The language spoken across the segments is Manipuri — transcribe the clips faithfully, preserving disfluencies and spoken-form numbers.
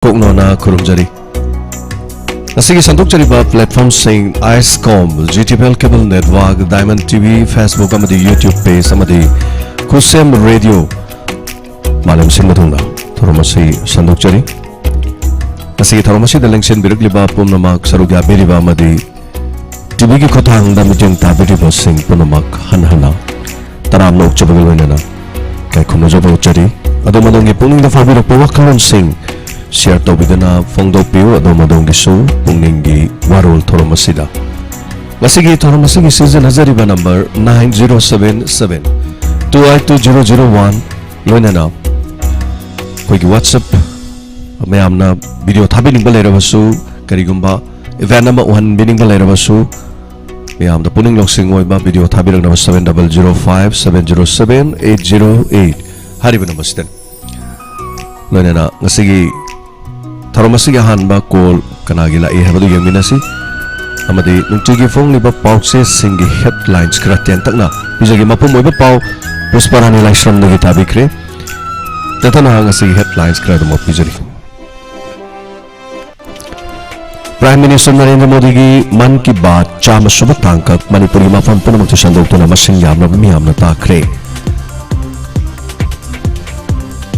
ꯀꯣꯛꯅꯣꯅ ꯈꯨꯔꯨꯝꯖꯔꯤ꯫ ꯉꯁꯤꯒꯤ ꯁꯟꯗꯣꯛꯆꯔꯤꯕ platformꯁꯤꯡ: ISCOM, G T V L cable network, Diamond T V, Facebook ꯑꯃꯗꯤ YouTube page ꯑꯃꯗꯤ ꯈꯨꯠꯁꯦꯝ ꯔꯦꯗꯤꯑꯣ꯫ ꯃꯥꯂꯦꯝ ꯁꯤꯟꯕ ꯊꯨꯡꯅ ꯊꯧꯔꯝ ꯑꯁꯤ ꯁꯟꯗꯣꯛꯆꯔꯤ꯫ ꯉꯁꯤꯒꯤ ꯊꯧꯔꯝ ꯑꯁꯤꯗ ꯂꯦꯡꯁꯤꯟꯕꯤꯔꯛꯂꯤꯕ ꯄꯨꯝꯅꯃꯛ, ꯁꯔꯨꯛ ꯌꯥꯕꯤꯔꯤꯕ ꯑꯃꯗꯤ ꯇꯤ ꯚꯤꯒꯤ ꯈꯨꯠꯊꯥꯡꯗ ꯃꯤꯠꯌꯦꯡ ꯇꯥꯕꯤꯔꯤꯕꯁꯤꯡ ꯄꯨꯝꯅꯃꯛ ꯍꯟꯅ ꯍꯟꯅ ꯇꯔꯥꯝꯅ ꯑꯣꯛꯆꯕꯒ ꯂꯣꯏꯅꯅ ꯏꯀꯥꯏ ꯈꯨꯝꯅꯖꯕ ꯎꯠꯆꯔꯤ꯫ ꯑꯗꯣꯝ ꯑꯗꯣꯝꯒꯤ ꯄꯨꯛꯅꯤꯡꯗ ꯐꯥꯎꯕꯤꯔꯛꯄ ꯋꯥꯈꯜꯂꯣꯟꯁꯤꯡ share ꯇꯧꯕꯤꯗꯨꯅ ꯐꯣꯡꯗꯣꯛꯄꯤꯌꯨ꯫ ꯑꯗꯣꯝ ꯑꯗꯣꯝꯒꯤꯁꯨ ꯄꯨꯛꯅꯤꯡꯒꯤ ꯋꯥꯔꯣꯜ ꯊꯧꯔꯝ ꯑꯁꯤꯗ꯫ ꯉꯁꯤꯒꯤ ꯊꯧꯔꯝ ꯑꯁꯤꯒꯤ ꯁꯤꯖꯤꯟꯅꯖꯔꯤꯕ number nine zero seven seven two eight two zero zero one, ꯂꯣꯏꯅꯅ ꯑꯩꯈꯣꯏꯒꯤ WhatsApp, ꯃꯌꯥꯝꯅ video ꯊꯥꯕꯤꯅꯤꯡꯕ ꯂꯩꯔꯕꯁꯨ, ꯀꯔꯤꯒꯨꯝꯕ event ꯑꯃ ꯎꯍꯟꯕꯤꯅꯤꯡꯕ ꯂꯩꯔꯕꯁꯨ, ꯃꯌꯥꯝꯗ ꯄꯨꯛꯅꯤꯡ ꯂꯧꯁꯤꯡ ꯑꯣꯏꯕ video ꯊꯥꯕꯤꯔꯛꯅꯕ seven double zero five seven zero seven eight zero eight ꯍꯥꯏꯔꯤꯕ number ꯁꯤꯗꯅꯤ꯫ ꯂꯣꯏꯅꯅ ꯉꯁꯤꯒꯤ ꯊꯧꯔꯝ ꯑꯁꯤꯒꯤ ꯑꯍꯥꯟꯕ call ꯀꯅꯥꯒꯤ ꯂꯥꯛꯏ ꯍꯥꯏꯕꯗꯨ ꯌꯦꯡꯃꯤꯟꯅꯁꯤ꯫ ꯑꯃꯗꯤ ꯅꯨꯡꯇꯤꯒꯤ ꯐꯣꯡꯂꯤꯕ ꯄꯥꯎꯆꯦꯁꯤꯡꯒꯤ headlines ꯈꯔ ꯇꯦꯟꯇꯛꯅ ꯄꯤꯖꯒꯦ꯫ ꯃꯄꯨꯝ ꯑꯣꯏꯕ ꯄꯥꯎ ꯄꯨꯁꯄꯥꯔꯥꯅꯤ ꯂꯥꯏꯁ꯭ꯔꯝꯗꯒꯤ ꯇꯥꯕꯤꯈ꯭ꯔꯦ꯫ ꯇꯦꯟꯇꯛꯅ ꯉꯁꯤꯒꯤ headlines ꯈꯔ ꯑꯗꯨꯃꯛ ꯄꯤꯖꯔꯤ꯫ Prime Minister ꯅꯔꯦꯟꯗ꯭ꯔ ꯃꯣꯗꯤꯒꯤ ꯃꯟ ꯀꯤ ꯕꯥꯠ ꯆꯥꯝꯃ ꯁꯨꯕ ꯇꯥꯡꯀꯛ ꯃꯅꯤꯄꯨꯔꯒꯤ ꯃꯐꯝ ꯄꯨꯝꯅꯃꯛꯇ ꯁꯟꯗꯣꯛꯇꯨꯅ ꯃꯁꯤꯡ ꯌꯥꯝꯂꯕ ꯃꯤꯌꯥꯝꯅ ꯇꯥꯈ꯭ꯔꯦ꯫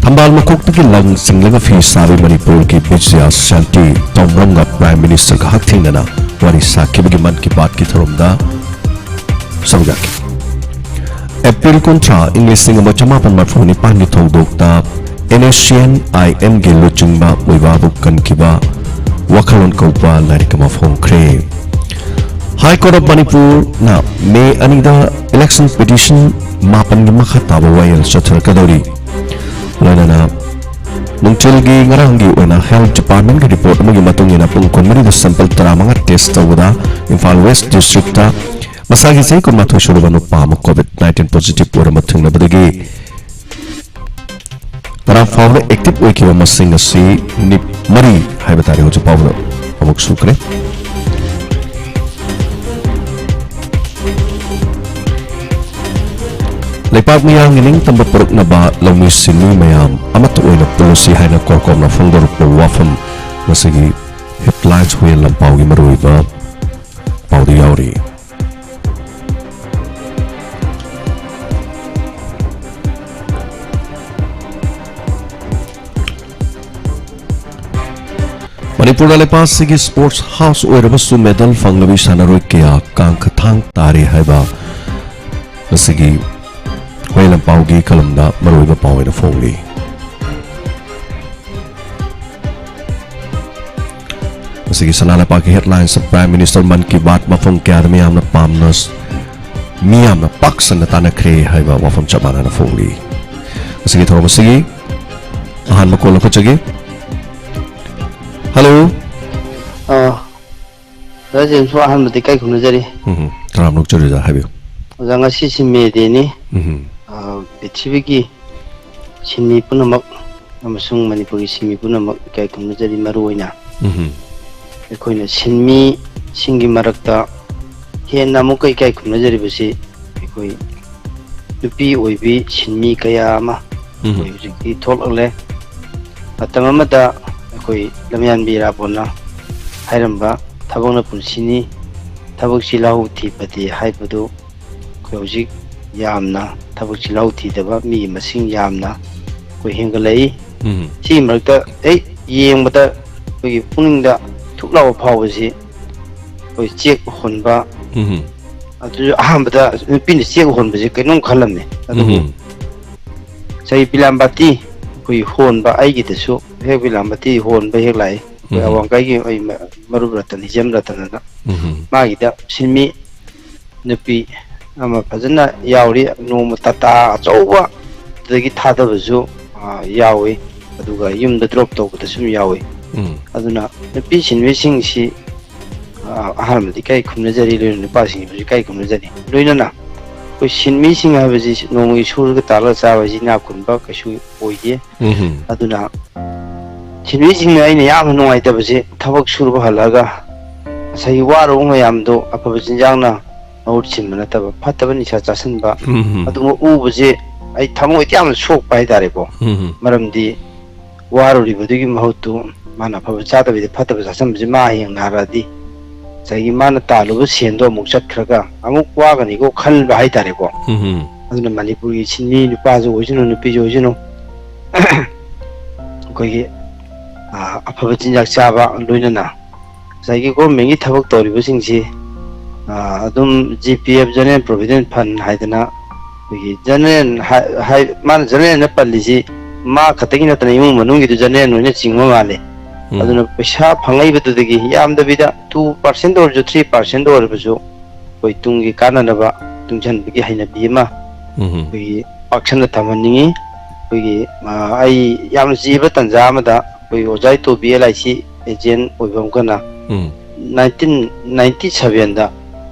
ꯊꯝꯕꯥꯜ ꯃꯈꯣꯛꯇꯒꯤ ꯂꯪ ꯆꯤꯡꯂꯒ ꯐꯤ ꯁꯥꯕꯤ ꯃꯅꯤꯄꯨꯔꯒꯤ ꯕꯤꯖꯌ ꯁꯥꯟꯇꯤ ꯇꯣꯝꯕ꯭ꯔꯝꯒ Prime Ministerꯒ ꯍꯛꯊꯦꯡꯅꯅ ꯋꯥꯔꯤ ꯁꯥꯈꯤꯕꯒꯤ ꯃꯟ ꯀꯤ ꯕꯥꯠꯀꯤ ꯊꯧꯔꯝꯗ ꯁꯔꯨꯛ ꯌꯥꯈꯤ꯫ ꯑꯦꯄ꯭ꯔꯤꯜ ꯀꯨꯟꯊ꯭ꯔꯥ, ꯏꯪ ꯂꯤꯁꯤꯡ ꯑꯃ ꯆꯃꯥꯄꯟ ꯃꯔꯐꯨ ꯅꯤꯄꯥꯟꯒꯤ ꯊꯧꯗꯣꯛꯇ NSCN IMꯒꯤ ꯂꯨꯆꯤꯡꯕ ꯃꯣꯏꯕꯥꯕꯨ ꯀꯟꯈꯤꯕ ꯋꯥꯈꯜꯂꯣꯟ ꯀꯧꯕ ꯂꯥꯏꯔꯤꯛ ꯑꯃ ꯐꯣꯡꯈ꯭ꯔꯦ꯫ High Court of ꯃꯅꯤꯄꯨꯔꯅ ꯃꯦ ꯑꯅꯤꯗ election petition ꯃꯥꯄꯟꯒꯤ ꯃꯈꯥ ꯇꯥꯕ ꯋꯥꯌꯦꯜ ꯆꯠꯊꯔꯛꯀꯗꯧꯔꯤ꯫ ꯂꯣꯏꯅꯅ ꯅꯨꯡꯊꯤꯜꯒꯤ ꯉꯔꯥꯡꯒꯤ ꯑꯣꯏꯅ Health Departmentꯀꯤ report ꯑꯃꯒꯤ ꯃꯇꯨꯡ ꯏꯟꯅ ꯄꯨꯡ ꯀꯨꯟꯃꯔꯤꯗ sample ꯇꯔꯥꯃꯉꯥ test ꯇꯧꯕꯗ ꯏꯝꯐꯥꯜ West Districtꯇ ꯃꯁꯥꯒꯤ ꯆꯍꯤ ꯀꯨꯟꯃꯥꯊꯣꯏ ꯁꯨꯔꯕ ꯅꯨꯄꯥ ꯑꯃ COVID nineteen positive ꯑꯣꯏꯔꯝꯕ ꯊꯦꯡꯅꯕꯗꯒꯤ ꯉꯔꯥꯡ ꯐꯥꯎꯕꯗ active ꯑꯣꯏꯈꯤꯕ ꯃꯁꯤꯡ ꯑꯁꯤ ꯅꯤꯞ ꯃꯔꯤ ꯍꯥꯏꯕ ꯇꯥꯔꯦ, ꯍꯧꯖꯤꯛ ꯐꯥꯎꯕꯗ ꯑꯃꯨꯛ ꯁꯨꯈ꯭ꯔꯦ꯫ ꯂꯩꯄꯥꯛ ꯃꯤꯌꯥꯝꯒꯤ ꯅꯤꯡꯇꯝꯕ ꯄꯨꯔꯛꯅꯕ ꯂꯧꯃꯤ ꯁꯤꯟꯃꯤ ꯃꯌꯥꯝ ꯑꯃꯠꯇ ꯑꯣꯏꯅ ꯄꯨꯜꯂꯁꯤ ꯍꯥꯏꯅ ꯀꯣꯔꯀꯣꯝꯅ ꯐꯣꯡꯗꯣꯔꯛꯄ ꯋꯥꯐꯝ ꯉꯁꯤꯒꯤ ꯍꯦꯗꯂꯥꯏꯟꯁ ꯍꯨꯏꯌꯦꯟ ꯂꯥꯟꯄꯥꯎꯒꯤ ꯃꯔꯨꯑꯣꯏꯕ ꯄꯥꯎꯗ ꯌꯥꯎꯔꯤ꯫ ꯃꯅꯤꯄꯨꯔꯅ ꯂꯩꯄꯥꯛꯁꯤꯒꯤ ꯁ꯭ꯄꯣꯔꯠꯁ ꯍꯥꯎꯁ ꯑꯣꯏꯔꯕꯁꯨ ꯃꯦꯗꯜ ꯐꯪꯂꯕꯤ ꯁꯥꯟꯅꯔꯣꯏ ꯀꯌꯥ ꯀꯥꯡꯈ ꯊꯥꯡ ꯇꯥꯔꯤ ꯍꯥꯏꯕ ꯉꯁꯤꯒꯤ ꯍꯨꯏꯌꯦꯟ ꯂꯥꯟꯄꯥꯎꯒꯤ ꯀꯂꯝꯗ ꯃꯔꯨꯑꯣꯏꯕ ꯄꯥꯎ ꯑꯣꯏꯅ ꯐꯣꯡꯂꯤ꯫ ꯃꯁꯤꯒꯤ ꯁꯅꯥ ꯂꯩꯄꯥꯛꯀꯤ headlines, prime minister Mann Ki Baat ꯃꯐꯝ ꯀꯌꯥꯗ ꯃꯤꯌꯥꯝꯅ ꯄꯥꯝꯅ, ꯃꯤꯌꯥꯝꯅ ꯄꯥꯛ ꯁꯟꯅ ꯇꯥꯟꯅꯈ꯭ꯔꯦ ꯍꯥꯏꯕ ꯋꯥꯐꯝ ꯆꯞ ꯃꯥꯟꯅꯅ ꯐꯣꯡꯂꯤ꯫ ꯃꯁꯤꯒꯤ ꯊꯧꯔꯝ ꯑꯁꯤꯒꯤ ꯑꯍꯥꯟꯕ ꯀꯣꯜ ꯂꯧꯈꯠꯆꯒꯦ꯫ ꯍꯜꯂꯣ꯫ ꯑꯥ, ꯑꯣꯖꯥ ꯖꯦꯝꯁꯄꯨ ꯑꯍꯥꯟꯕꯗ ꯏꯀꯥꯏ ꯈꯨꯝꯅꯖꯔꯤ꯫ ꯎꯝ, ꯇꯔꯥꯝꯅ ꯑꯣꯛꯆꯔꯤ ꯑꯣꯖꯥ, ꯍꯥꯏꯕꯤꯌꯨ꯫ ꯑꯣꯖꯥ, ꯉꯁꯤꯁꯤ ꯃꯦ ꯗꯦꯅꯤ꯫ ꯎꯝ꯫ ꯑꯥ, ꯄ꯭ꯔꯤꯊꯤꯕꯤꯒꯤ ꯁꯤꯟꯃꯤ ꯄꯨꯝꯅꯃꯛ ꯑꯃꯁꯨꯡ ꯃꯅꯤꯄꯨꯔꯒꯤ ꯁꯤꯟꯃꯤ ꯄꯨꯝꯅꯃꯛ ꯏꯀꯥꯏ ꯈꯨꯝꯅꯖꯔꯤ꯫ ꯃꯔꯨꯑꯣꯏꯅ ꯎꯝ꯫ ꯑꯩꯈꯣꯏꯅ ꯁꯤꯟꯃꯤꯁꯤꯡꯒꯤ ꯃꯔꯛꯇ ꯍꯦꯟꯅ ꯑꯃꯨꯛꯀ ꯏꯀꯥꯏ ꯈꯨꯝꯅꯖꯔꯤꯕꯁꯤ ꯑꯩꯈꯣꯏ ꯅꯨꯄꯤ ꯑꯣꯏꯕꯤ ꯁꯤꯟꯃꯤ ꯀꯌꯥ ꯑꯃ ꯎꯝ꯫ ꯑꯩꯈꯣꯏ ꯍꯧꯖꯤꯛꯇꯤ ꯊꯣꯛꯂꯛꯂꯦ꯫ ꯃꯇꯝ ꯑꯃꯗ ꯑꯩꯈꯣꯏ ꯂꯝꯌꯥꯟꯕꯤ ꯏꯔꯥꯕꯣꯠꯅ ꯍꯥꯏꯔꯝꯕ "ꯊꯕꯛꯅ ꯄꯨꯟꯁꯤꯅꯤ, ꯊꯕꯛ ꯆꯤꯜꯍꯥꯎ ꯊꯤ ꯐꯗꯦ" ꯍꯥꯏꯕꯗꯨ ꯑꯩꯈꯣꯏ ꯍꯧꯖꯤꯛ ꯌꯥꯝꯅ ꯊꯕꯛ ꯆꯤꯜꯍꯥꯎ ꯊꯤꯗꯕ ꯃꯤꯒꯤ ꯃꯁꯤꯡ ꯌꯥꯝꯅ ꯑꯩꯈꯣꯏ ꯍꯦꯟꯒꯠꯂꯛꯏ꯫ ꯎꯝ꯫ ꯁꯤꯒꯤ ꯃꯔꯛꯇ ꯍꯦꯛ ꯌꯦꯡꯕꯗ ꯑꯩꯈꯣꯏꯒꯤ ꯄꯨꯛꯅꯤꯡꯗ ꯊꯨꯛ ꯂꯥꯎꯕ ꯐꯥꯎꯕꯁꯤ ꯑꯩꯈꯣꯏ ꯆꯦꯛ ꯍꯣꯟꯕ, ꯎꯝ꯫ ꯑꯗꯨꯁꯨ ꯑꯍꯥꯟꯕꯗ ꯅꯨꯄꯤꯅ ꯆꯦꯛ ꯍꯣꯟꯕꯁꯦ ꯀꯩꯅꯣꯝ ꯈꯜꯂꯝꯃꯦ꯫ ꯑꯗꯨꯕꯨ ꯎꯝ꯫ ꯆꯍꯤ ꯄꯤꯂꯥꯝꯕꯥꯇꯤ ꯑꯩꯈꯣꯏ ꯍꯣꯟꯕ, ꯑꯩꯒꯤꯗꯁꯨ ꯍꯦꯛ ꯄꯤꯂꯥꯝꯕꯥꯇꯤ ꯍꯣꯟꯕ ꯍꯦꯛ ꯂꯥꯛꯏ꯫ ꯑꯩꯈꯣꯏ ꯎꯝ꯫ ꯑꯋꯥꯡꯀꯥꯏꯒꯤ ꯑꯩ ꯃ-, ꯃꯔꯨꯞ ꯔꯇꯟ, ꯍꯤꯖꯝ ꯔꯇꯟ ꯑꯅ ꯎꯝ꯫ ꯃꯥꯒꯤꯗ ꯁꯤꯟꯃꯤ ꯅꯨꯄꯤ ꯑꯃ ꯐꯖꯅ ꯌꯥꯎꯔꯤ꯫ ꯅꯣꯡꯃ ꯇꯥꯇꯥ ꯑꯆꯧꯕ ꯑꯗꯨꯗꯒꯤ ꯊꯥꯗꯕꯁꯨ, ꯑ, ꯌꯥꯎꯏ꯫ ꯑꯗꯨꯒ ꯌꯨꯝꯗ ꯗ꯭ꯔꯣꯞ ꯇꯧꯕꯗꯁꯨ ꯌꯥꯎꯏ꯫ ꯎꯝ꯫ ꯑꯗꯨꯅ ꯅꯨꯄꯤ ꯁꯤꯟꯃꯤꯁꯤꯡꯁꯤ, ꯑ, ꯑꯍꯥꯟꯕꯗ ꯏꯀꯥꯏ ꯈꯨꯝꯅꯖꯔꯤ, ꯂꯣꯏꯅꯅ ꯅꯨꯄꯥꯁꯤꯡꯕꯨꯁꯨ ꯏꯀꯥꯏ ꯈꯨꯝꯅꯖꯔꯤ꯫ ꯂꯣꯏꯅꯅ ꯑꯩꯈꯣꯏ ꯁꯤꯟꯃꯤꯁꯤꯡ ꯍꯥꯏꯕꯁꯤ ꯅꯣꯡꯃꯒꯤ ꯁꯨꯔꯒ ꯇꯥꯜꯂꯒ ꯆꯥꯕ ꯍꯥꯏꯁꯤ ꯏꯅꯥꯛ ꯈꯨꯟꯕ ꯀꯩꯁꯨ ꯑꯣꯏꯗꯦ꯫ ꯎꯝ꯫ ꯑꯗꯨꯅ ꯁꯤꯟꯃꯤꯁꯤꯡꯅ ꯑꯩꯅ ꯌꯥꯝꯅ ꯅꯨꯡꯉꯥꯏꯇꯕꯁꯦ, ꯊꯕꯛ ꯁꯨꯔꯨꯕ ꯍꯜꯂꯛꯑꯒ ꯉꯁꯥꯏꯒꯤ ꯋꯥꯔꯨꯕ ꯃꯌꯥꯝꯗꯣ ꯑꯐꯕ ꯆꯤꯟꯖꯥꯛꯅ ꯃꯍꯨꯠ ꯁꯤꯟꯕ ꯅꯠꯇꯕ, ꯐꯠꯇꯕ ꯅꯤꯁꯥ ꯆꯥꯁꯤꯟꯕ, ꯎꯝ꯫ ꯑꯗꯨꯒꯨꯝꯕ ꯎꯕꯁꯦ ꯑꯩ ꯊꯃꯣꯏꯗꯤ ꯌꯥꯝꯅ ꯁꯣꯛꯄ ꯍꯥꯏꯇꯥꯔꯦꯀꯣ꯫ ꯎꯝ, ꯎꯝ꯫ ꯃꯔꯝꯗꯤ ꯋꯥꯔꯨꯔꯤꯕꯗꯨꯒꯤ ꯃꯍꯨꯠꯇꯨ ꯃꯥꯅ ꯑꯐꯕ ꯆꯥꯗꯕꯤꯗ ꯐꯠꯇꯕ ꯆꯥꯁꯟꯕꯁꯤ ꯃꯥ ꯍꯌꯦꯡ ꯅꯥꯔꯛꯑꯗꯤ ꯉꯁꯥꯏꯒꯤ ꯃꯥꯅ ꯇꯥꯜꯂꯨꯕ ꯁꯦꯟꯗꯣ ꯑꯃꯨꯛ ꯆꯠꯈ꯭ꯔꯒ ꯑꯃꯨꯛ ꯋꯥꯒꯅꯤꯀꯣ ꯈꯟꯕ ꯍꯥꯏꯇꯥꯔꯦꯀꯣ꯫ ꯎꯝ, ꯎꯝ꯫ ꯑꯗꯨꯅ ꯃꯅꯤꯄꯨꯔꯒꯤ ꯁꯤꯟꯃꯤ ꯅꯨꯄꯥꯁꯨ ꯑꯣꯏꯁꯅꯨ, ꯅꯨꯄꯤꯁꯨ ꯑꯣꯏꯁꯅꯨ, ꯑꯩꯈꯣꯏꯒꯤ, ꯑ, ꯑꯐꯕ ꯆꯤꯟꯖꯥꯛ ꯆꯥꯕ, ꯂꯣꯏꯅꯅ ꯉꯁꯥꯏꯒꯤ ꯒꯣꯔꯃꯦꯟꯒꯤ ꯊꯕꯛ ꯇꯧꯔꯤꯕꯁꯤꯡꯁꯤ, ꯑ, ꯑꯗꯨꯝ G P F, General Provident Fund ꯍꯥꯏꯗꯅ, ꯑꯩꯈꯣꯏꯒꯤ ꯖꯦꯅꯔꯦꯜ ꯍꯥꯏ-, ꯍꯥꯏ-, ꯃꯥꯅ ꯖꯦꯅꯔꯦꯜꯅ ꯄꯜꯂꯤꯁꯤ ꯃꯥ ꯈꯛꯇꯒꯤ ꯅꯠꯇꯅ ꯏꯃꯨꯡ ꯃꯅꯨꯡꯒꯤꯗꯨ ꯖꯦꯅꯔꯦꯜ ꯂꯣꯏꯅ ꯆꯤꯡꯕ ꯃꯥꯜꯂꯦ꯫ ꯎꯝ꯫ ꯑꯗꯨꯅ ꯄꯩꯁꯥ ꯐꯪꯉꯛꯏꯕꯗꯨꯗꯒꯤ ꯌꯥꯝꯗꯕꯤꯗ two percent ꯑꯣꯏꯔꯁꯨ, three percent ꯑꯣꯏꯔꯕꯁꯨ, ꯑꯩꯈꯣꯏ ꯇꯨꯡꯒꯤ ꯀꯥꯟꯅꯅꯕ ꯇꯨꯡꯁꯤꯟꯕꯒꯤ ꯍꯩꯅꯕꯤ ꯑꯃ ꯎꯝ꯫ ꯑꯩꯈꯣꯏꯒꯤ ꯄꯥꯛꯁꯟꯅ ꯊꯝꯍꯟꯅꯤꯡꯉꯤ꯫ ꯑꯩꯈꯣꯏꯒꯤ, ꯑ, ꯑꯩ ꯌꯥꯝꯅ ꯆꯤꯕ ꯇꯥꯟꯖꯥ ꯑꯃꯗ ꯑꯩꯈꯣꯏ ꯑꯣꯖꯥ ꯏꯇꯣꯕꯤ L I C agent ꯑꯣꯏꯕ ꯑꯃꯒꯅ ꯎꯝ꯫ Nineteen ninety sevenꯗ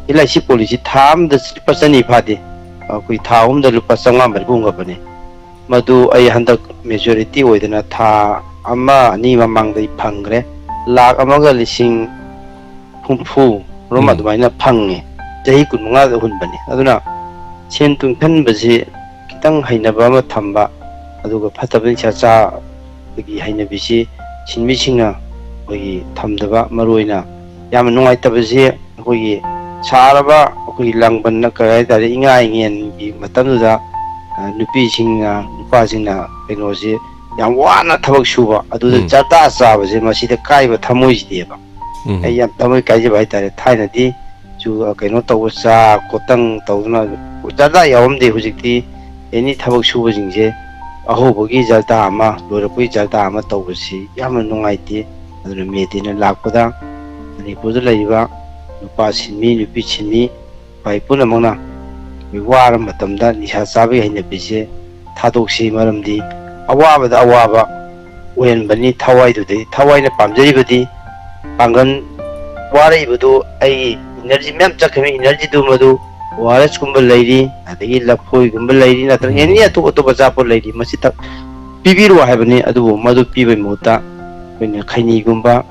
L I C policy ꯊꯥ ꯑꯃꯗ ꯂꯨꯄꯥ ꯆꯅꯤ ꯐꯥꯗꯦ, ꯑꯩꯈꯣꯏ ꯊꯥ ꯑꯍꯨꯝꯗ ꯂꯨꯄꯥ ꯆꯥꯝꯃꯉꯥ ꯃꯔꯤꯐꯨ ꯐꯪꯉꯕꯅꯤ꯫ ꯃꯗꯨ ꯑꯩ ꯍꯟꯗꯛ majority ꯑꯣꯏꯗꯅ ꯊꯥ ꯑꯃ ꯑꯅꯤ ꯃꯃꯥꯡꯗ ꯑꯩ ꯐꯪꯈ꯭ꯔꯦ꯫ ꯂꯥꯈ ꯑꯃꯒ ꯂꯤꯁꯤꯡ ꯍꯨꯝꯐꯨ ꯔꯣꯝ ꯎꯝ꯫ ꯑꯗꯨꯃꯥꯏꯅ ꯐꯪꯉꯦ꯫ ꯆꯍꯤ ꯀꯨꯟꯃꯉꯥꯗ ꯍꯨꯟꯕꯅꯤ꯫ ꯑꯗꯨꯅ ꯁꯦꯟ ꯇꯨꯡꯁꯟꯕꯁꯤ ꯈꯤꯇꯪ ꯍꯩꯅꯕ ꯑꯃ ꯊꯝꯕ, ꯑꯗꯨꯒ ꯐꯠꯇꯕ ꯅꯤꯁꯥ ꯆꯥꯕꯒꯤ ꯍꯩꯅꯕꯤꯁꯤ ꯁꯤꯟꯃꯤꯁꯤꯡꯅ ꯑꯩꯈꯣꯏꯒꯤ ꯊꯝꯗꯕ, ꯃꯔꯨ ꯑꯣꯏꯅ ꯌꯥꯝꯅ ꯅꯨꯡꯉꯥꯏꯇꯕꯁꯤ ꯑꯩꯈꯣꯏꯒꯤ ꯁꯥꯔꯕ ꯑꯩꯈꯣꯏꯒꯤ ꯂꯥꯡꯕꯟꯅ ꯀꯔꯤ ꯍꯥꯏꯇꯥꯔꯦ, ꯏꯉꯥ ꯏꯉꯦꯟꯒꯤ ꯃꯇꯝꯗꯨꯗ, ꯑ, ꯅꯨꯄꯤꯁꯤꯡꯅ, ꯅꯨꯄꯥꯁꯤꯡꯅ ꯀꯩꯅꯣꯁꯤ ꯌꯥꯝ ꯋꯥꯅ ꯊꯕꯛ ꯁꯨꯕ, ꯑꯗꯨꯗ ꯎꯝ꯫ ꯖꯔꯗꯥ ꯆꯥꯕꯁꯦ ꯃꯁꯤꯗ ꯀꯥꯏꯕ ꯊꯃꯣꯏꯁꯤꯗꯦꯕ꯫ ꯎꯝ꯫ ꯑꯩ ꯌꯥꯝ ꯊꯃꯣꯏ ꯀꯥꯏꯖꯕ ꯍꯥꯏꯇꯥꯔꯦ꯫ ꯊꯥꯏꯅꯗꯤ ꯆꯨ-, ꯀꯩꯅꯣ ꯇꯧꯕ, ꯆꯥ ꯀꯣꯇꯪ ꯇꯧꯗꯅ ꯖꯔꯗꯥ ꯌꯥꯎꯔꯝꯗꯦ꯫ ꯍꯧꯖꯤꯛꯇꯤ ꯑꯦꯅꯤ ꯊꯕꯛ ꯁꯨꯕꯁꯤꯡꯁꯦ ꯑꯍꯧꯕꯒꯤ ꯖꯔꯗꯥ ꯑꯃ, ꯂꯣꯏꯔꯛꯄꯒꯤ ꯖꯔꯗꯥ ꯑꯃ ꯇꯧꯕꯁꯤ ꯌꯥꯝꯅ ꯅꯨꯡꯉꯥꯏꯇꯦ꯫ ꯑꯗꯨꯅ ꯃꯦ ꯗꯦꯅ ꯂꯥꯛꯄꯗ ꯃꯅꯤꯄꯨꯔꯗ ꯂꯩꯔꯤꯕ ꯅꯨꯄꯥ ꯁꯤꯟꯃꯤ, ꯅꯨꯄꯤ ꯁꯤꯟꯃꯤ, ꯚꯥꯏ ꯄꯨꯝꯅꯃꯛꯅ ꯑꯩꯈꯣꯏ ꯋꯥꯔꯕ ꯃꯇꯝꯗ ꯅꯤꯁꯥ ꯆꯥꯕꯒꯤ ꯍꯩꯅꯕꯤꯁꯦ ꯊꯥꯗꯣꯛꯁꯤ꯫ ꯃꯔꯝꯗꯤ ꯑꯋꯥꯕꯗ ꯑꯋꯥꯕ ꯑꯣꯏꯍꯟꯕꯅꯤ꯫ ꯊꯋꯥꯏꯗꯨꯗꯤ, ꯊꯋꯥꯏꯅ ꯄꯥꯝꯖꯔꯤꯕꯗꯤ ꯄꯥꯡꯒꯜ, ꯋꯥꯔꯛꯏꯕꯗꯨ ꯑꯩꯒꯤ energy ꯃꯌꯥꯝ ꯆꯠꯈ꯭ꯔꯤꯕ energyꯗꯨ ꯃꯗꯨ O R S ꯀꯨꯝꯕ ꯂꯩꯔꯤ, ꯑꯗꯒꯤ ꯂꯐꯣꯏꯒꯨꯝꯕ ꯂꯩꯔꯤ, ꯅꯠꯇ꯭ꯔꯒ ꯎꯝ꯫ Any ꯑꯇꯣꯞ ꯑꯇꯣꯞꯄ ꯑꯆꯥꯄꯣꯠ ꯂꯩꯔꯤ, ꯃꯁꯤ ꯊꯛ-, ꯄꯤꯕꯤꯔꯣ ꯍꯥꯏꯕꯅꯤ꯫ ꯑꯗꯨꯕꯨ ꯃꯗꯨ ꯄꯤꯕꯒꯤ ꯃꯍꯨꯠꯇ ꯑꯩꯈꯣꯏꯅ ꯈꯩꯅꯤꯒꯨꯝꯕ,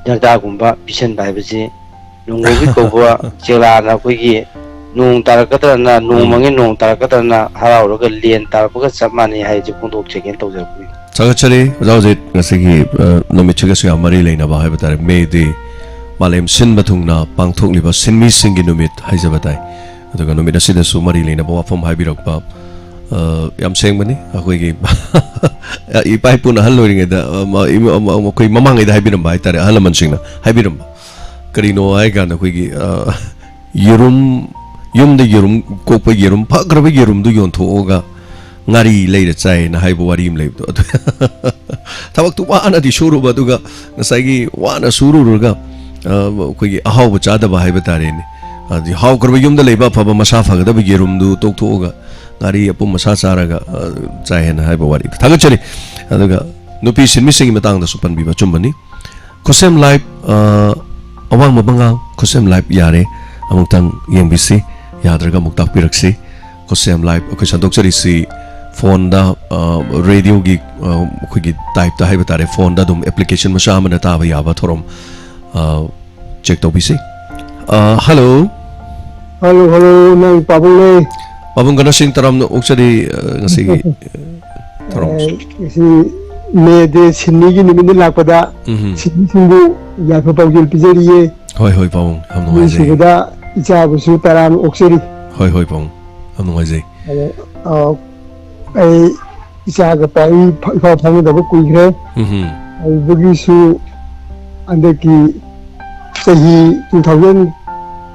ꯖꯔꯗꯥꯒꯨꯝꯕ ꯄꯤꯁꯟꯕ ꯍꯥꯏꯕꯁꯤ ꯅꯣꯡꯃꯒꯤ ꯀꯧꯕ ꯆꯦꯂꯥꯅ ꯑꯩꯈꯣꯏꯒꯤ ꯅꯣꯡ ꯇꯥꯔꯛꯀꯗ꯭ꯔꯅ, ꯅꯣꯡ ꯎꯝ꯫ ꯃꯪꯉꯤ, ꯅꯣꯡ ꯇꯥꯔꯛꯀꯗ꯭ꯔꯅ ꯍꯔꯥꯎꯔꯒ ꯂꯦꯟ ꯇꯥꯔꯛꯄꯒ ꯆꯞ ꯃꯥꯟꯅꯩ ꯍꯥꯏꯁꯦ ꯐꯣꯡꯗꯣꯛꯆꯒꯦꯅ ꯇꯧꯖꯔꯛꯄꯅꯤ꯫ ꯊꯥꯒꯠꯆꯔꯤ ꯑꯣꯖꯥ꯫ ꯍꯧꯖꯤꯛ ꯉꯁꯤꯒꯤ, ꯑ, ꯅꯨꯃꯤꯠꯁꯤꯒꯁꯨ ꯌꯥꯝ ꯃꯔꯤ ꯂꯩꯅꯕ ꯍꯥꯏꯕ ꯇꯥꯔꯦ, ꯃꯦ ꯗꯦ, ꯃꯥꯂꯦꯝ ꯁꯤꯟꯕ ꯊꯨꯡꯅ ꯄꯥꯡꯊꯣꯛꯂꯤꯕ ꯁꯤꯟꯃꯤꯁꯤꯡꯒꯤ ꯅꯨꯃꯤꯠ ꯍꯥꯏꯖꯕ ꯇꯥꯏ꯫ ꯑꯗꯨꯒ ꯅꯨꯃꯤꯠ ꯑꯁꯤꯗꯁꯨ ꯃꯔꯤ ꯂꯩꯅꯕ ꯋꯥꯐꯝ ꯍꯥꯏꯕꯤꯔꯛꯄ, ꯑ, ꯌꯥꯝ ꯁꯦꯡꯕꯅꯤ꯫ ꯑꯩꯈꯣꯏꯒꯤ ꯏꯄꯥ ꯏꯄꯨꯅ ꯑꯍꯜ ꯑꯣꯏꯔꯤꯉꯩꯗ, ꯑ, ꯃ-, ꯏꯃ-, ꯑꯃ-, ꯑꯃ-, ꯑꯩꯈꯣꯏ ꯃꯃꯥꯡꯉꯩꯗ ꯍꯥꯏꯕꯤꯔꯝꯕ ꯍꯥꯏ ꯇꯥꯔꯦ, ꯑꯍꯜ ꯂꯃꯟꯁꯤꯡꯅ ꯍꯥꯏꯕꯤꯔꯝꯕ꯫ ꯀꯔꯤꯅꯣ ꯍꯥꯏ ꯀꯥꯟꯗ ꯑꯩꯈꯣꯏꯒꯤ, ꯑ, ꯌꯦꯔꯨꯝ, ꯌꯨꯝꯗ ꯌꯦꯔꯨꯝ ꯀꯣꯛꯄ ꯌꯦꯔꯨꯝ, ꯐꯈ꯭ꯔꯕ ꯌꯦꯔꯨꯝꯗꯨ ꯌꯣꯟꯊꯣꯛꯑꯒ ꯉꯥꯔꯤ ꯂꯩꯔ ꯆꯥꯏꯅ ꯍꯥꯏꯕ ꯋꯥꯔꯤ ꯑꯃ ꯂꯩꯕꯗꯣ꯫ ꯑꯗꯨ ꯊꯕꯛꯇꯨ ꯋꯥꯅꯗꯤ ꯁꯨꯔꯨꯕ, ꯑꯗꯨꯒ ꯉꯁꯥꯏꯒꯤ ꯋꯥꯅ ꯁꯨꯔꯨꯔꯒ, ꯑ, ꯑꯩꯈꯣꯏꯒꯤ ꯑꯍꯥꯎꯕ ꯆꯥꯗꯕ ꯍꯥꯏꯕ ꯇꯥꯔꯦꯅꯦ꯫ ꯑꯗꯤ ꯍꯥꯎꯈ꯭ꯔꯕ ꯌꯨꯝꯗ ꯂꯩꯕ ꯑꯐꯕ ꯃꯁꯥ ꯐꯒꯗꯕ ꯌꯦꯔꯨꯝꯗꯨ ꯇꯣꯛꯊꯣꯛꯑꯒ ꯉꯥꯔꯤ ꯑꯄꯨꯝ ꯑꯁꯥ ꯆꯥꯔꯒ, ꯑ, ꯆꯥꯏ ꯍꯥꯏꯅ ꯍꯥꯏꯕ ꯋꯥꯔꯤ꯫ ꯊꯥꯒꯠꯆꯔꯤ꯫ ꯑꯗꯨꯒ ꯅꯨꯄꯤ ꯁꯤꯟꯃꯤꯁꯤꯡꯒꯤ ꯃꯇꯥꯡꯗꯁꯨ ꯄꯟꯕꯤꯕ ꯑꯆꯨꯝꯕꯅꯤ꯫ ꯈꯨꯠꯁꯦꯝ ꯂꯥꯏꯞ, ꯑ, ꯑꯋꯥꯡꯕ ꯃꯉꯥꯡ ꯈꯨꯠꯁꯦꯝ ꯂꯥꯏꯞ ꯌꯥꯔꯦ, ꯑꯃꯨꯛꯇꯪ ꯌꯦꯡꯕꯤꯁꯤ, ꯌꯥꯗ꯭ꯔꯒ ꯑꯃꯨꯛ ꯇꯥꯛꯄꯤꯔꯛꯁꯤ꯫ ꯈꯨꯠꯁꯦꯝ ꯂꯥꯏꯞ ꯑꯩꯈꯣꯏ ꯁꯟꯗꯣꯛꯆꯔꯤꯁꯤ ꯐꯣꯟꯗ, ꯑ, ꯔꯦꯗꯤꯑꯣꯒꯤ, ꯑ, ꯑꯩꯈꯣꯏꯒꯤ ꯇꯥꯏꯞꯇ ꯍꯥꯏꯕ ꯇꯥꯔꯦ, ꯐꯣꯟꯗ ꯑꯗꯨꯝ ꯑꯦꯄ꯭ꯂꯤꯀꯦꯁꯟ ꯃꯆꯥ ꯑꯃꯅ ꯇꯥꯕ ꯌꯥꯕ ꯊꯧꯔꯝ, ꯑ, ꯆꯦꯛ ꯇꯧꯕꯤꯁꯤ꯫ ꯑ, ꯍꯜꯂꯣ꯫ ꯍꯜꯂꯣ, ꯍꯜꯂꯣ, ꯅꯪ ꯄꯥꯕꯨꯡꯅꯦ꯫ ꯄꯥꯕꯨꯡ ꯒꯅꯁꯤꯡ ꯇꯔꯥꯝꯅ ꯑꯣꯛꯆꯔꯤ, ꯑ, ꯉꯁꯤꯒꯤ, ꯑ, ꯊꯧꯔꯝꯁꯤ꯫ ꯑ, ꯉꯁꯤ ꯃꯦ ꯗꯦ ꯁꯤꯟꯃꯤꯒꯤ ꯅꯨꯃꯤꯠꯅ ꯂꯥꯛꯄꯗ ꯎꯝꯍꯨꯝ꯫ ꯁꯤꯟꯃꯤꯁꯤꯡꯕꯨ ꯌꯥꯏꯐ ꯄꯥꯎꯖꯦꯜ ꯄꯤꯖꯔꯤꯌꯦ꯫ ꯍꯣꯏ, ꯍꯣꯏ, ꯄꯥꯕꯨꯡ, ꯌꯥꯝ ꯅꯨꯡꯉꯥꯏꯖꯩ꯫ ꯑꯅꯤꯁꯨꯕꯗ ꯏꯆꯥꯕꯨꯁꯨ ꯇꯔꯥꯝꯅ ꯑꯣꯛꯆꯔꯤ꯫ ꯍꯣꯏ, ꯍꯣꯏ, ꯄꯥꯕꯨꯡ, ꯌꯥꯝ ꯅꯨꯡꯉꯥꯏꯖꯩ꯫ ꯑꯗꯣ, ꯑ, ꯑꯩ ꯏꯆꯥꯒ ꯄꯥꯎ ꯏ-, ꯏꯐꯥꯎ ꯐꯥꯎꯅꯗꯕ ꯀꯨꯏꯈ꯭ꯔꯦ꯫ ꯎꯝꯍꯨꯝ꯫ ꯑꯗꯨꯗꯒꯤꯁꯨ ꯍꯟꯗꯛꯀꯤ ꯆꯍꯤ two thousand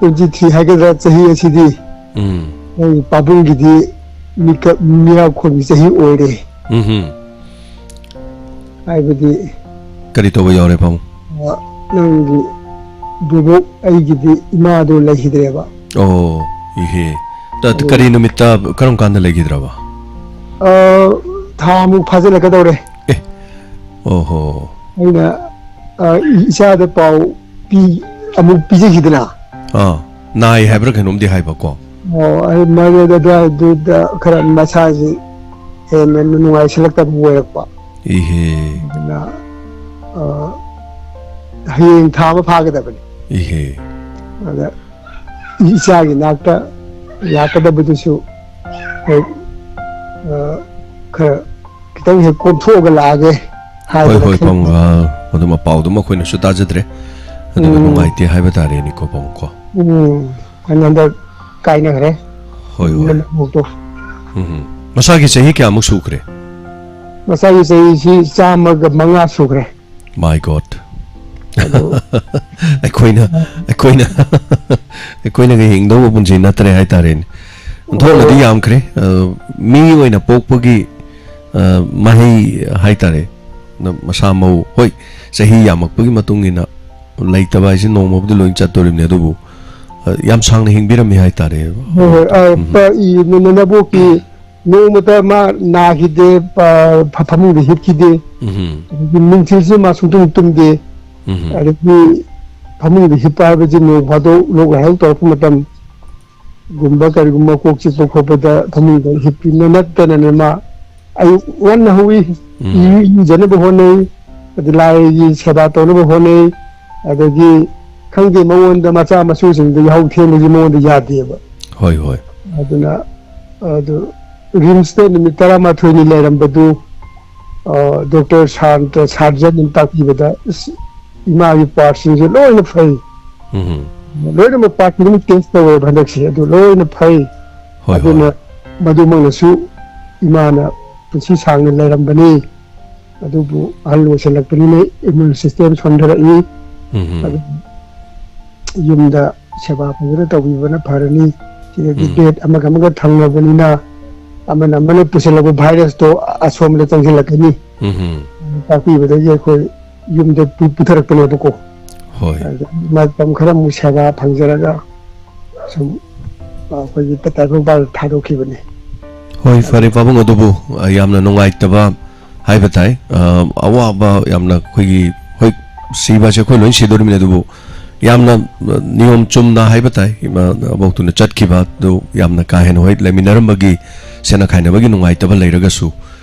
twenty three ꯍꯥꯏꯒꯗ꯭ꯔꯥ, ꯆꯍꯤ ꯑꯁꯤꯗꯤ ꯎꯝ꯫ ꯑꯩ ꯄꯥꯕꯨꯡꯒꯤꯗꯤ ꯃꯤꯀꯞ, ꯃꯤꯔꯥꯎꯈꯣꯟꯒꯤ ꯆꯍꯤ ꯑꯣꯏꯔꯦ꯫ ꯎꯝꯍꯨꯝ꯫ ꯍꯥꯏꯕꯗꯤ ꯀꯔꯤ ꯇꯧꯕ ꯌꯥꯎꯔꯦ, ꯄꯥꯕꯨꯡ? ꯑ, ꯅꯪꯒꯤ ꯕꯣꯕꯣꯛ ꯑꯩꯒꯤꯗꯤ ꯏꯃꯥꯗꯣ ꯂꯩꯈꯤꯗ꯭ꯔꯦꯕ꯫ ꯑꯣ, ꯏꯍꯦ꯫ ꯇ-, ꯑꯗꯨ ꯀꯔꯤ ꯅꯨꯃꯤꯠꯇ, ꯀꯔꯝ ꯀꯥꯟꯗ ꯂꯩꯈꯤꯗ꯭ꯔꯕ? ꯑ, ꯊꯥ ꯑꯃꯨꯛ ꯐꯥꯖꯤꯜꯂꯛꯀꯗꯧꯔꯦ꯫ ꯑꯦ, ꯑꯣꯍꯣ꯫ ꯑꯩꯅ, ꯑ, ꯏ-, ꯏꯆꯥꯗ ꯄꯥꯎ ꯄꯤ-, ꯑꯃꯨꯛ ꯄꯤꯖꯈꯤꯗꯅ꯫ ꯑꯥ, ꯅꯥꯏ ꯍꯥꯏꯕ꯭ꯔꯥ ꯀꯩꯅꯣꯝꯗꯤ ꯍꯥꯏꯕꯀꯣ꯫ ꯑꯣ, ꯑꯩ ꯃꯔꯨꯞ ꯑꯗꯨꯋꯥꯏꯗꯨꯗ ꯈꯔ ꯃꯁꯥꯁꯤ ꯍꯦꯟꯅ ꯅꯨꯡꯉꯥꯏꯁꯤꯜꯂꯛꯇꯕ ꯑꯣꯏꯔꯛꯄ꯫ ꯏꯍꯦ꯫ ꯑꯗꯨꯅ, ꯑ, ꯍꯌꯦꯡ ꯊꯥ ꯑꯃ ꯐꯥꯒꯗꯕꯅꯤ꯫ ꯏꯍꯦ꯫ ꯑꯗ ꯏꯆꯥꯒꯤ ꯅꯥꯛꯇ ꯂꯥꯛꯀꯗꯕꯗꯨꯁꯨ ꯍꯦꯛ, ꯑ, ꯈꯔ ꯈꯤꯇꯪ ꯍꯦꯛ ꯀꯣꯝꯊꯣꯛꯑꯒ ꯂꯥꯛꯑꯒꯦ ꯍꯣꯏ, ꯍꯥꯏꯗꯅ ꯍꯣꯏ, ꯈꯟ- ꯄꯥꯕꯨꯡ, ꯑ, ꯑꯗꯨꯝ ꯑꯄꯥꯎꯗꯨꯃ ꯑꯩꯈꯣꯏꯅꯁꯨ ꯇꯥꯖꯗ꯭ꯔꯦ꯫ ꯑꯗꯨꯒ ꯎꯝ꯫ ꯅꯨꯡꯉꯥꯏꯇꯦ ꯍꯥꯏꯕ ꯇꯥꯔꯦꯅꯦꯀꯣ, ꯄꯥꯕꯨꯡꯀꯣ꯫ ꯎꯝ꯫ ꯑꯩꯅ ꯍꯟꯗꯛ ꯀꯥꯏꯅꯈ꯭ꯔꯦ꯫ ꯍꯣꯏ, ꯍꯣꯏ꯫ ꯅꯕꯣꯛꯇꯣ꯫ ꯎꯝ꯫ ꯃꯁꯥꯒꯤ ꯆꯍꯤ ꯀꯌꯥꯃꯨꯛ ꯁꯨꯈ꯭ꯔꯦ? ꯃꯁꯥꯒꯤ ꯆꯍꯤꯁꯤ ꯆꯥꯝꯃꯒ ꯃꯉꯥ ꯁꯨꯈ꯭ꯔꯦ꯫ My God꯫ ꯑꯗꯨ ꯑꯩꯈꯣꯏꯅ, ꯑꯩꯈꯣꯏꯅ, ꯑꯩꯈꯣꯏꯅꯒ ꯍꯤꯡꯗꯧꯕ ꯄꯨꯟꯁꯤ ꯅꯠꯇ꯭ꯔꯦ ꯍꯥꯏꯇꯥꯔꯦꯅꯦ꯫ ꯑꯣꯟꯊꯣꯛꯅꯗꯤ ꯑꯣ꯫ ꯌꯥꯝꯈ꯭ꯔꯦ꯫ ꯑ, ꯃꯤ ꯑꯣꯏꯅ ꯄꯣꯛꯄꯒꯤ, ꯑ, ꯃꯍꯩ ꯍꯥꯏꯇꯥꯔꯦ꯫ ꯅ-, ꯃꯁꯥ ꯃꯎ, ꯍꯣꯏ, ꯆꯍꯤ ꯌꯥꯝꯃꯛꯄꯒꯤ ꯃꯇꯨꯡ ꯏꯟꯅ ꯂꯩꯇꯕ ꯍꯥꯏꯁꯦ ꯅꯣꯡꯃꯕꯨꯗꯤ ꯂꯣꯏ ꯆꯠꯇꯣꯔꯤꯕꯅꯤ, ꯑꯗꯨꯕꯨ, ꯑ, ꯌꯥꯝ ꯁꯥꯡꯅ ꯍꯤꯡꯕꯤꯔꯝꯃꯤ ꯍꯥꯏꯇꯥꯔꯦ꯫ ꯍꯣꯏ, ꯍꯣꯏ, ꯑ, ꯎꯝ꯫ ꯄ-, ꯏ-, ꯅ-, ꯅ-, ꯅꯕꯣꯛꯀꯤ ꯅꯣꯡꯃꯇ ꯃꯥ ꯅꯥꯈꯤꯗꯦ, ꯄ-, ꯐ-, ꯐꯃꯨꯡꯗ ꯍꯤꯞꯈꯤꯗꯦ꯫ ꯎꯝ꯫ ꯑꯗꯒꯤ ꯅꯨꯡꯊꯤꯜꯁꯨ ꯃꯥ ꯁꯨꯡꯇꯨꯝ ꯇꯨꯝꯗꯦ꯫ ꯎꯝ꯫ ꯑꯗꯒꯤ ꯐꯃꯨꯡꯗ ꯍꯤꯞꯄ ꯍꯥꯏꯕꯁꯤ ꯅꯣꯡ ꯐꯥꯗꯣꯛ ꯂꯣꯛ ꯂꯥꯏꯍꯧ ꯇꯧꯔꯛꯄ ꯃꯇꯝꯒꯨꯝꯕ ꯀꯔꯤꯒꯨꯝꯕ ꯀꯣꯛ ꯆꯤꯛꯄ ꯈꯣꯠꯄꯗ ꯐꯃꯨꯡꯗ ꯍꯤꯞꯄꯤ ꯅꯠꯇꯅꯅꯦ ꯃꯥ ꯑꯌꯨꯛ ꯉꯟꯅ ꯍꯧꯏ, ꯎꯝ꯫ ꯏꯔꯨ-, ꯏꯔꯨꯖꯅꯕ ꯍꯣꯠꯅꯩ, ꯑꯗꯩ ꯂꯥꯏꯒꯤ ꯁꯦꯕꯥ ꯇꯧꯅꯕ ꯍꯣꯠꯅꯩ, ꯑꯗꯒꯤ ꯈꯪꯗꯦ, ꯃꯉꯣꯟꯗ ꯃꯆꯥ ꯃꯁꯨꯁꯤꯡꯗ ꯌꯥꯍꯧ ꯊꯦꯡꯕꯁꯤ ꯃꯉꯣꯟꯗ ꯌꯥꯗꯦꯕ꯫ ꯍꯣꯏ, ꯍꯣꯏ꯫ ꯑꯗꯨꯅ ꯑꯗꯨ ꯔꯤꯝꯁꯇ ꯅꯨꯃꯤꯠ ꯇꯔꯥꯃꯥꯊꯣꯏꯅꯤ ꯂꯩꯔꯝꯕꯗꯨ, ꯑ, ꯗꯣꯛꯇꯔ ꯁꯥꯟꯇ ꯁꯥꯔꯖꯟꯅ ꯇꯥꯛꯄꯤꯕꯗ, ꯏꯁ, ꯏꯃꯥꯒꯤ ꯄꯥꯔꯠꯁꯤꯡꯁꯦ ꯂꯣꯏꯅ ꯐꯩ꯫ ꯎꯝ꯫ ꯂꯣꯏꯅꯃꯛ ꯄꯥꯔꯠ ꯈꯨꯗꯤꯡꯃꯛ ꯇꯦꯁ ꯇꯧꯋꯦꯕ ꯍꯟꯗꯛꯁꯦ, ꯑꯗꯨ ꯂꯣꯏꯅ ꯐꯩ꯫ ꯍꯣꯏ, ꯑꯗꯨꯅ ꯍꯣꯏ꯫ ꯃꯗꯨꯃꯛꯅꯁꯨ ꯏꯃꯥꯅ ꯄꯨꯟꯁꯤ ꯁꯥꯡꯅ ꯂꯩꯔꯝꯕꯅꯤ꯫ ꯑꯗꯨꯕꯨ ꯑꯍꯜ ꯑꯣꯏꯁꯜꯂꯛꯄꯅꯤꯅ ꯏꯃ꯭ꯌꯨꯟ ꯁꯤꯁꯇꯦꯝ ꯁꯣꯟꯊꯔꯛꯏ꯫ ꯎꯝ꯫ ꯑꯗꯨ ꯌꯨꯝꯗ ꯁꯦꯕꯥ ꯐꯖꯅ ꯇꯧꯕꯤꯕꯅ ꯐꯔꯅꯤ꯫ ꯁꯤꯗꯗꯤ ꯎꯝ꯫ ꯕꯦꯗ ꯑꯃꯒ ꯑꯃꯒ ꯊꯪꯅꯕꯅꯤꯅ ꯑꯃꯅ ꯑꯃꯅ ꯄꯨꯁꯤꯜꯂꯛꯄ ꯚꯥꯏꯔꯁꯇꯣ ꯑꯁꯣꯝꯗ ꯆꯪꯁꯤꯜꯂꯛꯀꯅꯤ꯫ ꯎꯝ꯫ ꯇꯥꯛꯄꯤꯕꯗꯒꯤ ꯑꯩꯈꯣꯏ ꯌꯨꯝꯗ ꯄꯨ-, ꯄꯨꯊꯔꯛꯄꯅꯦꯕꯀꯣ꯫ ꯍꯣꯏ꯫ ꯑꯗ ꯃꯇꯝ ꯈꯔ ꯑꯃꯨꯛ ꯁꯦꯕꯥ ꯐꯪꯖꯔꯒ ꯁꯨꯝ, ꯑ, ꯑꯩꯈꯣꯏꯒꯤ ꯇꯥꯏꯕꯪꯄꯥꯟꯗ ꯊꯥꯗꯣꯛꯈꯤꯕꯅꯤ꯫ ꯍꯣꯏ, ꯐꯔꯦ ꯄꯥꯕꯨꯡ, ꯑꯗꯨꯕꯨ, ꯑ, ꯌꯥꯝꯅ ꯅꯨꯡꯉꯥꯏꯇꯕ ꯍꯥꯏꯕ ꯇꯥꯏ꯫ ꯑ, ꯑꯋꯥꯕ ꯌꯥꯝꯅ ꯑꯩꯈꯣꯏꯒꯤ, ꯍꯣꯏ, ꯁꯤꯕꯁꯦ ꯑꯩꯈꯣꯏ ꯂꯣꯏ ꯁꯤꯗꯣꯔꯤꯕꯅꯤ, ꯑꯗꯨꯕꯨ ꯌꯥꯝꯅ, ꯑ, ꯅꯤꯌꯣꯝ ꯆꯨꯝꯅ ꯍꯥꯏꯕ ꯇꯥꯏ, ꯏꯃꯥ ꯑꯕꯣꯛꯇꯨꯅ ꯆꯠꯈꯤꯕ ꯑꯗꯨ ꯌꯥꯝꯅ ꯀꯥ ꯍꯦꯟꯅ, ꯍꯣꯏ, ꯂꯩꯃꯤꯟꯅꯔꯝꯕꯒꯤ ꯁꯦꯠꯅ ꯈꯥꯏꯅꯕꯒꯤ ꯅꯨꯡꯉꯥꯏꯇꯕ ꯂꯩꯔꯒꯁꯨ,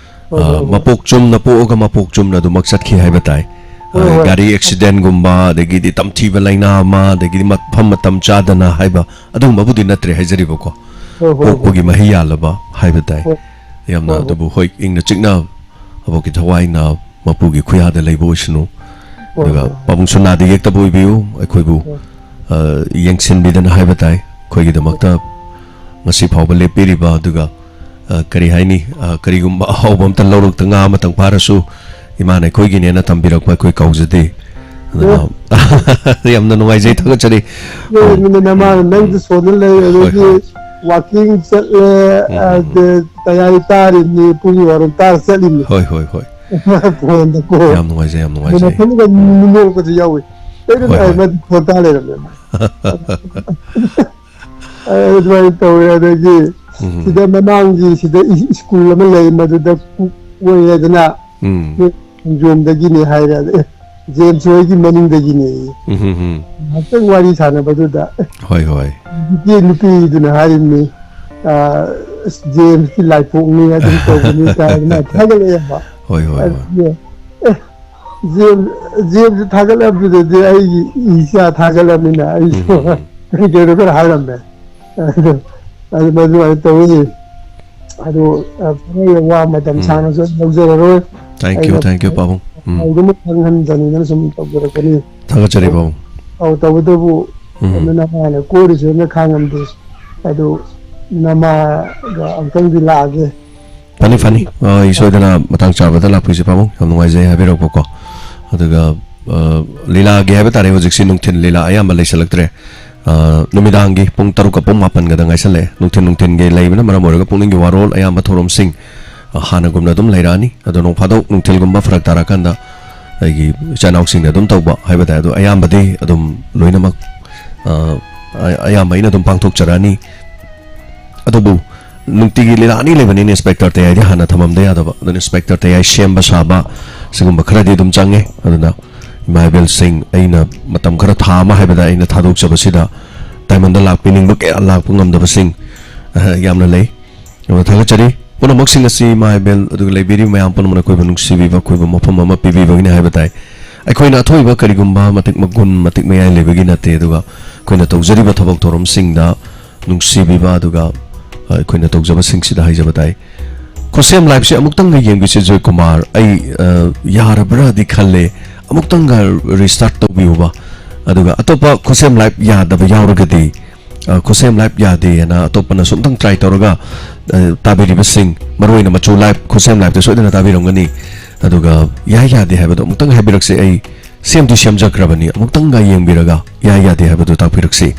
ꯍꯣꯏ, ꯑ, ꯍꯣꯏ, ꯍꯣꯏ꯫ ꯃꯄꯣꯛ ꯆꯨꯝꯅ ꯄꯣꯛꯑꯒ ꯃꯄꯣꯛ ꯆꯨꯝꯅ ꯑꯗꯨꯃꯛ ꯆꯠꯈꯤ ꯍꯥꯏꯕ ꯇꯥꯏ꯫ ꯍꯣꯏ, ꯑ, ꯍꯣꯏ꯫ ꯒꯥꯔꯤ ꯑꯦꯛꯁꯤꯗꯦꯟꯒꯨꯝꯕ, ꯑꯗꯒꯤꯗꯤ ꯇꯝꯊꯤꯕ ꯂꯩꯅꯥ ꯑꯃ, ꯑꯗꯒꯤꯗꯤ ꯃꯐꯝ ꯃꯇꯝ ꯆꯥꯗꯅ ꯍꯥꯏꯕ, ꯑꯗꯨꯒꯨꯝꯕꯕꯨꯗꯤ ꯅꯠꯇ꯭ꯔꯦ ꯍꯥꯏꯖꯔꯤꯕꯀꯣ꯫ ꯍꯣꯏ, ꯍꯣꯏ, ꯍꯣꯏ꯫ ꯄꯣꯛꯄꯒꯤ ꯃꯍꯩ ꯌꯥꯜꯂꯕ ꯍꯥꯏꯕ ꯇꯥꯏ꯫ ꯍꯣꯏ꯫ ꯌꯥꯝꯅ ꯍꯣꯏ, ꯍꯣꯏ꯫ ꯑꯗꯨꯕꯨ ꯍꯣꯏ, ꯏꯪꯅ ꯆꯤꯛꯅ ꯑꯕꯣꯛꯀꯤ ꯊꯋꯥꯏꯅ ꯃꯄꯨꯒꯤ ꯈꯨꯌꯥꯗ ꯂꯩꯕ ꯑꯣꯏꯁꯅꯨ꯫ ꯍꯣꯏ, ꯑꯗꯨꯒ ꯍꯣꯏ, ꯍꯣꯏ꯫ ꯄꯥꯕꯨꯡꯁꯨ ꯅꯥꯗ ꯌꯦꯛꯇꯕ ꯑꯣꯏꯕꯤꯌꯨ꯫ ꯑꯩꯈꯣꯏꯕꯨ, ꯍꯣꯏ꯫ ꯑ, ꯌꯦꯡꯁꯤꯟꯕꯤꯗꯅ ꯍꯥꯏꯕ ꯇꯥꯏ꯫ ꯑꯩꯈꯣꯏꯒꯤꯗꯃꯛꯇ ꯉꯁꯤ ꯐꯥꯎꯕ ꯂꯦꯞꯄꯤꯔꯤꯕ, ꯑꯗꯨꯒ, ꯑ, ꯀꯔꯤ ꯍꯥꯏꯅꯤ, ꯑ, ꯀꯔꯤꯒꯨꯝꯕ ꯑꯍꯥꯎꯕ ꯑꯝꯇ ꯂꯧꯔꯛꯇ ꯉꯥ ꯑꯃꯇꯪ ꯐꯥꯔꯁꯨ ꯏꯃꯥꯅ ꯑꯩꯈꯣꯏꯒꯤꯅꯦꯅ ꯊꯝꯕꯤꯔꯛꯄ ꯑꯩꯈꯣꯏ ꯀꯥꯎꯖꯗꯦ꯫ ꯑꯗꯨꯅ ꯑꯦ꯫ ꯌꯥꯝꯅ ꯅꯨꯡꯉꯥꯏꯖꯩ, ꯊꯥꯒꯠꯆꯔꯤ꯫ ꯑꯦ, ꯎꯝ꯫ ꯃꯤꯅꯤꯠ ꯑꯃ ꯎꯝ, ꯅꯪꯁꯨ ꯎꯝ꯫ ꯁꯣꯟꯗ ꯂꯩ, ꯍꯣꯏ, ꯑꯗꯒꯤ ꯍꯣꯏ꯫ ꯋꯥꯀꯤꯡ ꯆꯠꯂꯦ, ꯎꯝ, ꯎꯝ, ꯎꯝ꯫ ꯑꯗ ꯇꯌꯥꯔꯤ ꯇꯥꯔꯤꯕꯅꯤ, ꯄꯨꯡ ꯕꯥꯔꯣ ꯇꯥꯔ ꯆꯠꯂꯤꯕꯅꯤ꯫ ꯍꯣꯏ, ꯍꯣꯏ, ꯍꯣꯏ꯫ ꯐꯣꯟꯗꯀꯣ꯫ ꯌꯥꯝ ꯅꯨꯡꯉꯥꯏꯖꯩ, ꯌꯥꯝ ꯑꯗꯨ ꯅꯨꯡꯉꯥꯏꯖꯩ꯫ ꯃꯊꯟꯇ ꯎꯝ꯫ ꯅꯣꯛꯄꯁꯨ ꯌꯥꯎꯏ꯫ ꯑꯩꯅ ꯍꯣꯏ, ꯍꯣꯏ꯫ ꯍꯥꯏꯕꯗꯤ ꯐꯣꯟ ꯇꯥ ꯂꯩꯔꯝꯃꯦ꯫ ꯑꯗꯨꯃꯥꯏꯅ ꯇꯧꯋꯦ꯫ ꯑꯗꯒꯤ ꯎꯝ꯫ ꯁꯤꯗ ꯃꯃꯥꯡꯒꯤ ꯁꯤꯗ ꯏ-, ꯁ꯭ꯀꯨꯜ ꯑꯃ ꯂꯩ, ꯃꯗꯨꯗ ꯀꯨꯛ ꯑꯣꯏꯔꯦꯗꯅ, ꯎꯝ꯫ ꯅꯣꯏ ꯈꯣꯡꯖꯣꯝꯗꯒꯤꯅꯦ ꯍꯥꯏꯔꯦ꯫ ꯑꯗ, "ꯑꯦ, ꯖꯦꯝꯁ ꯍꯣꯏꯒꯤ ꯃꯅꯤꯡꯗꯒꯤꯅꯦ"꯫ ꯎꯝ, ꯎꯝ, ꯎꯝ꯫ ꯉꯥꯏꯍꯥꯛꯇꯪ ꯋꯥꯔꯤ ꯁꯥꯟꯅꯕꯗꯨꯗ, "ꯑꯦ, ꯍꯣꯏ, ꯍꯣꯏ꯫ ꯅꯨꯄꯤ, ꯅꯨꯄꯤꯗꯨꯅ ꯍꯥꯏꯔꯤꯕꯅꯤ, ꯑ, ꯑꯁ, ꯖꯦꯝꯁꯀꯤ ꯂꯥꯏꯄꯣꯛꯅꯤ, ꯑꯗꯨꯝ ꯇꯧꯕꯅꯤ" ꯀꯥꯏꯅ ꯊꯥꯒꯠꯂꯛꯑꯦꯕ꯫ ꯍꯣꯏ, ꯍꯣꯏ, ꯍꯣꯏ꯫ ꯑꯗꯨꯅꯦ, ꯑꯦ, ꯖꯦꯝ-, ꯖꯦꯝꯁ ꯊꯥꯒꯠꯂꯛꯄꯗꯨꯗꯗꯤ ꯑꯩꯒꯤ ꯏꯆꯥ ꯊꯥꯒꯠꯂꯝꯅꯤꯅ ꯑꯩꯁꯨ ꯎꯝ, ꯎꯝ, ꯎꯝ꯫ ꯀꯩ ꯀꯩꯅꯣ ꯈꯔ ꯍꯥꯏꯔꯝꯃꯦ꯫ ꯑꯗꯨ, ꯑꯗꯨ ꯑꯗꯨꯃꯥꯏꯅ ꯇꯧꯋꯤ꯫ ꯑꯗꯨ, ꯑ, ꯐꯔꯦ, ꯋꯥ ꯃꯇꯝ ꯎꯝ꯫ ꯁꯥꯡꯅꯁꯨ ꯂꯧꯖꯔꯔꯣꯏ꯫ Thank you, ꯑꯩꯅ thank you, ꯄꯥꯕꯨꯡ꯫ ꯎꯝ꯫ ꯄꯥꯎꯗꯨꯃ ꯈꯪꯍꯟꯖꯅꯤꯡꯗꯅ ꯁꯨꯝ ꯇꯧꯖꯔꯛꯄꯅꯤ꯫ ꯊꯥꯒꯠꯆꯔꯤ, ꯄꯥꯕꯨꯡ꯫ ꯑꯧ, ꯇꯧꯕꯇꯕꯨ ꯎꯝ꯫ ꯑꯗꯨ ꯅꯃꯥꯅ ꯀꯣꯏꯔꯤꯁꯦꯅ ꯈꯥꯡꯉꯝꯗꯦ꯫ ꯑꯗꯨ ꯅꯃꯥꯒ ꯑꯃꯨꯛꯇꯪꯗꯤ ꯂꯥꯛꯑꯒꯦ꯫ ꯐꯅꯤ, ꯐꯅꯤ꯫ ꯑ, ꯑꯩ ꯁꯣꯏꯗꯅ ꯃꯇꯥꯡ ꯆꯥꯕꯗ ꯂꯥꯛꯄꯤꯁꯤ, ꯄꯥꯕꯨꯡ꯫ ꯌꯥꯝ ꯅꯨꯡꯉꯥꯏꯖꯩ ꯍꯥꯏꯕꯤꯔꯛꯄꯀꯣ꯫ ꯑꯗꯨꯒ, ꯑ, ꯂꯤꯂꯥꯒꯤ ꯍꯥꯏꯕ ꯇꯥꯔꯦ, ꯍꯧꯖꯤꯛꯁꯤ ꯅꯨꯡꯊꯤꯜ ꯂꯤꯂꯥ ꯑꯌꯥꯝꯕ ꯂꯩꯁꯜꯂꯛꯇ꯭ꯔꯦ꯫ ꯑ, ꯅꯨꯃꯤꯗꯥꯡꯒꯤ ꯄꯨꯡ ꯇꯔꯨꯛꯀ ꯄꯨꯡ ꯃꯥꯄꯟꯒꯗ ꯉꯥꯏꯁꯜꯂꯛꯑꯦ꯫ ꯅꯨꯡꯊꯤꯜ ꯅꯨꯡꯊꯤꯜꯒꯤ ꯂꯩꯕꯅ ꯃꯔꯝ ꯑꯣꯏꯔꯒ ꯄꯨꯛꯅꯤꯡꯒꯤ ꯋꯥꯔꯣꯜ ꯑꯌꯥꯝꯕ ꯊꯧꯔꯝꯁꯤꯡ, ꯑ, ꯍꯥꯟꯅꯒꯨꯝꯅ ꯑꯗꯨꯝ ꯂꯩꯔꯛꯑꯅꯤ꯫ ꯑꯗꯣ ꯅꯣꯡ ꯐꯥꯗꯣꯛ ꯅꯨꯡꯊꯤꯜꯒꯨꯝꯕ ꯐꯔꯛ ꯇꯥꯔꯀꯥꯟꯗ ꯑꯩꯒꯤ ꯏꯆꯥ ꯏꯅꯥꯎꯁꯤꯡꯅ ꯑꯗꯨꯝ ꯇꯧꯕ ꯍꯥꯏꯕ ꯇꯥꯏ꯫ ꯑꯗꯣ ꯑꯌꯥꯝꯕꯗꯤ ꯑꯗꯨꯝ ꯂꯣꯏꯅꯃꯛ, ꯑ, ꯑ-, ꯑꯌꯥꯝꯕ ꯑꯩꯅ ꯑꯗꯨꯝ ꯄꯥꯡꯊꯣꯛꯆꯔꯛꯑꯅꯤ꯫ ꯑꯗꯨꯕꯨ ꯅꯨꯡꯇꯤꯒꯤ ꯂꯤꯂꯥ ꯑꯅꯤ ꯂꯩꯕꯅꯤꯅ ꯏꯟꯁꯄꯦꯛꯇꯔ ꯇꯌꯥꯏꯗꯤ ꯍꯥꯟꯅ ꯊꯝꯃꯝꯗ ꯌꯥꯗꯕ꯫ ꯑꯗꯨꯅ ꯏꯟꯁꯄꯦꯛꯇꯔ ꯇꯌꯥꯏ ꯁꯦꯝꯕ ꯁꯥꯕ ꯁꯤꯒꯨꯝꯕ ꯈꯔꯗꯤ ꯑꯗꯨꯝ ꯆꯪꯉꯦ꯫ ꯑꯗꯨꯅ ꯏꯃꯥ ꯏꯕꯦꯜꯁꯤꯡ, ꯑꯩꯅ ꯃꯇꯝ ꯈꯔ, ꯊꯥ ꯑꯃ ꯍꯥꯏꯕꯗ ꯑꯩꯅ ꯊꯥꯗꯣꯛꯆꯕꯁꯤꯗ ꯗꯥꯏꯃꯟꯗ ꯂꯥꯛꯄꯤꯅꯤꯡꯕ ꯀꯌꯥ ꯂꯥꯛꯄ ꯉꯝꯗꯕꯁꯤꯡ, ꯑ, ꯌꯥꯝꯅ ꯂꯩ꯫ ꯑꯗꯨꯅ ꯊꯥꯒꯠꯆꯔꯤ꯫ ꯄꯨꯝꯅꯃꯛꯁꯤꯡ ꯑꯁꯤ ꯏꯃꯥ ꯏꯕꯦꯜ ꯑꯗꯨꯒ ꯂꯩꯕꯤꯔꯤꯕ ꯃꯌꯥꯝ ꯄꯨꯝꯅꯃꯛꯅ ꯑꯩꯈꯣꯏꯕꯨ ꯅꯨꯡꯁꯤꯕꯤꯕ, ꯑꯩꯈꯣꯏꯕꯨ ꯃꯐꯝ ꯑꯃ ꯄꯤꯕꯤꯕꯒꯤꯅꯤ ꯍꯥꯏꯕ ꯇꯥꯏ꯫ ꯑꯩꯈꯣꯏꯅ ꯑꯊꯣꯏꯕ ꯀꯔꯤꯒꯨꯝꯕ ꯃꯇꯤꯛ ꯃꯒꯨꯟ, ꯃꯇꯤꯛ ꯃꯌꯥꯏ ꯂꯩꯕꯒꯤ ꯅꯠꯇꯦ, ꯑꯗꯨꯒ ꯑꯩꯈꯣꯏꯅ ꯇꯧꯖꯔꯤꯕ ꯊꯕꯛ ꯊꯧꯔꯝꯁꯤꯡꯗ ꯅꯨꯡꯁꯤꯕꯤꯕ, ꯑꯗꯨꯒ, ꯑ, ꯑꯩꯈꯣꯏꯅ ꯇꯧꯖꯕꯁꯤꯡꯁꯤꯗ ꯍꯥꯏꯖꯕ ꯇꯥꯏ꯫ ꯈꯨꯠꯁꯦꯝ live ꯁꯦ ꯑꯃꯨꯛꯇꯪꯒ ꯌꯦꯡꯕꯤꯁꯤ, ꯖꯣꯏꯀꯨꯃꯥꯔ꯫ ꯑꯩ, ꯑ, ꯌꯥꯔꯕ꯭ꯔꯥꯗꯤ ꯈꯜꯂꯦ꯫ ꯑꯃꯨꯛꯇꯪꯒ restart ꯇꯧꯕꯤꯌꯨꯕ꯫ ꯑꯗꯨꯒ ꯑꯇꯣꯞꯄ ꯈꯨꯠꯁꯦꯝ live ꯌꯥꯗꯕ ꯌꯥꯎꯔꯒꯗꯤ, ꯑ, ꯈꯨꯠꯁꯦꯝ live ꯌꯥꯗꯦꯅ ꯑꯇꯣꯞꯄꯅꯁꯨ ꯑꯝꯇꯪ try ꯇꯧꯔꯒ, ꯑ, ꯇꯥꯕꯤꯔꯤꯕꯁꯤꯡ, ꯃꯔꯨꯑꯣꯏꯅ ꯃꯆꯨ live, ꯈꯨꯠꯁꯦꯝ live ꯇ ꯁꯣꯏꯗꯅ ꯇꯥꯕꯤꯔꯝꯒꯅꯤ꯫ ꯑꯗꯨꯒ ꯌꯥꯏ ꯌꯥꯗꯦ ꯍꯥꯏꯕꯗꯣ ꯑꯃꯨꯛꯇꯪ ꯍꯥꯏꯕꯤꯔꯛꯁꯦ꯫ ꯑꯩ ꯁꯦꯝꯗꯤ ꯁꯦꯝꯖꯈ꯭ꯔꯕꯅꯤ, ꯑꯃꯨꯛꯇꯪꯒ ꯌꯦꯡꯕꯤꯔꯒ ꯌꯥꯏ ꯌꯥꯗꯦ ꯍꯥꯏꯕꯗꯨ ꯇꯥꯛꯄꯤꯔꯛꯁꯤ꯫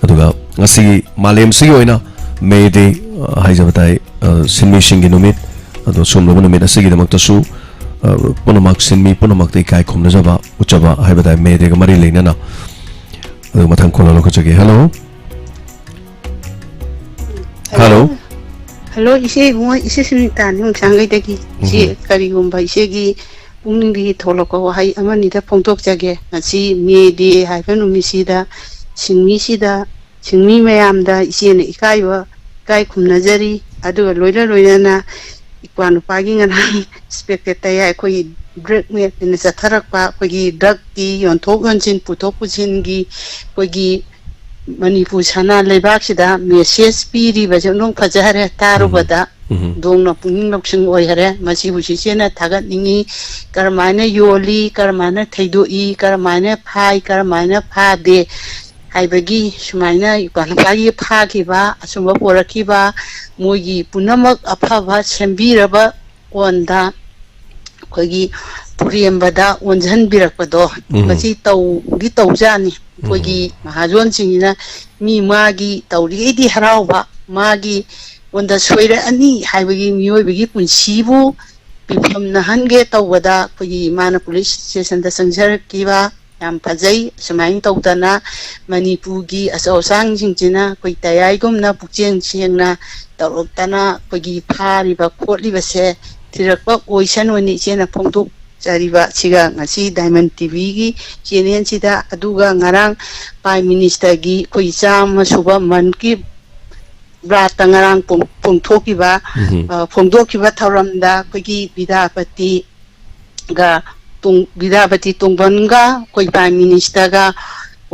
ꯑꯗꯨꯒ ꯉꯁꯤ ꯃꯥꯂꯦꯝꯁꯤꯒꯤ ꯑꯣꯏꯅ May Day, ꯑ, ꯍꯥꯏꯖꯕ ꯇꯥꯏ, ꯑ, ꯁꯤꯟꯃꯤꯁꯤꯡꯒꯤ ꯅꯨꯃꯤꯠ, ꯑꯗꯣ ꯁꯣꯝꯂꯕ ꯅꯨꯃꯤꯠ ꯑꯁꯤꯒꯤꯗꯃꯛꯇꯁꯨ, ꯑ, ꯄꯨꯝꯅꯃꯛ, ꯁꯤꯟꯃꯤ ꯄꯨꯝꯅꯃꯛꯇ ꯏꯀꯥꯏ ꯈꯨꯝꯅꯖꯕ ꯎꯠꯆꯕ ꯍꯥꯏꯕ ꯇꯥꯏ, May Day ꯒ ꯃꯔꯤ ꯂꯩꯅꯅ꯫ ꯑꯗꯨꯒ ꯃꯊꯪ call ꯂꯧꯈꯠꯆꯒꯦ꯫ Hello꯫ Hello꯫ Hello, ꯏꯆꯦ ꯏꯕꯨꯡꯉꯣ, ꯏꯆꯦ ꯁꯨꯅꯤꯇꯥꯅꯤ ꯍꯣꯡꯁꯥꯡꯈꯩꯗꯒꯤ꯫ ꯏꯆꯦ, ꯎꯝ꯫ ꯀꯔꯤꯒꯨꯝꯕ ꯏꯆꯦꯒꯤ ꯄꯨꯛꯅꯤꯡꯗꯒꯤ ꯊꯣꯛꯂꯛꯄ ꯋꯥꯍꯩ ꯑꯃꯅꯤꯗ ꯐꯣꯡꯗꯣꯛꯆꯒꯦ꯫ ꯉꯁꯤ May Day ꯍꯥꯏꯕ ꯅꯨꯃꯤꯠꯁꯤꯗ ꯁꯤꯟꯃꯤꯁꯤꯗ, ꯁꯤꯟꯃꯤ ꯃꯌꯥꯝꯗ ꯏꯆꯦꯅ ꯏꯀꯥꯏꯕ, ꯏꯀꯥꯏ ꯈꯨꯝꯅꯖꯔꯤ꯫ ꯑꯗꯨꯒ ꯂꯣꯏꯅ ꯂꯣꯏꯅꯅ ꯏꯄ꯭ꯋꯥ ꯅꯨꯄꯥꯒꯤ ꯉꯔꯥꯡ ꯏꯟꯁꯄꯦꯛꯇꯔ ꯇꯌꯥꯏ ꯑꯩꯈꯣꯏꯒꯤ ꯗ꯭ꯔꯒ ꯃꯦꯠꯇꯅ ꯆꯠꯊꯔꯛꯄ, ꯑꯩꯈꯣꯏꯒꯤ ꯗ꯭ꯔꯒꯀꯤ ꯌꯣꯟꯊꯣꯛ ꯌꯣꯟꯁꯤꯟ, ꯄꯨꯊꯣꯛ ꯄꯨꯁꯤꯟꯒꯤ ꯑꯩꯈꯣꯏꯒꯤ ꯃꯅꯤꯄꯨꯔ ꯁꯅꯥ ꯂꯩꯕꯥꯛꯁꯤꯗ ꯃꯦꯁꯦꯖ ꯄꯤꯔꯤꯕꯁꯦ ꯑꯗꯨꯝ ꯐꯖꯈꯔꯦ ꯇꯥꯔꯨꯕꯗ꯫ ꯎꯝ꯫ ꯗꯣꯡꯅ ꯄꯨꯛꯅꯤꯡ ꯂꯧꯁꯤꯡ ꯑꯣꯏꯈꯔꯦ꯫ ꯃꯁꯤ ꯍꯧꯖꯤꯛ ꯏꯆꯦꯅ ꯊꯥꯒꯠꯅꯤꯡꯉꯤ꯫ ꯀꯔꯝꯍꯥꯏꯅ ꯌꯣꯜꯂꯤ, ꯀꯔꯝꯍꯥꯏꯅ ꯊꯩꯗꯣꯛꯏ, ꯀꯔꯝꯍꯥꯏꯅ ꯐꯥꯏ, ꯀꯔꯝꯍꯥꯏꯅ ꯐꯥꯗꯦ ꯍꯥꯏꯕꯒꯤ, ꯁꯨꯃꯥꯏꯅ ꯏꯄ꯭ꯋꯥ ꯅꯨꯄꯥꯒꯤ ꯐꯥꯈꯤꯕ, ꯑꯆꯨꯝꯕ ꯄꯣꯔꯛꯈꯤꯕ, ꯃꯣꯏꯒꯤ ꯄꯨꯝꯅꯃꯛ ꯑꯐꯕ ꯁꯦꯝꯕꯤꯔꯕ ꯀꯣꯟꯗ ꯑꯩꯈꯣꯏꯒꯤ ꯄꯨꯔꯦꯝꯕꯗ ꯑꯣꯟꯁꯤꯟꯕꯤꯔꯛꯄꯗꯣ, ꯎꯝ꯫ ꯃꯁꯤ ꯇꯧꯗꯤ ꯇꯧꯖꯥꯅꯤ꯫ ꯎꯝ꯫ ꯑꯩꯈꯣꯏꯒꯤ ꯃꯍꯥꯖꯣꯟꯁꯤꯡꯁꯤꯅ ꯃꯤ ꯃꯥꯒꯤ ꯇꯧꯔꯤꯈꯩꯗꯤ ꯍꯔꯥꯎꯕ, ꯃꯥꯒꯤ ꯉꯣꯟꯗ ꯁꯣꯏꯔꯛꯑꯅꯤ ꯍꯥꯏꯕꯒꯤ ꯃꯤꯑꯣꯏꯕꯒꯤ ꯄꯨꯟꯁꯤꯕꯨ ꯄꯤꯐꯝ ꯅꯍꯟꯒꯦ ꯇꯧꯕꯗ ꯑꯩꯈꯣꯏꯒꯤ ꯃꯥꯅ ꯄꯨꯂꯤꯁ ꯁ꯭ꯇꯦꯁꯟꯗ ꯆꯪꯖꯔꯛꯈꯤꯕ ꯌꯥꯝ ꯐꯖꯩ꯫ ꯑꯁꯨꯃꯥꯏꯅ ꯇꯧꯗꯅ ꯃꯅꯤꯄꯨꯔꯒꯤ ꯑꯆꯧ ꯑꯁꯥꯡꯁꯤꯡꯁꯤꯅ ꯑꯩꯈꯣꯏ ꯇꯌꯥꯏꯒꯨꯝꯅ ꯄꯨꯛꯆꯦꯜ ꯁꯦꯡꯅ ꯇꯧꯔꯛꯇꯅ ꯑꯩꯈꯣꯏꯒꯤ ꯐꯥꯔꯤꯕ ꯈꯣꯠꯂꯤꯕꯁꯦ ꯊꯤꯔꯛꯄ ꯑꯣꯏꯁꯅꯨꯅ ꯏꯆꯦꯅ ꯐꯣꯡꯗꯣꯛꯆꯔꯤꯕ ꯁꯤꯒ ꯉꯁꯤ Diamond ꯇꯤꯚꯤꯒꯤ ꯆꯦꯅꯦꯜꯁꯤꯗ꯫ ꯑꯗꯨꯒ ꯉꯔꯥꯡ ꯄ꯭ꯔꯥꯏꯝ ꯃꯤꯅꯤꯁꯇꯔꯒꯤ ꯑꯩꯈꯣꯏ ꯆꯥꯝꯃ ꯁꯨꯕ ꯃꯟ ꯀꯤ ꯕꯥꯠꯇ ꯉꯔꯥꯡ ꯄꯣꯡ-, ꯄꯣꯡꯊꯣꯛꯈꯤꯕ, ꯎꯝ꯫ ꯑ, ꯐꯣꯡꯗꯣꯛꯈꯤꯕ ꯊꯧꯔꯝꯗ ꯑꯩꯈꯣꯏꯒꯤ ꯕꯤꯗ꯭ꯌꯥꯄꯇꯤꯒ ꯇꯣꯡ-, ꯕꯤꯗ꯭ꯌꯥꯄꯇꯤ ꯇꯣꯡꯕ꯭ꯔꯝꯒ ꯑꯩꯈꯣꯏ Prime Ministerꯒ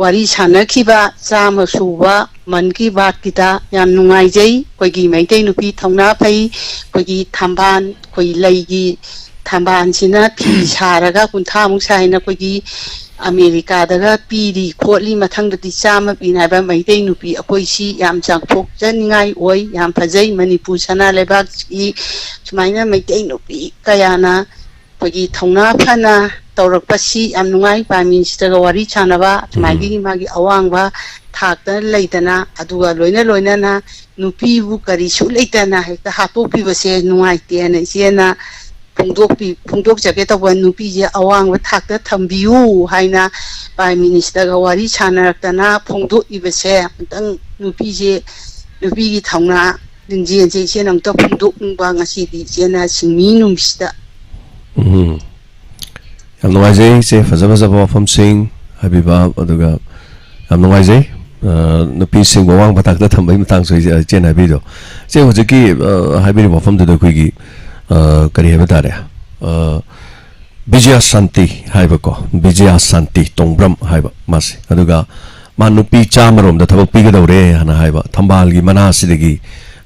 ꯋꯥꯔꯤ ꯁꯥꯟꯅꯈꯤꯕ ꯆꯥꯝꯃ ꯁꯨꯕ ꯃꯟ ꯀꯤ ꯕꯥꯠꯀꯤꯗ ꯌꯥꯝ ꯅꯨꯡꯉꯥꯏꯖꯩ꯫ ꯑꯩꯈꯣꯏꯒꯤ ꯃꯩꯇꯩ ꯅꯨꯄꯤ ꯊꯧꯅꯥ ꯐꯩ, ꯑꯩꯈꯣꯏꯒꯤ ꯊꯝꯕꯥꯜ, ꯑꯩꯈꯣꯏ ꯂꯩꯒꯤ ꯊꯝꯕꯥꯜꯁꯤꯅ ꯐꯤ ꯁꯥꯔꯒ ꯀꯨꯟꯊ꯭ꯔꯥꯃꯨꯛ ꯁꯥꯏꯅ ꯑꯩꯈꯣꯏꯒꯤ ꯑꯃꯦꯔꯤꯀꯥꯗꯒ ꯄꯤꯔꯤ ꯈꯣꯠꯂꯤ, ꯃꯊꯪꯗꯗꯤ ꯆꯥꯝꯃ ꯄꯤꯅ ꯍꯥꯏꯕ ꯃꯩꯇꯩ ꯅꯨꯄꯤ ꯑꯩꯈꯣꯏꯁꯤ ꯌꯥꯝ ꯆꯥꯎꯊꯣꯛꯆꯅꯤꯡꯉꯥꯏ ꯑꯣꯏ, ꯌꯥꯝ ꯐꯖꯩ꯫ ꯃꯅꯤꯄꯨꯔ ꯁꯅꯥ ꯂꯩꯕꯥꯛꯀꯤ ꯁꯨꯃꯥꯏꯅ ꯃꯩꯇꯩ ꯅꯨꯄꯤ ꯀꯌꯥꯅ ꯑꯩꯈꯣꯏꯒꯤ ꯊꯧꯅꯥ ꯐꯅ ꯇꯧꯔꯛꯄꯁꯤ ꯌꯥꯝ ꯅꯨꯡꯉꯥꯏ꯫ Prime Ministerꯒ ꯋꯥꯔꯤ ꯁꯥꯟꯅꯕ ꯁꯨꯃꯥꯏꯒꯤ ꯃꯥꯒꯤ ꯑꯋꯥꯡꯕ ꯊꯥꯛꯇ ꯂꯩꯗꯅ, ꯑꯗꯨꯒ ꯂꯣꯏꯅ ꯂꯣꯏꯅꯅ ꯅꯨꯄꯤꯕꯨ ꯀꯔꯤꯁꯨ ꯂꯩꯇꯅ ꯍꯦꯛꯇ ꯍꯥꯠꯇꯣꯛꯄꯤꯕꯁꯦ ꯅꯨꯡꯉꯥꯏꯇꯦꯅ ꯏꯆꯦꯅ ꯐꯣꯡꯗꯣꯛꯄꯤ-, ꯐꯣꯡꯗꯣꯛꯆꯒꯦ ꯇꯧꯕ꯫ ꯅꯨꯄꯤꯁꯦ ꯑꯋꯥꯡꯕ ꯊꯥꯛꯇ ꯊꯝꯕꯤꯌꯨ ꯍꯥꯏꯅ Prime Ministerꯒ ꯋꯥꯔꯤ ꯁꯥꯟꯅꯔꯛꯇꯅ ꯐꯣꯡꯗꯣꯛꯏꯕꯁꯦ ꯑꯃꯨꯛꯇꯪ ꯅꯨꯄꯤꯁꯦ, ꯅꯨꯄꯤꯒꯤ ꯊꯧꯅꯥ ꯂꯤꯡꯖꯦꯜꯁꯦ ꯏꯆꯦꯅ ꯑꯃꯨꯛꯇ ꯐꯣꯡꯗꯣꯛꯅꯤꯡꯕ ꯉꯁꯤꯗꯤ ꯏꯆꯦꯅ ꯁꯤꯟꯃꯤ ꯅꯨꯃꯤꯠꯁꯤꯗ꯫ ꯎꯝ꯫ ꯌꯥꯝ ꯅꯨꯡꯉꯥꯏꯖꯩ ꯏꯆꯦ, ꯐꯖ ꯐꯖꯕ ꯋꯥꯐꯝꯁꯤꯡ ꯍꯥꯏꯕꯤꯕ, ꯑꯗꯨꯒ ꯌꯥꯝ ꯅꯨꯡꯉꯥꯏꯖꯩ꯫ ꯑ, ꯅꯨꯄꯤꯁꯤꯡꯕꯨ ꯑꯋꯥꯡꯕ ꯊꯥꯛꯇ ꯊꯝꯕꯒꯤ ꯃꯇꯥꯡꯁꯨ ꯏꯆꯦ-, ꯏꯆꯦꯅ ꯍꯥꯏꯕꯤꯗꯣ꯫ ꯏꯆꯦ, ꯍꯧꯖꯤꯛꯀꯤ, ꯑ, ꯍꯥꯏꯕꯤꯔꯤꯕ ꯋꯥꯐꯝꯗꯨꯗ ꯑꯩꯈꯣꯏꯒꯤ, ꯑ, ꯀꯔꯤ ꯍꯥꯏꯕ ꯇꯥꯔꯦ? ꯑ, ꯕꯤꯖꯌ ꯁꯥꯟꯇꯤ ꯍꯥꯏꯕꯀꯣ, ꯕꯤꯖꯌ ꯁꯥꯟꯇꯤ ꯇꯣꯡꯕ꯭ꯔꯝ ꯍꯥꯏꯕ ꯃꯥꯁꯦ꯫ ꯑꯗꯨꯒ ꯃꯥ ꯅꯨꯄꯤ ꯆꯥꯝꯃꯔꯣꯝꯗ ꯊꯕꯛ ꯄꯤꯒꯗꯧꯔꯦ ꯍꯥꯏꯅ ꯍꯥꯏꯕ, ꯊꯝꯕꯥꯜꯒꯤ ꯃꯅꯥꯁꯤꯗꯒꯤ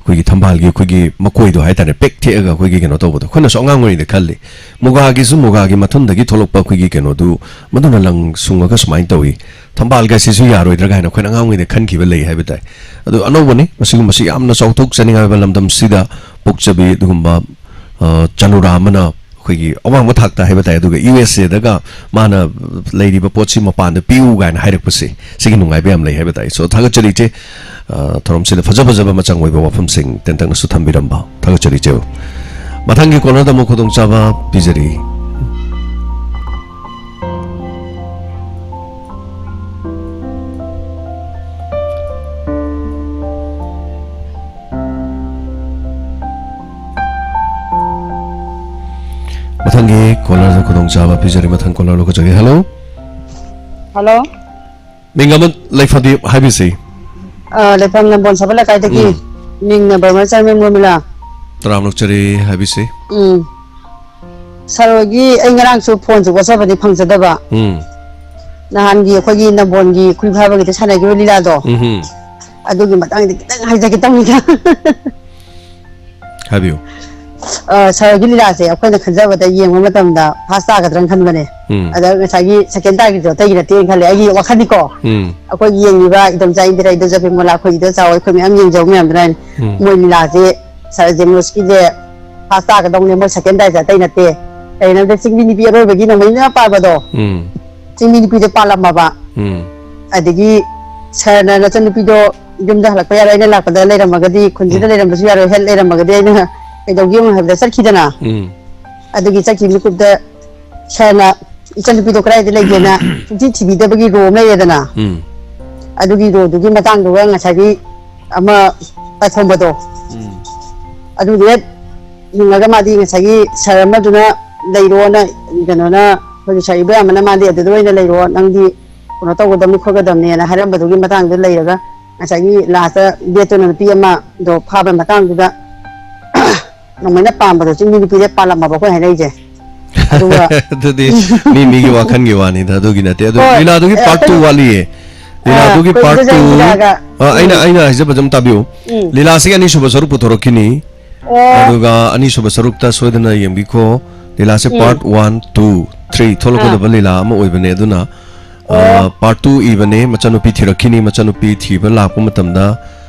ꯑꯩꯈꯣꯏꯒꯤ ꯊꯝꯕꯥꯜꯒꯤ ꯑꯩꯈꯣꯏꯒꯤ ꯃꯈꯣꯏꯗꯣ ꯍꯥꯏꯇꯥꯔꯦ, ꯄꯦꯛ ꯊꯦꯛꯑꯒ ꯑꯩꯈꯣꯏꯒꯤ ꯀꯩꯅꯣ ꯇꯧꯕꯗꯣ, ꯑꯩꯈꯣꯏꯅꯁꯨ ꯑꯉꯥꯡ ꯑꯣꯏꯔꯤꯉꯩꯗ ꯈꯜꯂꯤ, ꯃꯨꯒꯥꯒꯤꯁꯨ, ꯃꯨꯒꯥꯒꯤ ꯃꯊꯨꯟꯗꯒꯤ ꯊꯣꯛꯂꯛꯄ ꯑꯩꯈꯣꯏꯒꯤ ꯀꯩꯅꯣꯗꯨ, ꯃꯗꯨꯅ ꯂꯪ ꯁꯨꯡꯉꯒ ꯁꯨꯃꯥꯏꯅ ꯇꯧꯏ, ꯊꯝꯕꯥꯜꯒꯁꯤꯁꯨ ꯌꯥꯔꯣꯏꯗ꯭ꯔꯥ ꯀꯥꯏꯅ ꯑꯩꯈꯣꯏꯅ ꯑꯉꯥꯡ ꯑꯣꯏꯔꯤꯉꯩꯗ ꯈꯟꯈꯤꯕ ꯂꯩ ꯍꯥꯏꯕ ꯇꯥꯏ꯫ ꯑꯗꯨ ꯑꯅꯧꯕꯅꯤ, ꯃꯁꯤꯒꯨꯝꯕꯁꯤ ꯌꯥꯝꯅ ꯆꯥꯎꯊꯣꯛꯆꯅꯤꯡꯉꯥꯏ ꯑꯣꯏꯕ ꯂꯝꯗꯝꯁꯤꯗ ꯄꯣꯛꯆꯕꯤ ꯑꯗꯨꯒꯨꯝꯕ, ꯑ, ꯆꯅꯨꯔꯥ ꯑꯃꯅ ꯑꯩꯈꯣꯏꯒꯤ ꯑꯋꯥꯡꯕ ꯊꯥꯛꯇ ꯍꯥꯏꯕ ꯇꯥꯏ, ꯑꯗꯨꯒ ꯌꯨ ꯑꯦꯁ ꯑꯦꯗꯒ ꯃꯥꯅ ꯂꯩꯔꯤꯕ ꯄꯣꯠꯁꯤ ꯃꯄꯥꯟꯗ ꯄꯤꯌꯨ ꯀꯥꯏꯅ ꯍꯥꯏꯔꯛꯄꯁꯦ, ꯁꯤꯒꯤ ꯅꯨꯡꯉꯥꯏꯕ ꯌꯥꯝ ꯂꯩ ꯍꯥꯏꯕ ꯇꯥꯏ꯫ So, ꯊꯥꯒꯠꯆꯔꯤ ꯏꯆꯦ, ꯑ, ꯊꯧꯔꯝꯁꯤꯗ ꯐꯖ ꯐꯖꯕ ꯃꯆꯪ ꯑꯣꯏꯕ ꯋꯥꯐꯝꯁꯤꯡ ꯇꯦꯟꯇꯛꯅꯁꯨ ꯊꯝꯕꯤꯔꯝꯕ, ꯊꯥꯒꯠꯆꯔꯤ ꯏꯆꯦ꯫ ꯃꯊꯪꯒꯤ ꯀꯣꯂꯔꯗ ꯑꯃꯨꯛ ꯈꯨꯗꯣꯡꯆꯥꯕ ꯄꯤꯖꯔꯤ꯫ ꯃꯊꯪꯒꯤ ꯀꯣꯂꯔꯗ ꯈꯨꯗꯣꯡꯆꯥꯕ ꯄꯤꯖꯔꯤ꯫ ꯃꯊꯪ ꯀꯣꯂꯔ ꯂꯧꯈꯠꯆꯒꯦ꯫ ꯍꯜꯂꯣ꯫ ꯍꯜꯂꯣ꯫ ꯃꯤꯡ ꯑꯃ ꯂꯩꯐꯝꯗꯤ ꯍꯥꯏꯕꯤꯁꯤ꯫ ꯑ, ꯂꯩꯐꯝ ꯅꯝꯕꯣꯜ ꯁꯥꯕ ꯂꯩꯀꯥꯏꯗꯒꯤ꯫ ꯎꯝ꯫ ꯃꯤꯡꯅ ꯕꯔꯃ ꯆꯥꯏꯃꯦꯝ ꯔꯣꯃꯤꯂꯥ꯫ ꯇꯔꯥꯝꯅ ꯑꯣꯛꯆꯔꯤ, ꯍꯥꯏꯕꯤꯁꯤ꯫ ꯎꯝ꯫ ꯁꯥꯔ ꯍꯣꯏꯒꯤ ꯑꯩ ꯉꯔꯥꯡꯁꯨ ꯐꯣꯟꯁꯨ ꯋꯥꯆꯞꯇꯗꯤ ꯐꯪꯖꯗꯕ꯫ ꯎꯝ꯫ ꯅꯍꯥꯟꯒꯤ ꯑꯩꯈꯣꯏꯒꯤ ꯅꯝꯕꯣꯟꯒꯤ ꯈꯨꯏ ꯐꯥꯕꯒꯤꯗ ꯁꯥꯟꯅꯈꯤꯕ ꯂꯤꯂꯥꯗꯣ꯫ ꯎꯝ꯫ ꯑꯗꯨꯒꯤ ꯃꯇꯥꯡꯗ ꯈꯤꯇꯪ ꯍꯥꯏꯖꯒꯦ ꯇꯧꯅꯤꯗ꯫ ꯍꯥꯏꯕꯤꯌꯨ꯫ ꯑ, ꯁꯥꯔ ꯍꯣꯏꯒꯤ ꯂꯤꯂꯥꯁꯦ ꯑꯩꯈꯣꯏꯅ ꯈꯟꯖꯕꯗ ꯌꯦꯡꯕ ꯃꯇꯝꯗ ꯐꯥꯁ ꯇꯥꯒꯗ꯭ꯔꯅ ꯈꯟꯕꯅꯦ꯫ ꯎꯝ꯫ ꯑꯗ ꯉꯁꯥꯏꯒꯤ ꯁꯦꯀꯦꯟ ꯇꯥꯈꯤꯕꯗꯣ ꯑꯇꯩꯒꯤ ꯅꯠꯇꯦꯅ ꯈꯜꯂꯦ, ꯑꯩꯒꯤ ꯋꯥꯈꯜꯅꯤꯀꯣ꯫ ꯎꯝ꯫ ꯑꯩꯈꯣꯏ ꯌꯦꯡꯉꯤꯕ ꯏꯗꯣꯝꯆꯥ ꯏꯟꯗꯤꯔꯥ, ꯏꯗꯣ ꯖꯕꯤꯃꯣꯂꯥ, ꯑꯩꯈꯣꯏ ꯏꯗꯣ ꯆꯥꯎ, ꯑꯩꯈꯣꯏ ꯃꯌꯥꯝ ꯌꯦꯡꯖꯧ ꯃꯌꯥꯝꯗꯨꯅ ꯍꯥꯏꯅꯤ꯫ ꯎꯝ꯫ ꯃꯣꯏ ꯂꯤꯂꯥꯁꯦ ꯁꯥꯔ ꯖꯦꯝꯁꯀꯤꯁꯦ ꯐꯥꯁ ꯇꯥꯒꯗꯧꯅꯦ, ꯃꯣꯏ ꯁꯦꯀꯦꯟ ꯇꯥꯏꯁꯦ ꯑꯇꯩ ꯅꯠꯇꯦ꯫ ꯀꯩꯅꯣꯗ ꯆꯤꯡꯃꯤ ꯅꯨꯄꯤ ꯑꯔꯣꯏꯕꯒꯤ ꯅꯣꯡꯃꯩꯅ ꯄꯥꯕꯗꯣ꯫ ꯎꯝ꯫ ꯆꯤꯡꯃꯤ ꯅꯨꯄꯤꯗꯣ ꯄꯥꯜꯂꯝꯃꯕ꯫ ꯎꯝ꯫ ꯑꯗꯒꯤ ꯁꯥꯔꯅ ꯅꯆꯟꯅꯨꯄꯤꯗꯣ ꯌꯨꯝꯗ ꯍꯜꯂꯛꯄ ꯌꯥꯔꯣꯏ, ꯑꯩꯅ ꯂꯥꯛꯄꯗ ꯂꯩꯔꯝꯃꯒꯗꯤ, ꯈꯨꯟꯁꯤꯗ ꯎꯝ꯫ ꯂꯩꯔꯝꯕꯁꯨ ꯌꯥꯔꯣꯏ, ꯍꯦꯜ ꯂꯩꯔꯝꯃꯒꯗꯤ ꯑꯩꯅ ꯀꯩꯗꯧꯒꯦ ꯌꯦꯡꯉꯨ ꯍꯥꯏꯕꯗ ꯆꯠꯈꯤꯗꯅ꯫ ꯎꯝ꯫ ꯑꯗꯨꯒꯤ ꯆꯠꯈꯤꯕ ꯃꯤꯀꯨꯞꯇ ꯁꯥꯔꯅ ꯏꯆꯟꯅꯨꯄꯤꯗꯣ ꯀꯗꯥꯏꯗ ꯂꯩꯒꯦꯅ ꯁꯨꯡꯊꯤ ꯊꯤꯕꯤꯗꯕꯒꯤ ꯔꯣ ꯑꯃ ꯂꯩꯔꯦꯗꯅ꯫ ꯎꯝ꯫ ꯑꯗꯨꯒꯤ ꯔꯣꯗꯨꯒꯤ ꯃꯇꯥꯡꯗꯨꯒ ꯉꯁꯥꯏꯒꯤ ꯑꯃ ꯄꯥꯏꯈꯣꯝꯕꯗꯣ꯫ ꯎꯝ꯫ ꯑꯗꯨꯗꯨꯒ ꯌꯦꯡꯉꯒ ꯃꯥꯗꯤ ꯉꯁꯥꯏꯒꯤ ꯁꯥꯔ ꯑꯃꯗꯨꯅ ꯂꯩꯔꯣꯅ, ꯀꯩꯅꯣꯅ, ꯑꯩꯈꯣꯏꯒꯤ ꯁꯥꯔ ꯏꯕꯣꯌꯥꯝꯕꯅ ꯃꯥꯗꯤ ꯑꯗꯨꯗ ꯑꯣꯏꯅ ꯂꯩꯔꯣ, ꯅꯪꯗꯤ ꯀꯩꯅꯣ ꯇꯧꯒꯗꯕꯅꯤ ꯈꯣꯠꯀꯗꯕꯅꯤꯅ ꯍꯥꯏꯔꯝꯕꯗꯨꯒꯤ ꯃꯇꯥꯡꯗ ꯂꯩꯔꯒ ꯉꯁꯥꯏꯒꯤ ꯂꯥꯁꯇ ꯗꯦꯠꯇꯨꯅ ꯅꯨꯄꯤ ꯑꯃꯗꯣ ꯐꯥꯕ ꯃꯇꯥꯡꯗꯨꯗ ꯅꯣꯡꯃꯩꯅ ꯄꯥꯝꯕꯗꯣ ꯆꯤꯡꯃꯤ ꯅꯨꯄꯤꯗ ꯄꯥꯜꯂꯝꯃꯕ ꯑꯩꯈꯣꯏ ꯍꯥꯏꯅꯩꯁꯦ꯫ ꯑꯗꯨꯒ ꯑꯗꯨꯗꯤ ꯃꯤ ꯃꯤꯒꯤ ꯋꯥꯈꯜꯒꯤ ꯋꯥꯅꯤꯗ, ꯑꯗꯨꯒꯤ ꯅꯠꯇꯦ꯫ ꯑꯗꯨ ꯍꯣꯏ꯫ ꯂꯤꯂꯥꯗꯨꯒꯤ ꯑꯦ, part two ꯑꯩꯈꯣꯏ ꯋꯥꯠꯂꯤꯌꯦ꯫ ꯑꯥ, ꯂꯤꯂꯥꯗꯨꯒꯤ ꯑꯩꯈꯣꯏ part two, ꯏꯟꯗꯣꯆꯥꯏ ꯏꯟꯗꯤꯔꯥꯒ, ꯑ, ꯑꯩꯅ, ꯎꯝ꯫ ꯑꯩꯅ ꯍꯥꯏꯖꯕꯁꯦ ꯑꯝ ꯇꯥꯕꯤꯌꯨ꯫ ꯎꯝ꯫ ꯂꯤꯂꯥꯁꯤꯒꯤ ꯑꯅꯤꯁꯨꯕ ꯁꯔꯨꯛ ꯄꯨꯊꯣꯔꯛꯈꯤꯅꯤ꯫ ꯑꯣ꯫ ꯑꯗꯨꯒ ꯑꯅꯤꯁꯨꯕ ꯁꯔꯨꯛꯇ ꯁꯣꯏꯗꯅ ꯌꯦꯡꯕꯤꯈꯣ꯫ ꯂꯤꯂꯥꯁꯦ ꯎꯝ꯫ Part one, two, three ꯊꯣꯛꯂꯛꯀꯗꯕ ꯑꯥ꯫ ꯂꯤꯂꯥ ꯑꯃ ꯑꯣꯏꯕꯅꯦ꯫ ꯑꯗꯨꯅ, ꯑꯣ꯫ ꯑ, part two ꯏꯕꯅꯦ, ꯃꯆꯥꯅꯨꯄꯤ ꯊꯤꯔꯛꯈꯤꯅꯤ, ꯃꯆꯥꯅꯨꯄꯤ ꯊꯤꯕ ꯂꯥꯛꯄ ꯃꯇꯝꯗ,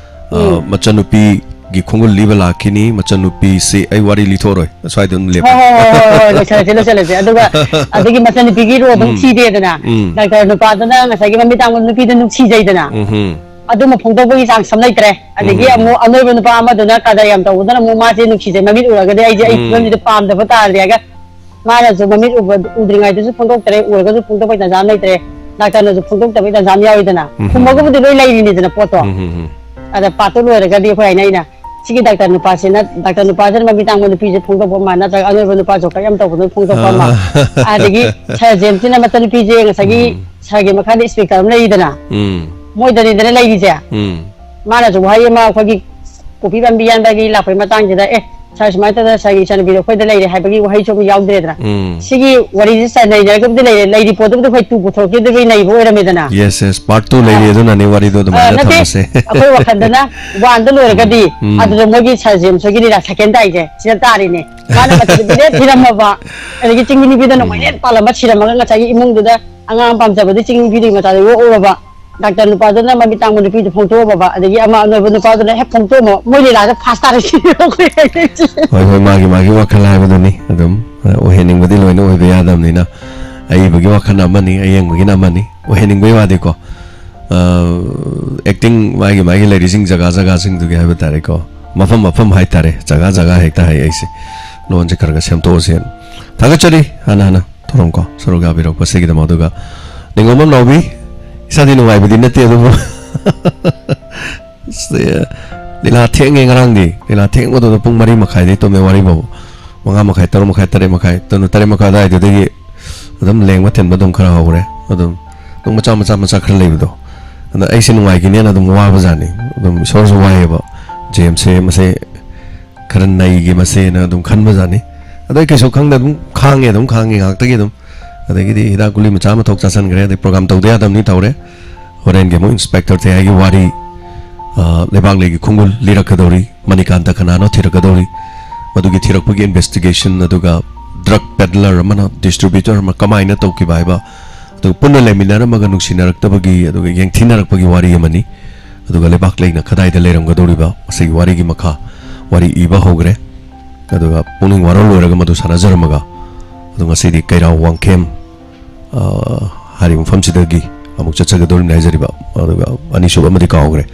ꯑ, ꯎꯝ꯫ ꯃꯆꯥꯅꯨꯄꯤꯒꯤ ꯈꯣꯡꯒꯨꯜ ꯂꯤꯕ ꯂꯥꯛꯈꯤꯅꯤ, ꯃꯆꯥꯅꯨꯄꯤꯁꯤ ꯑꯩ ꯋꯥꯔꯤ ꯂꯤꯊꯣꯛꯑꯔꯣꯏ, ꯑꯁ꯭ꯋꯥꯏꯗ ꯑꯗꯨꯝ ꯍꯣꯏ, ꯂꯦꯞꯄꯦ꯫ ꯍꯣꯏ, ꯍꯣꯏ, ꯍꯣꯏ, ꯍꯣꯏ, ꯂꯣꯏꯁꯤꯜꯂꯁꯤ, ꯂꯣꯏꯁꯤꯜꯂꯁꯤ꯫ ꯑꯗꯨꯒ ꯑꯗꯒꯤ ꯃꯆꯥꯅꯨꯄꯤꯒꯤ ꯔꯣꯜꯗꯣ ꯑꯃꯨꯛ ꯎꯝ꯫ ꯊꯤꯗꯦꯗꯅ꯫ ꯎꯝ꯫ ꯗꯥꯛꯇꯔ ꯅꯨꯄꯥꯗꯨꯅ ꯉꯁꯥꯏꯒꯤ ꯃꯃꯤꯠ ꯇꯥꯡꯕ ꯅꯨꯄꯤꯗꯣ ꯅꯨꯡꯁꯤꯖꯩꯗꯅ꯫ ꯎꯝ ꯍꯨꯝ꯫ ꯑꯗꯨꯃ ꯐꯣꯡꯗꯣꯛꯄꯒꯤ ꯆꯥꯟꯁ ꯑꯃ ꯂꯩꯇ꯭ꯔꯦ꯫ ꯑꯗꯒꯤ ꯎꯝ꯫ ꯑꯃꯨꯛ ꯑꯅꯣꯏꯕ ꯅꯨꯄꯥ ꯑꯃꯗꯨꯅ ꯀꯗꯔ ꯌꯥꯝ ꯇꯧꯕꯗꯨꯅ ꯑꯃꯨꯛ ꯃꯥꯁꯦ ꯅꯨꯡꯁꯤꯖꯩ, ꯃꯃꯤꯠ ꯎꯔꯒꯗꯤ ꯑꯩꯁꯦ ꯑꯩ ꯎꯝ꯫ ꯐꯤꯕꯝꯁꯤꯗ ꯄꯥꯝꯗꯕ ꯇꯥꯔꯦ ꯍꯥꯏꯔꯒ ꯃꯥꯅꯁꯨ ꯃꯃꯤꯠ ꯎꯕ, ꯎꯗ꯭ꯔꯤꯉꯩꯗꯁꯨ ꯐꯣꯡꯗꯣꯛꯇ꯭ꯔꯦ, ꯎꯔꯒꯁꯨ ꯐꯣꯡꯗꯣꯛꯄꯩ ꯇꯥꯟꯖꯥ ꯑꯃ ꯂꯩꯇ꯭ꯔꯦ, ꯗꯥꯛꯇꯔꯅꯁꯨ ꯐꯣꯡꯗꯣꯛꯇꯕꯩ ꯇꯥꯟꯖꯥ ꯑꯃ ꯌꯥꯎꯋꯤꯗꯅ꯫ ꯎꯝ꯫ ꯈꯨꯝꯃꯒꯕꯨꯗꯤ ꯂꯣꯏ ꯂꯩꯔꯤꯅꯤꯗꯅ ꯄꯣꯠꯇꯣ꯫ ꯎꯝ ꯍꯨꯝ ꯍꯨꯝ꯫ ꯑꯗ part two ꯂꯣꯏꯔꯒꯗꯤ ꯑꯩꯈꯣꯏ ꯍꯥꯏꯅꯩꯅ, ꯁꯤꯒꯤ ꯗꯥꯛꯇꯔ ꯅꯨꯄꯥꯁꯤꯅ, ꯗꯥꯛꯇꯔ ꯅꯨꯄꯥꯁꯤꯅ ꯃꯃꯤꯠ ꯇꯥꯡꯕ ꯅꯨꯄꯤꯁꯦ ꯐꯣꯡꯗꯣꯛꯄ ꯑꯃ, ꯅꯠꯇ꯭ꯔꯒ ꯑꯅꯣꯏꯕ ꯅꯨꯄꯥ ꯖꯣꯀꯔ ꯌꯥꯝ ꯇꯧꯕꯗꯨꯅ ꯐꯣꯡꯗꯣꯛꯄ ꯑꯃ, ꯑꯥ꯫ ꯑꯗꯒꯤ ꯁꯥꯔ ꯖꯦꯝꯁꯀꯤꯅ ꯃꯆꯥꯅꯨꯄꯤꯁꯦ ꯉꯁꯥꯏꯒꯤ ꯎꯝ꯫ ꯁꯥꯔꯒꯤ ꯃꯈꯥꯗ ꯏꯟꯁꯄꯦꯛꯇꯔ ꯑꯃ ꯂꯩꯔꯤꯗꯅ, ꯎꯝ꯫ ꯃꯣꯏꯗꯅꯤꯗꯅ ꯂꯩꯔꯤꯁꯦ꯫ ꯎꯝ꯫ ꯃꯥꯅꯁꯨ ꯋꯥꯍꯩ ꯑꯃ ꯑꯩꯈꯣꯏꯒꯤ ꯀꯣꯐꯤ ꯄꯥꯝꯕꯤ ꯌꯥꯟꯕꯒꯤ ꯂꯥꯛꯄꯩ ꯃꯇꯥꯡꯁꯤꯗ, "ꯑꯦ, "ꯁꯥꯔ, ꯁꯨꯃꯥꯏꯅ ꯇꯧꯗꯅ ꯁꯥꯔꯒꯤ ꯏꯆꯥꯅꯨꯄꯤꯗꯣ ꯑꯩꯈꯣꯏꯗ ꯂꯩꯔꯦ" ꯍꯥꯏꯕꯒꯤ ꯋꯥꯍꯩꯁꯨ ꯑꯃ ꯌꯥꯎꯗ꯭ꯔꯦꯗꯅ꯫ ꯎꯝ꯫ ꯁꯤꯒꯤ ꯋꯥꯔꯤꯁꯦ ꯁꯥꯔ ꯅꯩꯅꯔꯒꯕꯨꯗꯤ ꯂꯩꯔꯦ, ꯂꯩꯔꯤ ꯄꯣꯠꯇꯨꯕꯨꯗꯤ ꯑꯩꯈꯣꯏ ꯇꯨ ꯄꯨꯊꯣꯔꯛꯈꯤꯗꯕꯩ ꯅꯩꯕ ꯑꯣꯏꯔꯝꯃꯦꯗꯅ꯫ Yes, yes, part two ꯂꯩꯔꯤ, ꯑꯗꯨꯅꯅꯤ ꯋꯥꯔꯤꯗꯣ ꯑꯗꯨꯃꯥꯏꯅ ꯅꯠꯇꯦ, ꯊꯝꯃꯁꯦ. ꯑꯩꯈꯣꯏ ꯋꯥꯈꯜꯗꯅ ꯋꯥꯟꯗ ꯂꯣꯏꯔꯒꯗꯤ ꯎꯝ. ꯑꯗꯨꯗ ꯃꯣꯏꯒꯤ ꯁꯥꯔ ꯖꯦꯝꯁ ꯍꯣꯏꯒꯤ ꯂꯤꯂꯥ ꯁꯦꯀꯦꯟ ꯇꯥꯏꯁꯦ ꯁꯤꯗ ꯇꯥꯔꯤꯅꯦ꯫ ꯃꯥꯅ ꯃꯆꯥꯅꯨꯄꯤꯗ ꯊꯤꯔꯝꯃꯕ, ꯑꯗꯒꯤ ꯆꯤꯡꯒꯤ ꯅꯨꯄꯤꯗꯅ ꯃꯣꯏꯅ ꯄꯥꯜꯂꯝꯕ ꯊꯤꯔꯝꯃꯒ ꯉꯁꯥꯏꯒꯤ ꯏꯃꯨꯡꯗꯨꯗ ꯑꯉꯥꯡ ꯑꯃ ꯄꯥꯝꯖꯕꯗ ꯆꯤꯡꯒꯤ ꯅꯨꯄꯤꯗꯨꯒꯤ ꯃꯆꯥꯗꯣ ꯌꯣꯛꯎꯔꯕ꯫ ꯗꯥꯛꯇꯔ ꯅꯨꯄꯥꯗꯨꯅ ꯃꯃꯤꯠ ꯇꯥꯡꯕ ꯅꯨꯄꯤꯗꯨ ꯐꯣꯡꯗꯣꯛꯑꯝꯃꯕ, ꯑꯗꯒꯤ ꯑꯃ ꯑꯅꯣꯏꯕ ꯅꯨꯄꯥꯗꯨꯅ ꯍꯦꯛ ꯐꯣꯡꯗꯣꯛꯑꯝꯃꯕ, ꯃꯣꯏ ꯂꯤꯂꯥꯗ ꯐꯥꯁ ꯇꯥꯔꯁꯤ ꯑꯩꯈꯣꯏ ꯍꯥꯏꯅꯩꯁꯦ꯫ ꯍꯣꯏ, ꯍꯣꯏ, ꯃꯥꯒꯤ ꯃꯥꯒꯤ ꯋꯥꯈꯜ ꯍꯥꯏꯕꯗꯨꯅꯤ꯫ ꯑꯗꯨꯝ ꯑ, ꯑꯣꯏꯍꯟꯅꯤꯡꯕꯗꯤ ꯂꯣꯏꯅ ꯑꯣꯏꯕ ꯌꯥꯗꯕꯅꯤꯅ, ꯑꯏꯕꯒꯤ ꯋꯥꯈꯜꯅ ꯑꯃꯅꯤ, ꯑꯌꯦꯡꯕꯒꯤꯅ ꯑꯃꯅꯤ꯫ ꯑꯣꯏꯍꯟꯅꯤꯡꯕꯒꯤ ꯋꯥꯗꯤꯀꯣ, ꯑꯦꯛꯇꯤꯡ ꯃꯥꯒꯤ ꯃꯥꯒꯤ ꯂꯩꯔꯤꯁꯤꯡ ꯖꯒꯥ ꯖꯒꯥꯁꯤꯡꯗꯨꯒꯤ ꯍꯥꯏꯕ ꯇꯥꯔꯦꯀꯣ, ꯃꯐꯝ ꯃꯐꯝ ꯍꯥꯏ ꯇꯥꯔꯦ, ꯖꯒꯥ ꯖꯒꯥ ꯍꯦꯛꯇ ꯍꯥꯏ ꯑꯩꯁꯦ꯫ ꯂꯣꯟꯁꯦ ꯈꯔ ꯈꯔ ꯁꯦꯝꯗꯣꯛꯑꯁꯦꯅ꯫ ꯊꯥꯒꯠꯆꯔꯤ ꯍꯥꯟꯅ ꯍꯥꯟꯅ ꯊꯧꯔꯝꯀꯣ ꯁꯔꯨꯛ ꯌꯥꯕꯤꯔꯛꯄꯁꯤꯒꯤꯗꯃꯛ꯫ ꯑꯗꯨꯒ ꯅꯤꯉꯣꯝꯕꯝ ꯅꯥꯎꯕꯤ, ꯏꯁꯥꯗꯤ ꯅꯨꯡꯉꯥꯏꯕꯗꯤ ꯅꯠꯇꯦ, ꯑꯗꯨꯕꯨ ꯂꯤꯂꯥ ꯊꯦꯡꯉꯦ ꯉꯔꯥꯡꯗꯤ꯫ ꯂꯤꯂꯥ ꯊꯦꯡꯕꯗꯨꯗ ꯄꯨꯡ ꯃꯔꯤ ꯃꯈꯥꯏꯗꯩ ꯇꯨꯝꯃꯦ ꯋꯥꯔꯤꯕꯣ꯫ ꯃꯉꯥ ꯃꯈꯥꯏ, ꯇꯔꯨꯛ ꯃꯈꯥꯏ, ꯇꯔꯦꯠ ꯃꯈꯥꯏ, ꯇꯔꯨꯛ, ꯇꯔꯦꯠ ꯃꯈꯥꯏ ꯑꯗꯨꯋꯥꯏꯗꯨꯗꯒꯤ ꯑꯗꯨꯝ ꯂꯦꯡꯕ ꯊꯤꯟꯕ ꯑꯗꯨꯝ ꯈꯔ ꯍꯧꯔꯦ꯫ ꯑꯗꯨꯝ ꯑꯗꯨꯝ ꯃꯆꯥ ꯃꯆꯥ ꯃꯆꯥ ꯈꯔ ꯂꯩꯕꯗꯣ꯫ ꯑꯗ ꯑꯩꯁꯦ ꯅꯨꯡꯉꯥꯏꯈꯤꯅꯦꯅ ꯑꯗꯨꯝ ꯋꯥꯕꯖꯥꯠꯅꯤ꯫ ꯑꯗꯨꯝ ꯏꯁꯣꯔꯁꯨ ꯋꯥꯏꯌꯦꯕ꯫ ꯖꯦꯝꯁꯁꯦ ꯃꯁꯦ ꯈꯔ ꯅꯩꯒꯦ ꯃꯁꯦꯅ ꯑꯗꯨꯝ ꯈꯟꯕꯖꯥꯠꯅꯤ꯫ ꯑꯗꯣ ꯑꯩ ꯀꯩꯁꯨ ꯈꯪꯗ ꯑꯗꯨꯝ ꯈꯥꯡꯉꯦ, ꯑꯗꯨꯝ ꯈꯥꯡꯉꯦ ꯉꯥꯏꯍꯥꯛꯇꯒꯤ ꯑꯗꯨꯝ꯫ ꯑꯗꯒꯤꯗꯤ ꯍꯤꯗꯥꯛ ꯒꯨꯂꯤ ꯃꯆꯥ ꯑꯃ ꯊꯣꯛ ꯆꯥꯁꯟꯈ꯭ꯔꯦ꯫ ꯑꯗꯩ ꯄ꯭ꯔꯣꯒꯥꯝ ꯇꯧꯗ ꯌꯥꯗꯕꯅꯤ ꯇꯧꯔꯦ꯫ ꯍꯣꯔꯦꯟꯒꯤ ꯑꯃꯨꯛ ꯏꯟꯁꯄꯦꯛꯇꯔ ꯊꯦꯍꯥꯏꯒꯤ ꯋꯥꯔꯤ, ꯑ, ꯂꯩꯕꯥꯛꯂꯩꯒꯤ ꯈꯣꯡꯒꯨꯜ ꯂꯤꯔꯛꯀꯗꯧꯔꯤ꯫ ꯃꯅꯤꯀꯥꯟꯇ ꯀꯅꯥꯅꯣ ꯊꯤꯔꯛꯀꯗꯧꯔꯤ꯫ ꯃꯗꯨꯒꯤ ꯊꯤꯔꯛꯄꯒꯤ ꯏꯟꯚꯦꯁꯇꯤꯒꯦꯁꯟ, ꯑꯗꯨꯒ ꯗ꯭ꯔꯒ ꯄꯦꯗꯂꯔ ꯑꯃꯅ ꯗꯤꯁꯇ꯭ꯔꯤꯕ꯭ꯌꯨꯇꯔ ꯑꯃ ꯀꯃꯥꯏꯅ ꯇꯧꯈꯤꯕ ꯍꯥꯏꯕ, ꯑꯗꯨꯒ ꯄꯨꯟꯅ ꯂꯩꯃꯤꯟꯅꯔꯝꯃꯒ ꯅꯨꯡꯁꯤꯅꯔꯛꯇꯕꯒꯤ, ꯑꯗꯨꯒ ꯌꯦꯡꯊꯤꯅꯔꯛꯄꯒꯤ ꯋꯥꯔꯤ ꯑꯃꯅꯤ꯫ ꯑꯗꯨꯒ ꯂꯩꯕꯥꯛꯂꯩꯅ ꯀꯗꯥꯏꯗ ꯂꯩꯔꯝꯒꯗꯧꯔꯤꯕ, ꯃꯁꯤꯒꯤ ꯋꯥꯔꯤꯒꯤ ꯃꯈꯥ ꯋꯥꯔꯤ ꯏꯕ ꯍꯧꯈ꯭ꯔꯦ꯫ ꯑꯗꯨꯒ ꯄꯨꯛꯅꯤꯡ ꯋꯥꯔꯧ ꯂꯣꯏꯔꯒ ꯃꯗꯨ ꯁꯥꯟꯅꯖꯔꯝꯃꯒ, ꯑꯗꯣ ꯉꯁꯤꯗꯤ ꯀꯩꯔꯥꯎ ꯋꯥꯡꯈꯦꯝ, ꯑ, ꯍꯥꯏꯔꯤꯕ ꯃꯐꯝꯁꯤꯗꯒꯤ ꯑꯃꯨꯛ ꯆꯠꯆꯒꯗꯧꯔꯤꯕꯅꯤ ꯍꯥꯏꯖꯔꯤꯕ꯫ ꯑꯗꯨꯒ ꯑꯅꯤꯁꯨꯕ ꯑꯃꯗꯤ ꯀꯥꯎꯈ꯭ꯔꯦ꯫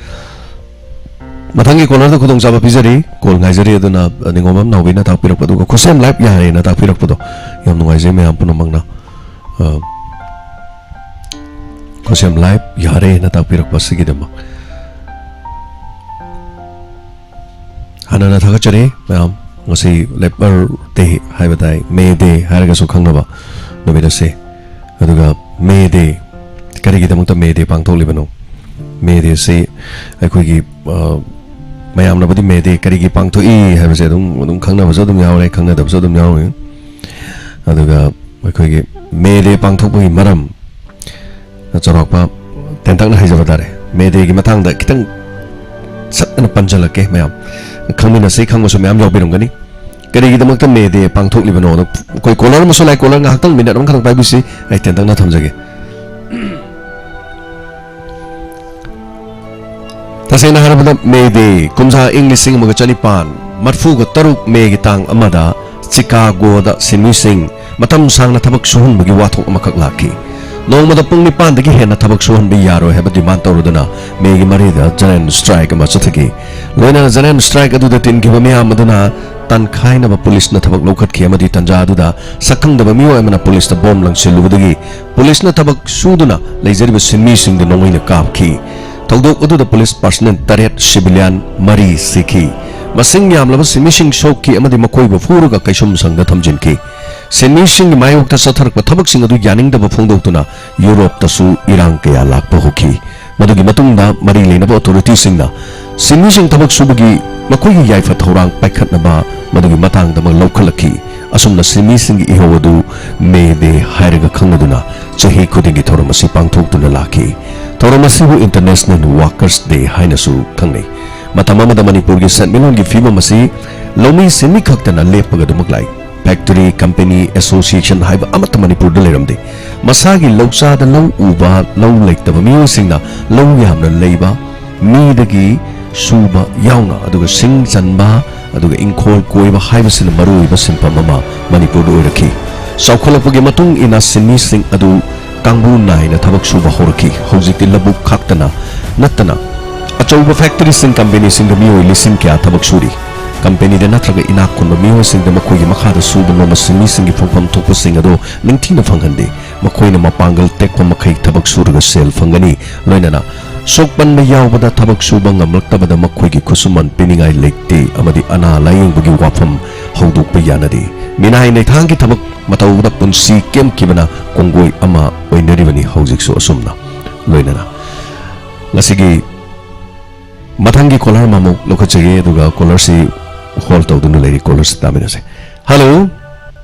ꯃꯊꯪꯒꯤ ꯀꯣꯂꯔꯗ ꯈꯨꯗꯣꯡꯆꯥꯕ ꯄꯤꯖꯔꯤ, ꯀꯣꯜ ꯉꯥꯏꯖꯔꯤ꯫ ꯑꯗꯨꯅ ꯅꯤꯉꯣꯝꯕꯝ ꯅꯥꯎꯕꯤꯅ ꯇꯥꯛꯄꯤꯔꯛꯄ, ꯑꯗꯨꯒ ꯈꯨꯠꯁꯦꯝ ꯂꯥꯏꯐ ꯌꯥꯔꯦꯅ ꯇꯥꯛꯄꯤꯔꯛꯄꯗꯣ ꯌꯥꯝ ꯅꯨꯡꯉꯥꯏꯖꯩ ꯃꯌꯥꯝ ꯄꯨꯝꯅꯃꯛꯅ꯫ ꯑ, ꯈꯨꯠꯁꯦꯝ ꯂꯥꯏꯐ ꯌꯥꯔꯦꯅ ꯇꯥꯛꯄꯤꯔꯛꯄ ꯑꯁꯤꯒꯤꯗꯃꯛ ꯍꯥꯟꯅꯅ ꯊꯥꯒꯠꯆꯔꯤ ꯃꯌꯥꯝ꯫ ꯉꯁꯤ ꯂꯦꯕꯔ ꯗꯦ ꯍꯥꯏꯕ ꯇꯥꯏ, ꯃꯦ ꯗꯦ ꯍꯥꯏꯔꯒꯁꯨ ꯈꯪꯅꯕ ꯅꯨꯃꯤꯠ ꯑꯁꯤ꯫ ꯑꯗꯨꯒ ꯃꯦ ꯗꯦ, ꯀꯔꯤꯒꯤꯗꯃꯛꯇ ꯃꯦ ꯗꯦ ꯄꯥꯡꯊꯣꯛꯂꯤꯕꯅꯣ? ꯃꯦ ꯗꯦꯁꯤ ꯑꯩꯈꯣꯏꯒꯤ, ꯑ, ꯃꯌꯥꯝꯅꯕꯨꯗꯤ ꯃꯦ ꯗꯦ ꯀꯔꯤꯒꯤ ꯄꯥꯡꯊꯣꯛꯏ ꯍꯥꯏꯕꯁꯦ ꯑꯗꯨꯝ, ꯑꯗꯨꯝ ꯈꯪꯅꯕꯁꯨ ꯑꯗꯨꯝ ꯌꯥꯎꯔꯦ, ꯈꯪꯅꯗꯕꯁꯨ ꯑꯗꯨꯝ ꯌꯥꯎꯔꯦ꯫ ꯑꯗꯨꯒ ꯑꯩꯈꯣꯏꯒꯤ ꯃꯦ ꯗꯦ ꯄꯥꯡꯊꯣꯛꯄꯒꯤ ꯃꯔꯝ ꯆꯥꯎꯔꯥꯛꯄ ꯇꯦꯟꯇꯛꯅ ꯍꯥꯏꯖꯕ ꯇꯥꯔꯦ꯫ ꯃꯦ ꯗꯦꯒꯤ ꯃꯇꯥꯡꯗ ꯈꯤꯇꯪ ꯁꯠ ꯑꯅ ꯄꯟꯖꯜꯂꯛꯀꯦ ꯃꯌꯥꯝ꯫ ꯈꯪꯃꯤꯟꯅꯁꯤ ꯈꯪꯕꯁꯨ ꯃꯌꯥꯝ ꯌꯥꯎꯕꯤꯔꯝꯒꯅꯤ꯫ ꯀꯔꯤꯒꯤꯗꯃꯛꯇ ꯃꯦ ꯗꯦ ꯄꯥꯡꯊꯣꯛꯂꯤꯕꯅꯣ? ꯑꯗꯣ ꯑꯩꯈꯣꯏ ꯀꯣꯂꯔ ꯑꯃꯁꯨ ꯂꯥꯛꯑꯦ꯫ ꯀꯣꯂꯔ ꯉꯥꯏꯍꯥꯛꯇꯪ ꯃꯤꯅꯠ ꯑꯃꯈꯛꯇꯪ ꯄꯥꯏꯕꯤꯁꯤ꯫ ꯑꯩ ꯇꯦꯟꯇꯛꯅ ꯊꯝꯖꯒꯦ꯫ ꯇꯁꯦꯡꯅ ꯍꯥꯏꯔꯕꯗ ꯃꯦ ꯗꯦ ꯀꯨꯝꯖꯥ ꯏꯪ ꯂꯤꯁꯤꯡ ꯑꯃꯒ ꯆꯅꯤꯄꯥꯟ ꯃꯔꯐꯨꯒ ꯇꯔꯨꯛ ꯃꯦꯒꯤ ꯇꯥꯡ ꯑꯃꯗ ꯆꯤꯀꯥꯒꯣꯗ ꯁꯤꯟꯃꯤꯁꯤꯡ ꯃꯇꯝ ꯁꯥꯡꯅ ꯊꯕꯛ ꯁꯨꯍꯟꯕꯒꯤ ꯋꯥꯊꯣꯛ ꯑꯃꯈꯛ ꯂꯥꯛꯈꯤ꯫ ꯅꯣꯡꯃꯗ ꯄꯨꯡ ꯅꯤꯄꯥꯟꯗꯒꯤ ꯍꯦꯟꯅ ꯊꯕꯛ ꯁꯨꯍꯟꯕ ꯌꯥꯔꯣꯏ ꯍꯥꯏꯕ ꯗꯤꯃꯥꯟ ꯇꯧꯔꯗꯨꯅ ꯃꯦꯒꯤ ꯃꯔꯤꯗ ꯖꯦꯅꯔꯦꯜ ꯁ꯭ꯇ꯭ꯔꯥꯏꯛ ꯑꯃ ꯆꯠꯊꯈꯤ꯫ ꯂꯣꯏꯅꯅ ꯖꯦꯅꯔꯦꯜ ꯁ꯭ꯇ꯭ꯔꯥꯏꯛ ꯑꯗꯨꯗ ꯇꯤꯟꯈꯤꯕ ꯃꯤꯌꯥꯝ ꯑꯗꯨꯅ ꯇꯥꯟꯈꯥꯏꯅꯕ ꯄꯨꯂꯤꯁꯅ ꯊꯕꯛ ꯂꯧꯈꯠꯈꯤ ꯑꯃꯗꯤ ꯇꯟꯖꯥ ꯑꯗꯨꯗ ꯁꯛꯈꯪꯗꯕ ꯃꯤꯑꯣꯏ ꯑꯃꯅ ꯄꯨꯂꯤꯁꯇ ꯕꯣꯝ ꯂꯪꯁꯤꯜꯂꯨꯕꯗꯒꯤ ꯄꯨꯂꯤꯁꯅ ꯊꯕꯛ ꯁꯨꯗꯨꯅ ꯂꯩꯖꯔꯤꯕ ꯁꯤꯟꯃꯤꯁꯤꯡꯗ ꯅꯣꯡꯃꯩꯅ ꯀꯥꯞꯈꯤ꯫ ꯊꯧꯗꯣꯛ ꯑꯗꯨꯗ ꯄꯨꯂꯤꯁ ꯄꯥꯔꯁꯅꯦꯜ ꯇꯔꯦꯠ, ꯁꯤꯚꯤꯂꯤꯌꯥꯟ ꯃꯔꯤ ꯁꯤꯈꯤ꯫ ꯃꯁꯤꯡ ꯌꯥꯝꯂꯕ ꯁꯤꯟꯃꯤꯁꯤꯡ ꯁꯣꯛꯈꯤ ꯑꯃꯗꯤ ꯃꯈꯣꯏꯕꯨ ꯐꯨꯔꯒ ꯀꯩꯁꯨꯝꯁꯪꯗ ꯊꯝꯖꯤꯟꯈꯤ꯫ ꯁꯤꯟꯃꯤꯁꯤꯡꯒꯤ ꯃꯥꯌꯣꯛꯇ ꯆꯠꯊꯔꯛꯄ ꯊꯕꯛꯁꯤꯡ ꯑꯗꯨ ꯌꯥꯅꯤꯡꯗꯕ ꯐꯣꯡꯗꯣꯛꯇꯨꯅ ꯌꯨꯔꯣꯞꯇꯁꯨ ꯏꯔꯥꯡ ꯀꯌꯥ ꯂꯥꯛꯄ ꯍꯧꯈꯤ꯫ ꯃꯗꯨꯒꯤ ꯃꯇꯨꯡꯗ ꯃꯔꯤ ꯂꯩꯅꯕ ꯑꯣꯊꯣꯔꯤꯇꯤꯁꯤꯡꯅ ꯁꯤꯟꯃꯤꯁꯤꯡ ꯊꯕꯛ ꯁꯨꯕꯒꯤ ꯃꯈꯣꯏꯒꯤ ꯌꯥꯏꯐ ꯊꯧꯔꯥꯡ ꯄꯥꯏꯈꯠꯅꯕ ꯃꯗꯨꯒꯤ ꯃꯇꯥꯡꯗꯃꯛ ꯂꯧꯈꯠꯂꯛꯈꯤ꯫ ꯑꯁꯨꯝꯅ ꯁꯤꯟꯃꯤꯁꯤꯡꯒꯤ ꯏꯍꯧ ꯑꯗꯨ ꯃꯦ ꯗꯦ ꯍꯥꯏꯔꯒ ꯈꯪꯅꯗꯨꯅ ꯆꯍꯤ ꯈꯨꯗꯤꯡꯒꯤ ꯊꯧꯔꯝ ꯑꯁꯤ ꯄꯥꯡꯊꯣꯛꯇꯨꯅ ꯂꯥꯛꯈꯤ꯫ ꯊꯧꯔꯝ ꯑꯁꯤꯕꯨ ꯏꯟꯇꯔꯅꯦꯁꯅꯦꯜ ꯋꯥꯔꯀꯔꯁ ꯗꯦ ꯍꯥꯏꯅꯁꯨ ꯈꯪꯅꯩ꯫ ꯃꯇꯝ ꯑꯃꯗ ꯃꯅꯤꯄꯨꯔꯒꯤ ꯁꯦꯟꯃꯤꯠꯂꯣꯟꯒꯤ ꯐꯤꯕꯝ ꯑꯁꯤ ꯂꯧꯃꯤ ꯁꯤꯟꯃꯤ ꯈꯛꯇꯅ ꯂꯦꯞꯄꯒ ꯑꯗꯨꯃꯛ ꯂꯥꯛꯏ꯫ ꯐꯦꯛꯇꯔꯤ, ꯀꯝꯄꯦꯅꯤ, ꯑꯦꯁꯣꯁꯤꯌꯦꯁꯟ ꯍꯥꯏꯕ ꯑꯃꯠꯇ ꯃꯅꯤꯄꯨꯔꯗ ꯂꯩꯔꯝꯗꯦ꯫ ꯃꯁꯥꯒꯤ ꯂꯧꯆꯥꯗ ꯂꯧ ꯎꯕ, ꯂꯧ ꯂꯩꯇꯕ ꯃꯤꯑꯣꯏꯁꯤꯡꯅ ꯂꯧ ꯌꯥꯝꯅ ꯂꯩꯕ, ꯃꯤꯗꯒꯤ ꯁꯨꯕ ꯌꯥꯎꯅ, ꯑꯗꯨꯒ ꯁꯤꯡ ꯆꯟꯕ, ꯑꯗꯨꯒ ꯏꯪꯈꯣꯜ ꯀꯣꯏꯕ ꯍꯥꯏꯕꯁꯤꯅ ꯃꯔꯨꯑꯣꯏꯕ ꯁꯤꯟꯐꯝ ꯑꯃ ꯃꯅꯤꯄꯨꯔꯗ ꯑꯣꯏꯔꯛꯈꯤ꯫ ꯆꯥꯎꯈꯠꯂꯛꯄꯒꯤ ꯃꯇꯨꯡ ꯏꯟꯅ ꯁꯤꯟꯃꯤꯁꯤꯡ ꯑꯗꯨ ꯀꯥꯡꯕꯨ ꯅꯥꯏꯅ ꯊꯕꯛ ꯁꯨꯕ ꯍꯧꯔꯛꯈꯤ꯫ ꯍꯧꯖꯤꯛꯇꯤ ꯂꯧꯕꯨꯛ ꯈꯛꯇꯅ ꯅꯠꯇꯅ ꯑꯆꯧꯕ ꯐꯦꯛꯇꯔꯤꯁꯤꯡ, ꯀꯝꯄꯦꯅꯤꯁꯤꯡꯗ ꯃꯤꯑꯣꯏ ꯂꯤꯁꯤꯡ ꯀꯌꯥ ꯊꯕꯛ ꯁꯨꯔꯤ꯫ ꯀꯝꯄꯦꯅꯤꯗ ꯅꯠꯇ꯭ꯔꯒ ꯏꯅꯥꯛ ꯈꯨꯟꯕ ꯃꯤꯑꯣꯏꯁꯤꯡꯗ ꯃꯈꯣꯏꯒꯤ ꯃꯈꯥꯗ ꯁꯨꯕ ꯅꯣꯝꯕ ꯁꯤꯟꯃꯤꯁꯤꯡꯒꯤ ꯐꯪꯐꯝ ꯊꯣꯛꯄꯁꯤꯡ ꯑꯗꯨ ꯅꯤꯡꯊꯤꯅ ꯐꯪꯍꯟꯗꯦ꯫ ꯃꯈꯣꯏꯅ ꯃꯄꯥꯡꯒꯜ ꯇꯦꯛꯄ ꯃꯈꯩ ꯊꯕꯛ ꯁꯨꯔꯒ ꯁꯦꯜ ꯐꯪꯒꯅꯤ꯫ ꯂꯣꯏꯅꯅ ꯁꯣꯛꯄꯟꯕ ꯌꯥꯎꯕꯗ ꯊꯕꯛ ꯁꯨꯕ ꯉꯝꯂꯛꯇꯕꯗ ꯃꯈꯣꯏꯒꯤ ꯈꯨꯠꯁꯨꯃꯟ ꯄꯤꯅꯤꯡꯉꯥꯏ ꯂꯩꯇꯦ ꯑꯃꯗꯤ ꯑꯅꯥ ꯂꯥꯌꯦꯡꯕꯒꯤ ꯋꯥꯐꯝ ꯍꯧꯗꯣꯛꯄ ꯌꯥꯅꯗꯦ꯫ ꯃꯤꯅꯥꯏ ꯅꯩꯊꯥꯡꯒꯤ ꯊꯕꯛ ꯃꯇꯧꯗ ꯄꯨꯟꯁꯤ ꯀꯦꯝꯈꯤꯕꯅ ꯀꯣꯡꯒꯣꯏ ꯑꯃ ꯑꯣꯏꯅꯔꯤꯕꯅꯤ ꯍꯧꯖꯤꯛꯁꯨ ꯑꯁꯨꯝꯅ꯫ ꯂꯣꯏꯅꯅ ꯉꯁꯤꯒꯤ ꯃꯊꯪꯒꯤ ꯀꯣꯂꯔ ꯑꯃꯃꯨꯛ ꯂꯧꯈꯠꯆꯒꯦ, ꯑꯗꯨꯒ ꯀꯣꯂꯔꯁꯤ ꯍꯣꯜ ꯇꯧꯗꯨꯅ ꯂꯩꯔꯤ, ꯀꯣꯂꯔꯁꯤ ꯇꯥꯃꯤꯟꯅꯁꯦ꯫ Hello.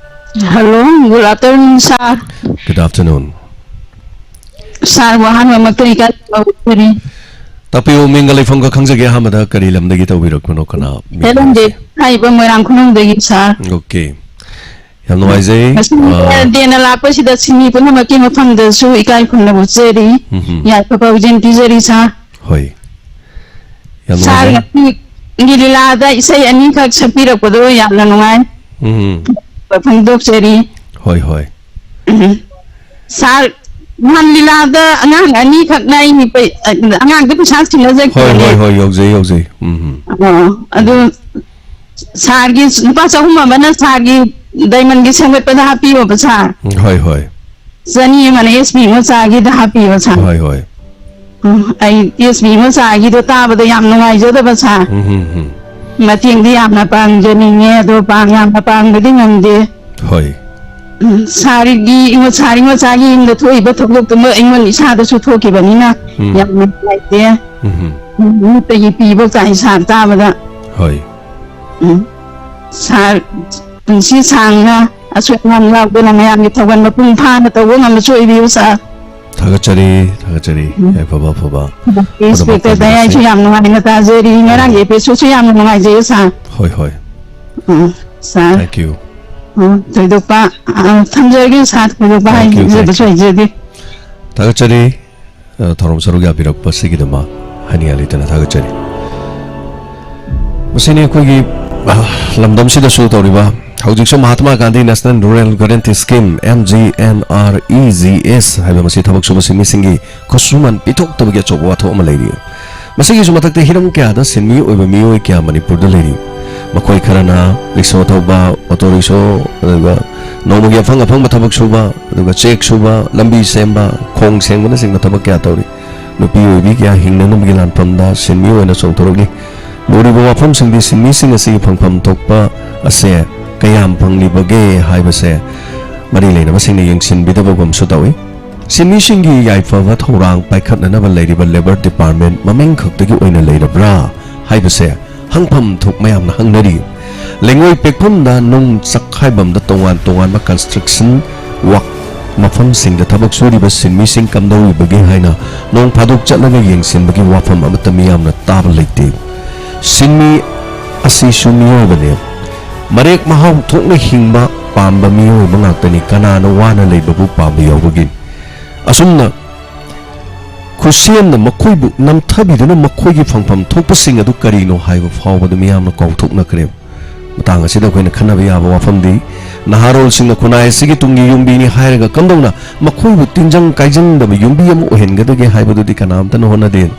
Hello, good afternoon, sir. Good afternoon. Sir, ꯋꯥꯍꯪ ꯑꯃ ꯀꯔꯤ ꯀꯔꯤ ꯇꯧꯒꯗꯕꯅꯤ? ꯇꯥꯛꯄꯤꯌꯨ, ꯃꯤꯡꯒ ꯂꯩꯐꯝꯒ ꯈꯪꯖꯒꯦ꯫ ꯑꯍꯥꯟꯕꯗ ꯀꯔꯤ ꯂꯝꯗꯒꯤ ꯇꯧꯕꯤꯔꯛꯄꯅꯣ, ꯀꯅꯥ ꯃꯤꯡ? ꯍꯦꯂꯟ ꯗꯦꯕꯤ ꯍꯥꯏꯕ ꯃꯣꯏꯔꯥꯡ ꯈꯨꯅꯧꯗꯒꯤ, sir. Okay. ꯌꯥꯝ ꯅꯨꯡꯉꯥꯏꯖꯩ꯫ ꯉꯁꯤ ꯑꯥ, ꯗꯦꯅ ꯂꯥꯛꯄꯁꯤꯗ ꯁꯤꯟꯃꯤ ꯄꯨꯝꯅꯃꯛꯀꯤ ꯃꯐꯝꯗꯁꯨ ꯏꯀꯥꯏ ꯈꯨꯝꯅꯕ ꯎꯠꯆꯔꯤ꯫ ꯎꯝꯍꯨꯝ꯫ ꯌꯥꯏꯐꯕ ꯄꯥꯎꯖꯦꯜ ꯄꯤꯖꯔꯤ, sir. ꯍꯣꯏ꯫ ꯌꯥꯝ ꯁꯥꯔ, ꯅꯨꯡꯉꯥꯏꯖꯩ꯫ ꯉꯁꯤꯒꯤ ꯂꯤꯂꯥꯗ ꯏꯁꯩ ꯑꯅꯤꯈꯛ ꯁꯛꯄꯤꯔꯛꯄꯗꯣ ꯌꯥꯝꯅ ꯅꯨꯡꯉꯥꯏ꯫ ꯎꯝ꯫ ꯐꯣꯡꯗꯣꯛꯆꯔꯤ꯫ ꯍꯣꯏ, ꯍꯣꯏ꯫ ꯎꯝ꯫ ꯁꯥꯔ, ꯅꯍꯥꯟ ꯂꯤꯂꯥꯗ ꯑꯉꯥꯡ ꯑꯅꯤꯈꯛꯅ ꯑꯩ ꯄꯩ-, ꯑꯉꯥꯡꯗ ꯄꯩꯁꯥ ꯍꯣꯏ, ꯊꯤꯟꯅꯖꯈꯤꯕꯅꯦ꯫ ꯍꯣꯏ, ꯍꯣꯏ, ꯌꯧꯖꯩ, ꯌꯧꯖꯩ꯫ ꯎꯝ, ꯎꯝ꯫ ꯑꯣ, ꯑꯗꯨ ꯎꯝ꯫ ꯁꯥꯔꯒꯤ ꯂꯨꯄꯥ ꯆꯍꯨꯝ ꯑꯃꯅ ꯁꯥꯔꯒꯤ ꯗꯥꯏꯃꯟꯒꯤ ꯁꯦꯝꯒꯠꯄꯗ ꯍꯥꯞꯄꯤꯌꯣꯕ, ꯁꯥꯔ꯫ ꯎꯝ, ꯍꯣꯏ, ꯍꯣꯏ꯫ ꯆꯅꯤ ꯑꯃꯅ ꯑꯦꯁ ꯄꯤ ꯃꯆꯥꯒꯤꯗ ꯍꯥꯞꯄꯤꯌꯣ, ꯁꯥꯔ꯫ ꯍꯣꯏ, ꯍꯣꯏ꯫ ꯎꯝ, ꯑꯩ ꯑꯦꯁ ꯄꯤ ꯃꯆꯥꯒꯤꯗꯣ ꯇꯥꯕꯗ ꯌꯥꯝ ꯅꯨꯡꯉꯥꯏꯖꯗꯕ, ꯁꯥꯔ꯫ ꯎꯝ, ꯎꯝ, ꯎꯝ꯫ ꯃꯇꯦꯡꯗꯤ ꯌꯥꯝꯅ ꯄꯥꯡꯖꯅꯤꯡꯉꯦ, ꯑꯗꯣ ꯄꯥꯡ-, ꯌꯥꯝꯅ ꯄꯥꯡꯕꯗꯤ ꯉꯝꯗꯦ꯫ ꯍꯣꯏ꯫ ꯎꯝ, ꯁꯥꯔꯒꯤ, ꯁꯥꯔꯒꯤ ꯃꯆꯥꯒꯤ ꯌꯨꯝꯗ ꯊꯣꯛꯏꯕ ꯊꯧꯗꯣꯛꯇꯨꯃꯛ ꯑꯩꯉꯣꯟꯗ ꯏꯁꯥꯗꯁꯨ ꯊꯣꯛꯈꯤꯕꯅꯤꯅ ꯎꯝ꯫ ꯌꯥꯝ ꯅꯨꯡꯉꯥꯏꯇꯦ꯫ ꯎꯝ꯫ ꯎꯝ, ꯃꯤꯠꯇꯒꯤ ꯄꯤꯕ ꯀꯥꯏ ꯁꯥꯔ ꯇꯥꯕꯗ꯫ ꯍꯣꯏ꯫ ꯎꯝ꯫ ꯁꯥꯔ, ꯄꯨꯟꯁꯤ ꯁꯥꯡꯅ ꯑꯁꯣꯏ ꯑꯉꯥꯝ ꯌꯥꯎꯗꯅ ꯃꯌꯥꯝꯒꯤ ꯊꯧꯒꯜ ꯃꯄꯨꯡ ꯐꯥꯅ ꯇꯧꯕ ꯉꯝꯕꯁꯨ ꯑꯣꯏꯕꯤꯌꯨ, ꯁꯥꯔ꯫ ꯊꯥꯒꯠꯆꯔꯤ, ꯊꯥꯒꯠꯆꯔꯤ꯫ ꯎꯝ꯫ ꯌꯥꯏꯐꯕ ꯑꯐꯕ ꯄꯨꯝꯅꯃꯛ ꯏꯟꯁꯄꯦꯛꯇꯔ ꯗꯌꯥꯏꯁꯨ ꯇꯧꯕꯤꯔꯁꯤ꯫ ꯌꯥꯝ ꯅꯨꯡꯉꯥꯏꯅ ꯇꯥꯖꯔꯤ꯫ ꯉꯔꯥꯡꯒꯤ ꯎꯝ꯫ ꯑꯦꯄꯤꯁꯣꯗꯁꯨ ꯌꯥꯝꯅ ꯅꯨꯡꯉꯥꯏꯖꯩ, ꯁꯥꯔ꯫ ꯍꯣꯏ, ꯍꯣꯏ꯫ ꯎꯝ, ꯁꯥꯔ꯫ Thank you꯫ ꯎꯝ, ꯊꯣꯏꯗꯣꯛꯄ, ꯑ, ꯊꯝꯖꯔꯒꯦ, ꯁꯥꯔ꯫ ꯊꯣꯏꯗꯣꯛꯄ Thank you, ꯍꯥꯏꯖꯕꯁꯨ thank you꯫ ꯍꯩꯖꯗꯦ꯫ ꯊꯥꯒꯠꯆꯔꯤ꯫ ꯑ, ꯊꯧꯔꯝ ꯁꯔꯨꯛ ꯌꯥꯕꯤꯔꯛꯄꯁꯤꯒꯤꯗꯃꯛ ꯍꯥꯏꯅꯤꯡꯉꯥꯏ ꯂꯩꯇꯅ ꯊꯥꯒꯠꯆꯔꯤ꯫ ꯃꯁꯤꯅꯤ ꯑꯩꯈꯣꯏꯒꯤ, ꯑ, ꯂꯝꯗꯝꯁꯤꯗꯁꯨ ꯇꯧꯔꯤꯕ, ꯍꯧꯖꯤꯛꯁꯨ Mahatma Gandhi National Rural Guarantee Scheme, M G N R E G S ꯍꯥꯏꯕ ꯃꯁꯤ ꯊꯕꯛ ꯁꯨꯕ ꯁꯤꯟꯃꯤꯁꯤꯡꯒꯤ ꯈꯨꯠꯁꯨꯃꯟ ꯄꯤꯊꯣꯛꯇꯕꯒꯤ ꯑꯆꯧꯕ ꯋꯥꯊꯣꯛ ꯑꯃ ꯂꯩꯔꯤ꯫ ꯃꯁꯤꯒꯤꯁꯨ ꯃꯊꯛꯇ ꯍꯤꯔꯝ ꯀꯌꯥꯗ ꯁꯤꯟꯃꯤ ꯑꯣꯏꯕ ꯃꯤꯑꯣꯏ ꯀꯌꯥ ꯃꯅꯤꯄꯨꯔꯗ ꯂꯩꯔꯤ꯫ ꯃꯈꯣꯏ ꯈꯔꯅ ꯔꯤꯛꯁꯣ ꯊꯧꯕ, ꯑꯣꯇꯣ ꯔꯤꯛꯁꯣ, ꯑꯗꯨꯒ ꯅꯣꯡꯃꯒꯤ ꯑꯐꯪ ꯑꯐꯪꯕ ꯊꯕꯛ ꯁꯨꯕ, ꯑꯗꯨꯒ ꯆꯦꯛ ꯁꯨꯕ, ꯂꯝꯕꯤ ꯁꯦꯝꯕ, ꯈꯣꯡ ꯁꯦꯡꯕꯅꯆꯤꯡꯕ ꯊꯕꯛ ꯀꯌꯥ ꯇꯧꯔꯤ꯫ ꯅꯨꯄꯤ ꯑꯣꯏꯕꯤ ꯀꯌꯥ ꯍꯤꯡꯅꯅꯕꯒꯤ ꯂꯥꯟꯐꯝꯗ ꯁꯤꯟꯃꯤ ꯑꯣꯏꯅ ꯆꯣꯡꯊꯣꯔꯛꯂꯤ꯫ ꯂꯨꯔꯤꯕ ꯋꯥꯐꯝꯁꯤꯡꯗꯤ ꯁꯤꯟꯃꯤꯁꯤꯡ ꯑꯁꯤꯒꯤ ꯐꯪꯐꯝ ꯊꯣꯛꯄ ꯑꯁꯦ ꯀꯌꯥꯝ ꯐꯪꯂꯤꯕꯒꯦ ꯍꯥꯏꯕꯁꯦ ꯃꯔꯤ ꯂꯩꯅꯕꯁꯤꯡꯅ ꯌꯦꯡꯁꯤꯟꯕꯤꯗꯕꯒꯨꯝꯁꯨ ꯇꯧꯏ꯫ ꯁꯤꯟꯃꯤꯁꯤꯡꯒꯤ ꯌꯥꯏꯐꯕ ꯊꯧꯔꯥꯡ ꯄꯥꯏꯈꯠꯅꯅꯕ ꯂꯩꯔꯤꯕ Labour Department ꯃꯃꯤꯡ ꯈꯛꯇꯒꯤ ꯑꯣꯏꯅ ꯂꯩꯔꯕ꯭ꯔꯥ ꯍꯥꯏꯕꯁꯦ ꯍꯪꯐꯝ ꯊꯣꯛ ꯃꯌꯥꯝꯅ ꯍꯪꯅꯔꯤ꯫ ꯂꯩꯉꯣꯏ ꯄꯦꯛꯐꯝꯗ, ꯅꯨꯡ ꯆꯥꯛꯈꯥꯏꯐꯝꯗ, ꯇꯣꯉꯥꯟ ꯇꯣꯉꯥꯟꯕ construction work ꯃꯐꯝꯁꯤꯡꯗ ꯊꯕꯛ ꯁꯨꯔꯤꯕ ꯁꯤꯟꯃꯤꯁꯤꯡ ꯀꯝꯗꯧꯔꯤꯕꯒꯦ ꯍꯥꯏꯅ ꯅꯣꯡ ꯐꯥꯗꯣꯛ ꯆꯠꯂꯒ ꯌꯦꯡꯁꯤꯟꯕꯒꯤ ꯋꯥꯐꯝ ꯑꯃꯠꯇ ꯃꯤꯌꯥꯝꯅ ꯇꯥꯕ ꯂꯩꯇꯦ꯫ ꯁꯤꯟꯃꯤ ꯑꯁꯤꯁꯨ ꯃꯤꯑꯣꯏꯕꯅꯦ꯫ ꯃꯔꯦꯛ ꯃꯍꯥꯎ ꯊꯣꯛꯅ ꯍꯤꯡꯕ ꯄꯥꯝꯕ ꯃꯤꯑꯣꯏꯕ ꯉꯥꯛꯇꯅꯤ꯫ ꯀꯅꯥꯅ ꯋꯥꯅ ꯂꯩꯕꯕꯨ ꯄꯥꯝꯕ ꯌꯥꯎꯕꯒꯦ? ꯑꯁꯨꯝꯅ ꯈꯨꯠꯁꯦꯝꯅ ꯃꯈꯣꯏꯕꯨ ꯅꯝꯊꯕꯤꯗꯨꯅ ꯃꯈꯣꯏꯒꯤ ꯐꯪꯐꯝ ꯊꯣꯛꯄꯁꯤꯡ ꯑꯗꯨ ꯀꯔꯤꯅꯣ ꯍꯥꯏꯕ ꯐꯥꯎꯕꯗ ꯃꯤꯌꯥꯝꯅ ꯀꯥꯎꯊꯣꯛꯅꯈ꯭ꯔꯦ꯫ ꯃꯇꯥꯡ ꯑꯁꯤꯗ ꯑꯩꯈꯣꯏꯅ ꯈꯟꯅꯕ ꯌꯥꯕ ꯋꯥꯐꯝꯗꯤ, ꯅꯍꯥꯔꯣꯜꯁꯤꯡꯅ ꯈꯨꯟꯅꯥꯏ ꯑꯁꯤꯒꯤ ꯇꯨꯡꯒꯤ ꯌꯨꯝꯕꯤꯅꯤ ꯍꯥꯏꯔꯒ ꯀꯝꯗꯧꯅ ꯃꯈꯣꯏꯕꯨ ꯇꯤꯟꯖꯪ ꯀꯥꯏꯖꯪꯗꯕ ꯌꯨꯝꯕꯤ ꯑꯃ ꯑꯣꯏꯍꯟꯒꯗꯒꯦ ꯍꯥꯏꯕꯗꯨꯗꯤ ꯀꯅꯥꯝꯇꯅ ꯍꯣꯠꯅꯗꯦ꯫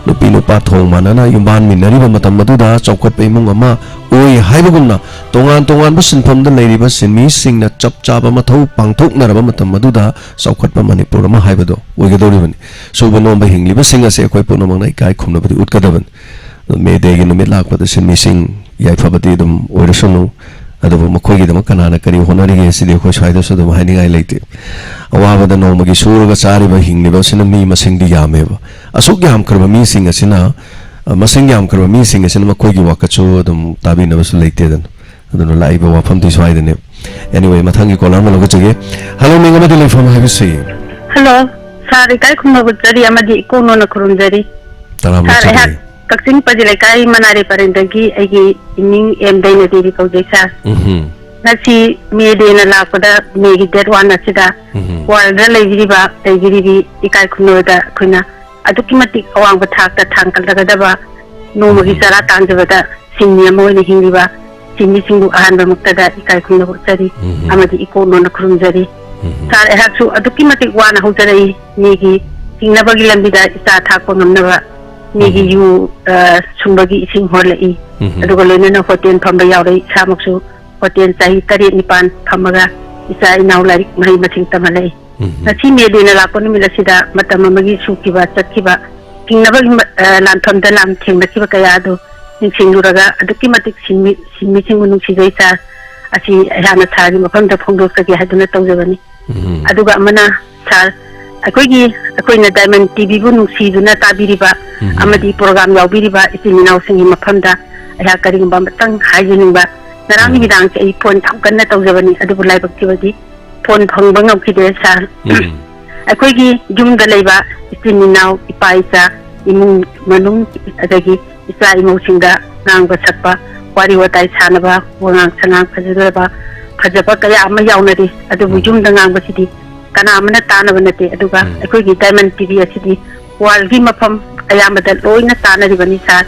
ꯅꯨꯄꯤ ꯅꯨꯄꯥ ꯊꯣꯡ ꯃꯥꯟꯅꯅ ꯌꯨꯝꯕꯥꯟꯃꯤꯟꯅꯔꯤꯕ ꯃꯇꯝ ꯑꯗꯨꯗ ꯆꯥꯎꯈꯠꯄ ꯏꯃꯨꯡ ꯑꯃ ꯑꯣꯏ ꯍꯥꯏꯕꯒꯨꯝꯅ, ꯇꯣꯉꯥꯟ ꯇꯣꯉꯥꯟꯕ ꯁꯤꯟꯐꯝꯗ ꯂꯩꯔꯤꯕ ꯁꯤꯟꯃꯤꯁꯤꯡꯅ ꯆꯞ ꯆꯥꯕ ꯃꯊꯧ ꯄꯥꯡꯊꯣꯛꯅꯔꯕ ꯃꯇꯝ ꯑꯗꯨꯗ ꯆꯥꯎꯈꯠꯄ ꯃꯅꯤꯄꯨꯔ ꯑꯃ ꯍꯥꯏꯕꯗꯣ ꯑꯣꯏꯒꯗꯧꯔꯤꯕꯅꯤ꯫ ꯁꯨꯕ ꯅꯣꯝꯕ ꯍꯤꯡꯂꯤꯕꯁꯤꯡ ꯑꯁꯦ ꯑꯩꯈꯣꯏ ꯄꯨꯝꯅꯃꯛꯅ ꯏꯀꯥꯏ ꯈꯨꯝꯅꯕꯗꯤ ꯎꯠꯀꯗꯕꯅꯤ꯫ May Day ꯒꯤ ꯅꯨꯃꯤꯠ ꯂꯥꯛꯄꯗ ꯁꯤꯟꯃꯤꯁꯤꯡ ꯌꯥꯏꯐꯕꯗꯤ ꯑꯗꯨꯝ ꯑꯣꯏꯔꯁꯅꯨ, ꯑꯗꯨꯕꯨ ꯃꯈꯣꯏꯒꯤꯗꯃꯛ ꯀꯅꯥꯅ ꯀꯔꯤ ꯍꯣꯠꯅꯔꯤꯒꯦ ꯁꯤꯗꯤ ꯑꯩꯈꯣꯏ ꯁ꯭ꯋꯥꯏꯗꯁꯨ ꯑꯗꯨꯝ ꯍꯥꯏꯅꯤꯡꯉꯥꯏ ꯂꯩꯇꯦ꯫ ꯑꯋꯥꯕꯗ ꯅꯣꯡꯃꯒꯤ ꯁꯨꯔꯒ ꯆꯥꯔꯤꯕ ꯍꯤꯡꯂꯤꯕ ꯑꯁꯤꯅ ꯃꯤ ꯃꯁꯤꯡꯗꯤ ꯌꯥꯝꯃꯦꯕ꯫ ꯑꯁꯨꯛ ꯌꯥꯝꯈ꯭ꯔꯕ ꯃꯤꯁꯤꯡ ꯑꯁꯤꯅ, ꯑ, ꯃꯁꯤꯡ ꯌꯥꯝꯈ꯭ꯔꯕ ꯃꯤꯁꯤꯡ ꯑꯁꯤꯅ ꯃꯈꯣꯏꯒꯤ ꯋꯥꯀꯠꯁꯨ ꯑꯗꯨꯝ ꯇꯥꯕꯤꯅꯕꯁꯨ ꯂꯩꯇꯦꯗꯅ꯫ ꯑꯗꯨꯅ ꯂꯥꯛꯏꯕ ꯋꯥꯐꯝꯗꯤ ꯁ꯭ꯋꯥꯏꯗꯅꯦ꯫ Anyway, ꯃꯊꯪꯒꯤ caller ꯑꯃ ꯂꯧꯈꯠꯆꯒꯦ꯫ Hello, ꯃꯤꯡ ꯑꯃꯗꯤ ꯂꯩꯐꯝ ꯍꯥꯏꯕꯁꯤ꯫ Hello, sir, ꯏꯀꯥꯏ ꯈꯨꯝꯅꯕ ꯎꯠꯆꯔꯤ ꯑꯃꯗꯤ ꯏꯀꯣꯛ ꯅꯣꯟꯅ ꯈꯨꯔꯨꯝꯖꯔꯤ꯫ ꯇꯔꯥꯝꯅ sir, ꯑꯩꯍꯥꯛ ꯑꯣꯛꯆꯔꯤ꯫ ꯀꯛꯆꯤꯡ ꯄꯥꯖꯤ ꯂꯩꯀꯥꯏ ꯃꯅꯥꯔꯤ ꯄꯔꯦꯡꯗꯒꯤ ꯑꯩꯒꯤ ꯏꯅꯤꯡ ꯑꯦꯝ ꯗꯩꯅꯗꯦꯕꯤ ꯀꯧꯖꯩ, sir꯫ ꯎꯝꯍꯨꯝ꯫ ꯉꯁꯤ May Day ꯅ ꯂꯥꯛꯄꯗ, May ꯒꯤ date one ꯑꯁꯤꯗ ꯎꯝꯍꯨꯝ꯫ World ꯗ ꯂꯩꯕꯤꯔꯤꯕ, ꯂꯩꯕꯤꯔꯤꯕꯤ ꯏꯀꯥꯏ ꯈꯨꯝꯅꯕꯗ ꯑꯩꯈꯣꯏꯅ ꯑꯗꯨꯛꯀꯤ ꯃꯇꯤꯛ ꯑꯋꯥꯡꯕ ꯊꯥꯛꯇ ꯊꯥꯡꯒꯠꯂꯒꯗꯕ ꯅꯣꯡꯃꯒꯤ ꯎꯝ꯫ ꯆꯔꯥ ꯇꯥꯟꯖꯕꯗ ꯁꯤꯟꯃꯤ ꯑꯃ ꯑꯣꯏꯅ ꯍꯤꯡꯂꯤꯕ ꯁꯤꯟꯃꯤꯁꯤꯡꯕꯨ ꯑꯍꯥꯟꯕꯃꯛꯇꯗ ꯏꯀꯥꯏ ꯈꯨꯝꯅꯕ ꯎꯠꯆꯔꯤ ꯎꯝ꯫ ꯑꯃꯗꯤ ꯏꯀꯣꯛ ꯅꯣꯟꯅ ꯈꯨꯔꯨꯝꯖꯔꯤ꯫ ꯎꯝ꯫ Sir, ꯑꯩꯍꯥꯛꯁꯨ ꯑꯗꯨꯛꯀꯤ ꯃꯇꯤꯛ ꯋꯥꯅ ꯍꯧꯖꯔꯛꯏ꯫ ꯃꯤꯒꯤ ꯍꯤꯡꯅꯕꯒꯤ ꯂꯝꯕꯤꯗ ꯏꯆꯥ ꯊꯥꯛꯄ ꯉꯝꯅꯕ ꯃꯤꯒꯤ ꯎꯝ꯫ ꯌꯨ, ꯑ, ꯁꯨꯡꯕꯒꯤ ꯏꯁꯤꯡ ꯍꯣꯜꯂꯛꯏ꯫ ꯎꯝ꯫ ꯑꯗꯨꯒ ꯂꯣꯏꯅꯅ ꯍꯣꯇꯦꯜ ꯐꯝꯕ ꯌꯥꯎꯔꯛꯏ꯫ ꯏꯁꯥꯃꯛꯁꯨ ꯍꯣꯇꯦꯜ ꯆꯍꯤ ꯇꯔꯦꯠ ꯅꯤꯄꯥꯟ ꯐꯝꯃꯒ ꯏꯆꯥ ꯏꯅꯥꯎ ꯂꯥꯏꯔꯤꯛ ꯃꯍꯩ ꯃꯁꯤꯡ ꯇꯝꯍꯜꯂꯛꯏ꯫ ꯎꯝ꯫ ꯉꯁꯤ May Day ꯅ ꯂꯥꯛꯄ ꯅꯨꯃꯤꯠ ꯑꯁꯤꯗ ꯃꯇꯝ ꯑꯃꯒꯤ ꯁꯨꯈꯤꯕ, ꯆꯠꯈꯤꯕ, ꯍꯤꯡꯅꯕꯒꯤ ꯃ-, ꯑ, ꯂꯥꯟꯐꯝꯗ ꯂꯥꯟ ꯊꯦꯡꯅꯈꯤꯕ ꯀꯌꯥ ꯑꯗꯨ ꯅꯤꯡꯁꯤꯡꯂꯨꯔꯒ ꯑꯗꯨꯛꯀꯤ ꯃꯇꯤꯛ ꯁꯤꯟꯃꯤ-, ꯁꯤꯟꯃꯤꯁꯤꯡꯕꯨ ꯅꯨꯡꯁꯤꯖꯩ, sir꯫ ꯑꯁꯤ ꯑꯩꯍꯥꯛꯅ sir ꯒꯤ ꯃꯐꯝꯗ ꯐꯣꯡꯗꯣꯛꯆꯒꯦ ꯍꯥꯏꯗꯨꯅ ꯇꯧꯖꯕꯅꯤ꯫ ꯎꯝ꯫ ꯑꯗꯨꯒ ꯑꯃꯅ, ꯁꯥꯔ, ꯑꯩꯈꯣꯏꯒꯤ, ꯑꯩꯈꯣꯏꯅ ꯗꯥꯏꯃꯟ ꯇꯤꯚꯤꯕꯨ ꯅꯨꯡꯁꯤꯗꯨꯅ ꯇꯥꯕꯤꯔꯤꯕ ꯎꯝ꯫ ꯑꯃꯗꯤ ꯄ꯭ꯔꯣꯒ꯭ꯔꯥꯝ ꯌꯥꯎꯕꯤꯔꯤꯕ ꯏꯆꯤꯟ ꯏꯅꯥꯎꯁꯤꯡꯒꯤ ꯃꯐꯝꯗ ꯑꯩꯍꯥꯛ ꯀꯔꯤꯒꯨꯝꯕ ꯑꯃꯇꯪ ꯍꯥꯏꯖꯅꯤꯡꯕ, ꯉꯔꯥꯡ ꯎꯝ꯫ ꯅꯨꯃꯤꯗꯥꯡꯁꯦ ꯑꯩ ꯐꯣꯟ ꯌꯥꯝ ꯀꯟꯅ ꯇꯧꯖꯕꯅꯤ, ꯑꯗꯨꯕꯨ ꯂꯥꯏꯕꯛ ꯊꯤꯕꯗꯤ ꯐꯣꯟ ꯐꯪꯕ ꯉꯝꯈꯤꯗꯦ, ꯁꯥꯔ꯫ ꯎꯝ꯫ ꯑꯩꯈꯣꯏꯒꯤ ꯌꯨꯝꯗ ꯂꯩꯕ ꯏꯆꯤꯟ ꯏꯅꯥꯎ, ꯏꯄꯥ ꯏꯆꯥ, ꯏꯃꯨꯡ ꯃꯅꯨꯡ, ꯑꯗꯒꯤ ꯏꯆꯥ ꯏꯃꯧꯁꯤꯡꯗ ꯉꯥꯡꯕ ꯁꯛꯄ, ꯋꯥꯔꯤ ꯋꯥꯇꯥꯏ ꯁꯥꯟꯅꯕ, ꯋꯥꯉꯥꯡ ꯁꯉꯥꯡ ꯐꯖꯗꯕ, ꯐꯖꯕ ꯀꯌꯥ ꯑꯃ ꯌꯥꯎꯅꯔꯤ꯫ ꯑꯗꯨꯕꯨ ꯎꯝ꯫ ꯌꯨꯝꯗ ꯉꯥꯡꯕꯁꯤꯗꯤ ꯀꯅꯥ ꯑꯃꯅ ꯇꯥꯅꯕ ꯅꯠꯇꯦ꯫ ꯑꯗꯨꯒ ꯎꯝ꯫ ꯑꯩꯈꯣꯏꯒꯤ ꯗꯥꯏꯃꯟ ꯇꯤꯚꯤ ꯑꯁꯤꯗꯤ ꯋꯥꯔꯜꯒꯤ ꯃꯐꯝ ꯑꯌꯥꯝꯕꯗ ꯂꯣꯏꯅ ꯇꯥꯅꯔꯤꯕꯅꯤ, ꯁꯥꯔ꯫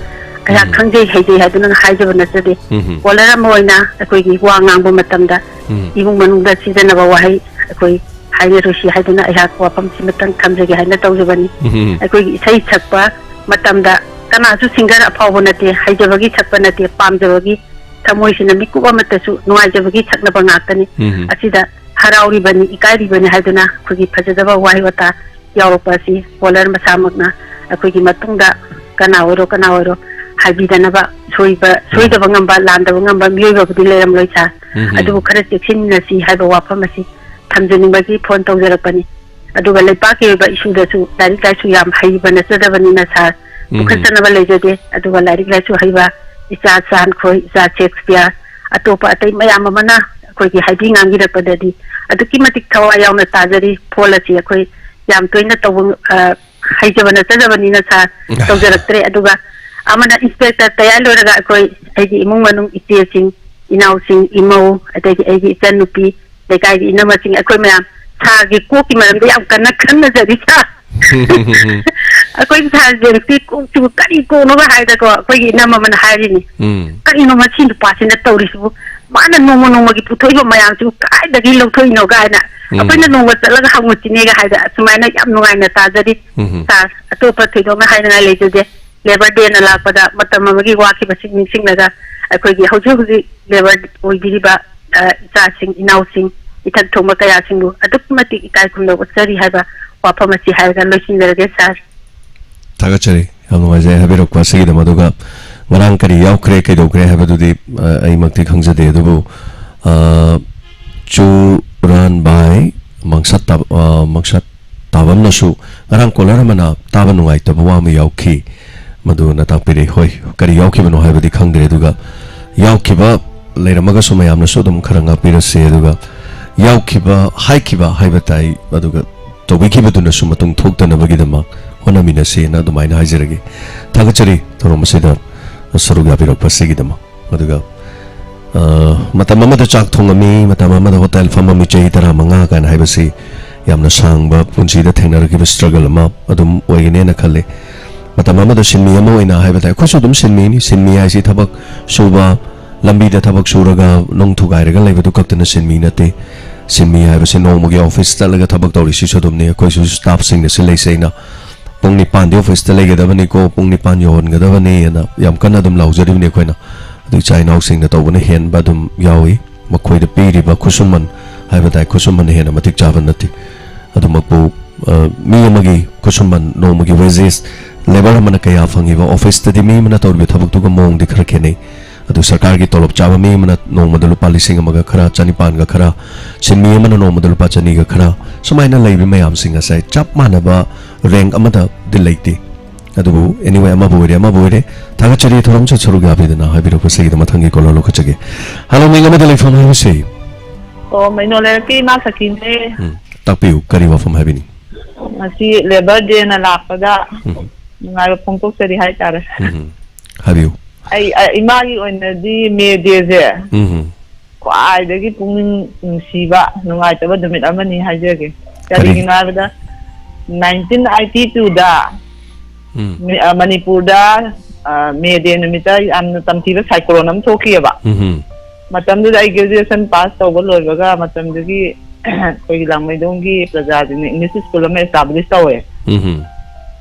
ꯑꯩꯍꯥꯛ ꯎꯝ꯫ ꯈꯪꯖꯩ ꯍꯩꯖꯩ ꯍꯥꯏꯗꯨꯅ ꯍꯥꯏꯖꯕ ꯅꯠꯆꯗꯦ꯫ ꯎꯝ꯫ ꯀꯣꯂꯔ ꯑꯃ ꯑꯣꯏꯅ ꯑꯩꯈꯣꯏꯒꯤ ꯋꯥ ꯉꯥꯡꯕ ꯃꯇꯝꯗ ꯎꯝ꯫ ꯏꯃꯨꯡ ꯃꯅꯨꯡꯗ ꯁꯤꯖꯤꯟꯅꯕ ꯋꯥꯍꯩ ꯑꯩꯈꯣꯏ ꯍꯥꯏꯅꯔꯣꯏꯁꯤ ꯍꯥꯏꯗꯨꯅ ꯑꯩꯍꯥꯛ ꯋꯥꯐꯝꯁꯤꯃꯇꯪ ꯊꯝꯖꯒꯦ ꯍꯥꯏꯅ ꯇꯧꯖꯕꯅꯤ꯫ ꯎꯝ꯫ ꯑꯩꯈꯣꯏꯒꯤ ꯏꯁꯩ ꯁꯛꯄ ꯃꯇꯝꯗ ꯀꯅꯥꯁꯨ ꯁꯤꯡꯒꯔ ꯑꯐꯥꯎꯕ ꯅꯠꯇꯦ, ꯍꯩꯖꯕꯒꯤ ꯁꯛꯄ ꯅꯠꯇꯦ, ꯄꯥꯝꯖꯕꯒꯤ ꯊꯃꯣꯏꯁꯤꯅ ꯃꯤꯀꯨꯞ ꯑꯃꯠꯇꯁꯨ ꯅꯨꯡꯉꯥꯏꯖꯕꯒꯤ ꯁꯛꯅꯕ ꯉꯥꯛꯇꯅꯤ꯫ ꯎꯝ꯫ ꯑꯁꯤꯗ ꯍꯔꯥꯎꯔꯤꯕꯅꯤ, ꯏꯀꯥꯏꯔꯤꯕꯅꯤ ꯍꯥꯏꯗꯨꯅ ꯑꯩꯈꯣꯏꯒꯤ ꯐꯖꯗꯕ ꯋꯥꯍꯩ ꯋꯥꯇꯥ ꯌꯥꯎꯔꯛꯄ ꯑꯁꯤ ꯀꯣꯂꯔ ꯃꯁꯥꯃꯛꯅ ꯑꯩꯈꯣꯏꯒꯤ ꯃꯇꯨꯡꯗ ꯀꯅꯥ ꯑꯣꯏꯔꯣ, ꯀꯅꯥ ꯑꯣꯏꯔꯣ ꯍꯥꯏꯕꯤꯗꯅꯕ, ꯁꯣꯏꯕ, ꯎꯝ꯫ ꯁꯣꯏꯗꯕ ꯉꯝꯕ, ꯂꯥꯟꯗꯕ ꯉꯝꯕ ꯃꯤꯑꯣꯏꯕꯕꯨꯗꯤ ꯂꯩꯔꯝꯂꯣꯏ, ꯁꯥꯔ꯫ ꯎꯝ꯫ ꯑꯗꯨꯕꯨ ꯈꯔ ꯆꯦꯛꯁꯤꯟꯅꯁꯤ ꯍꯥꯏꯕ ꯋꯥꯐꯝ ꯑꯁꯤ ꯊꯝꯖꯅꯤꯡꯕꯒꯤ ꯐꯣꯟ ꯇꯧꯖꯔꯛꯄꯅꯤ꯫ ꯑꯗꯨꯒ ꯂꯩꯄꯥꯛꯀꯤ ꯑꯣꯏꯕ ꯏꯁꯨꯗꯁꯨ ꯂꯥꯏꯔꯤꯛ ꯂꯥꯏꯁꯨ ꯌꯥꯝ ꯍꯩꯕ ꯅꯠꯆꯗꯕꯅꯤꯅ, ꯁꯥꯔ, ꯎꯝ꯫ ꯄꯨꯈꯠꯆꯅꯕ ꯂꯩꯖꯗꯦ꯫ ꯑꯗꯨꯒ ꯂꯥꯏꯔꯤꯛ ꯂꯥꯏꯁꯨ ꯍꯩꯕ ꯏꯆꯥ ꯆꯥꯟꯈꯣꯏ, ꯏꯆꯥ ꯁꯦꯛꯁꯄꯤꯌꯔ, ꯑꯇꯣꯞꯄ ꯑꯇꯩ ꯃꯌꯥꯝ ꯑꯃꯅ ꯑꯩꯈꯣꯏꯒꯤ ꯍꯥꯏꯕꯤ ꯉꯥꯡꯕꯤꯔꯛꯄꯗꯗꯤ ꯑꯗꯨꯛꯀꯤ ꯃꯇꯤꯛ ꯊꯋꯥꯏ ꯌꯥꯎꯅ ꯇꯥꯖꯔꯤ꯫ ꯐꯣꯟ ꯑꯁꯤ ꯑꯩꯈꯣꯏ ꯌꯥꯝ ꯇꯣꯏꯅ ꯇꯧꯕ, ꯑ, ꯍꯩꯖꯕ ꯅꯠꯆꯗꯕꯅꯤꯅ, ꯁꯥꯔ, ꯇꯧꯖꯔꯛꯇ꯭ꯔꯦ꯫ ꯑꯗꯨꯒ ꯑꯃꯅ ꯏꯟꯁꯄꯦꯛꯇꯔ ꯇꯌꯥꯏ ꯂꯣꯏꯔꯒ ꯑꯩꯈꯣꯏ, ꯑꯩꯒꯤ ꯏꯃꯨꯡ ꯃꯅꯨꯡ, ꯏꯆꯦꯁꯤꯡ, ꯏꯅꯥꯎꯁꯤꯡ, ꯏꯃꯧ, ꯑꯗꯒꯤ ꯑꯩꯒꯤ ꯏꯆꯟꯅꯨꯄꯤ, ꯂꯩꯀꯥꯏꯒꯤ ꯏꯅꯝꯃꯁꯤꯡ, ꯑꯩꯈꯣꯏ ꯃꯌꯥꯝ ꯁꯥꯔꯒꯤ ꯀꯣꯛꯀꯤ ꯃꯔꯝꯗ ꯌꯥꯝ ꯀꯟꯅ ꯈꯟꯅꯖꯔꯤ, ꯁꯥꯔ꯫ ꯑꯩꯈꯣꯏ ꯁꯥꯔꯁꯦ ꯉꯁꯤ ꯀꯣꯛꯁꯤꯕꯨ ꯀꯔꯤ ꯀꯣꯛꯅꯣꯒ ꯍꯥꯏꯗꯀꯣ, ꯑꯩꯈꯣꯏꯒꯤ ꯏꯅꯝꯃ ꯑꯃꯅ ꯍꯥꯏꯔꯤꯅꯤ, ꯎꯝ꯫ "ꯀꯔꯤꯅꯣ ꯃꯁꯤ ꯅꯨꯄꯥꯁꯤꯅ ꯇꯧꯔꯤꯁꯤꯕꯨ? ꯃꯥꯅ ꯅꯣꯡꯃ ꯅꯣꯡꯃꯒꯤ ꯄꯨꯊꯣꯛꯏꯕ ꯃꯌꯥꯝꯁꯤꯕꯨ ꯀꯗꯥꯏꯗꯒꯤ ꯂꯧꯊꯣꯛꯏꯅꯣ?" ꯀꯥꯏꯅ꯫ ꯎꯝ꯫ ꯑꯩꯈꯣꯏꯅ ꯅꯣꯡꯃ ꯆꯠꯂꯒ ꯍꯪꯉꯨꯁꯤꯅꯦꯒ ꯍꯥꯏꯗ, ꯑꯁꯨꯃꯥꯏꯅ ꯌꯥꯝ ꯅꯨꯡꯉꯥꯏꯅ ꯇꯥꯖꯔꯤ꯫ ꯎꯝ꯫ ꯁꯥꯔ, ꯑꯇꯣꯞꯄ ꯊꯣꯏꯗꯣꯛꯅ ꯍꯥꯏꯅꯤꯡꯉꯥꯏ ꯂꯩꯖꯗꯦ꯫ ꯂꯦꯕꯔ ꯗꯦꯅ ꯂꯥꯛꯄꯗ ꯃꯇꯝ ꯑꯃꯒꯤ ꯋꯥꯈꯤꯕꯁꯤꯡ ꯅꯤꯡꯁꯤꯡꯂꯒ ꯑꯩꯈꯣꯏꯒꯤ ꯍꯧꯖꯤꯛ ꯍꯧꯖꯤꯛ ꯂꯦꯕꯔ ꯑꯣꯏꯕꯤꯔꯤꯕ, ꯑ, ꯏꯆꯥꯁꯤꯡ, ꯏꯅꯥꯎꯁꯤꯡ, ꯏꯊꯛ ꯊꯣꯡꯕ ꯀꯌꯥꯁꯤꯡꯕꯨ ꯑꯗꯨꯛꯀꯤ ꯃꯇꯤꯛ ꯏꯀꯥꯏ ꯈꯨꯝꯅꯕ ꯎꯠꯆꯔꯤ ꯍꯥꯏꯕ ꯋꯥꯐꯝ ꯑꯁꯤ ꯍꯥꯏꯔꯒ ꯂꯣꯏꯁꯤꯟꯖꯔꯒꯦ, ꯁꯥꯔ꯫ ꯊꯥꯒꯠꯆꯔꯤ, ꯌꯥꯝ ꯅꯨꯡꯉꯥꯏꯖꯩ ꯍꯥꯏꯕꯤꯔꯛꯄ ꯑꯁꯤꯒꯤꯗꯃꯛ꯫ ꯑꯗꯨꯒ ꯉꯔꯥꯡ ꯀꯔꯤ ꯌꯥꯎꯈ꯭ꯔꯦ, ꯀꯩꯗꯧꯈ꯭ꯔꯦ ꯍꯥꯏꯕꯗꯨꯗꯤ, ꯑ, ꯑꯩꯃꯛꯇꯤ ꯈꯪꯖꯗꯦ, ꯑꯗꯨꯕꯨ, ꯑ, ꯆꯨꯔꯥꯟꯕꯥꯏ ꯃꯥꯡꯁꯥ ꯇꯥꯕ-, ꯑ, ꯃꯥꯡꯁꯥ ꯇꯥꯕꯝꯅꯁꯨ ꯉꯔꯥꯡ caller ꯑꯃꯅ ꯇꯥꯕ ꯅꯨꯡꯉꯥꯏꯇꯕ ꯋꯥ ꯑꯃ ꯌꯥꯎꯈꯤ, ꯃꯗꯨꯅ ꯇꯥꯛꯄꯤꯔꯦ꯫ ꯍꯣꯏ, ꯀꯔꯤ ꯌꯥꯎꯈꯤꯕꯅꯣ ꯍꯥꯏꯕꯗꯤ ꯈꯪꯗ꯭ꯔꯦ, ꯑꯗꯨꯒ ꯌꯥꯎꯈꯤꯕ ꯂꯩꯔꯝꯃꯒꯁꯨ ꯃꯌꯥꯝꯅꯁꯨ ꯑꯗꯨꯝ ꯈꯔ ꯉꯥꯛꯄꯤꯔꯁꯦ, ꯑꯗꯨꯒ ꯌꯥꯎꯈꯤꯕ, ꯍꯥꯏꯈꯤꯕ ꯍꯥꯏꯕ ꯇꯥꯏ, ꯑꯗꯨꯒ ꯇꯧꯕꯤꯈꯤꯕꯗꯨꯅꯁꯨ ꯃꯇꯨꯡ ꯊꯣꯛꯇꯅꯕꯒꯤꯗꯃꯛ ꯍꯣꯠꯅꯃꯤꯟꯅꯁꯦꯅ ꯑꯗꯨꯃꯥꯏꯅ ꯍꯥꯏꯖꯔꯒꯦ꯫ ꯊꯥꯒꯠꯆꯔꯤ ꯊꯧꯔꯝ ꯑꯁꯤꯗ ꯁꯔꯨꯛ ꯌꯥꯕꯤꯔꯛꯄꯁꯤꯒꯤꯗꯃꯛ꯫ ꯑꯗꯨꯒ, ꯑ, ꯃꯇꯝ ꯑꯃꯗ ꯆꯥꯛ ꯊꯣꯡꯉꯝꯃꯤ, ꯃꯇꯝ ꯑꯃꯗ ꯍꯣꯇꯦꯜ ꯐꯝꯃꯝꯃꯤ, ꯆꯍꯤ ꯇꯔꯥꯃꯉꯥ ꯀꯥꯏꯅ ꯍꯥꯏꯕꯁꯤ ꯌꯥꯝꯅ ꯁꯥꯡꯕ ꯄꯨꯟꯁꯤꯗ ꯊꯦꯡꯅꯔꯛꯈꯤꯕ struggle ꯑꯃ ꯑꯗꯨꯝ ꯑꯣꯏꯒꯅꯦꯅ ꯈꯜꯂꯤ꯫ ꯃꯇꯝ ꯑꯃꯗ ꯁꯤꯟꯃꯤ ꯑꯃ ꯑꯣꯏꯅ ꯍꯥꯏꯕ ꯇꯥꯏ, ꯑꯩꯈꯣꯏꯁꯨ ꯑꯗꯨꯝ ꯁꯤꯟꯃꯤꯅꯤ꯫ ꯁꯤꯟꯃꯤ ꯍꯥꯏꯁꯤ ꯊꯕꯛ ꯁꯨꯕ, ꯂꯝꯕꯤꯗ ꯊꯕꯛ ꯁꯨꯔꯒ ꯅꯨꯡ ꯊꯨꯒꯥꯏꯔꯒ ꯂꯩꯕꯗꯨ ꯈꯛꯇꯅ ꯁꯤꯟꯃꯤ ꯅꯠꯇꯦ꯫ ꯁꯤꯟꯃꯤ ꯍꯥꯏꯕꯁꯤ ꯅꯣꯡꯃꯒꯤ office ꯆꯠꯂꯒ ꯊꯕꯛ ꯇꯧꯔꯤꯁꯤꯁꯨ ꯑꯗꯨꯝꯅꯤ꯫ ꯑꯩꯈꯣꯏꯁꯨ staff ꯁꯤꯡꯅ ꯁꯤꯜꯂꯛꯏꯁꯦ ꯑꯩꯅ ꯄꯨꯡ ꯅꯤꯄꯥꯟꯗꯤ office ꯇ ꯂꯩꯒꯗꯕꯅꯤꯀꯣ, ꯄꯨꯡ ꯅꯤꯄꯥꯟ ꯌꯧꯍꯟꯒꯗꯕꯅꯤ ꯑꯅ ꯌꯥꯝ ꯀꯟꯅ ꯑꯗꯨꯝ ꯂꯥꯎꯖꯔꯤꯕꯅꯤ ꯑꯩꯈꯣꯏꯅ꯫ ꯑꯗꯨ ꯏꯆꯥ ꯏꯅꯥꯎꯁꯤꯡꯅ ꯇꯧꯕꯅ ꯍꯦꯟꯕ ꯑꯗꯨꯝ ꯌꯥꯎꯏ꯫ ꯃꯈꯣꯏꯗ ꯄꯤꯔꯤꯕ ꯈꯨꯠꯁꯨꯃꯟ ꯍꯥꯏꯕ ꯇꯥꯏ, ꯈꯨꯠꯁꯨꯃꯟꯅ ꯍꯦꯟꯅ ꯃꯇꯤꯛ ꯆꯥꯕ ꯅꯠꯇꯦ꯫ ꯑꯗꯨꯃꯛꯄꯨ, ꯑ, ꯃꯤ ꯑꯃꯒꯤ ꯈꯨꯠꯁꯨꯃꯟ, ꯅꯣꯡꯃꯒꯤ wages, labour ꯑꯃꯅ ꯀꯌꯥ ꯐꯪꯉꯤꯕ, office ꯇꯗꯤ ꯃꯤ ꯑꯃꯅ ꯇꯧꯔꯤꯕ ꯊꯕꯛꯇꯨꯒ ꯃꯑꯣꯡꯗꯤ ꯈꯔ ꯈꯦꯠꯅꯩ꯫ ꯑꯗꯨ ꯁꯔꯀꯥꯔꯒꯤ ꯇꯣꯂꯣꯞ ꯆꯥꯕ ꯃꯤ ꯑꯃꯅ ꯅꯣꯡꯃꯗ ꯂꯨꯄꯥ ꯂꯤꯁꯤꯡ ꯑꯃꯒ ꯈꯔ, ꯆꯅꯤꯄꯥꯟꯒ ꯈꯔ, ꯁꯤꯟꯃꯤ ꯑꯃꯅ ꯅꯣꯡꯃꯗ ꯂꯨꯄꯥ ꯆꯅꯤꯒ ꯈꯔ, ꯁꯨꯃꯥꯏꯅ ꯂꯩꯕ ꯃꯌꯥꯝꯁꯤꯡ ꯑꯁꯦ ꯆꯞ ꯃꯥꯟꯅꯕ rank ꯑꯃꯗꯗꯤ ꯂꯩꯇꯦ꯫ ꯑꯗꯨꯕꯨ anyway, ꯑꯃꯕꯨ ꯑꯣꯏꯔꯦ, ꯑꯃꯕꯨ ꯑꯣꯏꯔꯦ, ꯊꯥꯒꯠꯆꯔꯤ ꯊꯧꯔꯝꯁꯤꯗ ꯁꯔꯨꯛ ꯌꯥꯕꯤꯗꯨꯅ ꯍꯥꯏꯕꯤꯔꯛꯄꯁꯤꯒꯤꯗꯃꯛ꯫ ꯃꯊꯪꯒꯤ caller ꯂꯧꯈꯠꯆꯒꯦ꯫ Hello, ꯃꯤꯡ ꯑꯃꯗ ꯂꯩꯐꯝ ꯍꯥꯏꯕꯁꯤ? ꯑꯣ, ꯃꯩꯅꯣ ꯂꯩꯔꯛꯀꯤ ꯏꯃꯥ ꯁꯈꯤꯅꯦ꯫ ꯎꯝ, ꯇꯥꯛꯄꯤꯌꯨ, ꯀꯔꯤ ꯋꯥꯐꯝ ꯍꯥꯏꯕꯤꯅꯤꯡ? ꯉꯁꯤ Labour Day ꯅ ꯂꯥꯛꯄꯗ ꯎꯝ꯫ ꯅꯨꯡꯉꯥꯏꯕ ꯐꯣꯡꯗꯣꯛꯆꯔꯤ ꯍꯥꯏꯇꯥꯔꯦ꯫ ꯎꯝ꯫ ꯍꯥꯏꯕꯤꯌꯨ꯫ ꯑꯩ, ꯑꯩ, ꯏꯃꯥꯒꯤ ꯑꯣꯏꯅꯗꯤ May Day ꯁꯦ ꯎꯝ꯫ ꯈ꯭ꯋꯥꯏꯗꯒꯤ ꯄꯨꯛꯅꯤꯡ ꯅꯨꯡꯁꯤꯕ, ꯅꯨꯡꯉꯥꯏꯇꯕ ꯅꯨꯃꯤꯠ ꯑꯃꯅꯤ ꯍꯥꯏꯖꯒꯦ꯫ ꯀꯔꯤ? ꯀꯔꯤꯒꯤꯅꯣ ꯍꯥꯏꯕꯗ, nineteen eighty two ꯗ ꯎꯝ꯫ ꯃꯤ-, ꯑ, ꯃꯅꯤꯄꯨꯔꯗ, ꯑ, May Day ꯅꯨꯃꯤꯠꯇ ꯌꯥꯝꯅ ꯇꯝꯊꯤꯕ cyclone ꯑꯃ ꯊꯣꯛꯈꯤꯑꯕ꯫ ꯎꯝ꯫ ꯃꯇꯝꯗꯨꯗ ꯑꯩ graduation pass ꯇꯧꯕ ꯂꯣꯏꯕꯒ ꯃꯇꯝꯗꯨꯒꯤ ꯑꯩꯈꯣꯏꯒꯤ ꯂꯥꯡꯃꯩꯗꯣꯡꯒꯤ ꯄ꯭ꯔꯖꯥꯁꯤꯡꯅ English school ꯑꯃ establish ꯇꯧꯋꯦ꯫ ꯎꯝ꯫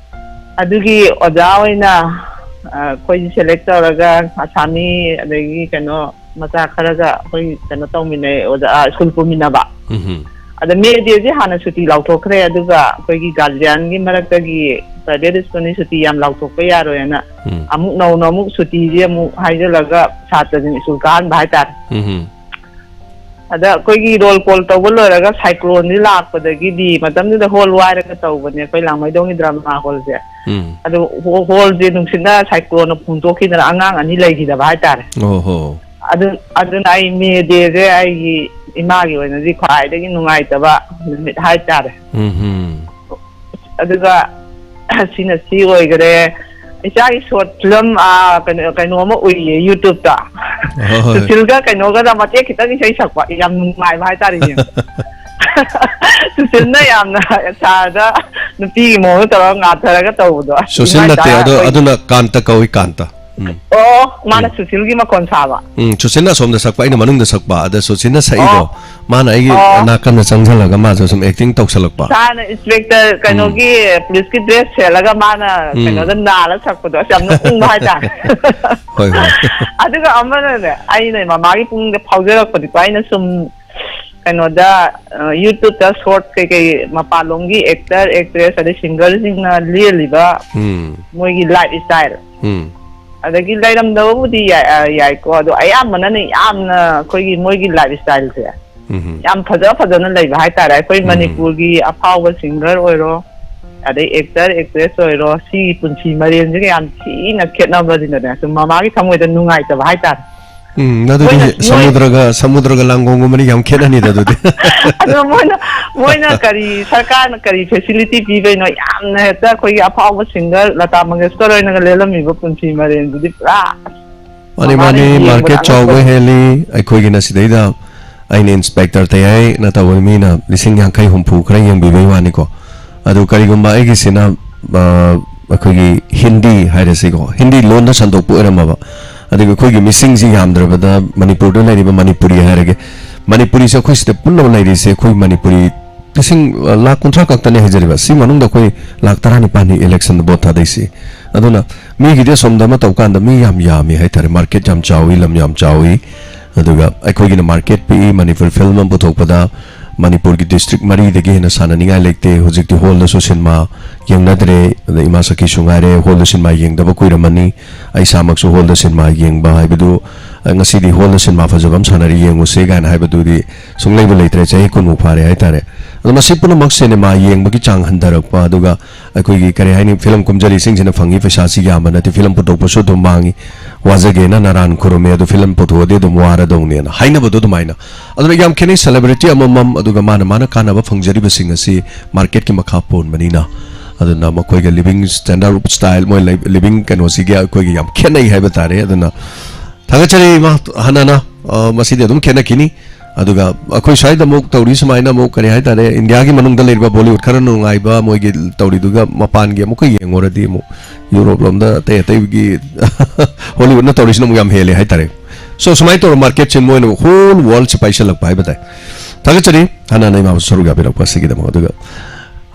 ꯑꯗꯨꯒꯤ ꯑꯣꯖꯥ ꯑꯣꯏꯅ, ꯑ, ꯑꯩꯈꯣꯏꯁꯤ select ꯇꯧꯔꯒ ꯑꯁꯥꯃꯤ, ꯑꯗꯒꯤ ꯀꯩꯅꯣ, ꯃꯆꯥ ꯈꯔꯒ ꯑꯩꯈꯣꯏ ꯀꯩꯅꯣ ꯇꯧꯃꯤꯟꯅꯩ, ꯑꯣꯖꯥ, ꯑ, school ꯄꯨꯃꯤꯟꯅꯕ꯫ ꯎꯝ꯫ ꯑꯗ May Day ꯁꯦ ꯍꯥꯟꯅ ꯁꯨꯇꯤ ꯂꯥꯎꯊꯣꯛꯈ꯭ꯔꯦ, ꯑꯗꯨꯒ ꯑꯩꯈꯣꯏꯒꯤ guardian ꯒꯤ ꯃꯔꯛꯇꯒꯤ private school ꯅꯤ ꯁꯨꯇꯤ ꯌꯥꯝ ꯂꯥꯎꯊꯣꯛꯄ ꯌꯥꯔꯣꯏꯅ ꯎꯝ꯫ ꯑꯃꯨꯛ ꯅꯧꯅ ꯑꯃꯨꯛ ꯁꯨꯇꯤꯁꯦ ꯑꯃꯨꯛ ꯍꯥꯏꯖꯤꯜꯂꯒ ꯁꯥꯇ꯭ꯔꯁꯤꯡ school ꯀꯥꯍꯟꯕ ꯍꯥꯏꯇꯥꯔꯦ꯫ ꯎꯝ꯫ ꯑꯗ ꯑꯩꯈꯣꯏꯒꯤ ꯔꯣꯜ ꯀꯣꯜ ꯇꯧꯕ ꯂꯣꯏꯔꯒ ꯁꯥꯏꯀ꯭ꯂꯣꯟꯁꯤ ꯂꯥꯛꯄꯗꯒꯤꯗꯤ, ꯃꯇꯝꯗꯨꯗ ꯍꯣꯜ ꯋꯥꯏꯔꯒ ꯇꯧꯕꯅꯦ ꯑꯩꯈꯣꯏ ꯂꯥꯡꯃꯩꯗꯣꯡꯒꯤ ꯗ꯭ꯔꯃꯥ ꯍꯣꯜꯁꯦ꯫ ꯎꯝ꯫ ꯑꯗꯨ ꯍꯣ- ꯍꯣꯜꯁꯦ ꯅꯨꯡꯁꯤꯠꯅ, ꯁꯥꯏꯀ꯭ꯂꯣꯟꯅ ꯐꯨꯝꯗꯣꯛꯈꯤꯗꯅ ꯑꯉꯥꯡ ꯑꯅꯤ ꯂꯩꯈꯤꯗꯕ ꯍꯥꯏꯇꯥꯔꯦ꯫ ꯑꯣ ꯍꯣ꯫ ꯑꯗꯨ ꯑꯗꯨꯅ ꯑꯩ ꯃꯦ ꯗꯦꯁꯦ ꯑꯩꯒꯤ ꯏꯃꯥꯒꯤ ꯑꯣꯏꯅꯗꯤ ꯈ꯭ꯋꯥꯏꯗꯒꯤ ꯅꯨꯡꯉꯥꯏꯇꯕ ꯅꯨꯃꯤꯠ ꯍꯥꯏꯇꯥꯔꯦ꯫ ꯎꯝ ꯍꯝ꯫ ꯑꯗꯨꯒ ꯁꯤꯅ ꯁꯤ ꯑꯣꯏꯈꯔꯦ꯫ ꯏꯆꯥꯒꯤ ꯁꯣꯔꯠ ꯐꯤꯂꯝ, ꯑꯥ, ꯀꯩꯅꯣ ꯀꯩꯅꯣ ꯑꯃ ꯎꯏꯌꯦ ꯌꯨꯇ꯭ꯌꯨꯕꯇ꯫ ꯍꯣꯏ, ꯍꯣꯏ꯫ ꯁꯨꯁꯤꯜꯒ ꯀꯩꯅꯣꯒꯗ ꯃꯇꯦꯛ ꯈꯤꯇꯪ ꯏꯁꯩ ꯁꯛꯄ, ꯌꯥꯝ ꯅꯨꯡꯉꯥꯏꯕ ꯍꯥꯏꯇꯥꯔꯦ ꯌꯦꯡꯕ꯫ ꯁꯨꯁꯤꯜꯅ ꯌꯥꯝꯅ ꯁꯥꯔꯗ ꯅꯨꯄꯤꯒꯤ ꯃꯑꯣꯡꯗ ꯇꯧꯔꯒ ꯉꯥꯊꯔꯒ ꯇꯧꯕꯗꯣ, ꯑꯁ, ꯁꯨꯁꯤꯜ ꯏꯃꯥ ꯅꯠꯇꯦ ꯏꯆꯥ ꯑꯗꯣ, ꯑꯩꯈꯣꯏ ꯑꯗꯨꯅ ꯀꯥꯟꯇ ꯀꯧꯏ, ꯀꯥꯟꯇ꯫ ꯎꯝ꯫ ꯑꯣ, ꯃꯥꯅ ꯁꯨꯁꯤꯜꯒꯤ ꯃꯈꯣꯟ ꯁꯥꯕ꯫ ꯎꯝ, ꯁꯨꯁꯤꯜꯅ ꯑꯁꯣꯝꯗ ꯁꯛꯄ, ꯑꯩꯅ ꯃꯅꯨꯡꯗ ꯁꯛꯄ, ꯑꯗ ꯁꯨꯁꯤꯜꯅ ꯁꯛꯏꯗꯣ, ꯑꯣ꯫ ꯃꯥꯅ ꯑꯩꯒꯤ ꯑꯣ꯫ ꯅꯥꯀꯟꯗ ꯆꯪꯁꯤꯜꯂꯒ ꯃꯥꯁꯨ ꯁꯨꯝ ꯑꯦꯛꯇꯤꯡ ꯇꯧꯁꯜꯂꯛꯄ꯫ ꯁꯥꯔꯅ ꯏꯟꯁꯄꯦꯛꯇꯔ ꯀꯩꯅꯣꯒꯤ ꯄꯨꯂꯤꯁꯀꯤ ꯗ꯭ꯔꯦꯁ ꯁꯦꯠꯂꯒ ꯃꯥꯅ ꯎꯝ꯫ ꯀꯩꯅꯣꯗ ꯅꯥꯜꯂ ꯁꯛꯄꯗꯣ ꯑꯁ ꯌꯥꯝ ꯅꯣꯛꯅꯤꯡꯕ ꯍꯥꯏꯇꯥꯔꯦ꯫ ꯍꯣꯏ, ꯍꯣꯏ꯫ ꯑꯗꯨꯒ ꯑꯃꯅꯅꯦ, ꯑꯩꯅ ꯃꯃꯥꯒꯤ ꯄꯨꯡꯗ ꯐꯥꯎꯖꯔꯛꯄꯗꯤꯀꯣ, ꯑꯩꯅ ꯁꯨꯝ ꯀꯩꯅꯣꯗ, ꯑ, ꯌꯨꯇ꯭ꯌꯨꯕꯇ ꯁꯣꯔꯠ ꯀꯩꯀꯩ ꯃꯄꯥꯟꯂꯣꯝꯒꯤ ꯑꯦꯛꯇꯔ, ꯑꯦꯛꯇ꯭ꯔꯦꯁ, ꯑꯗꯩ ꯁꯤꯡꯒꯔꯁꯤꯡꯅ ꯂꯦꯜꯂꯤꯕ ꯎꯝ꯫ ꯃꯣꯏꯒꯤ ꯂꯥꯏꯐ ꯏꯁꯇꯥꯏꯜ, ꯎꯝ꯫ ꯑꯗꯒꯤ ꯂꯩꯔꯝꯗꯕꯕꯨꯗꯤ ꯌꯥꯏ, ꯑ, ꯌꯥꯏꯀꯣ, ꯑꯗꯣ ꯑꯌꯥꯝꯕꯅꯅꯦ ꯌꯥꯝꯅ ꯑꯩꯈꯣꯏꯒꯤ ꯃꯣꯏꯒꯤ ꯂꯥꯏꯐ ꯏꯁꯇꯥꯏꯜꯁꯦ ꯎꯝ꯫ ꯌꯥꯝ ꯐꯖ ꯐꯖꯅ ꯂꯩꯕ ꯍꯥꯏꯇꯥꯔꯦ꯫ ꯑꯩꯈꯣꯏ ꯎꯝ꯫ ꯃꯅꯤꯄꯨꯔꯒꯤ ꯑꯐꯥꯎꯕ ꯁꯤꯡꯒꯔ ꯑꯣꯏꯔꯣ, ꯑꯗꯩ ꯑꯦꯛꯇꯔ, ꯑꯦꯛꯇ꯭ꯔꯦꯁ ꯑꯣꯏꯔꯣ, ꯁꯤꯒꯤ ꯄꯨꯟꯁꯤ ꯃꯔꯦꯟꯁꯤꯒ ꯌꯥꯝ ꯊꯤꯅ ꯈꯦꯠꯅꯕꯁꯤꯅꯅꯦ, ꯁꯨꯝ ꯃꯃꯥꯒꯤ ꯊꯃꯣꯏꯗ ꯅꯨꯡꯉꯥꯏꯇꯕ ꯍꯥꯏꯇꯥꯔꯦ꯫ ꯎꯝ, ꯑꯗꯨꯗꯤ ꯃꯣꯏꯅ, ꯃꯣꯏ- ꯁꯃꯨꯗ꯭ꯔꯒ, ꯁꯃꯨꯗ꯭ꯔꯒ ꯂꯥꯡꯒꯣꯡꯒꯨꯝꯕꯅꯤ, ꯌꯥꯝ ꯈꯦꯠꯅꯅꯤꯗ ꯑꯗꯨꯗꯤ꯫ ꯑꯗꯣ ꯃꯣꯏꯅ, ꯃꯣꯏꯅ ꯀꯔꯤ, ꯁꯔꯀꯥꯔꯅ ꯀꯔꯤ ꯐꯦꯁꯤꯂꯤꯇꯤ ꯄꯤꯕꯩꯅꯣ? ꯌꯥꯝꯅ ꯍꯦꯛꯇ ꯑꯩꯈꯣꯏꯒꯤ ꯑꯐꯥꯎꯕ ꯁꯤꯡꯒꯔ ꯂꯇꯥ ꯃꯪꯒꯦꯁꯀꯔ ꯍꯣꯏꯅꯒ ꯂꯦꯜꯂꯝꯃꯤꯕ ꯄꯨꯟꯁꯤ ꯃꯔꯦꯟꯗꯨꯗꯤ ꯄꯨꯔꯥ ꯃꯥꯅꯤ, ꯃꯃꯥꯅ ꯃꯥꯅꯤ, ꯌꯦꯡꯕꯗ ꯃꯥꯔꯀꯦꯠ ꯆꯥꯎꯕ ꯑꯉꯛꯄꯅꯤ꯫ ꯍꯦꯜꯂꯤ꯫ ꯑꯩꯈꯣꯏꯒꯤꯅ ꯁꯤꯗꯩꯗ ꯑꯩꯅ ꯏꯟꯁꯄꯦꯛꯇꯔ ꯇꯌꯥꯏꯅ ꯇꯧꯕ ꯃꯤꯅ ꯂꯤꯁꯤꯡ ꯌꯥꯡꯈꯩ ꯍꯨꯝꯐꯨ ꯈꯔ ꯌꯦꯡꯕꯤꯕꯩ ꯋꯥꯅꯤꯀꯣ꯫ ꯑꯗꯨ ꯀꯔꯤꯒꯨꯝꯕ ꯑꯩꯒꯤꯁꯤꯅ, ꯑ, ꯑꯩꯈꯣꯏꯒꯤ ꯍꯤꯟꯗꯤ ꯍꯥꯏꯔꯁꯤꯀꯣ, ꯍꯤꯟꯗꯤ ꯂꯣꯟꯗ ꯁꯟꯗꯣꯛꯄ ꯑꯣꯏꯔꯝꯃꯕ, ꯑꯗꯨꯒ ꯑꯩꯈꯣꯏꯒꯤ ꯃꯤꯁꯤꯡꯁꯤ ꯌꯥꯝꯗ꯭ꯔꯕꯗ ꯃꯅꯤꯄꯨꯔꯗ ꯂꯩꯔꯤꯕ ꯃꯅꯤꯄꯨꯔꯤ ꯍꯥꯏꯔꯒꯦ, ꯃꯅꯤꯄꯨꯔꯤꯁꯦ ꯑꯩꯈꯣꯏ ꯁꯤꯗ ꯄꯨꯟꯅ ꯂꯩꯔꯤꯁꯦ ꯑꯩꯈꯣꯏ ꯃꯅꯤꯄꯨꯔꯤ ꯂꯤꯁꯤꯡ, ꯑ, ꯂꯥꯈ ꯀꯨꯟꯊ꯭ꯔꯥ ꯈꯛꯇꯅꯦ ꯍꯥꯏꯖꯔꯤꯕ꯫ ꯁꯤ ꯃꯅꯨꯡꯗ ꯑꯩꯈꯣꯏ ꯂꯥꯈ ꯇꯔꯥꯅꯤꯄꯥꯟꯅꯤ ꯏꯂꯦꯛꯁꯟꯗ ꯚꯣꯠ ꯊꯥꯗꯩꯁꯤ꯫ ꯑꯗꯨꯅ ꯃꯤꯒꯤꯗꯤ ꯑꯁꯣꯝꯗ ꯑꯃ ꯇꯧ ꯀꯥꯟꯗ ꯃꯤ ꯌꯥꯝ ꯌꯥꯝꯃꯤ ꯍꯥꯏꯇꯥꯔꯦ, ꯃꯥꯔꯀꯦꯠ ꯌꯥꯝ ꯆꯥꯎꯏ, ꯂꯝ ꯌꯥꯝ ꯆꯥꯎꯏ꯫ ꯑꯗꯨꯒ ꯑꯩꯈꯣꯏꯒꯤꯅ ꯃꯥꯔꯀꯦꯠ ꯄꯤꯛꯏ, ꯃꯅꯤꯄꯨꯔ ꯐꯤꯂꯝ ꯑꯃ ꯄꯨꯊꯣꯛꯄꯗ ꯃꯅꯤꯄꯨꯔꯒꯤ ꯗꯤꯁꯇ꯭ꯔꯤꯛ ꯃꯔꯤꯗꯒꯤ ꯍꯦꯟꯅ ꯁꯥꯟꯅꯅꯤꯡꯉꯥꯏ ꯂꯩꯇꯦ꯫ ꯍꯧꯖꯤꯛꯇꯤ ꯍꯣꯜꯗꯁꯨ ꯁꯤꯅꯦꯃꯥ ꯌꯦꯡꯅꯗ꯭ꯔꯦ, ꯑꯗ ꯏꯃꯥ ꯁꯈꯤꯁꯨ ꯉꯥꯏꯔꯦ, ꯍꯣꯜꯗ ꯁꯤꯅꯦꯃꯥ ꯌꯦꯡꯗꯕ ꯀꯨꯏꯔꯝꯃꯅꯤ꯫ ꯑꯩ ꯏꯁꯥꯃꯛꯁꯨ ꯍꯣꯜꯗ ꯁꯤꯅꯦꯃꯥ ꯌꯦꯡꯕ ꯍꯥꯏꯕꯗꯨ ꯉꯁꯤꯗꯤ ꯍꯣꯜꯗ ꯁꯤꯅꯦꯃꯥ ꯐꯖꯕ ꯑꯃ ꯁꯥꯟꯅꯔꯤ, ꯌꯦꯡꯉꯨꯁꯦ ꯀꯥꯏꯅ ꯍꯥꯏꯕꯗꯨꯗꯤ ꯁꯨꯡꯂꯩꯕꯨ ꯂꯩꯇ꯭ꯔꯦ, ꯆꯍꯤ ꯀꯨꯟꯃꯨꯛ ꯐꯥꯔꯦ ꯍꯥꯏꯇꯥꯔꯦ꯫ ꯑꯗꯣ ꯃꯁꯤ ꯄꯨꯝꯅꯃꯛ ꯁꯤꯅꯦꯃꯥ ꯌꯦꯡꯕꯒꯤ ꯆꯥꯡ ꯍꯟꯊꯔꯛꯄ, ꯑꯗꯨꯒ ꯑꯩꯈꯣꯏꯒꯤ ꯀꯔꯤ ꯍꯥꯏꯅꯤ, ꯐꯤꯂꯝ ꯀꯨꯝꯖꯔꯤꯁꯤꯡꯁꯤꯅ ꯐꯪꯉꯤ ꯄꯩꯁꯥꯁꯤ ꯌꯥꯝꯕ ꯅꯠꯇꯦ, ꯐꯤꯂꯝ ꯄꯨꯊꯣꯛꯄꯁꯨ ꯑꯗꯨꯝ ꯃꯥꯡꯉꯤ, ꯋꯥꯖꯒꯦꯅ ꯅꯔꯥꯟ ꯈꯨꯔꯨꯝꯃꯦ, ꯑꯗꯨ ꯐꯤꯂꯝ ꯄꯨꯊꯣꯛꯑꯗꯤ ꯑꯗꯨꯝ ꯋꯥꯔꯗꯧꯅꯦꯅ ꯍꯥꯏꯅꯕꯗꯣ ꯑꯗꯨꯃꯥꯏꯅ꯫ ꯑꯗꯨꯅ ꯌꯥꯝ ꯈꯦꯠꯅꯩ, ꯁꯦꯂꯦꯕ꯭ꯔꯤꯇꯤ ꯑꯃꯃꯝ ꯑꯗꯨꯒ ꯃꯥꯅ ꯃꯥꯅ ꯀꯥꯟꯅꯕ ꯐꯪꯖꯔꯤꯕꯁꯤꯡ ꯑꯁꯤ ꯃꯥꯔꯀꯦꯠꯀꯤ ꯃꯈꯥ ꯄꯣꯟꯕꯅꯤꯅ꯫ ꯑꯗꯨꯅ ꯃꯈꯣꯏꯒ ꯂꯤꯕꯤꯡ ꯁ꯭ꯇꯦꯟꯗꯔꯠ, ꯁ꯭ꯇꯥꯏꯜ, ꯃꯣꯏ ꯂꯩ-, ꯂꯤꯕꯤꯡ ꯀꯩꯅꯣꯁꯤꯒ ꯑꯩꯈꯣꯏꯒ ꯌꯥꯝ ꯈꯦꯠꯅꯩ ꯍꯥꯏꯕ ꯇꯥꯔꯦ꯫ ꯑꯗꯨꯅ ꯊꯥꯒꯠꯆꯔꯤ ꯏꯃꯥ, ꯍꯥꯟꯅꯅ, ꯑ, ꯃꯁꯤꯗꯤ ꯑꯗꯨꯝ ꯈꯦꯠꯅꯈꯤꯅꯤ꯫ ꯑꯗꯨꯒ ꯑꯩꯈꯣꯏ ꯁ꯭ꯋꯥꯏꯗ ꯑꯃꯨꯛ ꯇꯧꯔꯤ ꯁꯨꯃꯥꯏꯅ ꯑꯃꯨꯛ, ꯀꯔꯤ ꯍꯥꯏꯇꯥꯔꯦ, ꯏꯟꯗꯤꯌꯥꯒꯤ ꯃꯅꯨꯡꯗ ꯂꯩꯔꯤꯕ ꯕꯣꯂꯤꯋꯨꯗ ꯈꯔ ꯅꯨꯡꯉꯥꯏꯕ ꯃꯣꯏꯒꯤ ꯇꯧꯔꯤꯗꯨꯒ ꯃꯄꯥꯟꯒꯤ ꯑꯃꯨꯛꯀ ꯌꯦꯡꯉꯨꯔꯗꯤ ꯑꯃꯨꯛ ꯌꯨꯔꯣꯞ ꯂꯣꯝꯗ ꯑꯇꯩ ꯑꯇꯩꯒꯤ ꯍꯣꯂꯤꯋꯨꯗꯅ ꯇꯧꯔꯤꯁꯤꯅ ꯑꯃꯨꯛ ꯌꯥꯝ ꯍꯦꯜꯂꯦ ꯍꯥꯏꯇꯥꯔꯦ꯫ So, ꯁꯨꯃꯥꯏꯅ ꯇꯧꯔ ꯃꯥꯔꯀꯦꯠꯁꯦ ꯃꯣꯏꯅ ꯍꯣꯜ ꯋꯥꯔꯜꯁꯦ ꯄꯥꯏꯁꯜꯂꯛꯄ ꯍꯥꯏꯕ ꯇꯥꯏ꯫ ꯊꯥꯒꯠꯆꯔꯤ, ꯍꯥꯟꯅ ꯏꯃꯥ ꯁꯔꯨꯛ ꯌꯥꯕꯤꯔꯛꯄ ꯑꯁꯤꯒꯤꯗꯃꯛ꯫ ꯑꯗꯨꯒ,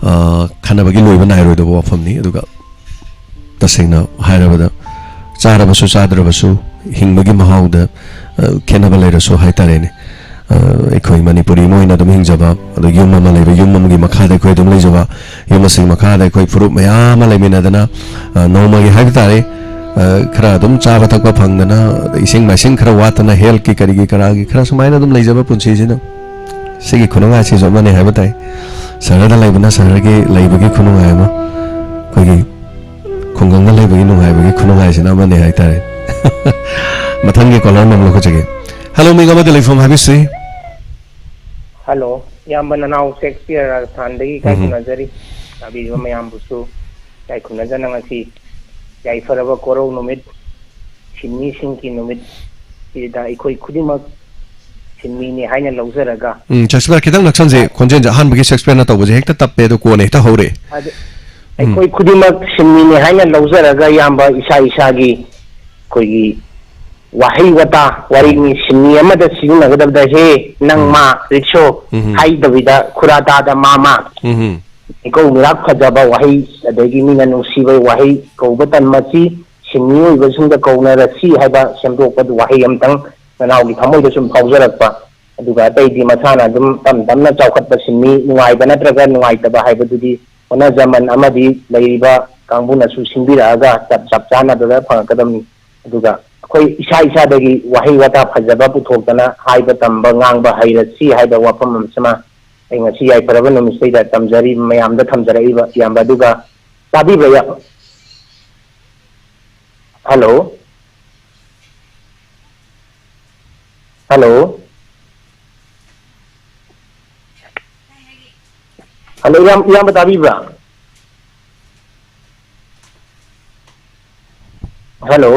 ꯑ, ꯈꯟꯅꯕꯒꯤ ꯂꯣꯏꯕ ꯅꯥꯏꯔꯣꯏꯗꯕ ꯋꯥꯐꯝꯅꯤ꯫ ꯑꯗꯨꯒ ꯇꯁꯦꯡꯅ ꯍꯥꯏꯔꯕꯗ, ꯆꯥꯔꯕꯁꯨ ꯆꯥꯗ꯭ꯔꯕꯁꯨ ꯍꯤꯡꯕꯒꯤ ꯃꯍꯥꯎꯗ, ꯑ, ꯈꯦꯠꯅꯕ ꯂꯩꯔꯁꯨ ꯍꯥꯏꯇꯥꯔꯦꯅꯦ꯫ ꯑ, ꯑꯩꯈꯣꯏ ꯃꯅꯤꯄꯨꯔꯤ ꯑꯃ ꯑꯣꯏꯅ ꯑꯗꯨꯝ ꯍꯤꯡꯖꯕ, ꯑꯗꯣ ꯌꯨꯝ ꯑꯃ ꯂꯩꯕ, ꯌꯨꯝ ꯑꯃꯒꯤ ꯃꯈꯥꯗ ꯑꯩꯈꯣꯏ ꯑꯗꯨꯝ ꯂꯩꯖꯕ, ꯌꯨꯝ ꯑꯁꯤꯒꯤ ꯃꯈꯥꯗ ꯑꯩꯈꯣꯏ ꯐꯨꯔꯨꯞ ꯃꯌꯥꯝ ꯑꯃ ꯂꯩꯃꯤꯟꯅꯗꯅ, ꯑ, ꯅꯣꯡꯃꯒꯤ ꯍꯥꯏꯕ ꯇꯥꯔꯦ, ꯑ, ꯈꯔ ꯑꯗꯨꯝ ꯆꯥꯕ ꯊꯛꯄ ꯐꯪꯗꯅ, ꯏꯁꯤꯡ ꯃꯥꯏꯁꯤꯡ ꯈꯔ ꯋꯥꯠꯇꯅ, ꯍꯦꯜꯠꯀꯤ ꯀꯔꯤꯒꯤ ꯀꯔꯥꯒꯤ ꯈꯔ ꯁꯨꯃꯥꯏꯅ ꯑꯗꯨꯝ ꯂꯩꯖꯕ ꯄꯨꯟꯁꯤꯁꯤꯅ꯫ ꯁꯤꯒꯤ ꯈꯨꯅꯨꯡꯉꯥꯏꯁꯤꯁꯨ ꯑꯃꯅꯤ ꯍꯥꯏꯕ ꯇꯥꯏ꯫ ꯁꯍꯔꯗ ꯂꯩꯕꯅ ꯁꯍꯔꯒꯤ ꯂꯩꯕꯒꯤ ꯈꯨꯅꯨꯡꯉꯥꯏ ꯑꯃ, ꯑꯩꯈꯣꯏꯒꯤ ꯈꯨꯡꯒꯪꯗ ꯂꯩꯕꯒꯤ ꯅꯨꯡꯉꯥꯏꯕꯒꯤ ꯈꯨꯅꯨꯡꯉꯥꯏꯁꯤꯅ ꯑꯃꯅꯤ ꯍꯥꯏꯇꯥꯔꯦ꯫ ꯃꯊꯪꯒꯤ ꯀꯣꯂꯔ ꯑꯃ ꯂꯧꯈꯠꯆꯒꯦ꯫ ꯍꯜꯂꯣ, ꯃꯤꯡ ꯑꯃꯗ ꯂꯩꯐꯝ ꯍꯥꯏꯕꯤꯁꯤ꯫ ꯍꯜꯂꯣ, ꯏꯌꯥꯝꯕ ꯅꯅꯥꯎ ꯁꯦꯛꯁꯄꯤꯌꯔ ꯔꯥꯖꯁꯊꯥꯟꯗꯒꯤ ꯏꯀꯥꯏ ꯎꯝ꯫ ꯈꯨꯝꯅꯖꯔꯤ꯫ ꯇꯥꯕꯤꯔꯤꯕ ꯃꯌꯥꯝꯕꯨꯁꯨ ꯏꯀꯥꯏ ꯈꯨꯝꯅꯖꯅ ꯉꯁꯤ ꯌꯥꯏꯐꯔꯕ ꯀꯣꯔꯧ ꯅꯨꯃꯤꯠ, ꯁꯤꯟꯃꯤꯁꯤꯡꯒꯤ ꯅꯨꯃꯤꯠ ꯁꯤꯗ ꯑꯩꯈꯣꯏ ꯈꯨꯗꯤꯡꯃꯛ ꯁꯤꯟꯃꯤꯅꯤ ꯍꯥꯏꯅ ꯂꯧꯖꯔꯒ ꯎꯝ, ꯁꯦꯛꯁꯄꯤꯌꯔ ꯈꯤꯇꯪ ꯅꯛꯁꯟꯁꯦ, ꯈꯣꯟꯖꯦꯜꯁꯦ ꯑꯍꯥꯟꯕꯒꯤ ꯁꯦꯛꯁꯄꯤꯌꯔꯅ ꯇꯧꯕꯁꯦ ꯍꯦꯛꯇ ꯇꯞꯄꯦ, ꯑꯗꯣ ꯀꯣꯟꯅ ꯍꯦꯛꯇ ꯍꯧꯔꯛꯑꯦ꯫ ꯑꯗ ꯎꯝ꯫ ꯑꯩꯈꯣꯏ ꯈꯨꯗꯤꯡꯃꯛ ꯁꯤꯟꯃꯤꯅꯤ ꯍꯥꯏꯅ ꯂꯧꯖꯔꯒ ꯏꯌꯥꯝꯕ ꯏꯁꯥ ꯏꯁꯥꯒꯤ ꯑꯩꯈꯣꯏꯒꯤ ꯋꯥꯍꯩ ꯋꯥꯇꯥ ꯋꯥꯔꯤꯅꯤ꯫ ꯁꯤꯟꯃꯤ ꯑꯃꯗ ꯁꯤꯖꯤꯟꯅꯒꯗꯕꯗ "ꯍꯦ, ꯅꯪ ꯎꯝ꯫ ꯃꯥ, ꯔꯤꯛꯁꯣ" ꯎꯝ꯫ ꯍꯥꯏꯗꯕꯤꯗ "ꯈꯨꯔꯥ ꯇꯥꯗ ꯃꯥ ꯃꯥ", ꯎꯝ꯫ ꯃꯤꯀꯧ ꯃꯤꯔꯥꯛ ꯐꯖꯕ ꯋꯥꯍꯩ, ꯑꯗꯒꯤ ꯃꯤꯅ ꯅꯨꯡꯁꯤꯕ ꯋꯥꯍꯩ ꯀꯧꯕ ꯇꯟ ꯃꯁꯤ ꯁꯤꯟꯃꯤ ꯑꯣꯏꯕꯁꯤꯡꯗ ꯀꯧꯅꯔꯁꯤ ꯍꯥꯏꯕ ꯁꯦꯝꯗꯣꯛꯄꯗꯨ ꯋꯥꯍꯩ ꯑꯃꯇꯪ ꯅꯅꯥꯎꯒꯤ ꯊꯃꯣꯏꯗ ꯁꯨꯝ ꯐꯥꯎꯖꯔꯛꯄ꯫ ꯑꯗꯨꯒ ꯑꯇꯩꯗꯤ ꯃꯁꯥꯅ ꯑꯗꯨꯝ ꯇꯞ ꯇꯞꯅ ꯆꯥꯎꯈꯠꯄ ꯁꯤꯟꯃꯤ, ꯅꯨꯡꯉꯥꯏꯕ ꯅꯠꯇ꯭ꯔꯒ ꯅꯨꯡꯉꯥꯏꯇꯕ ꯍꯥꯏꯕꯗꯨꯗꯤ ꯍꯣꯠꯅꯖꯃꯟ ꯑꯃꯗꯤ ꯂꯩꯔꯤꯕ ꯀꯥꯡꯕꯨꯅꯁꯨ ꯁꯤꯟꯕꯤꯔꯛꯑꯒ ꯆꯞ, ꯆꯞ ꯆꯥꯅ ꯑꯗꯨꯗ ꯐꯪꯉꯛꯀꯗꯕꯅꯤ꯫ ꯑꯗꯨꯒ ꯑꯩꯈꯣꯏ ꯑꯩꯈꯣꯏ ꯏꯁꯥ ꯏꯁꯥꯗꯒꯤ ꯋꯥꯍꯩ ꯋꯥꯇꯥ ꯐꯖꯕ ꯄꯨꯊꯣꯛꯇꯅ ꯍꯥꯏꯕ ꯇꯝꯕ ꯉꯥꯡꯕ ꯍꯩꯔꯁꯤ ꯍꯥꯏꯕ ꯋꯥꯐꯝ ꯑꯃꯁꯤꯃ ꯑꯩ ꯉꯁꯤ ꯌꯥꯏꯐꯔꯕ ꯅꯨꯃꯤꯠꯁꯤꯗꯩꯗ ꯇꯝꯖꯔꯤ ꯃꯌꯥꯝꯗ ꯊꯝꯖꯔꯛꯏꯕ ꯏꯌꯥꯝꯕ꯫ ꯑꯗꯨꯒ ꯇꯥꯕꯤꯕ꯭ꯔꯥ, ꯏꯌꯥꯝꯕ? ꯍꯜꯂꯣ? ꯍꯜꯂꯣ? ꯍꯜꯂꯣ, ꯏꯌꯥꯝ-, ꯏꯌꯥꯝꯕ ꯇꯥꯕꯤꯕ꯭ꯔꯥ? ꯍꯜꯂꯣ?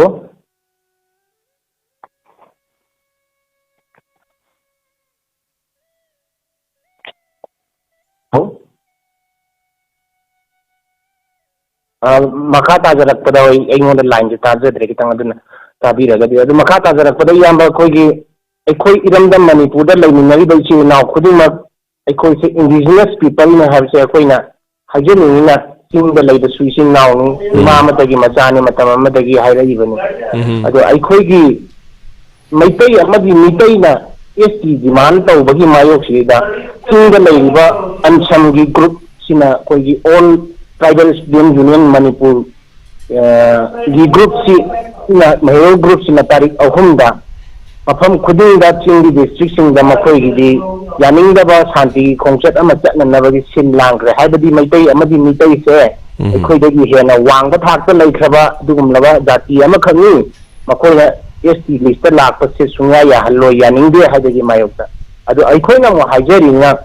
ꯍꯜꯂꯣ? ꯑ, ꯃꯈꯥ ꯇꯥꯖꯔꯛꯄꯗ ꯑꯩ, ꯑꯩꯉꯣꯟꯗ ꯂꯥꯏꯟꯁꯦ ꯇꯥꯖꯗ꯭ꯔꯦ ꯈꯤꯇꯪ, ꯑꯗꯨꯅ ꯇꯥꯕꯤꯔꯒꯗꯤ꯫ ꯑꯗꯨ ꯃꯈꯥ ꯇꯥꯖꯔꯛꯄꯗ, ꯏꯌꯥꯝꯕ, ꯑꯩꯈꯣꯏꯒꯤ, ꯑꯩꯈꯣꯏ ꯏꯔꯝꯗꯝ ꯃꯅꯤꯄꯨꯔꯗ ꯂꯩꯃꯤꯟꯅꯔꯤꯕ ꯏꯆꯤꯜ ꯏꯅꯥꯎ ꯈꯨꯗꯤꯡꯃꯛ ꯑꯩꯈꯣꯏꯁꯦ indigenous peopleꯅꯦ ꯍꯥꯏꯕꯁꯦ ꯑꯩꯈꯣꯏꯅ ꯍꯥꯏꯖꯅꯤꯡꯉꯤꯅ, ꯆꯤꯡꯗ ꯂꯩꯕꯁꯨ ꯏꯆꯤꯜ ꯏꯅꯥꯎꯅꯤ, ꯏꯃꯥ ꯎꯝ꯫ ꯑꯃꯗꯒꯤ ꯃꯆꯥꯅꯤ, ꯃꯇꯝ ꯑꯃꯗꯒꯤ ꯍꯥꯏꯔꯛꯏꯕꯅꯤ꯫ ꯎꯝ꯫ ꯑꯗꯣ ꯑꯩꯈꯣꯏꯒꯤ ꯃꯩꯇꯩ ꯑꯃꯗꯤ ꯃꯤꯇꯩꯅ ꯑꯦꯁ ꯇꯤ ꯗꯤꯃꯥꯟ ꯇꯧꯕꯒꯤ ꯃꯥꯌꯣꯛꯁꯤꯗ ꯆꯤꯡꯗ ꯂꯩꯔꯤꯕ ꯑꯟꯁꯝꯒꯤ ꯒ꯭ꯔꯨꯞꯁꯤꯅ, ꯑꯩꯈꯣꯏꯒꯤ all tribal student union Manipur, ꯑ, ꯒꯤ ꯒ꯭ꯔꯨꯞꯁꯤꯅ, ꯃꯍꯩꯔꯣꯏ ꯒ꯭ꯔꯨꯞꯁꯤꯅ ꯇꯥꯔꯤꯛ ꯑꯍꯨꯝꯗ ꯃꯐꯝ ꯈꯨꯗꯤꯡꯗ ꯆꯤꯡꯒꯤ ꯗꯤꯁꯇ꯭ꯔꯤꯛꯁꯤꯡꯗ ꯃꯈꯣꯏꯒꯤꯗꯤ ꯌꯥꯅꯤꯡꯗꯕ ꯁꯥꯟꯇꯤꯒꯤ ꯈꯣꯡꯆꯠ ꯑꯃ ꯆꯠꯅꯅꯕꯒꯤ ꯁꯤꯟ ꯂꯥꯡꯈ꯭ꯔꯦ꯫ ꯍꯥꯏꯕꯗꯤ ꯃꯩꯇꯩ ꯑꯃꯗꯤ ꯃꯤꯇꯩꯁꯦ ꯎꯝ꯫ ꯑꯩꯈꯣꯏꯗꯒꯤ ꯍꯦꯟꯅ ꯋꯥꯡꯕ ꯊꯥꯛꯇ ꯂꯩꯈ꯭ꯔꯕ ꯑꯗꯨꯒꯨꯝꯂꯕ ꯖꯥꯇꯤ ꯑꯃꯈꯛꯅꯤ꯫ ꯃꯈꯣꯏꯅ ꯑꯦꯁ ꯇꯤ ꯂꯤꯁꯇ ꯂꯥꯛꯄꯁꯦ ꯁꯨꯡꯌꯥ ꯌꯥꯍꯜꯂꯣꯏ, ꯌꯥꯅꯤꯡꯗꯦ ꯍꯥꯏꯕꯒꯤ ꯃꯥꯌꯣꯛꯇ꯫ ꯑꯗꯣ ꯑꯩꯈꯣꯏꯅ ꯑꯃꯨꯛ ꯍꯥꯏꯖꯔꯤꯅ,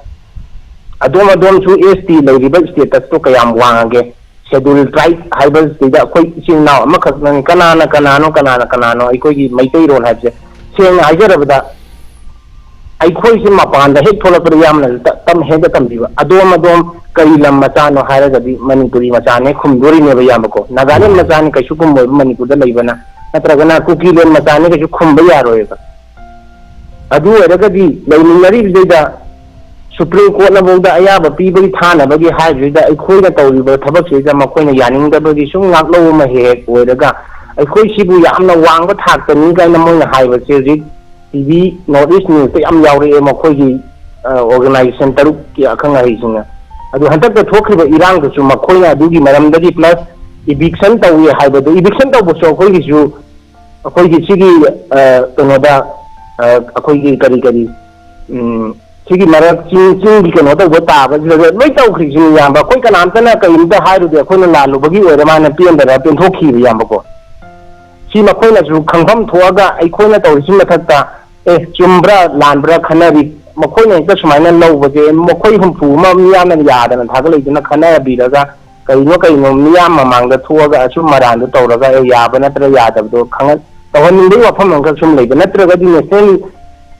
ꯑꯗꯣꯝ ꯑꯗꯣꯝꯁꯨ ꯑꯦꯁ ꯇꯤ ꯂꯩꯔꯤꯕ ꯁ꯭ꯇꯦꯇꯁꯇꯣ ꯀꯌꯥꯝ ꯋꯥꯡꯉꯒꯦ? ꯁꯦꯗꯨꯜ ꯇ꯭ꯔꯥꯏꯕ ꯍꯥꯏꯕꯁꯤꯗ ꯑꯩꯈꯣꯏ ꯏꯆꯤꯜ ꯏꯅꯥꯎ ꯑꯃꯈꯛꯅꯅꯤ꯫ ꯀꯅꯥꯅ ꯀꯅꯥꯅꯣ, ꯀꯅꯥꯅ ꯀꯅꯥꯅꯣ? ꯑꯩꯈꯣꯏꯒꯤ ꯃꯩꯇꯩꯔꯣꯟ ꯍꯥꯏꯕꯁꯦ, ꯁꯦꯡꯅ ꯍꯥꯏꯖꯔꯕꯗ, ꯑꯩꯈꯣꯏꯁꯦ ꯃꯄꯥꯟꯗ ꯍꯦꯛ ꯊꯣꯛꯂꯛꯄꯗ ꯌꯥꯝꯅ ꯇ-, ꯇꯝ-, ꯍꯦꯛꯇ ꯇꯝꯕꯤꯕ꯫ ꯑꯗꯣꯝ ꯑꯗꯣꯝ ꯀꯔꯤ ꯂꯝ ꯃꯆꯥꯅꯣ ꯍꯥꯏꯔꯒꯗꯤ ꯃꯅꯤꯄꯨꯔꯤ ꯃꯆꯥꯅꯦ ꯈꯨꯝꯗꯣꯔꯤꯅꯦꯕ, ꯏꯌꯥꯝꯕꯀꯣ꯫ ꯅꯥꯒꯥꯂꯦꯟ ꯎꯝ꯫ ꯃꯆꯥꯅꯤ ꯀꯩꯁꯨ ꯈꯨꯝꯃꯣꯏꯕ ꯃꯅꯤꯄꯨꯔꯗ ꯂꯩꯕꯅ, ꯅꯠꯇ꯭ꯔꯒꯅ ꯀꯨꯀꯤꯂꯦꯟ ꯃꯆꯥꯅꯤ ꯀꯩꯁꯨ ꯈꯨꯝꯕ ꯌꯥꯔꯣꯏꯕ꯫ ꯑꯗꯨ ꯑꯣꯏꯔꯒꯗꯤ ꯂꯩꯃꯤꯟꯅꯔꯤꯕꯗꯩꯗ ꯁꯨꯄ꯭ꯔꯤꯝ ꯀꯣꯔꯠꯅꯐꯥꯎꯗ ꯑꯌꯥꯕ ꯄꯤꯕꯒꯤ ꯊꯥꯅꯕꯒꯤ ꯍꯥꯏꯕꯁꯤꯗ, ꯑꯩꯈꯣꯏꯅ ꯇꯧꯔꯤꯕ ꯊꯕꯛꯁꯤꯗ ꯃꯈꯣꯏꯅ ꯌꯥꯅꯤꯡꯗꯕꯒꯤ ꯁꯨꯝ ꯉꯥꯛꯂꯧ ꯑꯃ ꯍꯦꯛ ꯍꯦꯛ ꯑꯣꯏꯔꯒ, ꯑꯩꯈꯣꯏ ꯁꯤꯕꯨ ꯌꯥꯝꯅ ꯋꯥꯡꯕ ꯊꯥꯛꯇꯅꯤ ꯀꯥꯏꯅ ꯃꯣꯏꯅ ꯍꯥꯏꯕꯁꯦ ꯍꯧꯖꯤꯛ ꯇꯤ ꯚꯤ, North East Newsꯇ ꯌꯥꯝ ꯌꯥꯎꯔꯛꯑꯦ, ꯃꯈꯣꯏꯒꯤ, ꯑ, organization ꯇꯔꯨꯛꯀꯤ ꯑꯈꯪ ꯑꯍꯩꯁꯤꯡꯅ꯫ ꯑꯗꯨ ꯍꯟꯗꯛꯇ ꯊꯣꯛꯈꯤꯕ ꯏꯔꯥꯡꯗꯨꯁꯨ ꯃꯈꯣꯏꯅ ꯑꯗꯨꯒꯤ ꯃꯔꯝꯗꯒꯤ, plus eviction ꯇꯧꯏ ꯍꯥꯏꯕꯗꯨ, eviction ꯇꯧꯕꯁꯨ ꯑꯩꯈꯣꯏꯒꯤꯁꯨ ꯑꯩꯈꯣꯏꯒꯤ ꯁꯤꯒꯤ, ꯑ, ꯀꯩꯅꯣꯗ, ꯑ, ꯑꯩꯈꯣꯏꯒꯤ ꯀꯔꯤ ꯀꯔꯤ, ꯎꯝ, ꯁꯤꯒꯤ ꯃꯔꯛ ꯆꯤꯡ, ꯆꯤꯡꯒꯤ ꯀꯩꯅꯣ ꯇꯧꯕ ꯇꯥꯕꯁꯤꯗ ꯂꯣꯏ ꯇꯧꯈ꯭ꯔꯤꯁꯤꯅꯤ, ꯏꯌꯥꯝꯕ꯫ ꯑꯩꯈꯣꯏ ꯀꯅꯥꯝꯇꯅ ꯀꯔꯤꯝꯇ ꯍꯥꯏꯔꯨꯗꯦ, ꯑꯩꯈꯣꯏꯅ ꯂꯥꯜꯂꯨꯕꯒꯤ ꯑꯣꯏꯔ ꯃꯥꯅ ꯄꯦꯟꯗꯅ ꯄꯦꯟꯊꯣꯛꯈꯤꯕ, ꯏꯌꯥꯝꯕꯀꯣ꯫ ꯁꯤ ꯃꯈꯣꯏꯅꯁꯨ ꯈꯪꯐꯝ ꯊꯣꯛꯑꯒ ꯑꯩꯈꯣꯏꯅ ꯇꯧꯔꯤꯁꯤ ꯃꯊꯛꯇ, ꯑꯦ, ꯆꯨꯝꯕ꯭ꯔꯥ ꯂꯥꯟꯕ꯭ꯔꯥ ꯈꯟꯅꯔꯤ꯫ ꯃꯈꯣꯏꯅ ꯍꯦꯛꯇ ꯁꯨꯃꯥꯏꯅ ꯂꯧꯕꯁꯦ, ꯃꯈꯣꯏ ꯍꯨꯝꯐꯨ ꯑꯃ ꯃꯤꯌꯥꯝꯅ ꯌꯥꯗꯅ ꯊꯥꯒꯠꯂꯛꯏꯗꯨꯅ ꯈꯟꯅꯕꯤꯔꯒ, ꯀꯩꯅꯣ ꯀꯩꯅꯣ ꯃꯤꯌꯥꯝ ꯃꯃꯥꯡꯗ ꯊꯣꯛꯑꯒ ꯑꯆꯨꯝ ꯑꯔꯥꯟꯗꯣ ꯇꯧꯔꯒ, ꯑꯦ, ꯌꯥꯕ ꯅꯠꯇ꯭ꯔ ꯌꯥꯗꯕꯗꯣ ꯈꯪꯍꯟ-, ꯇꯧꯍꯟꯅꯤꯡꯕꯒꯤ ꯋꯥꯐꯝ ꯑꯃꯈꯛ ꯁꯨꯝ ꯂꯩꯕ ꯅꯠꯇ꯭ꯔꯒꯗꯤ, ꯅꯦꯁꯅꯦꯜ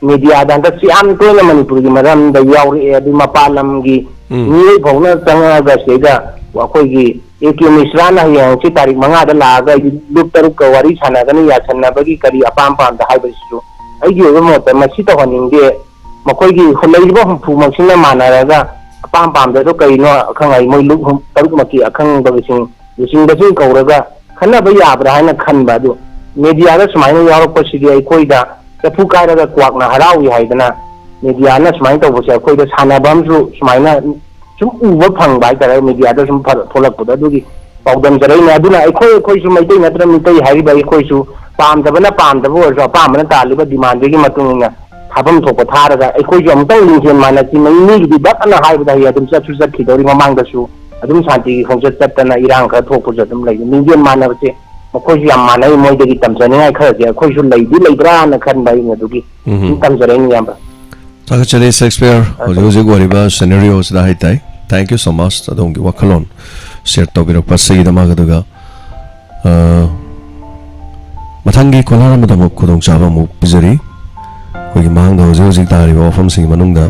ꯃꯦꯗꯤꯌꯥꯗ ꯍꯟꯗꯛꯁꯤ ꯌꯥꯝ ꯇꯣꯏꯅ ꯃꯅꯤꯄꯨꯔꯒꯤ ꯃꯔꯝꯗ ꯌꯥꯎꯔꯛꯑꯦ꯫ ꯑꯗꯨ ꯃꯄꯥꯟ ꯂꯝꯒꯤ ꯎꯝ꯫ ꯃꯤꯑꯣꯏ ꯐꯥꯎꯅ ꯆꯪꯉꯛꯑꯒ ꯁꯤꯗꯩꯗ ꯑꯩꯈꯣꯏꯒꯤ ꯑꯦ ꯀꯦ ꯃꯤꯁ꯭ꯔꯥꯅ ꯍꯌꯦꯡ ꯍꯪꯆꯤꯠ ꯇꯥꯔꯤꯛ ꯃꯉꯥꯗ ꯂꯥꯛꯑꯒ ꯑꯩꯗꯤ ꯂꯨꯞ ꯇꯔꯨꯛꯀ ꯋꯥꯔꯤ ꯁꯥꯟꯅꯒꯅꯤ, ꯌꯥꯁꯟꯅꯕꯒꯤ ꯀꯔꯤ ꯑꯄꯥꯝ ꯄꯥꯝꯗ ꯍꯥꯏꯕꯁꯤꯁꯨ ꯑꯩꯒꯤ ꯑꯣꯏꯕ ꯃꯣꯠꯇ ꯃꯁꯤ ꯇꯧꯍꯟꯅꯤꯡꯗꯦ꯫ ꯃꯈꯣꯏꯒꯤ ꯂꯩꯔꯤꯕ ꯍꯨꯝꯐꯨꯃꯛꯁꯤꯅ ꯃꯥꯟꯅꯔꯒ ꯑꯄꯥꯝ ꯄꯥꯝꯗꯗꯣ ꯀꯔꯤꯅꯣ ꯑꯈꯪ ꯑꯍꯩ ꯃꯣꯏ ꯂꯨꯞ ꯍꯨꯝ-, ꯇꯔꯨꯛꯃꯛꯀꯤ ꯑꯈꯪꯕꯁꯤꯡ ꯂꯨꯆꯤꯡꯕꯁꯤꯡ ꯀꯧꯔꯒ ꯈꯟꯅꯕ ꯌꯥꯕ꯭ꯔꯥ ꯍꯥꯏꯅ ꯈꯟꯕ꯫ ꯑꯗꯨ ꯃꯦꯗꯤꯌꯥꯗ ꯁꯨꯃꯥꯏꯅ ꯌꯥꯎꯔꯛꯄꯁꯤꯗꯤ ꯑꯩꯈꯣꯏꯗ ꯆꯐꯨ ꯀꯥꯏꯔꯒ ꯀ꯭ꯋꯥꯛꯅ ꯍꯔꯥꯎꯏ ꯍꯥꯏꯗꯅ ꯃꯦꯗꯤꯌꯥꯅ ꯁꯨꯃꯥꯏꯅ ꯇꯧꯕꯁꯦ ꯑꯩꯈꯣꯏꯗ ꯁꯥꯟꯅꯕ ꯑꯃꯁꯨ ꯁꯨꯃꯥꯏꯅ ꯁꯨꯝ ꯎꯕ ꯐꯪꯕ ꯍꯥꯏꯇꯥꯔꯦ꯫ ꯃꯦꯗꯤꯌꯥꯗ ꯁꯨꯝ ꯐ-, ꯊꯣꯛꯂꯛꯄꯗꯣ ꯑꯗꯨꯒꯤ ꯄꯥꯎꯗꯝꯖꯔꯛꯏꯅꯦ꯫ ꯑꯗꯨꯅ ꯑꯩꯈꯣꯏ, ꯑꯩꯈꯣꯏꯁꯨ ꯃꯩꯇꯩ ꯅꯠꯇ꯭ꯔ ꯃꯤꯇꯩ ꯍꯥꯏꯔꯤꯕ ꯑꯩꯈꯣꯏꯁꯨ ꯄꯥꯝꯗꯕꯅ ꯄꯥꯝꯗꯕ ꯑꯣꯏꯔꯁꯨ ꯑꯄꯥꯝꯕꯅ ꯇꯥꯜꯂꯤꯕ ꯗꯤꯃꯥꯟꯗꯨꯒꯤ ꯃꯇꯨꯡ ꯏꯟꯅ ꯊꯥꯐꯝ ꯊꯣꯛꯄ ꯊꯥꯔꯒ ꯑꯩꯈꯣꯏꯁꯨ ꯑꯃꯨꯛꯇꯪ ꯂꯤꯡꯖꯦꯜ ꯃꯥꯟꯅꯁꯤ꯫ ꯃꯤ-, ꯃꯤꯒꯤꯗꯤ ꯕꯛ ꯑꯅ ꯍꯥꯏꯕꯗ ꯍꯌꯦꯡ ꯑꯗꯨꯝ ꯆꯠꯁꯨ ꯆꯠꯈꯤꯗꯧꯔꯤ꯫ ꯃꯃꯥꯡꯗꯁꯨ ꯑꯗꯨꯝ ꯁꯥꯟꯇꯤꯒꯤ ꯈꯣꯡꯆꯠ ꯆꯠꯇꯅ ꯏꯔꯥꯡ ꯈꯔ ꯊꯣꯛꯄꯁꯨ ꯑꯗꯨꯝ ꯂꯩ꯫ ꯂꯤꯡꯖꯦꯜ ꯃꯥꯟꯅꯕꯁꯦ ꯃꯈꯣꯏꯁꯨ ꯌꯥꯝ ꯃꯥꯟꯅꯩ, ꯃꯣꯏꯗꯒꯤ ꯇꯝꯖꯅꯤꯡꯉꯥꯏ ꯈꯔꯁꯦ ꯑꯩꯈꯣꯏꯁꯨ ꯂꯩꯗꯤ ꯂꯩꯕ꯭ꯔꯥꯅ ꯈꯟꯕ ꯑꯩꯅ ꯑꯗꯨꯒꯤ ꯎꯝ꯫ ꯑꯗꯨꯝ ꯇꯝꯖꯔꯛꯏꯅꯤ, ꯏꯌꯥꯝꯕ꯫ ꯊꯥꯒꯠꯆꯔꯤ ꯁꯦꯛꯁꯄꯤꯌꯔ, ꯍꯧꯖꯤꯛ ꯍꯧꯖꯤꯛ ꯑꯣꯏꯔꯤꯕ ꯁꯤꯅꯦꯔꯤꯑꯣꯁꯤꯗ ꯍꯥꯏꯇꯥꯏ꯫ Thank you so much ꯑꯗꯣꯝꯒꯤ ꯋꯥꯈꯜꯂꯣꯟ ꯁꯤꯌꯔ ꯇꯧꯕꯤꯔꯛꯄ ꯑꯁꯤꯒꯤꯗꯃꯛ꯫ ꯑꯗꯨꯒ, ꯑ, ꯃꯊꯪꯒꯤ ꯀꯣꯂꯔ ꯑꯃꯗ ꯑꯃꯨꯛ ꯈꯨꯗꯣꯡꯆꯥꯕ ꯑꯃꯨꯛ ꯄꯤꯖꯔꯤ꯫ ꯑꯩꯈꯣꯏꯒꯤ ꯃꯥꯡꯗ ꯍꯧꯖꯤꯛ ꯍꯧꯖꯤꯛ ꯇꯥꯔꯤꯕ ꯋꯥꯐꯝꯁꯤꯡꯒꯤ ꯃꯅꯨꯡꯗ,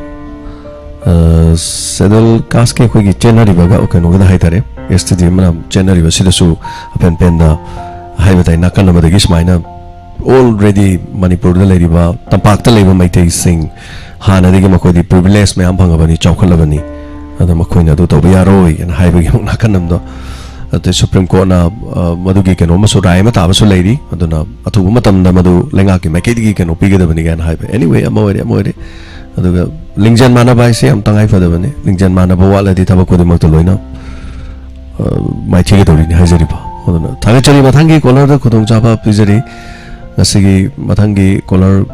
ꯑ, ꯁꯦꯗꯜ ꯀꯥꯁꯀꯤ ꯑꯩꯈꯣꯏꯒꯤ ꯆꯦꯟꯅꯔꯤꯕꯒ ꯀꯩꯅꯣꯒꯗ ꯍꯥꯏꯇꯥꯔꯦ, ꯑꯦꯁ ꯇꯤ ꯗꯤ ꯑꯃꯅ ꯆꯦꯟꯅꯔꯤꯕꯁꯤꯗꯁꯨ ꯑꯄꯦꯟ ꯄꯦꯟꯗ ꯍꯥꯏꯕ ꯇꯥꯏ꯫ ꯅꯥꯀꯟ ꯑꯃꯗꯒꯤ ꯁꯨꯃꯥꯏꯅ already ꯃꯅꯤꯄꯨꯔꯗ ꯂꯩꯔꯤꯕ, ꯇꯝꯄꯥꯛꯇ ꯂꯩꯕ ꯃꯩꯇꯩꯁꯤꯡ ꯍꯥꯟꯅꯗꯒꯤ ꯃꯈꯣꯏꯗꯤ privilege ꯃꯌꯥꯝ ꯐꯪꯉꯕꯅꯤ, ꯆꯥꯎꯈꯠꯂꯕꯅꯤ, ꯑꯗ ꯃꯈꯣꯏꯅ ꯑꯗꯨ ꯇꯧꯕ ꯌꯥꯔꯣꯏ ꯍꯥꯏꯅ ꯍꯥꯏꯕꯒꯤ ꯑꯃꯨꯛ ꯅꯥꯀꯟ ꯑꯃꯗꯣ, ꯑꯗꯩ ꯁꯨꯄ꯭ꯔꯤꯝ ꯀꯣꯔꯠꯅ, ꯑ, ꯃꯗꯨꯒꯤ ꯀꯩꯅꯣ ꯑꯃꯁꯨ, ꯔꯥꯏ ꯑꯃ ꯇꯥꯕꯁꯨ ꯂꯩꯔꯤ꯫ ꯑꯗꯨꯅ ꯑꯊꯨꯕ ꯃꯇꯝꯗ ꯃꯗꯨ ꯂꯩꯉꯥꯛꯀꯤ ꯃꯥꯏꯀꯩꯗꯒꯤ ꯀꯩꯅꯣ ꯄꯤꯒꯗꯕꯅꯤ ꯀꯥꯏꯅ ꯍꯥꯏꯕ꯫ Anyway, ꯑꯃ ꯑꯣꯏꯔꯦ, ꯑꯃ ꯑꯣꯏꯔꯦ꯫ ꯑꯗꯨꯒ ꯂꯤꯡꯖꯦꯜ ꯃꯥꯟꯅꯕ ꯍꯥꯏꯁꯦ ꯌꯥꯝ ꯇꯉꯥꯏ ꯐꯗꯕꯅꯤ꯫ ꯂꯤꯡꯖꯦꯜ ꯃꯥꯟꯅꯕ ꯋꯥꯠꯂꯗꯤ ꯊꯕꯛ ꯈꯨꯗꯤꯡꯃꯛꯇ ꯂꯣꯏꯅ, ꯑ, ꯃꯥꯏꯊꯤꯒꯗꯧꯔꯤꯅꯤ ꯍꯥꯏꯖꯔꯤꯕ꯫ ꯑꯗꯨꯅ ꯊꯥꯒꯠꯆꯔꯤ꯫ ꯃꯊꯪꯒꯤ ꯀꯣꯂꯔꯗ ꯈꯨꯗꯣꯡꯆꯥꯕ ꯄꯤꯖꯔꯤ꯫ ꯉꯁꯤꯒꯤ ꯃꯊꯪꯒꯤ ꯀꯣꯂꯔ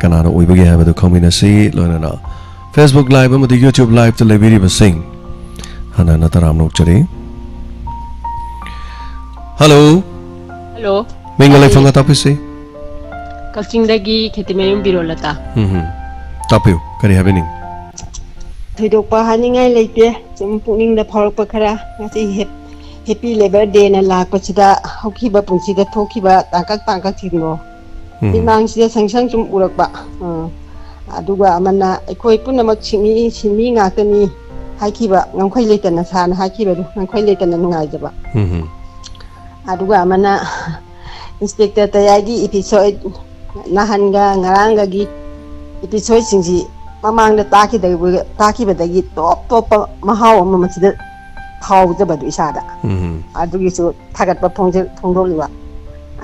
ꯀꯅꯥꯅ ꯑꯣꯏꯕꯒꯦ ꯍꯥꯏꯕꯗꯨ ꯈꯪꯃꯤꯟꯅꯁꯤ꯫ ꯂꯣꯏꯅꯅ Facebook Live ꯑꯃꯗꯤ YouTube Liveꯇ ꯂꯩꯕꯤꯔꯤꯕꯁꯤꯡ ꯍꯟꯅ ꯍꯟꯅ ꯇꯔꯥꯝꯅ ꯑꯣꯛꯆꯔꯤ꯫ ꯍꯜꯂꯣ꯫ ꯍꯜꯂꯣ꯫ ꯃꯤꯡꯒ ꯂꯩꯐꯝꯒ ꯇꯥꯛꯄꯤꯁꯤ꯫ ꯀꯛꯆꯤꯡꯗꯒꯤ ꯈꯦꯇꯤꯃꯌꯨꯝ ꯕꯤꯔꯣꯂꯇꯥ꯫ ꯎꯝ ꯍꯝ꯫ ꯇꯥꯛꯄꯤꯌꯨ, ꯀꯔꯤ ꯍꯥꯏꯕꯤꯅꯤꯡ? ꯊꯣꯏꯗꯣꯛꯄ ꯍꯥꯏꯅꯤꯡꯉꯥꯏ ꯂꯩꯇꯦ꯫ ꯁꯨꯝ ꯄꯨꯛꯅꯤꯡꯗ ꯐꯥꯎꯔꯛꯄ ꯈꯔ꯫ ꯉꯁꯤ ꯍꯦꯞ-, Happy Labour Dayꯅ ꯂꯥꯛꯄꯁꯤꯗ ꯍꯧꯈꯤꯕ ꯄꯨꯟꯁꯤꯗ ꯊꯣꯛꯈꯤꯕ ꯇꯥꯡꯀꯛ ꯇꯥꯡꯀꯛꯁꯤꯡꯗꯣ ꯎꯝ꯫ ꯃꯤꯠꯃꯥꯡꯁꯤꯗ ꯁꯪ ꯁꯪ ꯁꯨꯝ ꯎꯔꯛꯄ꯫ ꯑꯥ꯫ ꯑꯗꯨꯒ ꯑꯃꯅ ꯑꯩꯈꯣꯏ ꯄꯨꯝꯅꯃꯛ ꯁꯤꯟꯃꯤ, ꯁꯤꯟꯃꯤ ꯉꯥꯛꯇꯅꯤ ꯍꯥꯏꯈꯤꯕ, ꯉꯝꯈꯩ ꯂꯩꯇꯅ ꯁꯥꯔꯅ ꯍꯥꯏꯈꯤꯕꯗꯣ, ꯉꯝꯈꯩ ꯂꯩꯇꯅ ꯅꯨꯡꯉꯥꯏꯖꯕ꯫ ꯎꯝ ꯍꯝ꯫ ꯑꯗꯨꯒ ꯑꯃꯅ Inspector ꯇꯌꯥꯏꯒꯤ episode, ꯅꯍꯥꯟꯒ ꯉꯔꯥꯡꯒꯒꯤ episodeꯁꯤꯡꯁꯤ ꯃꯃꯥꯡꯗ ꯇꯥꯈꯤꯗꯕ-, ꯇꯥꯈꯤꯕꯗꯒꯤ ꯇꯣꯞ ꯇꯣꯞꯄ ꯃꯍꯥꯎ ꯑꯃ ꯃꯁꯤꯗ ꯐꯥꯎꯖꯕꯗꯨ ꯏꯁꯥꯗ꯫ ꯎꯝ꯫ ꯑꯗꯨꯒꯤꯁꯨ ꯊꯥꯒꯠꯄ ꯐꯣꯡꯖ-, ꯐꯣꯡꯗꯣꯛꯂꯤꯕ꯫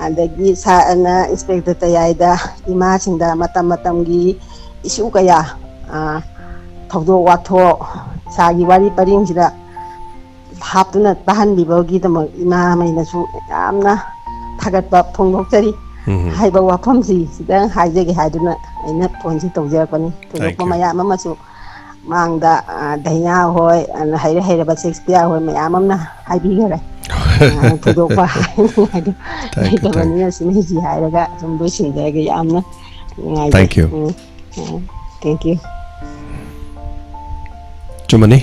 ꯑꯗꯒꯤ ꯁꯥꯔꯅ Inspector ꯇꯌꯥꯏꯗ ꯏꯃꯥꯁꯤꯡꯗ ꯃꯇꯝ ꯃꯇꯝꯒꯤ issue ꯀꯌꯥ, ꯑ, ꯊꯧꯗꯣꯛ ꯋꯥꯊꯣꯛ, ꯏꯁꯥꯒꯤ ꯋꯥꯔꯤ ꯄꯔꯤꯡꯁꯤꯗ ꯍꯥꯞꯇꯨꯅ ꯇꯥꯍꯟꯕꯤꯕꯒꯤꯗꯃꯛ ꯏꯃꯥꯃꯩꯅꯁꯨ ꯌꯥꯝꯅ ꯊꯥꯒꯠꯄ ꯐꯣꯡꯗꯣꯛꯆꯔꯤ꯫ ꯎꯝ꯫ ꯍꯥꯏꯕ ꯋꯥꯐꯝꯁꯤ ꯈꯤꯇꯪ ꯍꯥꯏꯖꯒꯦ ꯍꯥꯏꯗꯨꯅ ꯑꯩꯅ ꯐꯣꯟꯁꯤ ꯇꯧꯖꯔꯛꯄꯅꯤ꯫ ꯊꯣꯏꯗꯣꯛꯄ Thank you꯫ ꯃꯌꯥꯝ ꯑꯃꯁꯨ ꯃꯥꯡꯗ, ꯑ, ꯗꯥꯏꯅꯥ ꯍꯣꯏ, ꯑ, ꯍꯩꯔ ꯍꯩꯔꯕ ꯁꯦꯛꯁꯄꯤꯌꯥꯔ ꯍꯣꯏ ꯃꯌꯥꯝ ꯑꯃꯅ ꯍꯥꯏꯕꯤꯈꯔꯦ꯫ ꯑ, ꯊꯣꯏꯗꯣꯛꯄ ꯍꯥꯏꯅꯤꯡꯉꯥꯏꯗꯣ Thank you, thank you꯫ ꯂꯩꯇꯕꯅꯤꯅ ꯁꯤꯅꯤ ꯁꯤ ꯍꯥꯏꯔꯒ ꯁꯨꯝ ꯂꯣꯏꯁꯤꯟꯖꯔꯒꯦ꯫ ꯌꯥꯝꯅ ꯅꯨꯡꯉꯥꯏꯖꯩ꯫ Thank you꯫ Um, um, thank you꯫ ꯆꯨꯝꯃꯅꯤ꯫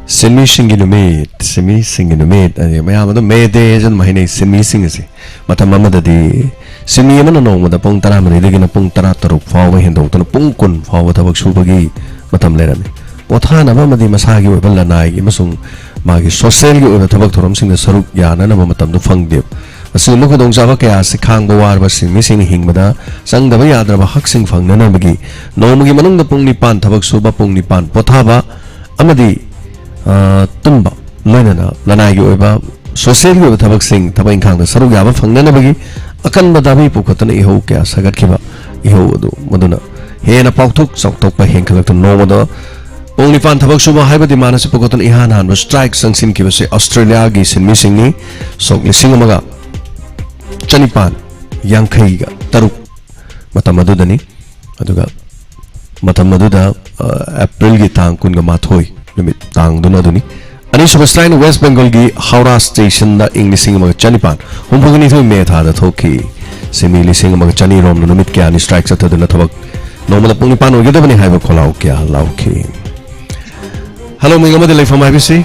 ꯁꯤꯟꯃꯤꯁꯤꯡꯒꯤ ꯅꯨꯃꯤꯠ, ꯁꯤꯟꯃꯤꯁꯤꯡꯒꯤ ꯅꯨꯃꯤꯠ, ꯑꯗꯩ ꯃꯌꯥꯝ ꯑꯗꯨꯝ May Day ꯍꯥꯏꯁꯨ ꯑꯗꯨꯝ ꯍꯥꯏꯅꯩ ꯁꯤꯟꯃꯤꯁꯤꯡ ꯑꯁꯦ꯫ ꯃꯇꯝ ꯑꯃꯗꯗꯤ ꯁꯤꯟꯃꯤ ꯑꯃꯅ ꯅꯣꯡꯃꯗ ꯄꯨꯡ ꯇꯔꯥꯃꯔꯤꯗꯒꯤꯅ ꯄꯨꯡ ꯇꯔꯥꯇꯔꯨꯛ ꯐꯥꯎꯕ ꯍꯦꯟꯗꯣꯛꯇꯅ ꯄꯨꯡ ꯀꯨꯟ ꯐꯥꯎꯕ ꯊꯕꯛ ꯁꯨꯕꯒꯤ ꯃꯇꯝ ꯂꯩꯔꯝꯃꯤ꯫ ꯄꯣꯊꯥꯅꯕ ꯑꯃꯗꯤ ꯃꯁꯥꯒꯤ ꯑꯣꯏꯕ ꯂꯅꯥꯏꯒꯤ ꯑꯃꯁꯨꯡ ꯃꯥꯒꯤ socialꯒꯤ ꯑꯣꯏꯕ ꯊꯕꯛ ꯊꯧꯔꯝꯁꯤꯡꯗ ꯁꯔꯨꯛ ꯌꯥꯅꯅꯕ ꯃꯇꯝꯗꯨ ꯐꯪꯗꯦ꯫ ꯑꯁꯤꯒꯨꯝꯕ ꯈꯨꯗꯣꯡꯆꯥꯕ ꯀꯌꯥ ꯑꯁꯤ ꯈꯥꯡꯕ ꯋꯥꯔꯕ ꯁꯤꯟꯃꯤꯁꯤꯡꯅ ꯍꯤꯡꯕꯗ ꯆꯪꯗꯕ ꯌꯥꯗ꯭ꯔꯕ ꯍꯛꯁꯤꯡ ꯐꯪꯅꯅꯕꯒꯤ ꯅꯣꯡꯃꯒꯤ ꯃꯅꯨꯡꯗ ꯄꯨꯡ ꯅꯤꯄꯥꯟ ꯊꯕꯛ ꯁꯨꯕ, ꯄꯨꯡ ꯅꯤꯄꯥꯟ ꯄꯣꯊꯥꯕ ꯑꯃꯗꯤ, ꯑ, ꯇꯨꯝꯕ, ꯂꯣꯏꯅꯅ ꯂꯅꯥꯏꯒꯤ ꯑꯣꯏꯕ, socialꯒꯤ ꯑꯣꯏꯕ ꯊꯕꯛꯁꯤꯡ, ꯊꯕꯛ ꯏꯪꯈꯥꯡꯗ ꯁꯔꯨꯛ ꯌꯥꯕ ꯐꯪꯅꯅꯕꯒꯤ ꯑꯀꯟꯕ ꯗꯥꯕꯤ ꯄꯨꯈꯠꯇꯨꯅ ꯏꯍꯧ ꯀꯌꯥ ꯁꯥꯒꯠꯈꯤꯕ, ꯏꯍꯧ ꯑꯗꯨ ꯃꯗꯨꯅ ꯍꯦꯟꯅ ꯄꯥꯛꯊꯣꯛ ꯆꯥꯎꯊꯣꯛꯄ ꯍꯦꯟꯒꯠꯂꯛꯇꯨꯅ ꯅꯣꯡꯃꯗ ꯄꯨꯡ ꯅꯤꯄꯥꯟ ꯊꯕꯛ ꯁꯨꯕ ꯍꯥꯏꯕ demand ꯑꯁꯤ ꯄꯨꯈꯠꯇꯨꯅ ꯏꯍꯥꯟ ꯍꯥꯟꯕ strike ꯆꯪꯁꯤꯟꯈꯤꯕꯁꯦ ꯑꯣꯁꯇ꯭ꯔꯦꯂꯤꯌꯥꯒꯤ ꯁꯤꯟꯃꯤꯁꯤꯡꯅꯤ꯫ ꯁꯣꯛ ꯂꯤꯁꯤꯡ ꯑꯃꯒ ꯆꯅꯤꯄꯥꯟ ꯌꯥꯡꯈꯩꯒ ꯇꯔꯨꯛ ꯃꯇꯝ ꯑꯗꯨꯗꯅꯤ꯫ ꯑꯗꯨꯒ ꯃꯇꯝ ꯑꯗꯨꯗ, ꯑ, ꯑꯦꯄ꯭ꯔꯤꯜꯒꯤ ꯇꯥꯡ ꯀꯨꯟꯒ ꯃꯥꯊꯣꯏ ꯅꯨꯃꯤꯠ ꯇꯥꯡꯗꯨꯅ ꯑꯗꯨꯅꯤ꯫ ꯑꯅꯤꯁꯨꯕ strike ꯅ ꯋꯦꯁ ꯕꯦꯡꯒꯜꯒꯤ ꯍꯧꯔꯥ ꯁ꯭ꯇꯦꯁꯟꯗ ꯏꯪ ꯂꯤꯁꯤꯡ ꯑꯃꯒ ꯆꯅꯤꯄꯥꯟ ꯍꯨꯝꯐꯨꯒ ꯅꯤꯊꯣꯏ ꯃꯦ ꯊꯥꯗ ꯊꯣꯛꯈꯤ꯫ ꯁꯤꯟꯃꯤ ꯂꯤꯁꯤꯡ ꯑꯃꯒ ꯆꯅꯤ ꯔꯣꯝꯅ ꯅꯨꯃꯤꯠ ꯀꯌꯥꯅꯤ strike ꯆꯠꯊꯗꯨꯅ ꯊꯕꯛ ꯅꯣꯡꯃꯗ ꯄꯨꯡ ꯅꯤꯄꯥꯟ ꯑꯣꯏꯒꯗꯕꯅꯤ ꯍꯥꯏꯕ ꯈꯣꯜꯂꯥꯎ ꯀꯌꯥ ꯂꯥꯎꯈꯤ꯫ ꯍꯜꯂꯣ, ꯃꯤꯡ ꯑꯃꯗꯤ ꯂꯩꯐꯝ ꯍꯥꯏꯕꯤꯁꯤ꯫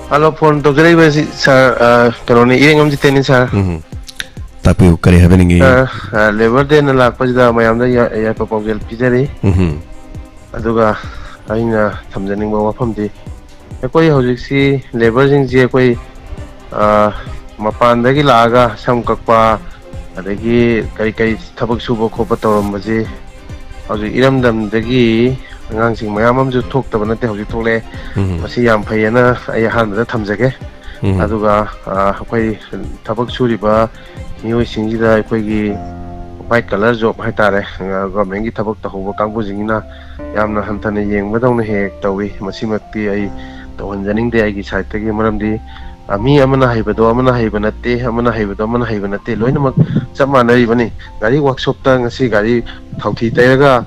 ꯍꯜꯂꯣ, ꯐꯣꯟ ꯇꯧꯖꯔꯛꯏꯕꯁꯤ ꯁꯥꯔ, ꯑ, ꯀꯩꯅꯣꯅꯤ, ꯏꯔꯦꯡꯕꯝ ꯖꯤꯇꯦꯟꯅꯤ, ꯁꯥꯔ꯫ ꯎꯝ꯫ ꯇꯥꯛꯄꯤꯌꯨ, ꯀꯔꯤ ꯍꯥꯏꯕꯤꯅꯤꯡꯉꯤ? ꯁꯥꯔ, ꯑ, ꯂꯦꯕꯔ ꯗꯦꯅ ꯂꯥꯛꯄꯁꯤꯗ ꯃꯌꯥꯝꯗ ꯌꯥ-, ꯌꯥꯏꯐ ꯄꯥꯎꯖꯦꯜ ꯄꯤꯖꯔꯤ꯫ ꯎꯝ꯫ ꯑꯗꯨꯒ ꯑꯩꯅ ꯊꯝꯖꯅꯤꯡꯕ ꯋꯥꯐꯝꯗꯤ, ꯑꯩꯈꯣꯏ ꯍꯧꯖꯤꯛꯁꯤ ꯂꯦꯕꯔꯁꯤꯡꯁꯤ ꯑꯩꯈꯣꯏ, ꯑ, ꯃꯄꯥꯟꯗꯒꯤ ꯂꯥꯛꯑꯒ ꯁꯝ ꯀꯛꯄ, ꯑꯗꯒꯤ ꯀꯔꯤ ꯀꯔꯤ ꯊꯕꯛ ꯁꯨꯕ ꯈꯣꯠꯄ ꯇꯧꯔꯝꯕꯁꯤ ꯍꯧꯖꯤꯛ ꯏꯔꯝꯗꯝꯗꯒꯤ ꯑꯉꯥꯡꯁꯤꯡ ꯃꯌꯥꯝ ꯑꯃꯁꯨ ꯊꯣꯛꯇꯕ ꯅꯠꯇꯦ, ꯍꯧꯖꯤꯛ ꯊꯣꯛꯂꯛꯑꯦ꯫ ꯎꯝ꯫ ꯃꯁꯤ ꯌꯥꯝ ꯐꯩꯌꯦꯅ ꯑꯩ ꯑꯍꯥꯟꯕꯗ ꯊꯝꯖꯒꯦ꯫ ꯎꯝ꯫ ꯑꯗꯨꯒ, ꯑ, ꯑꯩꯈꯣꯏ ꯊꯕꯛ ꯁꯨꯔꯤꯕ ꯃꯤꯑꯣꯏꯁꯤꯡꯁꯤꯗ ꯑꯩꯈꯣꯏꯒꯤ white collar job ꯍꯥꯏꯇꯥꯔꯦ, ꯑ, ꯒꯣꯔꯃꯦꯟꯒꯤ ꯊꯕꯛ ꯇꯧꯍꯧꯕ ꯀꯥꯡꯕꯨꯁꯤꯡꯁꯤꯅ ꯌꯥꯝꯅ ꯍꯟꯊꯅ ꯌꯦꯡꯕꯗꯧꯅ ꯍꯦꯛ ꯍꯦꯛ ꯇꯧꯏ꯫ ꯃꯁꯤꯃꯛꯇꯤ ꯑꯩ ꯇꯧꯍꯟꯖꯅꯤꯡꯗꯦ ꯑꯩꯒꯤ ꯁꯥꯏꯠꯇꯒꯤ, ꯃꯔꯝꯗꯤ, ꯑ, ꯃꯤ ꯑꯃꯅ ꯍꯩꯕꯗꯣ ꯑꯃꯅ ꯍꯩꯕ ꯅꯠꯇꯦ, ꯑꯃꯅ ꯍꯩꯕꯗꯣ ꯑꯃꯅ ꯍꯩꯕ ꯅꯠꯇꯦ, ꯂꯣꯏꯅꯃꯛ ꯆꯞ ꯃꯥꯟꯅꯔꯤꯕꯅꯤ꯫ ꯒꯥꯔꯤ ꯋꯥꯛꯁꯣꯞꯇ ꯉꯁꯤ ꯒꯥꯔꯤ ꯊꯥꯎꯊꯤ ꯇꯩꯔꯒ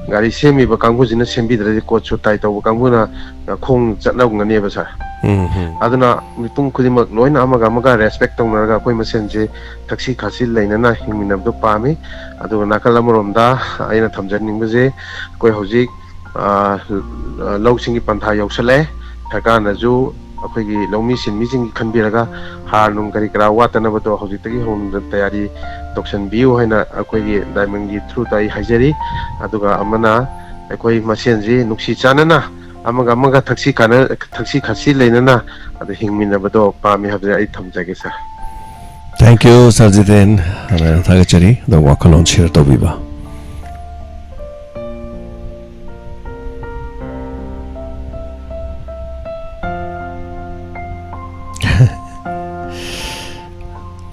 ꯒꯥꯔꯤ ꯁꯦꯝꯃꯤꯕ ꯀꯥꯡꯕꯨꯁꯤꯅ ꯁꯦꯝꯕꯤꯗ꯭ꯔꯗꯤ, ꯀꯣꯠ ꯁꯨꯠ ꯇꯥꯏ ꯇꯧꯕ ꯀꯥꯡꯕꯨꯅ, ꯑ, ꯈꯣꯡ ꯆꯠꯂꯝꯒꯅꯦꯕ, ꯁꯥꯔ꯫ ꯎꯝ, ꯎꯝ꯫ ꯑꯗꯨꯅ ꯃꯤꯄꯨꯝ ꯈꯨꯗꯤꯡꯃꯛ ꯂꯣꯏꯅ ꯑꯃꯒ ꯑꯃꯒ respect ꯇꯧꯅꯔꯒ ꯑꯩꯈꯣꯏ ꯃꯁꯦꯟꯁꯦ ꯊꯛꯁꯤ ꯈꯥꯁꯤ ꯂꯩꯅꯅ ꯍꯤꯡꯃꯤꯟꯅꯕꯗꯨ ꯄꯥꯝꯃꯤ꯫ ꯑꯗꯨꯒ ꯅꯥꯀꯜ ꯑꯃꯔꯣꯝꯗ ꯑꯩꯅ ꯊꯝꯖꯅꯤꯡꯕꯁꯦ, ꯑꯩꯈꯣꯏ ꯍꯧꯖꯤꯛ, ꯑ, ꯂꯧꯁꯤꯡꯒꯤ ꯄꯟꯊꯥ ꯌꯧꯁꯜꯂꯛꯑꯦ꯫ ꯁꯔꯀꯥꯔꯅꯁꯨ ꯑꯩꯈꯣꯏꯒꯤ ꯂꯧꯃꯤ ꯁꯤꯟꯃꯤꯁꯤꯡꯒꯤ ꯈꯟꯕꯤꯔꯒ ꯍꯥꯔ ꯅꯨꯡ ꯀꯔꯤ ꯀꯔꯥ ꯋꯥꯠꯇꯅꯕꯗꯣ ꯍꯧꯖꯤꯛꯇꯒꯤ ꯍꯧꯅ ꯇꯌꯥꯔꯤ ꯇꯧꯁꯟꯕꯤꯌꯨ ꯍꯥꯏꯅ ꯑꯩꯈꯣꯏꯒꯤ ꯗꯥꯏꯃꯟꯒꯤ ꯊ꯭ꯔꯨꯗ ꯑꯩ ꯍꯥꯏꯖꯔꯤ꯫ ꯑꯗꯨꯒ ꯑꯃꯅ, ꯑꯩꯈꯣꯏ ꯃꯁꯦꯟꯁꯤ ꯅꯨꯡꯁꯤ ꯆꯥꯟꯅꯅ ꯑꯃꯒ ꯑꯃꯒ ꯊꯛꯁꯤ ꯈꯥꯅ-, ꯊꯛꯁꯤ ꯈꯥꯁꯤ ꯂꯩꯅꯅ ꯑꯗꯨ ꯍꯤꯡꯃꯤꯟꯅꯕꯗꯣ ꯄꯥꯝꯃꯤ ꯍꯥꯏꯕꯁꯦ ꯑꯩ ꯊꯝꯖꯒꯦ, ꯁꯥꯔ꯫ Thank you, ꯁꯥꯔ ꯖꯤꯇꯦꯟ꯫ ꯑꯗ ꯊꯥꯒꯠꯆꯔꯤ꯫ ꯑꯗꯣ ꯋꯥꯈꯜꯂꯣꯟ share ꯇꯧꯕꯤꯕ꯫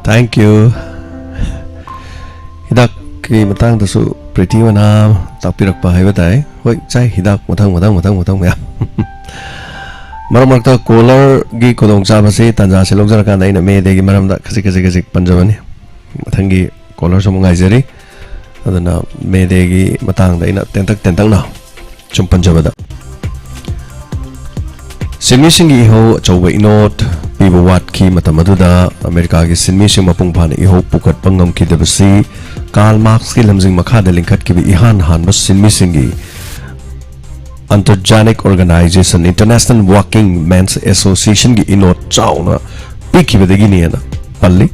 Thank you꯫ ꯍꯤꯗꯥꯛꯀꯤ ꯃꯇꯥꯡꯗꯁꯨ ꯄ꯭ꯔꯤꯇꯤ ꯃꯅꯥ ꯇꯥꯛꯄꯤꯔꯛꯄ ꯍꯥꯏꯕ ꯇꯥꯏ꯫ ꯍꯣꯏ, ꯆꯥꯏ꯫ ꯍꯤꯗꯥꯛ ꯃꯊꯪ, ꯃꯊꯪ, ꯃꯊꯪ, ꯃꯊꯪ ꯃꯌꯥꯝ꯫ ꯃꯔꯛ ꯃꯔꯛꯇ caller-ꯒꯤ ꯈꯨꯗꯣꯡꯆꯥꯕꯁꯤ, ꯇꯥꯟꯖꯥꯁꯤ ꯂꯧꯖꯔꯀꯥꯟꯗ ꯑꯩꯅ May Day-ꯒꯤ ꯃꯔꯝꯗ ꯈꯖꯤꯛ, ꯈꯖꯤꯛ, ꯈꯖꯤꯛ ꯄꯟꯖꯕꯅꯤ꯫ ꯃꯊꯪꯒꯤ caller-ꯁꯨ ꯑꯃꯨꯛ ꯉꯥꯏꯖꯔꯤ꯫ ꯑꯗꯨꯅ May Day-ꯒꯤ ꯃꯇꯥꯡꯗ ꯑꯩꯅ ꯇꯦꯟꯇꯛ ꯇꯦꯟꯇꯛꯅ ꯁꯨꯝ ꯄꯟꯖꯕꯗ, ꯁꯤꯟꯃꯤꯁꯤꯡꯒꯤ ꯏꯍꯧ ꯑꯆꯧꯕ ꯏꯅꯣꯠ ꯄꯤꯕ ꯋꯥꯠꯈꯤ꯫ ꯃꯇꯝ ꯑꯗꯨꯗ ꯑꯃꯦꯔꯤꯀꯥꯒꯤ ꯁꯤꯟꯃꯤꯁꯤꯡ ꯃꯄꯨꯡ ꯐꯥꯅ ꯏꯍꯧ ꯄꯨꯈꯠꯄ ꯉꯝꯈꯤꯗꯕꯁꯤ ꯀꯥꯔꯜ ꯃꯥꯔꯛꯁꯀꯤ ꯂꯝꯖꯤꯡ ꯃꯈꯥꯗ ꯂꯤꯡꯈꯠꯈꯤꯕ ꯏꯍꯥꯟ ꯍꯥꯟꯕ ꯁꯤꯟꯃꯤꯁꯤꯡꯒꯤ Antarjanic Organization, International Working Men's Association-ꯒꯤ ꯏꯅꯣꯠ ꯆꯥꯎꯅ ꯄꯤꯈꯤꯕꯗꯒꯤꯅꯦꯅ ꯄꯜꯂꯤ꯫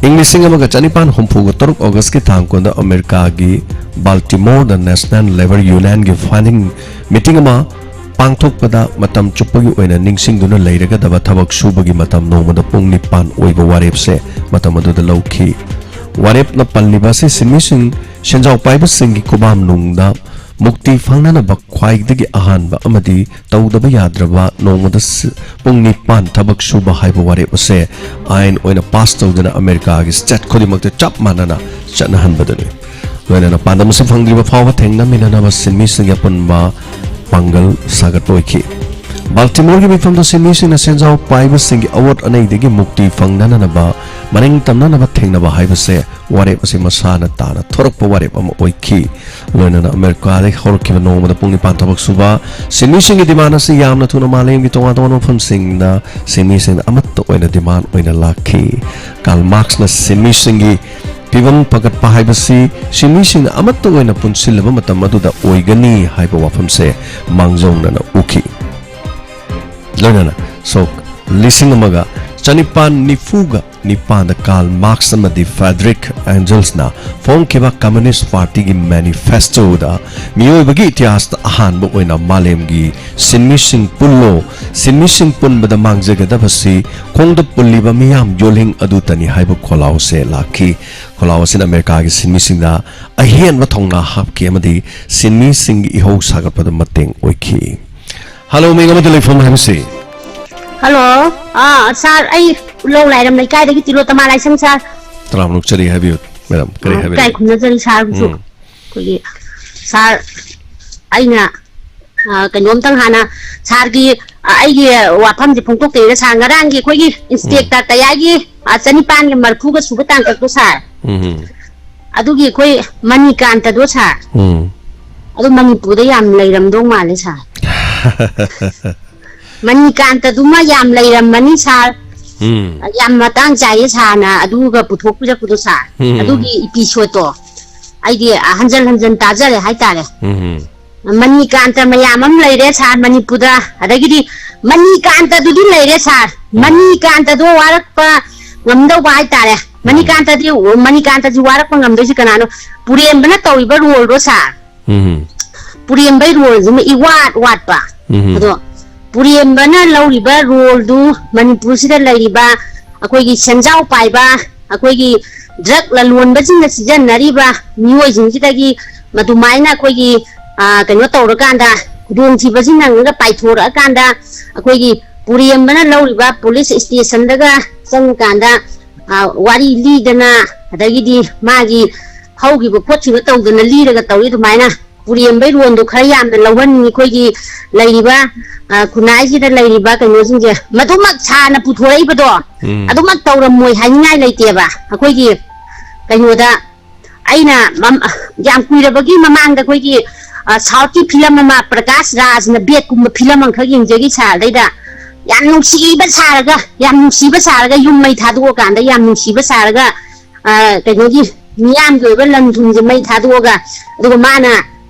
ꯏꯪ ꯂꯤꯁꯤꯡ ꯑꯃꯒ ꯆꯅꯤꯄꯥꯟ ꯍꯨꯝꯐꯨꯒ ꯇꯔꯨꯛ August-ꯀꯤ ꯇꯥꯡ ꯀꯨꯟꯗ ꯑꯃꯦꯔꯤꯀꯥꯒꯤ Baltimore-ꯗ National Labour Union-ꯒꯤ funding meeting ꯑꯃ ꯄꯥꯡꯊꯣꯛꯄꯗ ꯃꯇꯝ ꯆꯨꯞꯄꯒꯤ ꯑꯣꯏꯅ ꯅꯤꯡꯁꯤꯡꯗꯨꯅ ꯂꯩꯔꯒꯗꯕ ꯊꯕꯛ ꯁꯨꯕꯒꯤ ꯃꯇꯝ ꯅꯣꯡꯃꯗ ꯄꯨꯡ ꯅꯤꯄꯥꯟ ꯑꯣꯏꯕ ꯋꯥꯔꯦꯞꯁꯦ ꯃꯇꯝ ꯑꯗꯨꯗ ꯂꯧꯈꯤ꯫ ꯋꯥꯔꯦꯞꯅ ꯄꯜꯂꯤꯕ ꯑꯁꯤ ꯁꯤꯟꯃꯤꯁꯤꯡ, ꯁꯦꯟꯖꯥꯎ ꯄꯥꯏꯕꯁꯤꯡꯒꯤ ꯈꯨꯕꯥꯝꯅꯨꯡꯗ ꯃꯨꯛꯇꯤ ꯐꯪꯅꯅꯕ ꯈ꯭ꯋꯥꯏꯗꯒꯤ ꯑꯍꯥꯟꯕ ꯑꯃꯗꯤ ꯇꯧꯗꯕ ꯌꯥꯗ꯭ꯔꯕ ꯅꯣꯡꯃꯗ ꯁ-, ꯄꯨꯡ ꯅꯤꯄꯥꯟ ꯊꯕꯛ ꯁꯨꯕ ꯍꯥꯏꯕ ꯋꯥꯔꯦꯞ ꯑꯁꯦ ꯑꯥꯏꯟ ꯑꯣꯏꯅ ꯄꯥꯁ ꯇꯧꯗꯨꯅ ꯑꯃꯦꯔꯤꯀꯥꯒꯤ state ꯈꯨꯗꯤꯡꯃꯛꯇ ꯆꯞ ꯃꯥꯟꯅꯅ ꯆꯠꯅꯍꯟꯕꯗꯨꯅꯤ꯫ ꯂꯣꯏꯅꯅ ꯄꯥꯟꯗꯝ ꯑꯁꯤ ꯐꯪꯗ꯭ꯔꯤꯕ ꯐꯥꯎꯕ ꯊꯦꯡꯅꯃꯤꯟꯅꯅꯕ ꯁꯤꯟꯃꯤꯁꯤꯡꯒꯤ ꯑꯄꯨꯟꯕ ꯄꯥꯡꯒꯜ ꯁꯥꯒꯠꯄ ꯑꯣꯏꯈꯤ꯫ ꯕꯜꯇꯤꯃꯣꯔꯒꯤ ꯃꯤꯐꯝꯗ ꯁꯤꯟꯃꯤꯁꯤꯡꯅ ꯁꯦꯟꯖꯥꯎ ꯄꯥꯏꯕꯁꯤꯡꯒꯤ ꯑꯋꯣꯠ ꯑꯅꯩꯗꯒꯤ ꯃꯨꯛꯇꯤ ꯐꯪꯅꯅꯕ ꯃꯅꯤꯡ ꯇꯝꯅꯅꯕ ꯊꯦꯡꯅꯕ ꯍꯥꯏꯕꯁꯦ ꯋꯥꯔꯦꯞ ꯑꯁꯤ ꯃꯁꯥꯅ ꯇꯥꯅ ꯊꯣꯔꯛꯄ ꯋꯥꯔꯦꯞ ꯑꯃ ꯑꯣꯏꯈꯤ꯫ ꯂꯣꯏꯅꯅ ꯑꯃꯦꯔꯤꯀꯥꯗꯒꯤ ꯍꯧꯔꯛꯈꯤꯕ ꯅꯣꯡꯃꯗ ꯄꯨꯡ ꯅꯤꯄꯥꯟ ꯊꯕꯛ ꯁꯨꯕ ꯁꯤꯟꯃꯤꯁꯤꯡꯒꯤ demand ꯑꯁꯤ ꯌꯥꯝꯅ ꯊꯨꯅ ꯃꯥꯂꯦꯝꯒꯤ ꯇꯣꯉꯥꯟ ꯇꯣꯉꯥꯟꯕ ꯃꯐꯝꯁꯤꯡꯗ ꯁꯤꯟꯃꯤꯁꯤꯡꯅ ꯑꯃꯠꯇ ꯑꯣꯏꯅ demand ꯑꯣꯏꯅ ꯂꯥꯛꯈꯤ꯫ ꯀꯥꯔꯜ ꯃꯥꯔꯛꯁꯅ ꯁꯤꯟꯃꯤꯁꯤꯡꯒꯤ ꯐꯤꯕꯝ ꯐꯒꯠꯄ ꯍꯥꯏꯕꯁꯤ ꯁꯤꯟꯃꯤꯁꯤꯡꯅ ꯑꯃꯠꯇ ꯑꯣꯏꯅ ꯄꯨꯟꯁꯤꯜꯂꯕ ꯃꯇꯝ ꯑꯗꯨꯗ ꯑꯣꯏꯒꯅꯤ ꯍꯥꯏꯕ ꯋꯥꯐꯝꯁꯦ ꯃꯥꯡꯖꯧꯅꯅ ꯎꯈꯤ꯫ ꯂꯣꯏꯅꯅ ꯁꯣꯛ ꯂꯤꯁꯤꯡ ꯑꯃꯒ ꯆꯅꯤꯄꯥꯟ ꯅꯤꯐꯨꯒ ꯅꯤꯄꯥꯟꯗ ꯀꯥꯔꯜ ꯃꯥꯔꯛꯁ ꯑꯃꯗꯤ ꯐ꯭ꯔꯦꯗꯔꯤꯛ ꯑꯦꯡꯖꯦꯜꯁꯅ ꯐꯣꯡꯈꯤꯕ ꯀꯝꯃ꯭ꯌꯨꯅꯤꯁ꯭ꯠ ꯄꯥꯔꯇꯤꯒꯤ ꯃꯦꯅꯤꯐꯦꯁꯇꯣꯗ ꯃꯤꯑꯣꯏꯕꯒꯤ ꯏꯇꯤꯍꯥꯁꯇ ꯑꯍꯥꯟꯕ ꯑꯣꯏꯅ "ꯃꯥꯂꯦꯝꯒꯤ ꯁꯤꯟꯃꯤꯁꯤꯡ ꯄꯨꯜꯂꯣ, ꯁꯤꯟꯃꯤꯁꯤꯡ ꯄꯨꯟꯕꯗ ꯃꯥꯡꯖꯒꯗꯕꯁꯤ ꯈꯣꯡꯗ ꯄꯨꯜꯂꯤꯕ ꯃꯤꯌꯥꯝ ꯌꯣꯜꯂꯤꯡ ꯑꯗꯨꯇꯅꯤ" ꯍꯥꯏꯕ ꯈꯣꯜꯂꯥꯎꯁꯦ ꯂꯥꯛꯈꯤ꯫ ꯈꯣꯜꯂꯥꯎ ꯑꯁꯤꯅ ꯑꯃꯦꯔꯤꯀꯥꯒꯤ ꯁꯤꯟꯃꯤꯁꯤꯡꯗ ꯑꯍꯦꯟꯕ ꯊꯧꯅꯥ ꯍꯥꯞꯈꯤ ꯑꯃꯗꯤ ꯁꯤꯟꯃꯤꯁꯤꯡꯒꯤ ꯏꯍꯧ ꯁꯥꯒꯠꯄꯗ ꯃꯇꯦꯡ ꯑꯣꯏꯈꯤ꯫ ꯍꯜꯂꯣ, ꯃꯤꯡ ꯑꯃꯗꯤ ꯂꯩꯐꯝ ꯍꯥꯏꯕꯁꯤ꯫ ꯍꯜꯂꯣ꯫ ꯑꯥ, ꯁꯥꯔ, ꯑꯩ ꯂꯧ ꯂꯥꯏꯔꯝ ꯂꯩꯀꯥꯏꯗꯒꯤ ꯇꯤꯂꯣꯇꯃꯥ ꯂꯥꯏꯁ꯭ꯔꯝ, ꯁꯥꯔ꯫ ꯇꯔꯥꯝꯅ ꯑꯣꯛꯆꯔꯤ, ꯍꯥꯏꯕꯤꯌꯨ, ꯃꯦꯗꯥꯝ, ꯀꯔꯤ ꯑꯥ, ꯍꯥꯏꯕꯤꯅꯤꯡ? ꯏꯀꯥꯏ ꯈꯨꯝꯅꯖꯔꯤ, ꯁꯥꯔꯕꯨꯁꯨ꯫ ꯎꯝ꯫ ꯑꯩꯈꯣꯏꯒꯤ ꯁꯥꯔ, ꯑꯩꯅ, ꯑ, ꯀꯩꯅꯣꯝꯇꯪ ꯍꯥꯟꯅ ꯁꯥꯔꯒꯤ, ꯑ, ꯑꯩꯒꯤ ꯋꯥꯐꯝꯁꯦ ꯐꯣꯡꯗꯣꯛꯇ꯭ꯔꯤꯉꯩꯗ, ꯁꯥꯔ, ꯉꯔꯥꯡꯒꯤ ꯑꯩꯈꯣꯏꯒꯤ ꯎꯝ꯫ ꯏꯟꯁꯄꯦꯛꯇꯔ ꯀꯌꯥꯒꯤ, ꯑ, ꯆꯅꯤꯄꯥꯟꯒ ꯃꯔꯤꯐꯨꯒ ꯁꯨꯕ ꯇꯥꯡꯀꯛꯇꯣ, ꯁꯥꯔ, ꯎꯝ꯫ ꯑꯗꯨꯒꯤ ꯑꯩꯈꯣꯏ ꯃꯅꯤꯀꯥꯟꯇꯗꯣ, ꯁꯥꯔ, ꯎꯝ꯫ ꯑꯗꯨ ꯃꯅꯤꯄꯨꯔꯗ ꯌꯥꯝ ꯂꯩꯔꯝꯗꯧ ꯃꯥꯜꯂꯦ, ꯁꯥꯔ꯫ ꯃꯅꯤꯀꯥꯟꯇꯗꯨꯃ ꯌꯥꯝ ꯂꯩꯔꯝꯃꯅꯤ, ꯁꯥꯔ꯫ ꯎꯝ꯫ ꯌꯥꯝ ꯃꯇꯥꯡ ꯆꯥꯏꯌꯦ, ꯁꯥꯔꯅ ꯑꯗꯨꯒ ꯄꯨꯊꯣꯛꯄꯤꯔꯛꯄꯗꯣ, ꯁꯥꯔ꯫ ꯎꯝ꯫ ꯑꯗꯨꯒꯤ ꯏꯄꯤꯁꯣꯠꯇꯣ ꯑꯩꯗꯤ, ꯑ, ꯍꯟꯖꯟ ꯍꯟꯖꯟ ꯇꯥꯖꯔꯦ ꯍꯥꯏꯇꯥꯔꯦ꯫ ꯎꯝ꯫ ꯃꯅꯤꯀꯥꯟꯇ ꯃꯌꯥꯝ ꯑꯃ ꯂꯩꯔꯦ, ꯁꯥꯔ, ꯃꯅꯤꯄꯨꯔꯗ꯫ ꯑꯗꯒꯤꯗꯤ ꯃꯅꯤꯀꯥꯟꯇꯗꯨꯗꯤ ꯂꯩꯔꯦ, ꯁꯥꯔ꯫ ꯎꯝ꯫ ꯃꯅꯤꯀꯥꯟꯇꯗꯣ ꯋꯥꯔꯛꯄ ꯉꯝꯗꯧꯕ ꯍꯥꯏꯇꯥꯔꯦ꯫ ꯎꯝ꯫ ꯃꯅꯤꯀꯥꯟꯇꯗꯤ, ꯃꯅꯤꯀꯥꯟꯇꯗꯤ ꯋꯥꯔꯛꯄ ꯉꯝꯗꯣꯏꯁꯤ ꯀꯅꯥꯅꯣ? ꯄꯨꯔꯦꯝꯕꯅ ꯇꯧꯔꯤꯕ ꯔꯣꯜꯗꯣ, ꯁꯥꯔ꯫ ꯎꯝ꯫ ꯄꯨꯔꯦꯝꯕꯩ ꯔꯣꯜꯁꯤꯃ ꯏꯋꯥꯠ ꯋꯥꯠꯄ꯫ ꯎꯝ꯫ ꯑꯗꯣ ꯄꯨꯔꯦꯝꯕꯅ ꯂꯧꯔꯤꯕ ꯔꯣꯜꯗꯨ ꯃꯅꯤꯄꯨꯔꯁꯤꯗ ꯂꯩꯔꯤꯕ ꯑꯩꯈꯣꯏꯒꯤ ꯁꯦꯟꯖꯥꯎ ꯄꯥꯏꯕ, ꯑꯩꯈꯣꯏꯒꯤ ꯗ꯭ꯔꯒ ꯂꯂꯣꯟꯕꯁꯤꯡꯅ ꯁꯤꯖꯤꯟꯅꯔꯤꯕ ꯃꯤꯑꯣꯏꯁꯤꯡꯁꯤꯗꯒꯤ ꯃꯗꯨꯃꯥꯏꯅ ꯑꯩꯈꯣꯏꯒꯤ, ꯑ, ꯀꯩꯅꯣ ꯇꯧꯔꯀꯥꯟꯗ, ꯈꯨꯗꯣꯡꯊꯤꯕꯁꯤ ꯅꯪꯉꯒ ꯄꯥꯏꯊꯣꯔꯛꯑꯀꯥꯟꯗ, ꯑꯩꯈꯣꯏꯒꯤ ꯄꯨꯔꯦꯝꯕꯅ ꯂꯧꯔꯤꯕ ꯄꯨꯂꯤꯁ ꯏꯁꯇꯦꯁꯟꯗꯒ ꯆꯪꯉꯀꯥꯟꯗ, ꯑ, ꯋꯥꯔꯤ ꯂꯤꯗꯅ, ꯑꯗꯒꯤꯗꯤ ꯃꯥꯒꯤ ꯍꯧꯈꯤꯕ ꯈꯣꯠꯈꯤꯕ ꯇꯧꯗꯅ ꯂꯤꯔꯒ ꯇꯧꯏ꯫ ꯑꯗꯨꯃꯥꯏꯅ ꯄꯨꯔꯦꯝꯕꯩ ꯔꯣꯜꯗꯣ ꯈꯔ ꯌꯥꯝꯅ ꯂꯧꯍꯟꯅꯤꯡꯉꯤ ꯑꯩꯈꯣꯏꯒꯤ ꯂꯩꯔꯤꯕ, ꯑ, ꯈꯨꯟꯅꯥꯏꯁꯤꯗ ꯂꯩꯔꯤꯕ ꯀꯩꯅꯣꯁꯤꯡꯁꯦ꯫ ꯃꯗꯨꯃꯛ ꯁꯥꯔꯅ ꯄꯨꯊꯣꯔꯛꯏꯕꯗꯣ, ꯎꯝ꯫ ꯑꯗꯨꯃꯛ ꯇꯧꯔꯝꯃꯣꯏ ꯍꯥꯏꯅꯤꯡꯉꯥꯏ ꯂꯩꯇꯦꯕ꯫ ꯑꯩꯈꯣꯏꯒꯤ ꯀꯩꯅꯣꯗ ꯑꯩꯅ ꯃꯝ-, ꯌꯥꯝ ꯀꯨꯏꯔꯕꯒꯤ ꯃꯃꯥꯡꯗ ꯑꯩꯈꯣꯏꯒꯤ, ꯑ, ꯁꯥꯎꯠꯀꯤ ꯐꯤꯂꯝ ꯑꯃ, ꯄ꯭ꯔꯀꯥꯁ ꯔꯥꯖꯅ ꯕꯦꯠꯀꯨꯝꯕ ꯐꯤꯂꯝ ꯑꯃꯈꯛ ꯌꯦꯡꯖꯈꯤ, ꯁꯥꯔ꯫ ꯑꯗꯩꯗ ꯌꯥꯝ ꯅꯨꯡꯁꯤꯕ ꯁꯥꯔꯒ, ꯌꯥꯝ ꯅꯨꯡꯁꯤꯕ ꯁꯥꯔꯒ, ꯌꯨꯝ ꯃꯩ ꯊꯥꯗꯣꯛꯑꯀꯥꯟꯗ ꯌꯥꯝ ꯅꯨꯡꯁꯤꯕ ꯁꯥꯔꯒ, ꯑ, ꯀꯩꯅꯣꯒꯤ ꯃꯤꯌꯥꯝꯒꯤ ꯑꯣꯏꯕ ꯂꯟ ꯊꯨꯝꯁꯦ ꯃꯩ ꯊꯥꯗꯣꯛꯑꯒ, ꯑꯗꯨꯒ ꯃꯥꯅ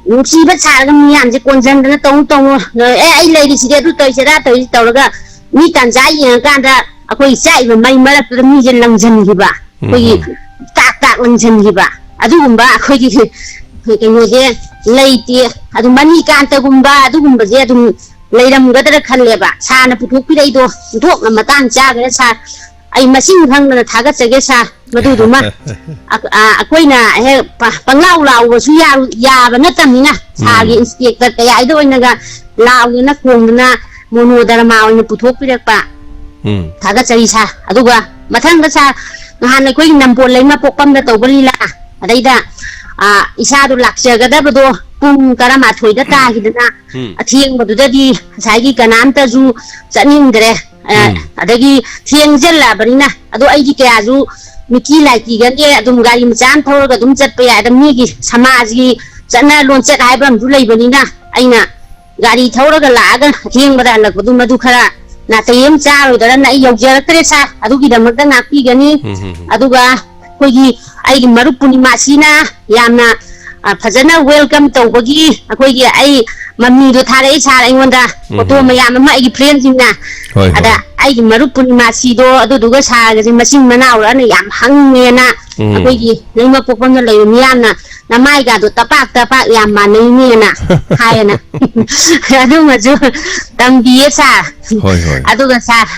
ꯅꯨꯡꯁꯤꯕ ꯁꯥꯔꯒ ꯃꯤꯌꯥꯝꯁꯦ ꯀꯣꯟꯁꯤꯟꯗꯅ, "ꯇꯧꯅꯨ, ꯇꯧꯅꯨ, ꯑꯦ, ꯑꯩ ꯂꯩꯔꯤꯁꯤꯗꯤ, ꯑꯗꯨ ꯇꯧꯔꯤꯁꯤ, ꯑꯗꯥ ꯇꯧꯔꯤꯁꯤ" ꯇꯧꯔꯒ, ꯃꯤ ꯇꯥꯟꯖꯥ ꯌꯦꯡꯉꯀꯥꯟꯗ ꯑꯩꯈꯣꯏ ꯆꯥꯛꯏꯕ ꯃꯩ ꯃꯔꯛꯇꯨꯗ ꯃꯤꯁꯦ ꯂꯪꯁꯤꯟꯈꯤꯕ, ꯑꯩꯈꯣꯏꯒꯤ ꯎꯝ꯫ ꯇꯥꯛ ꯇꯥꯛ ꯂꯪꯁꯤꯟꯈꯤꯕ, ꯑꯗꯨꯒꯨꯝꯕ ꯑꯩꯈꯣꯏꯒꯤ ꯀꯩꯅꯣꯁꯦ ꯂꯩꯇꯦ꯫ ꯑꯗꯨ ꯃꯅꯤꯀꯥꯟꯇꯒꯨꯝꯕ ꯑꯗꯨꯒꯨꯝꯕꯁꯦ ꯑꯗꯨꯝ ꯂꯩꯔꯝꯒꯗ꯭ꯔꯥ ꯈꯜꯂꯦꯕ꯫ ꯁꯥꯔꯅ ꯄꯨꯊꯣꯛꯄꯤꯔꯛꯏꯗꯣ ꯑꯣꯟꯊꯣꯛꯅ ꯃꯇꯥꯡ ꯆꯥꯈ꯭ꯔꯦ, ꯁꯥꯔ꯫ ꯑꯩ ꯃꯁꯤꯡ ꯈꯪꯗꯅ ꯊꯥꯒꯠꯆꯒꯦ, ꯁꯥꯔ꯫ ꯃꯗꯨꯗꯨꯃ ꯑ-, ꯑ-, ꯑꯩꯈꯣꯏꯅ ꯍꯦꯛ ꯄ-, ꯄꯪꯂꯥꯎ ꯂꯥꯎꯕꯁꯨ ꯌꯥ-, ꯌꯥꯕ ꯅꯠꯇꯕꯅꯤꯅ, ꯁꯥꯔꯒꯤ ꯎꯝ꯫ ꯏꯟꯁꯄꯦꯛꯇꯔ ꯀꯌꯥꯗ ꯑꯣꯏꯅꯒ ꯂꯥꯎꯗꯅ ꯈꯣꯡꯗꯅ ꯃꯣꯅꯣꯗꯔꯃꯥ ꯑꯣꯏꯅ ꯄꯨꯊꯣꯛꯄꯤꯔꯛꯄ꯫ ꯎꯝ꯫ ꯊꯥꯒꯠꯆꯔꯤ, ꯁꯥꯔ꯫ ꯑꯗꯨꯒ ꯃꯊꯪꯗ, ꯁꯥꯔ, ꯅꯍꯥꯟ ꯑꯩꯈꯣꯏꯒꯤ ꯅꯝꯕꯣꯜ ꯂꯩꯃ ꯄꯣꯛꯄꯝꯗ ꯇꯧꯕ ꯂꯤꯂꯥ, ꯑꯗꯩꯗ ꯑ, ꯏꯁꯥꯗꯣ ꯂꯥꯛꯆꯒꯗꯕꯗꯣ ꯄꯨꯡ ꯇꯔꯥꯃꯥꯊꯣꯏꯗ ꯇꯥꯈꯤꯗꯅ, ꯎꯝ꯫ ꯑꯊꯦꯡꯕꯗꯨꯗꯗꯤ ꯉꯁꯥꯏꯒꯤ ꯀꯅꯥꯝꯇꯁꯨ ꯆꯠꯅꯤꯡꯗ꯭ꯔꯦ꯫ ꯑ, ꯎꯝ꯫ ꯑꯗꯒꯤ ꯊꯦꯡꯖꯜꯂꯛꯑꯕꯅꯤꯅ, ꯑꯗꯣ ꯑꯩꯗꯤ ꯀꯌꯥꯁꯨ ꯃꯤꯀꯤ ꯂꯥꯏ ꯀꯤꯒꯟꯗꯦ, ꯑꯗꯨꯝ ꯒꯥꯔꯤ ꯃꯆꯥ ꯑꯃ ꯊꯧꯔꯒ ꯑꯗꯨꯝ ꯆꯠꯄ ꯌꯥꯏ꯫ ꯑꯗ ꯃꯤꯒꯤ ꯁꯃꯥꯖꯒꯤ ꯆꯠꯅ ꯂꯣꯟꯆꯠ ꯍꯥꯏꯕ ꯑꯃꯁꯨ ꯂꯩꯕꯅꯤꯅ, ꯑꯩꯅ ꯒꯥꯔꯤ ꯊꯧꯔꯒ ꯂꯥꯛꯑꯒ ꯑꯊꯦꯡꯕꯗ ꯍꯜꯂꯛꯄꯗꯨ, ꯃꯗꯨ ꯈꯔ ꯅꯥꯇꯩ ꯑꯃ ꯆꯥꯔꯣꯏꯗ꯭ꯔꯅ ꯑꯩ ꯌꯧꯖꯔꯛꯇ꯭ꯔꯦ ꯁꯥꯔ꯫ ꯑꯗꯨꯒꯤꯗꯃꯛꯇ ꯉꯥꯛꯄꯤꯒꯅꯤ꯫ ꯎꯝ, ꯎꯝ, ꯎꯝ꯫ ꯑꯗꯨꯒ ꯑꯩꯈꯣꯏꯒꯤ, ꯑꯩꯒꯤ ꯃꯔꯨꯞ ꯄꯨꯔꯅꯤꯃꯥꯁꯤꯅ ꯌꯥꯝꯅ, ꯑ, ꯐꯖꯅ welcome ꯇꯧꯕꯒꯤ ꯑꯩꯈꯣꯏꯒꯤ, ꯑꯩ ꯃꯃꯤꯗꯣ ꯊꯥꯔꯛꯏ ꯁꯥꯔ ꯑꯩꯉꯣꯟꯗ, ꯎꯝ, ꯐꯣꯇꯣ ꯎꯝ꯫ ꯃꯌꯥꯝ ꯑꯃ ꯑꯩꯒꯤ friendꯁꯤꯡꯅ꯫ ꯍꯣꯏ, ꯑꯗ ꯍꯣꯏ꯫ ꯑꯩꯒꯤ ꯃꯔꯨꯞ ꯄꯨꯔꯅꯤꯃꯥꯁꯤꯗꯣ ꯑꯗꯨꯗꯨꯒ ꯁꯥꯔꯒꯁꯦ ꯃꯆꯤꯟ ꯃꯅꯥꯎꯔꯅ ꯌꯥꯝ ꯍꯪꯉꯦꯅ ꯎꯝ꯫ ꯑꯩꯈꯣꯏꯒꯤ ꯂꯩꯃꯄꯣꯛꯐꯝꯗ ꯂꯩꯕ ꯃꯤꯌꯥꯝꯅ ꯅꯃꯥꯏꯒꯗꯣ ꯇꯄꯥꯛ ꯇꯄꯥꯛ ꯌꯥꯝ ꯃꯥꯟꯅꯩꯅꯦꯅ ꯍꯥꯏꯌꯦꯅ꯫ ꯑꯗꯨꯃꯁꯨ ꯇꯝꯕꯤꯌꯦ ꯁꯥꯔ꯫ ꯍꯣꯏ, ꯍꯣꯏ꯫ ꯑꯗꯨꯒ ꯁꯥꯔ,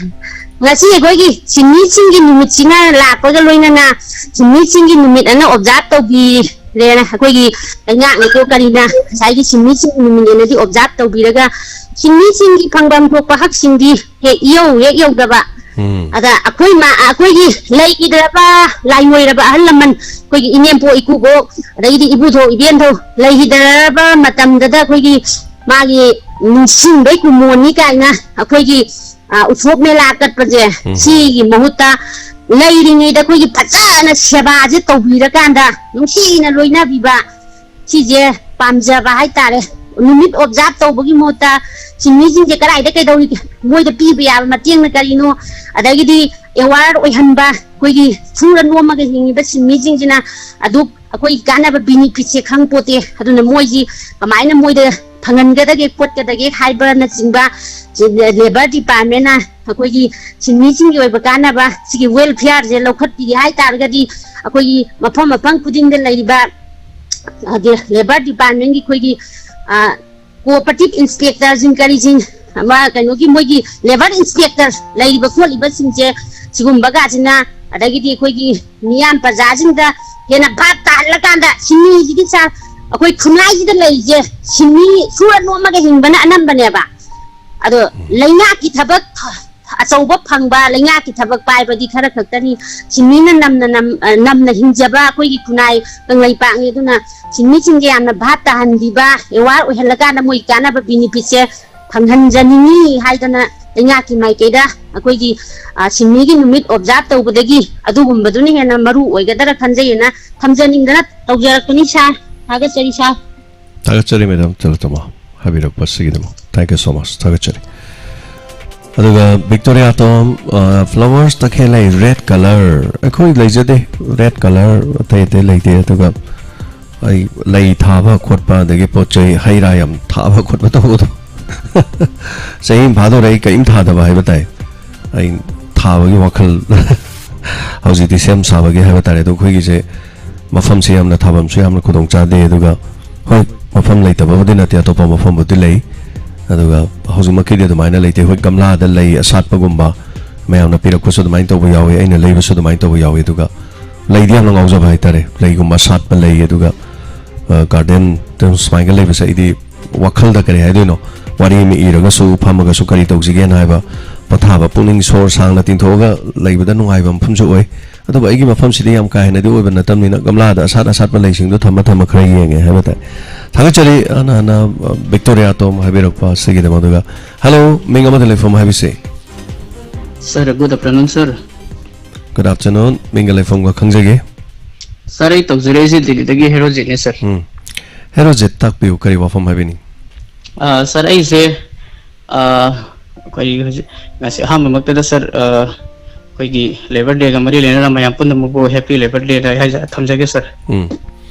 ꯉꯁꯤ ꯑꯩꯈꯣꯏꯒꯤ ꯁꯤꯟꯃꯤꯁꯤꯡꯒꯤ ꯅꯨꯃꯤꯠꯁꯤꯅ ꯂꯥꯛꯄꯒ ꯂꯣꯏꯅꯅ ꯁꯤꯟꯃꯤꯁꯤꯡꯒꯤ ꯅꯨꯃꯤꯠ ꯑꯅ observe ꯇꯧꯕꯤꯔꯦꯅ, ꯑꯩꯈꯣꯏꯒꯤ ꯂꯩꯉꯥꯛꯅꯀꯣ ꯀꯔꯤꯅ ꯉꯁꯥꯏꯒꯤ ꯁꯤꯟꯃꯤꯁꯤꯡꯒꯤ ꯅꯨꯃꯤꯠ ꯑꯅꯗꯤ observe ꯇꯧꯕꯤꯔꯒ ꯁꯤꯟꯃꯤꯁꯤꯡꯒꯤ ꯐꯪꯐꯝ ꯊꯣꯛꯄ ꯍꯛꯁꯤꯡꯗꯤ ꯍꯦꯛ ꯏꯌꯧ ꯍꯦꯛ ꯌꯧꯗꯕ꯫ ꯎꯝ꯫ ꯑꯗ ꯑꯩꯈꯣꯏ ꯃꯥ-, ꯑꯩꯈꯣꯏꯒꯤ ꯂꯩꯈꯤꯗ꯭ꯔꯕ ꯂꯥꯏꯃꯣꯏꯔꯕ ꯑꯍꯜ ꯂꯃꯟ, ꯑꯩꯈꯣꯏꯒꯤ ꯏꯅꯦꯝꯄꯣꯛ ꯏꯀꯨꯕꯣꯛ, ꯑꯗꯒꯤꯗꯤ ꯏꯕꯨꯙꯧ ꯏꯕꯦꯟꯙꯧ ꯂꯩꯈꯤꯗ꯭ꯔꯕ ꯃꯇꯝꯗꯗ ꯑꯩꯈꯣꯏꯒꯤ ꯃꯥꯒꯤ ꯅꯤꯡꯁꯤꯡꯕꯩ ꯀꯨꯃꯣꯟꯅꯤ ꯀꯥꯏꯅ ꯑꯩꯈꯣꯏꯒꯤ, ꯑ, ꯎꯁꯣꯞ ꯃꯦꯂꯥ ꯀꯠꯄꯁꯦ, ꯎꯝ꯫ ꯁꯤꯒꯤ ꯃꯍꯨꯠꯇ ꯂꯩꯔꯤꯉꯩꯗ ꯑꯩꯈꯣꯏꯒꯤ ꯐꯖꯅ ꯁꯦꯕꯥꯁꯦ ꯇꯧꯕꯤꯔꯀꯥꯟꯗ, ꯅꯨꯡꯁꯤꯅ ꯂꯣꯏꯅꯕꯤꯕ, ꯁꯤꯁꯦ ꯄꯥꯝꯖꯕ ꯍꯥꯏꯇꯥꯔꯦ꯫ ꯅꯨꯃꯤꯠ observe ꯇꯧꯕꯒꯤ ꯃꯍꯨꯠꯇ ꯁꯤꯟꯃꯤꯁꯤꯡꯁꯦ ꯀꯗꯥꯏꯗ ꯀꯩꯗꯧꯔꯤꯒꯦ, ꯃꯣꯏꯗ ꯄꯤꯕ ꯌꯥꯕ ꯃꯇꯦꯡꯅ ꯀꯔꯤꯅꯣ, ꯑꯗꯒꯤꯗꯤ aware ꯑꯣꯏꯍꯟꯕ, ꯑꯩꯈꯣꯏꯒꯤ ꯁꯨꯔ ꯅꯣꯝꯃꯒ ꯍꯤꯡꯉꯤꯕ ꯁꯤꯟꯃꯤꯁꯤꯡꯁꯤꯅ ꯑꯗꯨ ꯑꯩꯈꯣꯏꯒꯤ ꯀꯥꯟꯅꯕ benefitꯁꯦ ꯈꯪ ꯄꯣꯠꯇꯦ꯫ ꯑꯗꯨꯅ ꯃꯣꯏꯁꯤ ꯀꯃꯥꯏꯅ ꯃꯣꯏꯗ ꯐꯪꯍꯟꯒꯗꯒꯦ ꯈꯣꯠꯀꯗꯒꯦ ꯍꯥꯏꯕꯅꯆꯤꯡꯕ, labour departmentꯅ ꯑꯩꯈꯣꯏꯒꯤ ꯁꯤꯟꯃꯤꯁꯤꯡꯒꯤ ꯑꯣꯏꯕ ꯀꯥꯟꯅꯕ ꯁꯤꯒꯤ welfareꯁꯦ ꯂꯧꯈꯠꯄꯤꯒꯦ ꯍꯥꯏ ꯇꯥꯔꯒꯗꯤ, ꯑꯩꯈꯣꯏꯒꯤ ꯃꯐꯝ ꯃꯐꯝ ꯈꯨꯗꯤꯡꯗ ꯂꯩꯔꯤꯕ, ꯑ, labour departmentꯀꯤ ꯑꯩꯈꯣꯏꯒꯤ, ꯑ, cooperative inspectorꯁꯤꯡ ꯀꯔꯤꯁꯤꯡ, ꯑꯃ ꯀꯩꯅꯣꯒꯤ ꯃꯣꯏꯒꯤ labour inspector ꯂꯩꯔꯤꯕ ꯈꯣꯠꯂꯤꯕꯁꯤꯡꯁꯦ, ꯁꯤꯒꯨꯝꯕꯒꯁꯤꯅ, ꯑꯗꯒꯤꯗꯤ ꯑꯩꯈꯣꯏꯒꯤ ꯃꯤꯌꯥꯝ ꯄ꯭ꯔꯖꯥꯁꯤꯡꯗ ꯍꯦꯟꯅ ꯚꯥꯞ ꯇꯥꯍꯜꯂꯀꯥꯟꯗ, ꯁꯤꯟꯃꯤꯁꯤꯗꯤ ꯁꯥꯔ, ꯑꯩꯈꯣꯏ ꯈꯨꯟꯅꯥꯏꯁꯤꯗ ꯂꯩꯔꯤꯁꯦ ꯁꯤꯟꯃꯤ ꯁꯨꯔ ꯅꯣꯝꯃꯒ ꯍꯤꯡꯕꯅ ꯑꯅꯝꯕꯅꯦꯕ꯫ ꯑꯗꯣ ꯂꯩꯉꯥꯛꯀꯤ ꯊꯕꯛ ꯑꯆꯧꯕ ꯐꯪꯕ ꯂꯩꯉꯥꯛꯀꯤ ꯊꯕꯛ ꯄꯥꯏꯕꯗꯤ ꯈꯔ ꯈꯛꯇꯅꯤ꯫ ꯁꯤꯟꯃꯤꯅ ꯅꯝꯅ ꯅꯝ-, ꯑ, ꯅꯝꯅ ꯍꯤꯡꯖꯕ ꯑꯩꯈꯣꯏꯒꯤ ꯈꯨꯟꯅꯥꯏ ꯀꯪꯂꯩꯄꯥꯛꯅꯤ꯫ ꯑꯗꯨꯅ ꯁꯤꯟꯃꯤꯁꯤꯡꯁꯦ ꯌꯥꯝꯅ ꯚꯥꯞ ꯇꯥꯍꯟꯕꯤꯕ, ꯑꯦꯋꯥꯔ ꯑꯣꯏꯍꯜꯂꯀꯥꯟꯗ ꯃꯣꯏ ꯀꯥꯟꯅꯕ ꯕꯤꯅꯤꯐꯤꯠꯁꯦ ꯐꯪꯍꯟꯖꯅꯤꯡꯉꯤ ꯍꯥꯏꯗꯅ ꯂꯩꯉꯥꯛꯀꯤ ꯃꯥꯏꯀꯩꯗ ꯑꯩꯈꯣꯏꯒꯤ, ꯑ, ꯁꯤꯟꯃꯤꯒꯤ ꯅꯨꯃꯤꯠ ꯑꯣꯕꯖꯥꯔꯕ ꯇꯧꯕꯗꯒꯤ ꯑꯗꯨꯒꯨꯝꯕꯗꯨꯅ ꯍꯦꯟꯅ ꯃꯔꯨ ꯑꯣꯏꯒꯗ꯭ꯔꯥ ꯈꯟꯖꯩꯅ ꯊꯝꯖꯅꯤꯡꯗꯅ ꯇꯧꯖꯔꯛꯄꯅꯤ ꯁꯥꯔ꯫ ꯊꯥꯒꯠꯆꯔꯤ ꯁꯥꯔ꯫ ꯊꯥꯒꯠꯆꯔꯤ madam ꯇꯤꯂꯣꯇꯃꯥ ꯍꯥꯏꯕꯤꯔꯛꯄꯁꯤꯒꯤꯗꯃꯛ꯫ Thank you so much. ꯊꯥꯒꯠꯆꯔꯤ꯫ ꯑꯗꯨꯒ ꯕꯤꯛꯇꯣꯔꯤꯌꯥ ꯇꯣꯝ, ꯑ, flowers ꯇꯈꯦꯜ ꯂꯩ, red colour꯫ ꯑꯩꯈꯣꯏ ꯂꯩꯖꯗꯦ, red colour ꯑꯇꯩ ꯑꯇꯩ ꯂꯩꯇꯦ꯫ ꯑꯗꯨꯒ ꯑꯩ ꯂꯩ ꯊꯥꯕ ꯈꯣꯠꯄ, ꯑꯗꯒꯤ ꯄꯣꯠ ꯆꯩ ꯍꯩ ꯔꯥ ꯌꯥꯝ ꯊꯥꯕ ꯈꯣꯠꯄ ꯇꯧꯕꯗꯣ꯫ ꯆꯍꯤ ꯑꯃ ꯐꯥꯗꯧꯔꯦ ꯑꯩ ꯀꯔꯤꯝ ꯊꯥꯗꯕ ꯍꯥꯏꯕ ꯇꯥꯏ꯫ ꯑꯩ ꯊꯥꯕꯒꯤ ꯋꯥꯈꯜ ꯍꯧꯖꯤꯛꯇꯤ ꯁꯦꯝ ꯁꯥꯕꯒꯤ ꯍꯥꯏꯕ ꯇꯥꯔꯦ꯫ ꯑꯗꯣ ꯑꯩꯈꯣꯏꯒꯤꯁꯦ ꯃꯐꯝꯁꯦ ꯌꯥꯝꯅ ꯊꯥꯐꯝꯁꯨ ꯌꯥꯝꯅ ꯈꯨꯗꯣꯡ ꯆꯥꯗꯦ꯫ ꯑꯗꯨꯒ ꯍꯣꯏ, ꯃꯐꯝ ꯂꯩꯇꯕꯕꯨꯗꯤ ꯅꯠꯇꯦ, ꯑꯇꯣꯞꯄ ꯃꯐꯝꯕꯨꯗꯤ ꯂꯩ꯫ ꯑꯗꯨꯒ ꯍꯧꯖꯤꯛꯃꯛꯀꯤꯗꯤ ꯑꯗꯨꯃꯥꯏꯅ ꯂꯩꯇꯦ꯫ ꯍꯣꯏ, ꯒꯝꯂꯥꯗ ꯂꯩ ꯑꯁꯥꯠꯄꯒꯨꯝꯕ ꯃꯌꯥꯝꯅ ꯄꯤꯔꯛꯄꯁꯨ ꯑꯗꯨꯃꯥꯏꯅ ꯇꯧꯕ ꯌꯥꯎꯋꯤ, ꯑꯩꯅ ꯂꯩꯕꯁꯨ ꯑꯗꯨꯃꯥꯏꯅ ꯇꯧꯕ ꯌꯥꯎꯋꯤ꯫ ꯑꯗꯨꯒ ꯂꯩꯗꯤ ꯌꯥꯝꯅ ꯉꯥꯎꯖꯕ ꯍꯥꯏꯇꯥꯔꯦ, ꯂꯩꯒꯨꯝꯕ ꯁꯥꯠꯄ ꯂꯩ꯫ ꯑꯗꯨꯒ, ꯑ, ꯒꯥꯔꯗꯦꯟ ꯁꯨꯃꯥꯏꯅ ꯂꯩꯕꯁꯦ ꯑꯩꯗꯤ ꯋꯥꯈꯜꯗ ꯀꯔꯤ ꯍꯥꯏꯗꯣꯏꯅꯣ, ꯋꯥꯔꯤ ꯑꯃ ꯏꯔꯒꯁꯨ ꯐꯝꯃꯒꯁꯨ ꯀꯔꯤ ꯇꯧꯁꯤꯒꯦꯅ ꯍꯥꯏꯕ, ꯄꯣꯊꯥꯕ, ꯄꯨꯛꯅꯤꯡ ꯁꯣꯔ ꯁꯥꯡꯅ ꯇꯤꯡꯊꯣꯛꯑꯒ ꯂꯩꯕꯗ ꯅꯨꯡꯉꯥꯏꯕ ꯃꯐꯝꯁꯨ ꯑꯣꯏ꯫ ꯑꯗꯨꯕꯨ ꯑꯩꯒꯤ ꯃꯐꯝꯁꯤꯗꯤ ꯌꯥꯝ ꯀꯥ ꯍꯦꯟꯅꯗꯤ ꯑꯣꯏꯕ ꯅꯠꯇꯕꯅꯤꯅ ꯒꯝꯂꯥꯗ ꯑꯁꯥꯠ ꯑꯁꯥꯠꯄ ꯂꯩꯁꯤꯡꯗꯣ ꯊꯝꯃ ꯊꯝꯃ ꯈꯔ ꯌꯦꯡꯉꯦ ꯍꯥꯏꯕ ꯇꯥꯏ꯫ ꯊꯥꯒꯠꯆꯔꯤ ꯍꯥꯟꯅ ꯍꯥꯟꯅ, ꯑ, ꯕꯤꯛꯇꯣꯔꯤꯌꯥ ꯇꯣꯝ ꯍꯥꯏꯕꯤꯔꯛꯄ ꯑꯁꯤꯒꯤꯗꯃꯛ꯫ ꯑꯗꯨꯒ ꯍꯜꯂꯣ, ꯃꯤꯡ ꯑꯃꯗ ꯂꯩꯐꯝ ꯍꯥꯏꯕꯁꯤ꯫ Sir, good afternoon, sir. Good afternoon, ꯃꯤꯡꯒ ꯂꯩꯐꯝꯒ ꯈꯪꯖꯒꯦ꯫ Sir, ꯑꯩ ꯇꯧꯖꯔꯛꯏꯁꯦ ꯗꯤꯜꯂꯤꯗꯒꯤ ꯍꯦꯔꯣꯖꯤꯠꯅꯦ, sir. ꯎꯝ꯫ ꯍꯦꯔꯣꯖꯤꯠ, ꯇꯥꯛꯄꯤꯌꯨ, ꯀꯔꯤ ꯋꯥꯐꯝ ꯍꯥꯏꯕꯤꯅꯤꯡ? ꯑ, sir, ꯑꯩꯁꯦ, ꯑ, ꯑꯩꯈꯣꯏ ꯍꯧꯖꯤꯛ ꯉꯁꯤ ꯑꯍꯥꯟꯕꯃꯛꯇꯗ, sir, ꯑ, ꯑꯩꯈꯣꯏꯒꯤ Labour Dayꯒ ꯃꯔꯤ ꯂꯩꯅꯅ ꯃꯌꯥꯝ ꯄꯨꯝꯅꯃꯛꯄꯨ Happy Labour Day ꯍꯥꯏꯖ-, ꯊꯝꯖꯒꯦ, sir. ꯎꯝ꯫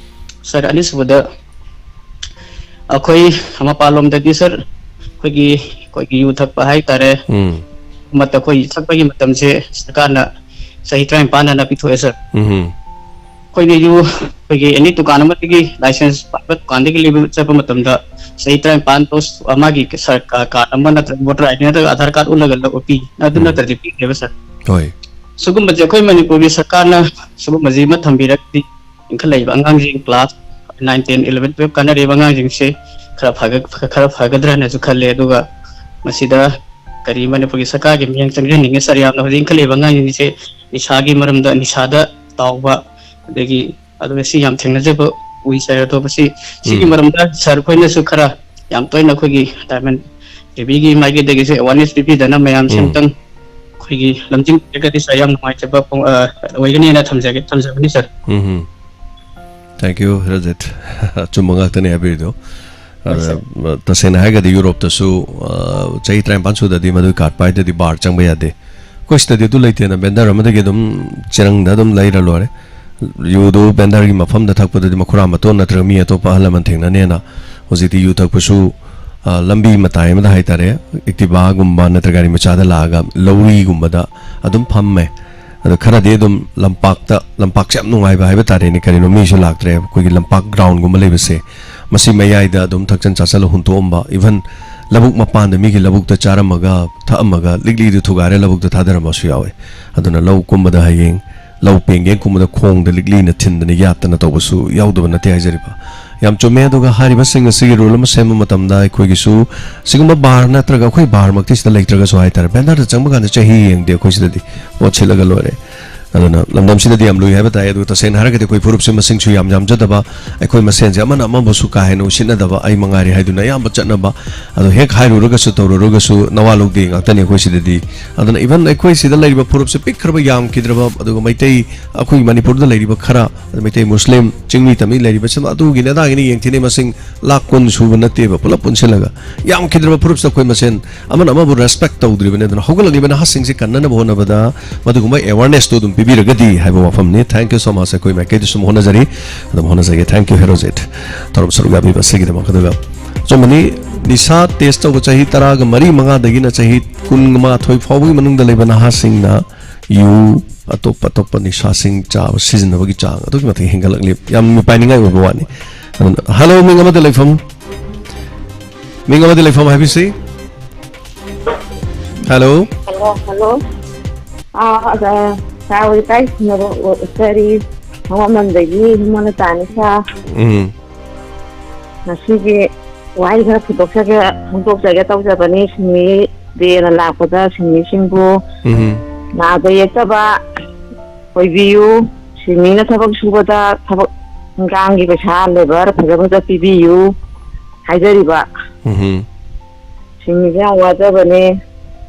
Sir, ꯑꯅꯤꯁꯨꯕꯗ ꯑꯩꯈꯣꯏ ꯃꯄꯥꯟꯂꯣꯝꯗꯗꯤ, sir, ꯑꯩꯈꯣꯏꯒꯤ, ꯑꯩꯈꯣꯏꯒꯤ ꯌꯨ ꯊꯛꯄ ꯍꯥꯏꯇꯥꯔꯦ, ꯎꯝ꯫ ꯃꯇꯝ, ꯑꯩꯈꯣꯏ ꯊꯛꯄꯒꯤ ꯃꯇꯝꯁꯦ ꯁꯔꯀꯥꯔꯅ ꯆꯍꯤ ꯇꯔꯥꯅꯤꯄꯥꯟ ꯑꯅ ꯄꯤꯊꯣꯛꯑꯦ, sir. ꯎꯝ꯫ ꯑꯩꯈꯣꯏꯅ ꯌꯨ, ꯑꯩꯈꯣꯏꯒꯤ ꯑꯦꯅꯤ ꯗꯨꯀꯥꯟ ꯑꯃꯗꯒꯤ, ꯂꯥꯏꯁꯦꯟꯁ ꯄꯥꯏꯕ ꯗꯨꯀꯥꯟꯗꯒꯤ ꯂꯩꯕ ꯆꯠꯄ ꯃꯇꯝꯗ ꯆꯍꯤ ꯇꯔꯥꯅꯤꯄꯥꯟ ꯄ꯭ꯂꯁ ꯃꯥꯒꯤ ꯁꯔ-, ꯀꯥ-, ꯀꯥꯔꯗ ꯑꯃ ꯅꯠꯇ꯭ꯔꯒ ꯚꯣꯇꯔ ꯑꯥꯏ ꯗꯤ ꯅꯠꯇ꯭ꯔꯒ ꯑꯥꯙꯥꯔ ꯀꯥꯔꯗ ꯎꯠꯂꯒ ꯂꯧ-, ꯄꯤ, ꯑꯗꯨ ꯎꯝ꯫ ꯅꯠꯇ꯭ꯔꯗꯤ ꯄꯤꯗꯦꯕ, sir. ꯍꯣꯏ꯫ ꯁꯤꯒꯨꯝꯕꯁꯦ ꯑꯩꯈꯣꯏ ꯃꯅꯤꯄꯨꯔꯒꯤ ꯁꯔꯀꯥꯔꯅ ꯁꯤꯒꯨꯝꯕꯁꯤ ꯑꯃ ꯊꯝꯕꯤꯔꯒꯗꯤ ꯏꯟꯈꯠꯂꯛꯏꯕ ꯑꯉꯥꯡꯁꯤꯡ class nine, ten, eleven, twelve ꯀꯥꯟꯅꯔꯤꯕ ꯑꯉꯥꯡꯁꯤꯡꯁꯦ ꯈꯔ ꯐꯒ-, ꯈꯔ ꯐꯒꯗ꯭ꯔꯅꯁꯨ ꯈꯜꯂꯦ꯫ ꯑꯗꯨꯒ ꯃꯁꯤꯗ ꯀꯔꯤ ꯃꯅꯤꯄꯨꯔꯒꯤ ꯁꯔꯀꯥꯔꯒꯤ ꯃꯤꯠꯌꯦꯡ ꯆꯪꯖꯍꯟꯅꯤꯡꯉꯤ ꯁꯥꯔ꯫ ꯌꯥꯝꯅ ꯍꯧꯖꯤꯛ ꯏꯟꯈꯠꯂꯛꯏꯕ ꯑꯉꯥꯡꯁꯤꯡꯁꯦ ꯅꯤꯁꯥꯒꯤ ꯃꯔꯝꯗ, ꯅꯤꯁꯥꯗ ꯇꯥꯎꯕ, ꯑꯗꯒꯤ ꯑꯗꯨꯒ ꯁꯤ ꯌꯥꯝ ꯊꯦꯡꯅꯖꯕ ꯎꯏ ꯁꯥꯔ꯫ ꯑꯗꯣ ꯃꯁꯤ, ꯁꯤꯒꯤ ꯎꯝ꯫ ꯃꯔꯝꯗ ꯁꯥꯔ ꯈꯣꯏꯅꯁꯨ ꯈꯔ ꯌꯥꯝ ꯇꯣꯏꯅ ꯑꯩꯈꯣꯏꯒꯤ ꯗꯥꯏꯃꯟ ꯇꯤꯚꯤꯒꯤ ꯃꯥꯏꯀꯩꯗꯒꯤꯁꯨ ꯑꯦꯋꯥꯔꯅꯦꯁ ꯄꯤꯕꯤꯗꯅ ꯃꯌꯥꯝꯁꯦ ꯎꯝ꯫ ꯑꯃꯨꯛꯇꯪ ꯑꯩꯈꯣꯏꯒꯤ ꯂꯝꯖꯤꯡꯕꯤꯔꯒꯗꯤ ꯁꯥꯔ ꯌꯥꯝ ꯅꯨꯡꯉꯥꯏꯖꯕ ꯐꯣꯡ-, ꯑ, ꯑꯣꯏꯒꯅꯤꯅ ꯊꯝꯖꯒꯦ, ꯊꯝꯖꯕꯅꯤ ꯁꯥꯔ꯫ ꯎꯝ ꯍꯝ꯫ Thank you, Herojit. ꯑꯆꯨꯝꯕ ꯉꯥꯛꯇꯅꯤ ꯍꯥꯏꯕꯤꯔꯤꯗꯣ꯫ ꯍꯣꯏ, ꯑꯗ, ꯁꯥꯔ꯫ ꯇꯁꯦꯡꯅ ꯍꯥꯏꯔꯒꯗꯤ ꯌꯨꯔꯣꯞꯇꯁꯨ, ꯑ, ꯆꯍꯤ ꯇꯔꯥꯅꯤꯄꯥꯟ ꯁꯨꯗꯗꯤ ꯃꯗꯨꯒꯤ ꯀꯥꯔꯠ ꯄꯥꯏꯗꯗꯤ ꯕꯥꯔ ꯆꯪꯕ ꯌꯥꯗꯦ꯫ ꯑꯩꯈꯣꯏ ꯁꯤꯗꯗꯤ ꯑꯗꯨ ꯂꯩꯇꯦꯅ, ꯕꯦꯟꯗꯔ ꯑꯃꯗꯒꯤ ꯑꯗꯨꯝ ꯆꯦꯔꯪꯗ ꯑꯗꯨꯝ ꯂꯩꯔ ꯂꯣꯏꯔꯦ꯫ ꯌꯨꯗꯨ ꯕꯦꯟꯗꯔꯒꯤ ꯃꯐꯝꯗ ꯊꯛꯄꯗꯗꯤ ꯃꯈꯨꯔꯥ ꯃꯇꯣꯟ ꯅꯠꯇ꯭ꯔꯒ ꯃꯤ ꯑꯇꯣꯞꯄ ꯑꯍꯜ ꯂꯃꯟ ꯊꯦꯡꯅꯅꯦꯅ ꯍꯧꯖꯤꯛꯇꯤ ꯌꯨ ꯊꯛꯄꯁꯨ, ꯑ, ꯂꯝꯕꯤ ꯃꯇꯥꯏ ꯑꯃꯗ ꯍꯥꯏꯇꯥꯔꯦ, ꯑꯦꯛꯇꯤꯚꯥꯒꯨꯝꯕ ꯅꯠꯇ꯭ꯔꯒ ꯒꯥꯔꯤ ꯃꯆꯥꯗ ꯂꯥꯛꯑꯒ ꯂꯧꯔꯤꯒꯨꯝꯕꯗ ꯑꯗꯨꯝ ꯐꯝꯃꯦ꯫ ꯑꯗꯣ ꯈꯔꯗꯤ ꯑꯗꯨꯝ ꯂꯝꯄꯥꯛꯇ, ꯂꯝꯄꯥꯛꯁꯦ ꯌꯥꯝ ꯅꯨꯡꯉꯥꯏꯕ ꯍꯥꯏꯕ ꯇꯥꯔꯦꯅꯦ, ꯀꯔꯤꯅꯣ ꯃꯤꯁꯨ ꯂꯥꯛꯇ꯭ꯔꯦ, ꯑꯩꯈꯣꯏꯒꯤ ꯂꯝꯄꯥꯛ ꯒ꯭ꯔꯥꯎꯟꯒꯨꯝꯕ ꯂꯩꯕꯁꯦ, ꯃꯁꯤ ꯃꯌꯥꯏꯗ ꯑꯗꯨꯝ ꯊꯛꯆꯟ ꯆꯥꯁꯜꯂ ꯍꯨꯟꯇꯣꯛꯑꯝꯕ, ꯏꯚꯟ ꯂꯧꯕꯨꯛ ꯃꯄꯥꯟꯗ ꯃꯤꯒꯤ ꯂꯧꯕꯨꯛꯇ ꯆꯥꯔꯝꯃꯒ ꯊꯛꯑꯝꯃꯒ ꯂꯤꯛꯂꯤꯗꯨ ꯊꯨꯒꯥꯏꯔ ꯂꯧꯕꯨꯛꯇ ꯊꯥꯗꯔꯝꯕꯁꯨ ꯌꯥꯎꯋꯦ꯫ ꯑꯗꯨꯅ ꯂꯧ ꯀꯨꯝꯕꯗ ꯍꯌꯦꯡ ꯂꯧ ꯄꯦꯡꯒꯦ ꯀꯨꯝꯕꯗ ꯈꯣꯡꯗ ꯂꯤꯛꯂꯤꯅ ꯊꯤꯟꯗꯅ ꯌꯥꯠꯇꯅ ꯇꯧꯕꯁꯨ ꯌꯥꯎꯗꯕ ꯅꯠꯇꯦ ꯍꯥꯏꯖꯔꯤꯕ꯫ ꯌꯥꯝ ꯆꯨꯝꯃꯦ꯫ ꯑꯗꯨꯒ ꯍꯥꯏꯔꯤꯕꯁꯤꯡ ꯑꯁꯤꯒꯤ ꯔꯨꯜ ꯑꯃ ꯁꯦꯝꯕ ꯃꯇꯝꯗ ꯑꯩꯈꯣꯏꯒꯤꯁꯨ ꯁꯤꯒꯨꯝꯕ ꯕꯥꯔ ꯅꯠꯇ꯭ꯔꯒ ꯑꯩꯈꯣꯏ ꯕꯥꯔꯃꯛꯇꯤ ꯁꯤꯗ ꯂꯩꯇ꯭ꯔꯒꯁꯨ ꯍꯥꯏꯇꯥꯔꯦ, ꯕꯦꯟꯗꯔꯗ ꯆꯪꯕ ꯀꯥꯟꯗ ꯆꯍꯤ ꯌꯦꯡꯗꯦ, ꯑꯩꯈꯣꯏ ꯁꯤꯗꯗꯤ ꯄꯣꯠ ꯁꯤꯠꯂꯒ ꯂꯣꯏꯔꯦ꯫ ꯑꯗꯨꯅ ꯂꯝꯗꯝꯁꯤꯗꯗꯤ ꯌꯥꯝ ꯂꯨꯏ ꯍꯥꯏꯕ ꯇꯥꯏ꯫ ꯑꯗꯨꯒ ꯇꯁꯦꯡꯅ ꯍꯥꯏꯔꯒꯗꯤ ꯑꯩꯈꯣꯏ ꯐꯨꯔꯨꯞꯁꯦ ꯃꯁꯤꯡꯁꯨ ꯌꯥꯝ ꯌꯥꯝꯖꯗꯕ, ꯑꯩꯈꯣꯏ ꯃꯁꯦꯟꯁꯦ ꯑꯃꯅ ꯑꯃꯕꯨꯁꯨ ꯀꯥ ꯍꯦꯟꯅ ꯎꯁꯤꯠꯅꯗꯕ, ꯑꯩ ꯃꯉꯥꯏꯔꯦ ꯍꯥꯏꯗꯨꯅ ꯑꯌꯥꯝꯕ ꯆꯠꯅꯕ, ꯑꯗꯣ ꯍꯦꯛ ꯍꯥꯏꯔꯨꯔꯒꯁꯨ ꯇꯧꯔꯨꯔꯒꯁꯨ ꯅꯋꯥ ꯂꯧꯗꯦ ꯉꯥꯛꯇꯅꯤ ꯑꯩꯈꯣꯏ ꯁꯤꯗꯗꯤ꯫ ꯑꯗꯨꯅ ꯏꯚꯟ ꯑꯩꯈꯣꯏ ꯁꯤꯗ ꯂꯩꯔꯤꯕ ꯐꯨꯔꯨꯞꯁꯦ ꯄꯤꯛꯈ꯭ꯔꯕ ꯌꯥꯝꯈꯤꯗ꯭ꯔꯕ, ꯑꯗꯨꯒ ꯃꯩꯇꯩ, ꯑꯩꯈꯣꯏ ꯃꯅꯤꯄꯨꯔꯗ ꯂꯩꯔꯤꯕ ꯈꯔ, ꯑꯗ ꯃꯩꯇꯩ ꯃꯨꯁꯂꯤꯝ ꯆꯤꯡꯃꯤ ꯇꯝꯃꯤ ꯂꯩꯔꯤꯕꯁꯤꯡ ꯑꯗꯨꯒꯤꯅꯦ ꯑꯗꯥꯒꯤꯅꯦ ꯌꯦꯡꯊꯤꯅꯩ, ꯃꯁꯤꯡ ꯂꯥꯛ ꯀꯨꯟ ꯁꯨꯕ ꯅꯠꯇꯦꯕ ꯄꯨꯂꯞ ꯄꯨꯟꯁꯤꯜꯂꯒ꯫ ꯌꯥꯝꯈꯤꯗ꯭ꯔꯕ ꯐꯨꯔꯨꯞꯁꯦ ꯑꯩꯈꯣꯏ ꯃꯁꯦꯟ ꯑꯃꯅ ꯑꯃꯕꯨ ꯔꯦꯁꯄꯦꯛ ꯇꯧꯗ꯭ꯔꯤꯕꯅꯤ꯫ ꯑꯗꯨꯅ ꯍꯧꯒꯠꯂꯛꯂꯤꯕ ꯅꯍꯥꯁꯤꯡꯁꯤ ꯀꯟꯅꯅꯕ ꯍꯣꯠꯅꯕꯗ ꯃꯗꯨꯒꯨꯝꯕ ꯑꯦꯋꯥꯔꯅꯦꯁꯇꯨ ꯑꯗꯨꯝ ꯄꯤꯕꯤꯔꯒꯗꯤ ꯍꯥꯏꯕ ꯋꯥꯐꯝꯅꯤ꯫ Thank you so much꯫ ꯑꯩꯈꯣꯏ ꯃꯥꯏꯀꯩꯗꯁꯨ ꯑꯗꯨꯝ ꯍꯣꯠꯅꯖꯔꯤ, ꯑꯗꯨꯝ ꯍꯣꯠꯅꯖꯒꯦ꯫ Thank you, ꯍꯦꯔꯣꯖꯤꯠ, ꯊꯧꯔꯝ ꯁꯔꯨꯛ ꯌꯥꯕꯤꯕ ꯑꯁꯤꯒꯤꯗꯃꯛ꯫ ꯑꯗꯨꯒ ꯑꯆꯨꯝꯕꯅꯤ, ꯅꯤꯁꯥ ꯇꯦꯁ ꯇꯧꯕ ꯆꯍꯤ ꯇꯔꯥꯒ ꯃꯔꯤ ꯃꯉꯥꯗꯒꯤꯅ ꯆꯍꯤ ꯀꯨꯟꯃꯥꯊꯣꯏ ꯐꯥꯎꯕꯒꯤ ꯃꯅꯨꯡꯗ ꯂꯩꯕ ꯅꯍꯥꯁꯤꯡꯅ ꯌꯨ, ꯑꯇꯣꯞ ꯑꯇꯣꯞꯄ ꯅꯤꯁꯥꯁꯤꯡ ꯆꯥꯕ, ꯁꯤꯖꯤꯟꯅꯕꯒꯤ ꯆꯥꯡ ꯑꯗꯨꯛꯀꯤ ꯃꯇꯤꯛ ꯍꯦꯟꯒꯠꯂꯛꯂꯤ꯫ ꯌꯥꯝ ꯃꯤꯄꯥꯏꯅꯤꯡꯉꯥꯏ ꯑꯣꯏꯕ ꯋꯥꯅꯤ꯫ ꯑꯗꯨꯅ, ꯍꯜꯂꯣ, ꯃꯤꯡ ꯑꯃꯗ ꯂꯩꯐꯝ, ꯃꯤꯡ ꯑꯃꯗ ꯂꯩꯐꯝ ꯍꯥꯏꯕꯤꯁꯤ꯫ ꯍꯜꯂꯣ꯫ Hello, hello. ꯑꯥ, ꯑꯗ, ꯁꯥꯔ ꯍꯣꯏ ꯏꯀꯥꯏ ꯈꯨꯝꯅꯕ ꯎꯠꯆꯔꯤ꯫ ꯊꯣꯡꯕꯥꯝꯕꯝꯗꯒꯤ ꯍꯤꯃꯣꯅ ꯇꯥꯅꯤ ꯁꯥꯔ꯫ ꯎꯝ꯫ ꯉꯁꯤꯒꯤ ꯋꯥꯍꯩ ꯈꯔ ꯐꯣꯡꯗꯣꯛꯆꯒꯦ, ꯐꯣꯡꯗꯣꯛꯆꯒꯦ ꯇꯧꯖꯕꯅꯤ꯫ ꯁꯤꯟꯃꯤ ꯗꯦꯅ ꯂꯥꯛꯄꯗ ꯁꯤꯟꯃꯤꯁꯤꯡꯕꯨ ꯎꯝ꯫ ꯅꯥꯗ ꯌꯦꯛꯇꯕ ꯑꯣꯏꯕꯤꯌꯨ꯫ ꯁꯤꯟꯃꯤꯅ ꯊꯕꯛ ꯁꯨꯕꯗ ꯊꯕꯛ ꯏꯟꯈꯥꯡꯒꯤ ꯄꯩꯁꯥ, ꯂꯦꯕꯔ ꯐꯖ ꯐꯖ ꯄꯤꯕꯤꯌꯨ ꯍꯥꯏꯖꯔꯤꯕ꯫ ꯎꯝ꯫ ꯁꯤꯟꯃꯤꯁꯦ ꯌꯥꯝ ꯋꯥꯖꯕꯅꯦ,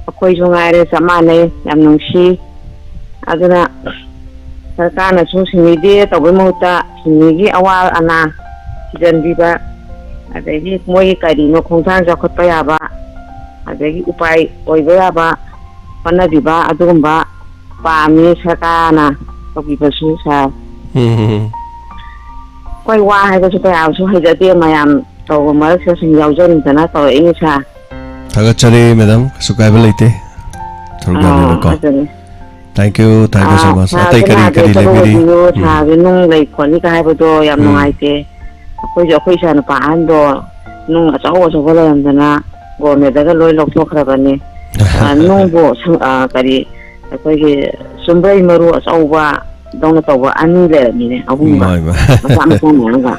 ꯑꯩꯈꯣꯏꯁꯨ ꯉꯥꯏꯔꯦ ꯆꯞ ꯃꯥꯟꯅꯩ, ꯌꯥꯝ ꯅꯨꯡꯁꯤ꯫ ꯑꯗꯨꯅ ꯁꯔꯀꯥꯔꯅꯁꯨ ꯁꯤꯟꯃꯤ ꯗꯦ ꯇꯧꯕꯩ ꯃꯍꯨꯠꯇ ꯁꯤꯟꯃꯤꯒꯤ ꯑꯋꯥ ꯑꯅꯥ ꯊꯤꯖꯤꯟꯕꯤꯕ, ꯑꯗꯒꯤ ꯃꯣꯏꯒꯤ ꯀꯔꯤꯅꯣ ꯈꯣꯡꯊꯥꯡ ꯆꯥꯎꯈꯠꯄ ꯌꯥꯕ, ꯑꯗꯒꯤ ꯎꯄꯥꯏ ꯑꯣꯏꯕ ꯌꯥꯕ ꯍꯣꯠꯅꯕꯤꯕ, ꯑꯗꯨꯒꯨꯝꯕ ꯄꯥꯝꯃꯤ ꯁꯔꯀꯥꯔꯅ ꯇꯧꯕꯤꯕꯁꯨ, ꯁꯥꯔ꯫ ꯎꯝ꯫ ꯑꯩꯈꯣꯏ ꯋꯥ ꯍꯥꯏꯕꯁꯨ ꯀꯌꯥꯁꯨ ꯍꯩꯖꯗꯦ, ꯃꯌꯥꯝ ꯇꯧꯕ ꯃꯔꯛꯁꯤꯗ ꯁꯨꯝ ꯌꯥꯎꯖꯅꯤꯡꯗꯅ ꯇꯧꯔꯛꯏꯅꯤ, ꯁꯥꯔ꯫ ꯊꯥꯒꯠꯆꯔꯤ, ꯃꯦꯗꯥꯝ, ꯀꯩꯁꯨ ꯀꯥꯏꯕ ꯂꯩꯇꯦ꯫ ꯊꯕꯛ ꯑꯥ, ꯌꯥꯕꯤꯔꯣꯀꯣ꯫ ꯑꯗꯨꯅꯤ꯫ Thank you, thank you so ah, much. ꯁꯥꯔ, ꯑꯇꯩ ꯑꯗꯨꯅ ꯀꯔꯤ ꯀꯔꯤ ꯍꯥꯏꯐꯦꯠꯇ ꯂꯩꯕꯤꯔꯤ? ꯎꯝ꯫ ꯁꯥꯔꯁꯦ ꯅꯨꯡ ꯂꯩ ꯈꯣꯠꯂꯤꯒ ꯍꯥꯏꯕꯗꯣ ꯌꯥꯝ ꯎꯝ꯫ ꯅꯨꯡꯉꯥꯏꯇꯦ꯫ ꯑꯩꯈꯣꯏꯁꯨ ꯑꯩꯈꯣꯏ ꯏꯆꯥ ꯅꯨꯄꯥ ꯑꯍꯟꯗꯣ ꯅꯨꯡ ꯑꯆꯧ ꯑꯆꯧꯕ ꯂꯩꯔꯝꯗꯅ ꯒꯣꯔꯃꯦꯟꯗꯒ ꯂꯣꯏ ꯂꯧꯊꯣꯛꯈ꯭ꯔꯕꯅꯤ꯫ ꯑ, ꯅꯨꯡꯕꯨ ꯁꯪ-, ꯑ, ꯀꯔꯤ, ꯑꯩꯈꯣꯏꯒꯤ ꯆꯨꯝꯕ꯭ꯔꯩ ꯃꯔꯨ ꯑꯆꯧꯕ ꯗꯧꯅ ꯇꯧꯕ ꯑꯅꯤ ꯂꯩꯔꯝꯃꯤꯅꯦ, ꯑꯍꯨꯝꯒ꯫ ꯃꯥꯏ, ꯃꯥꯏ꯫ ꯃꯆꯥ ꯃꯆꯥ ꯃꯌꯥꯝꯒ꯫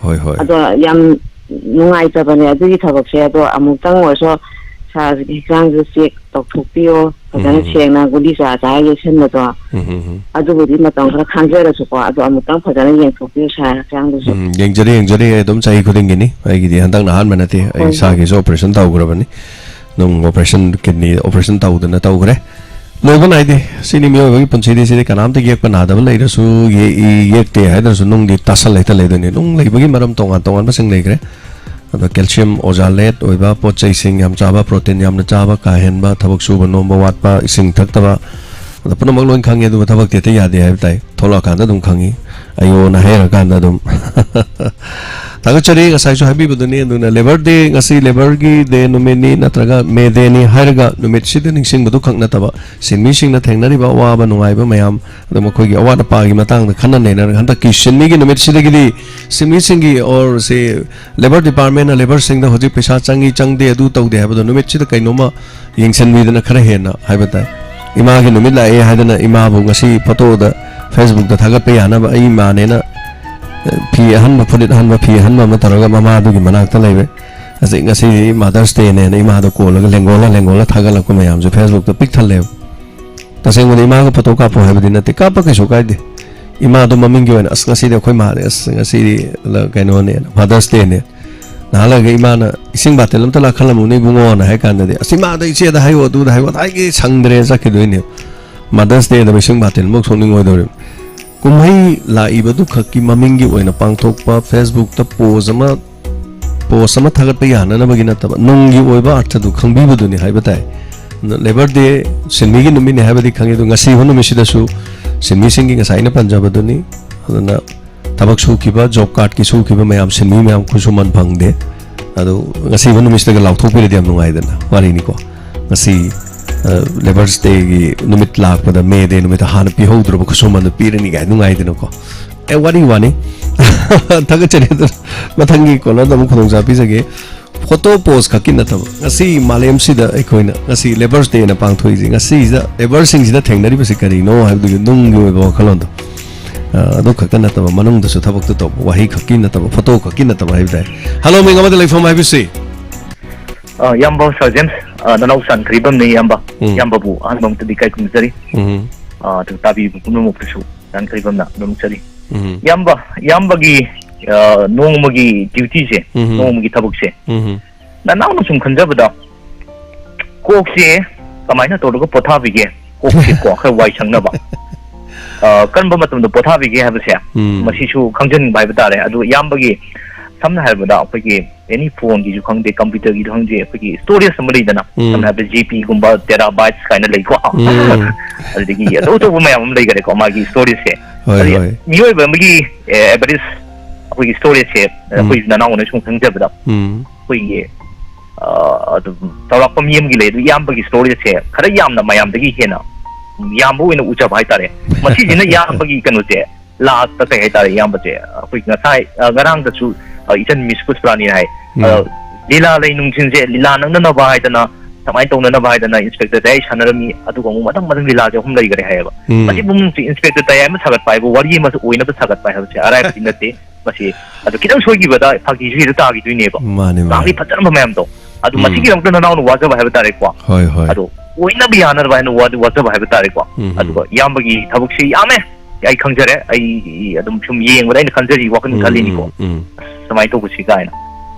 ꯍꯣꯏ, ꯍꯣꯏ꯫ ꯑꯗꯣ ꯌꯥꯝ ꯅꯨꯡꯉꯥꯏꯇꯕꯅꯦ ꯑꯗꯨꯒꯤ ꯊꯕꯛꯁꯦ꯫ ꯑꯗꯣ ꯑꯃꯨꯛꯇꯪ ꯑꯣꯏꯔꯁꯨ ꯁꯥꯔꯒꯤ ꯍꯛꯆꯥꯡꯁꯦ ꯆꯦꯛ ꯇꯧꯊꯣꯛꯄꯤꯌꯣ꯫ ꯐꯖꯅ ꯎꯝ, ꯎꯝ꯫ ꯁꯦꯡꯅ ꯒꯨꯂꯤ ꯆꯥ ꯆꯥ ꯌꯦꯛꯁꯟꯕꯗꯣ꯫ ꯎꯝ, ꯎꯝ, ꯎꯝ꯫ ꯑꯗꯨꯕꯨꯗꯤ ꯃꯇꯝ ꯈꯔ ꯈꯥꯡꯖꯔꯁꯨꯀꯣ, ꯑꯗꯣ ꯑꯃꯨꯛꯇꯪ ꯐꯖꯅ ꯌꯦꯡꯊꯣꯛꯄꯤꯌꯨ ꯁꯥꯔ ꯍꯛꯆꯥꯡꯗꯨꯁꯨ꯫ ꯎꯝ, ꯌꯦꯡꯖꯔꯤ, ꯌꯦꯡꯖꯔꯤ꯫ ꯑꯩ ꯑꯗꯨꯝ ꯆꯍꯤ ꯈꯨꯗꯤꯡꯒꯤꯅꯤ꯫ ꯑꯩꯒꯤꯗꯤ ꯍꯟꯗꯛꯅ ꯑꯍꯥꯟꯕ ꯅꯠꯇꯦ꯫ ꯑꯩ ꯍꯣꯏ, ꯍꯣꯏ꯫ ꯏꯁꯥꯒꯤꯁꯨ operation ꯇꯧꯈ꯭ꯔꯕꯅꯤ꯫ ꯅꯨꯡ operation, kidney operation ꯇꯧꯗꯅ ꯇꯧꯈ꯭ꯔꯦ꯫ ꯂꯣꯏꯕ ꯅꯥꯏꯗꯦ꯫ ꯁꯤꯅꯤ ꯃꯤꯑꯣꯏꯕꯒꯤ ꯄꯨꯟꯁꯤꯗꯤ꯫ ꯁꯤꯗꯤ ꯀꯅꯥꯝꯇ ꯌꯦꯛꯄ ꯅꯥꯗꯕ ꯂꯩꯔꯁꯨ, ꯌꯦꯛꯏ, ꯌꯦꯛꯇꯦ ꯍꯥꯏꯗ꯭ꯔꯁꯨ ꯅꯨꯡꯗꯤ ꯇꯥꯁꯜ ꯍꯦꯛꯇ ꯂꯩꯗꯣꯏꯅꯤ꯫ ꯅꯨꯡ ꯂꯩꯕꯒꯤ ꯃꯔꯝ ꯇꯣꯉꯥꯟ ꯇꯣꯉꯥꯟꯕꯁꯤꯡ ꯂꯩꯈ꯭ꯔꯦ꯫ ꯑꯗꯣ calcium oxalate ꯑꯣꯏꯕ ꯄꯣꯠ ꯆꯩꯁꯤꯡ ꯌꯥꯝ ꯆꯥꯕ, protein ꯌꯥꯝꯅ ꯆꯥꯕ, ꯀꯥ ꯍꯦꯟꯕ ꯊꯕꯛ ꯁꯨꯕ ꯅꯣꯝꯕ ꯋꯥꯠꯄ, ꯏꯁꯤꯡ ꯊꯛꯇꯕ, ꯑꯗꯣ ꯄꯨꯝꯅꯃꯛ ꯂꯣꯏ ꯈꯪꯉꯦ, ꯑꯗꯨꯕꯨ ꯊꯕꯛꯇꯤ ꯍꯦꯛꯇ ꯌꯥꯗꯦ ꯍꯥꯏꯕ ꯇꯥꯏ꯫ ꯊꯣꯛꯂꯛꯑꯀꯥꯟꯗ ꯑꯗꯨꯝ ꯈꯪꯉꯤ, ꯑꯌꯣꯅ ꯍꯥꯏꯔꯀꯥꯟꯗ ꯑꯗꯨꯝ꯫ ꯊꯥꯒꯠꯆꯔꯤ, ꯉꯁꯥꯏꯁꯨ ꯍꯥꯏꯕꯤꯕꯗꯨꯅꯤ꯫ ꯑꯗꯨꯅ Labour Day, ꯉꯁꯤ Labourꯒꯤ day ꯅꯨꯃꯤꯠꯅꯤ ꯅꯠꯇ꯭ꯔꯒ May Dayꯅꯤ ꯍꯥꯏꯔꯒ ꯅꯨꯃꯤꯠꯁꯤꯗ ꯅꯤꯡꯁꯤꯡꯕꯗꯨ ꯈꯛ ꯅꯠꯇꯕ, ꯁꯤꯟꯃꯤꯁꯤꯡꯅ ꯊꯦꯡꯅꯔꯤꯕ ꯑꯋꯥꯕ ꯅꯨꯡꯉꯥꯏꯕ ꯃꯌꯥꯝ, ꯑꯗꯨ ꯃꯈꯣꯏꯒꯤ ꯑꯋꯥꯠ ꯑꯄꯥꯒꯤ ꯃꯇꯥꯡꯗ ꯈꯟꯅ ꯅꯩꯅꯔꯒ, ꯍꯟꯗꯛꯀꯤ ꯁꯤꯟꯃꯤꯒꯤ ꯅꯨꯃꯤꯠꯁꯤꯗꯒꯤꯗꯤ ꯁꯤꯟꯃꯤꯁꯤꯡꯒꯤ or ꯁꯤ Labour Departmentꯅ Labourꯁꯤꯡꯗ ꯍꯧꯖꯤꯛ ꯄꯩꯁꯥ ꯆꯪꯉꯤ ꯆꯪꯗꯦ ꯑꯗꯨ ꯇꯧꯗꯦ ꯍꯥꯏꯕꯗꯣ ꯅꯨꯃꯤꯠꯁꯤꯗ ꯀꯩꯅꯣꯝꯃ ꯌꯦꯡꯁꯤꯟꯕꯤꯗꯅ ꯈꯔ ꯍꯦꯟꯅ ꯍꯥꯏꯕ ꯇꯥꯏ꯫ ꯏꯃꯥꯒꯤ ꯅꯨꯃꯤꯠ ꯂꯥꯛꯑꯦ ꯍꯥꯏꯗꯅ ꯏꯃꯥꯕꯨ ꯉꯁꯤ photoꯗ Facebookꯇ ꯊꯥꯒꯠꯄ ꯌꯥꯅꯕ ꯑꯩ ꯏꯃꯥꯅꯦꯅ, ꯑꯦ, ꯐꯤ ꯑꯍꯟꯕ, ꯐꯨꯔꯤꯠ ꯑꯍꯟꯕ, ꯐꯤ ꯑꯍꯟꯕ ꯑꯃ ꯇꯧꯔꯒ ꯃꯃꯥꯗꯨꯒꯤ ꯃꯅꯥꯛꯇ ꯂꯩꯔꯦ꯫ ꯍꯧꯖꯤꯛ ꯉꯁꯤꯗꯤ Mother's Dayꯅꯦꯅ ꯏꯃꯥꯗꯣ ꯀꯣꯜꯂꯒ ꯂꯦꯡꯒꯣꯜꯂ ꯂꯦꯡꯒꯣꯜꯂ ꯊꯥꯒꯠꯂꯛꯄ ꯃꯌꯥꯝꯁꯨ Facebookꯇ ꯄꯤꯛ ꯊꯜꯂꯦꯕ꯫ ꯇꯁꯦꯡꯕꯗꯤ ꯏꯃꯥꯒ ꯐꯣꯇꯣ ꯀꯥꯞꯄꯣ ꯍꯥꯏꯕꯗꯤ ꯅꯠꯇꯦ, ꯀꯥꯞꯄ ꯀꯩꯁꯨ ꯀꯥꯏꯗꯦ꯫ ꯏꯃꯥꯗꯣ ꯃꯃꯤꯡꯒꯤ ꯑꯣꯏꯅ, "ꯑꯁ, ꯉꯁꯤꯗꯤ ꯑꯩꯈꯣꯏ ꯃꯥꯗꯤ, ꯑꯁ, ꯉꯁꯤꯗꯤ ꯀꯩꯅꯣꯅꯦ, Mother's Dayꯅꯦ"꯫ ꯉꯥꯏꯍꯥꯛ ꯂꯩꯔꯒ ꯏꯃꯥꯅ, "ꯏꯁꯤꯡ ꯕꯥꯇꯤꯜ ꯑꯝꯇ ꯂꯥꯛꯍꯜꯂꯝꯃꯨꯅꯦ ꯏꯕꯨꯡꯉꯣꯅ" ꯍꯥꯏ ꯀꯥꯟꯗꯗꯤ, "ꯑꯁ, ꯏꯃꯥꯗ ꯏꯆꯦꯗ ꯍꯥꯏꯌꯣ, ꯑꯗꯨꯗ ꯍꯥꯏꯌꯣ, ꯉꯁꯥꯏꯒꯤ ꯁꯪꯗ꯭ꯔꯦ" ꯆꯠꯈꯤꯗꯣꯏꯅꯦ꯫ Mother's Dayꯗ ꯏꯁꯤꯡ ꯕꯥꯇꯤꯜ ꯑꯃꯐꯥꯎ ꯁꯣꯛꯅꯤꯡꯉꯣꯏꯗꯧꯔꯤꯕ꯫ ꯀꯨꯝꯍꯩ ꯂꯥꯛꯏꯕꯗꯨ ꯈꯛꯀꯤ ꯃꯃꯤꯡꯒꯤ ꯑꯣꯏꯅ ꯄꯥꯡꯊꯣꯛꯄ, Facebookꯇ ꯄꯣꯁ ꯑꯃ, ꯄꯣꯁ ꯑꯃ ꯊꯥꯒꯠꯄ ꯌꯥꯅꯅꯕꯒꯤ ꯅꯠꯇꯕ, ꯅꯨꯡꯒꯤ ꯑꯣꯏꯕ ꯑꯔꯊꯗꯨ ꯈꯪꯕꯤꯕꯗꯨꯅꯤ ꯍꯥꯏꯕ ꯇꯥꯏ꯫ ꯑꯗꯨꯅ Labour Day ꯁꯤꯟꯃꯤꯒꯤ ꯅꯨꯃꯤꯠꯅꯤ ꯍꯥꯏꯕꯗꯤ ꯈꯪꯉꯤ, ꯑꯗꯨ ꯉꯁꯤꯕꯨ ꯅꯨꯃꯤꯠꯁꯤꯗꯁꯨ ꯁꯤꯟꯃꯤꯁꯤꯡꯒꯤ ꯉꯁꯥꯏ ꯑꯩꯅ ꯄꯟꯖꯕꯗꯨꯅꯤ꯫ ꯑꯗꯨꯅ ꯊꯕꯛ ꯁꯨꯈꯤꯕ, ꯖꯣꯕ ꯀꯥꯔꯗꯀꯤ ꯁꯨꯈꯤꯕ ꯃꯌꯥꯝ, ꯁꯤꯟꯃꯤ ꯃꯌꯥꯝ ꯈꯨꯠꯁꯨꯃꯟ ꯐꯪꯗꯦ꯫ ꯑꯗꯨ ꯉꯁꯤꯕꯨ ꯅꯨꯃꯤꯠꯁꯤꯗꯒ ꯂꯥꯎꯊꯣꯛꯄꯤꯔꯗꯤ ꯌꯥꯝ ꯅꯨꯡꯉꯥꯏꯗꯅ, ꯋꯥꯔꯤꯅꯤꯀꯣ꯫ ꯉꯁꯤ, ꯑ, Labour's Dayꯒꯤ ꯅꯨꯃꯤꯠ ꯂꯥꯛꯄꯗ, May Day ꯅꯨꯃꯤꯠꯇ ꯍꯥꯟꯅ ꯄꯤꯍꯧꯗ꯭ꯔꯕ ꯈꯨꯠꯁꯨꯃꯟꯗꯨ ꯄꯤꯔꯅꯤ ꯀꯥꯏ ꯅꯨꯡꯉꯥꯏꯗꯅꯀꯣ꯫ ꯑꯦ, ꯋꯥꯔꯤ ꯋꯥꯅꯤ꯫ ꯊꯥꯒꯠꯆꯔꯤ꯫ ꯑꯗꯨꯅ ꯃꯊꯪꯒꯤ ꯀꯣꯂꯔꯗ ꯑꯃꯨꯛ ꯈꯨꯗꯣꯡꯆꯥꯕ ꯄꯤꯖꯒꯦ꯫ ꯐꯣꯇꯣ ꯄꯣꯁ ꯈꯛꯀꯤ ꯅꯠꯇꯕ, ꯉꯁꯤ ꯃꯥꯂꯦꯝꯁꯤꯗ ꯑꯩꯈꯣꯏꯅ ꯉꯁꯤ Labour's Dayꯅ ꯄꯥꯡꯊꯣꯛꯏꯁꯦ, ꯉꯁꯤꯁꯤꯗ ꯂꯦꯕꯔꯁꯤꯡꯁꯤꯗ ꯊꯦꯡꯅꯔꯤꯕꯁꯤ ꯀꯔꯤꯅꯣ ꯍꯥꯏꯕꯗꯨꯒꯤ ꯅꯨꯡꯒꯤ ꯑꯣꯏꯕ ꯋꯥꯈꯜꯂꯣꯟꯗꯣ, ꯑ, ꯑꯗꯨ ꯈꯛꯇ ꯅꯠꯇꯕ, ꯃꯅꯨꯡꯗꯁꯨ ꯊꯕꯛꯇ ꯇꯧꯕ, ꯋꯥꯍꯩ ꯈꯛꯀꯤ ꯅꯠꯇꯕ, ꯐꯣꯇꯣ ꯈꯛꯀꯤ ꯅꯠꯇꯕ ꯍꯥꯏꯕ ꯇꯥꯏ꯫ ꯍꯜꯂꯣ, ꯃꯤꯡ ꯑꯃꯗ ꯂꯩꯐꯝ ꯍꯥꯏꯕꯁꯤ꯫ ꯑ, ꯏꯌꯥꯝꯕ ꯁꯥꯔ ꯖꯦꯝꯁ, ꯑ, ꯅꯅꯥꯎ ꯆꯥꯟꯈ꯭ꯔꯤꯕꯝꯅꯤ ꯏꯌꯥꯝꯕ꯫ ꯎꯝ꯫ ꯏꯌꯥꯝꯕꯕꯨ ꯑꯍꯥꯟꯕ ꯑꯃꯛꯇꯗꯤ ꯏꯀꯥꯏ ꯈꯨꯝꯅꯖꯔꯤ꯫ ꯎꯝ꯫ ꯑ, ꯑꯗꯨ ꯇꯥꯕꯤꯕ ꯄꯨꯝꯅꯃꯛꯇꯁꯨ ꯆꯥꯟꯈ꯭ꯔꯤꯕꯝꯅ ꯑꯗꯨꯝ ꯆꯔꯤ꯫ ꯎꯝ꯫ ꯏꯌꯥꯝꯕ, ꯏꯌꯥꯝꯕꯒꯤ, ꯑ, ꯅꯣꯡꯃꯒꯤ ꯗ꯭ꯌꯨꯇꯤꯁꯦ, ꯎꯝ꯫ ꯅꯣꯡꯃꯒꯤ ꯊꯕꯛꯁꯦ, ꯎꯝ꯫ ꯅꯅꯥꯎꯅ ꯁꯨꯝ ꯈꯟꯖꯕꯗ ꯀꯣꯛꯁꯦ ꯀꯃꯥꯏꯅ ꯇꯧꯔꯒ ꯄꯣꯊꯥꯕꯤꯒꯦ? ꯀꯣꯛꯁꯦ ꯀꯣ ꯈꯔ ꯋꯥꯏ ꯁꯪꯅꯕ꯫ ꯑ, ꯀꯔꯝꯕ ꯃꯇꯝꯗ ꯄꯣꯊꯥꯕꯤꯒꯦ ꯍꯥꯏꯕꯁꯦ, ꯎꯝ꯫ ꯃꯁꯤꯁꯨ ꯈꯪꯖꯅꯤꯡꯕ ꯍꯥꯏꯕ ꯇꯥꯔꯦ꯫ ꯑꯗꯨ ꯏꯌꯥꯝꯕꯒꯤ, ꯁꯝꯅ ꯍꯥꯏꯔꯕꯗ ꯑꯩꯈꯣꯏꯒꯤ ꯑꯦꯅꯤ ꯐꯣꯟꯒꯤꯁꯨ ꯈꯪꯗꯦ, ꯀꯝꯄ꯭ꯌꯨꯇꯔꯒꯤꯁꯨ ꯈꯪꯗꯦ, ꯑꯩꯈꯣꯏꯒꯤ ꯁ꯭ꯇꯣꯔꯦꯖ ꯑꯃ ꯂꯩꯗꯅ, ꯎꯝ꯫ ꯁꯝꯅ ꯍꯥꯏꯔꯕꯗ ꯖꯤ ꯄꯤꯒꯨꯝꯕ, ꯇꯦꯔꯥꯕꯥꯏꯠꯁ ꯀꯥꯏꯅ ꯂꯩꯀꯣ꯫ ꯎꯝ꯫ ꯑꯗꯨꯗꯒꯤ ꯑꯆꯧ ꯑꯆꯧꯕ ꯃꯌꯥꯝ ꯑꯃ ꯂꯩꯈꯔꯦꯀꯣ ꯃꯥꯒꯤ ꯁ꯭ꯇꯣꯔꯦꯖꯁꯦ꯫ ꯍꯣꯏ, ꯑꯗꯨꯗꯤ ꯍꯣꯏ꯫ ꯃꯤꯑꯣꯏꯕ ꯑꯃꯒꯤ, ꯑꯦ, ꯑꯦꯚꯔꯦꯖ ꯑꯩꯈꯣꯏꯒꯤ ꯁ꯭ꯇꯣꯔꯦꯖꯁꯦ, ꯎꯝ꯫ ꯑꯩꯈꯣꯏ ꯅꯅꯥꯎꯅ ꯁꯨꯝ ꯈꯪꯖꯕꯗ, ꯎꯝ꯫ ꯑꯩꯈꯣꯏꯒꯤ, ꯑ, ꯑꯗꯨꯝ ꯆꯥꯎꯔꯥꯛꯄ ꯃꯤ ꯑꯃꯒꯤ ꯂꯩ꯫ ꯑꯗꯨ ꯏꯌꯥꯝꯕꯒꯤ ꯁ꯭ꯇꯣꯔꯦꯖꯁꯦ ꯈꯔ ꯌꯥꯝꯅ ꯃꯌꯥꯝꯗꯒꯤ ꯍꯦꯟꯅ ꯌꯥꯝꯕ ꯑꯣꯏꯅ ꯎꯖꯕ ꯍꯥꯏꯇꯥꯔꯦ꯫ ꯃꯁꯤꯁꯤꯅ ꯏꯌꯥꯝꯕꯒꯤ ꯀꯩꯅꯣꯁꯦ, ꯂꯥꯁꯇ ꯀꯩ ꯍꯥꯏꯇꯥꯔꯦ, ꯏꯌꯥꯝꯕꯁꯦ, ꯑꯩꯈꯣꯏ ꯉꯁꯥꯏ, ꯑ, ꯉꯔꯥꯡꯗꯁꯨ, ꯑ, ꯏꯆꯟ ꯃꯤꯁ ꯄꯨꯁꯄꯔꯥꯅꯤꯅ ꯍꯥꯏ, ꯑ, ꯎꯝ꯫ ꯂꯤꯂꯥ ꯂꯩ ꯅꯨꯡꯊꯤꯟꯁꯦ ꯂꯤꯂꯥ ꯅꯪꯅꯅꯕ ꯍꯥꯏꯗꯅ, ꯁꯨꯃꯥꯏꯅ ꯇꯧꯅꯅꯕ ꯍꯥꯏꯗꯅ ꯏꯟꯁꯄꯦꯛꯇꯔ ꯇꯌꯥꯏ ꯁꯥꯟꯅꯔꯝꯃꯤ꯫ ꯑꯗꯨꯒ ꯑꯃꯨꯛ ꯃꯊꯪ ꯃꯊꯪ ꯂꯤꯂꯥꯁꯦ ꯑꯍꯨꯝ ꯂꯩꯈꯔꯦ ꯍꯥꯏꯌꯦꯕ꯫ ꯎꯝ꯫ ꯃꯁꯤ ꯄꯨꯝꯅꯃꯛꯁꯦ ꯏꯟꯁꯄꯦꯛꯇꯔ ꯇꯌꯥꯏ ꯑꯃ ꯁꯥꯒꯠꯄ ꯍꯥꯏꯕꯨ, ꯋꯥꯔꯤ ꯑꯃꯁꯨ ꯑꯣꯏꯅꯕ ꯁꯥꯒꯠꯄ ꯍꯥꯏꯕꯁꯦ ꯑꯔꯥꯏꯕꯗꯤ ꯅꯠꯇꯦ꯫ ꯃꯁꯤ꯫ ꯑꯗꯨ ꯈꯤꯇꯪ ꯁꯣꯏꯈꯤꯕꯗ ꯐꯥꯒꯤꯁꯨ ꯍꯦꯛꯇ ꯇꯥꯈꯤꯗꯣꯏꯅꯦꯕ꯫ ꯃꯥꯅꯦ, ꯃꯥꯅꯦ꯫ ꯆꯥꯡꯗꯤ ꯐꯖꯔꯝꯕ ꯃꯌꯥꯝꯗꯣ꯫ ꯑꯗꯨ ꯎꯝ꯫ ꯃꯁꯤꯒꯤꯗꯃꯛꯇ ꯅꯅꯥꯎꯅ ꯋꯥꯖꯕ ꯍꯥꯏꯕ ꯇꯥꯔꯦꯀꯣ꯫ ꯍꯣꯏ, ꯍꯣꯏ꯫ ꯑꯗꯣ ꯑꯣꯏꯅꯕ ꯌꯥꯅꯅꯕ ꯍꯥꯏꯅ ꯋꯥꯗꯤ ꯋꯥꯖꯕ ꯍꯥꯏꯕ ꯇꯥꯔꯦꯀꯣ꯫ ꯎꯝ, ꯎꯝ꯫ ꯑꯗꯨꯒ ꯏꯌꯥꯝꯕꯒꯤ ꯊꯕꯛꯁꯤ ꯌꯥꯝꯃꯦ꯫ ꯑꯩ ꯈꯪꯖꯔꯦ꯫ ꯑꯩ ꯑꯗꯨꯝ ꯁꯨꯝ ꯌꯦꯡꯕꯗ ꯑꯩꯅ ꯈꯟꯖꯔꯤ, ꯋꯥꯈꯜ ꯎꯝ, ꯈꯜꯂꯤꯅꯤꯀꯣ꯫ ꯎꯝ, ꯎꯝ꯫ ꯁꯨꯃꯥꯏꯅ ꯇꯧꯕꯁꯤ ꯀꯥꯏꯅ꯫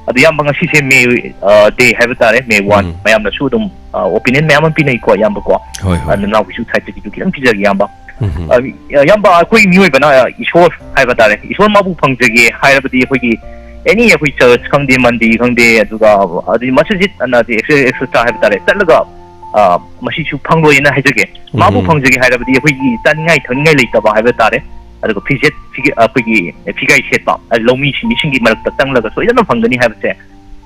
ꯑꯗꯨ ꯏꯌꯥꯝꯕ, ꯉꯁꯤꯁꯦ ꯃꯦ, ꯑ, ꯗꯦ ꯍꯥꯏꯕ ꯇꯥꯔꯦ, ꯃꯦ ꯋꯥꯟ꯫ ꯎꯝ꯫ ꯃꯌꯥꯝꯅꯁꯨ ꯑꯗꯨꯝ, ꯑ, ꯑꯣꯄꯤꯅꯤꯌꯟ ꯃꯌꯥꯝ ꯑꯃ ꯄꯤꯅꯩꯀꯣ, ꯏꯌꯥꯝꯕꯀꯣ꯫ ꯍꯣꯏ, ꯍꯣꯏ꯫ ꯑ, ꯅꯅꯥꯎꯒꯤꯁꯨ ꯁꯥꯏꯠꯇꯒꯤꯁꯨ ꯈꯤꯇꯪ ꯄꯤꯖꯒꯦ, ꯏꯌꯥꯝꯕ꯫ ꯎꯝ, ꯎꯝ꯫ ꯑ, ꯏꯌꯥꯝꯕ, ꯑꯩꯈꯣꯏ ꯃꯤꯑꯣꯏꯕꯅ ꯏꯁꯣꯔ ꯍꯥꯏꯕ ꯇꯥꯔꯦ, ꯏꯁꯣꯔ ꯃꯥꯕꯨ ꯐꯪꯖꯒꯦ ꯍꯥꯏꯔꯕꯗꯤ ꯑꯩꯈꯣꯏꯒꯤ ꯑꯦꯅꯤ ꯑꯩꯈꯣꯏ ꯆꯔꯆ ꯈꯪꯗꯦ, ꯃꯟꯗꯤꯔ ꯈꯪꯗꯦ, ꯑꯗꯨꯒ ꯑꯗꯩ ꯃꯁꯖꯤꯠ ꯑꯅ ꯑꯗꯩ ꯑꯦꯛꯁꯦ-, ꯑꯦꯛꯁꯦꯇ꯭ꯔꯥ ꯍꯥꯏꯕ ꯇꯥꯔꯦ, ꯆꯠꯂꯒ, ꯑ, ꯃꯁꯤꯁꯨ ꯐꯪꯂꯣꯏꯅ ꯍꯥꯏꯖꯒꯦ꯫ ꯃꯥꯕꯨ ꯎꯝ꯫ ꯐꯪꯖꯒꯦ ꯍꯥꯏꯔꯕꯗꯤ ꯑꯩꯈꯣꯏꯒꯤ ꯆꯥꯅꯤꯡꯉꯥꯏ ꯊꯛꯅꯤꯡꯉꯥꯏ ꯂꯩꯇꯕ ꯍꯥꯏꯕ ꯇꯥꯔꯦ, ꯑꯗꯨꯒ ꯐꯤꯖꯦꯠ ꯐꯤꯒ-, ꯑꯩꯈꯣꯏꯒꯤ ꯐꯤꯒꯥꯏ ꯁꯦꯠꯄ, ꯑ, ꯂꯧꯃꯤ ꯁꯤꯟꯃꯤꯁꯤꯡꯒꯤ ꯃꯔꯛꯇ ꯆꯪꯂꯒ ꯁꯣꯏꯗꯅ ꯐꯪꯒꯅꯤ ꯍꯥꯏꯕꯁꯦ,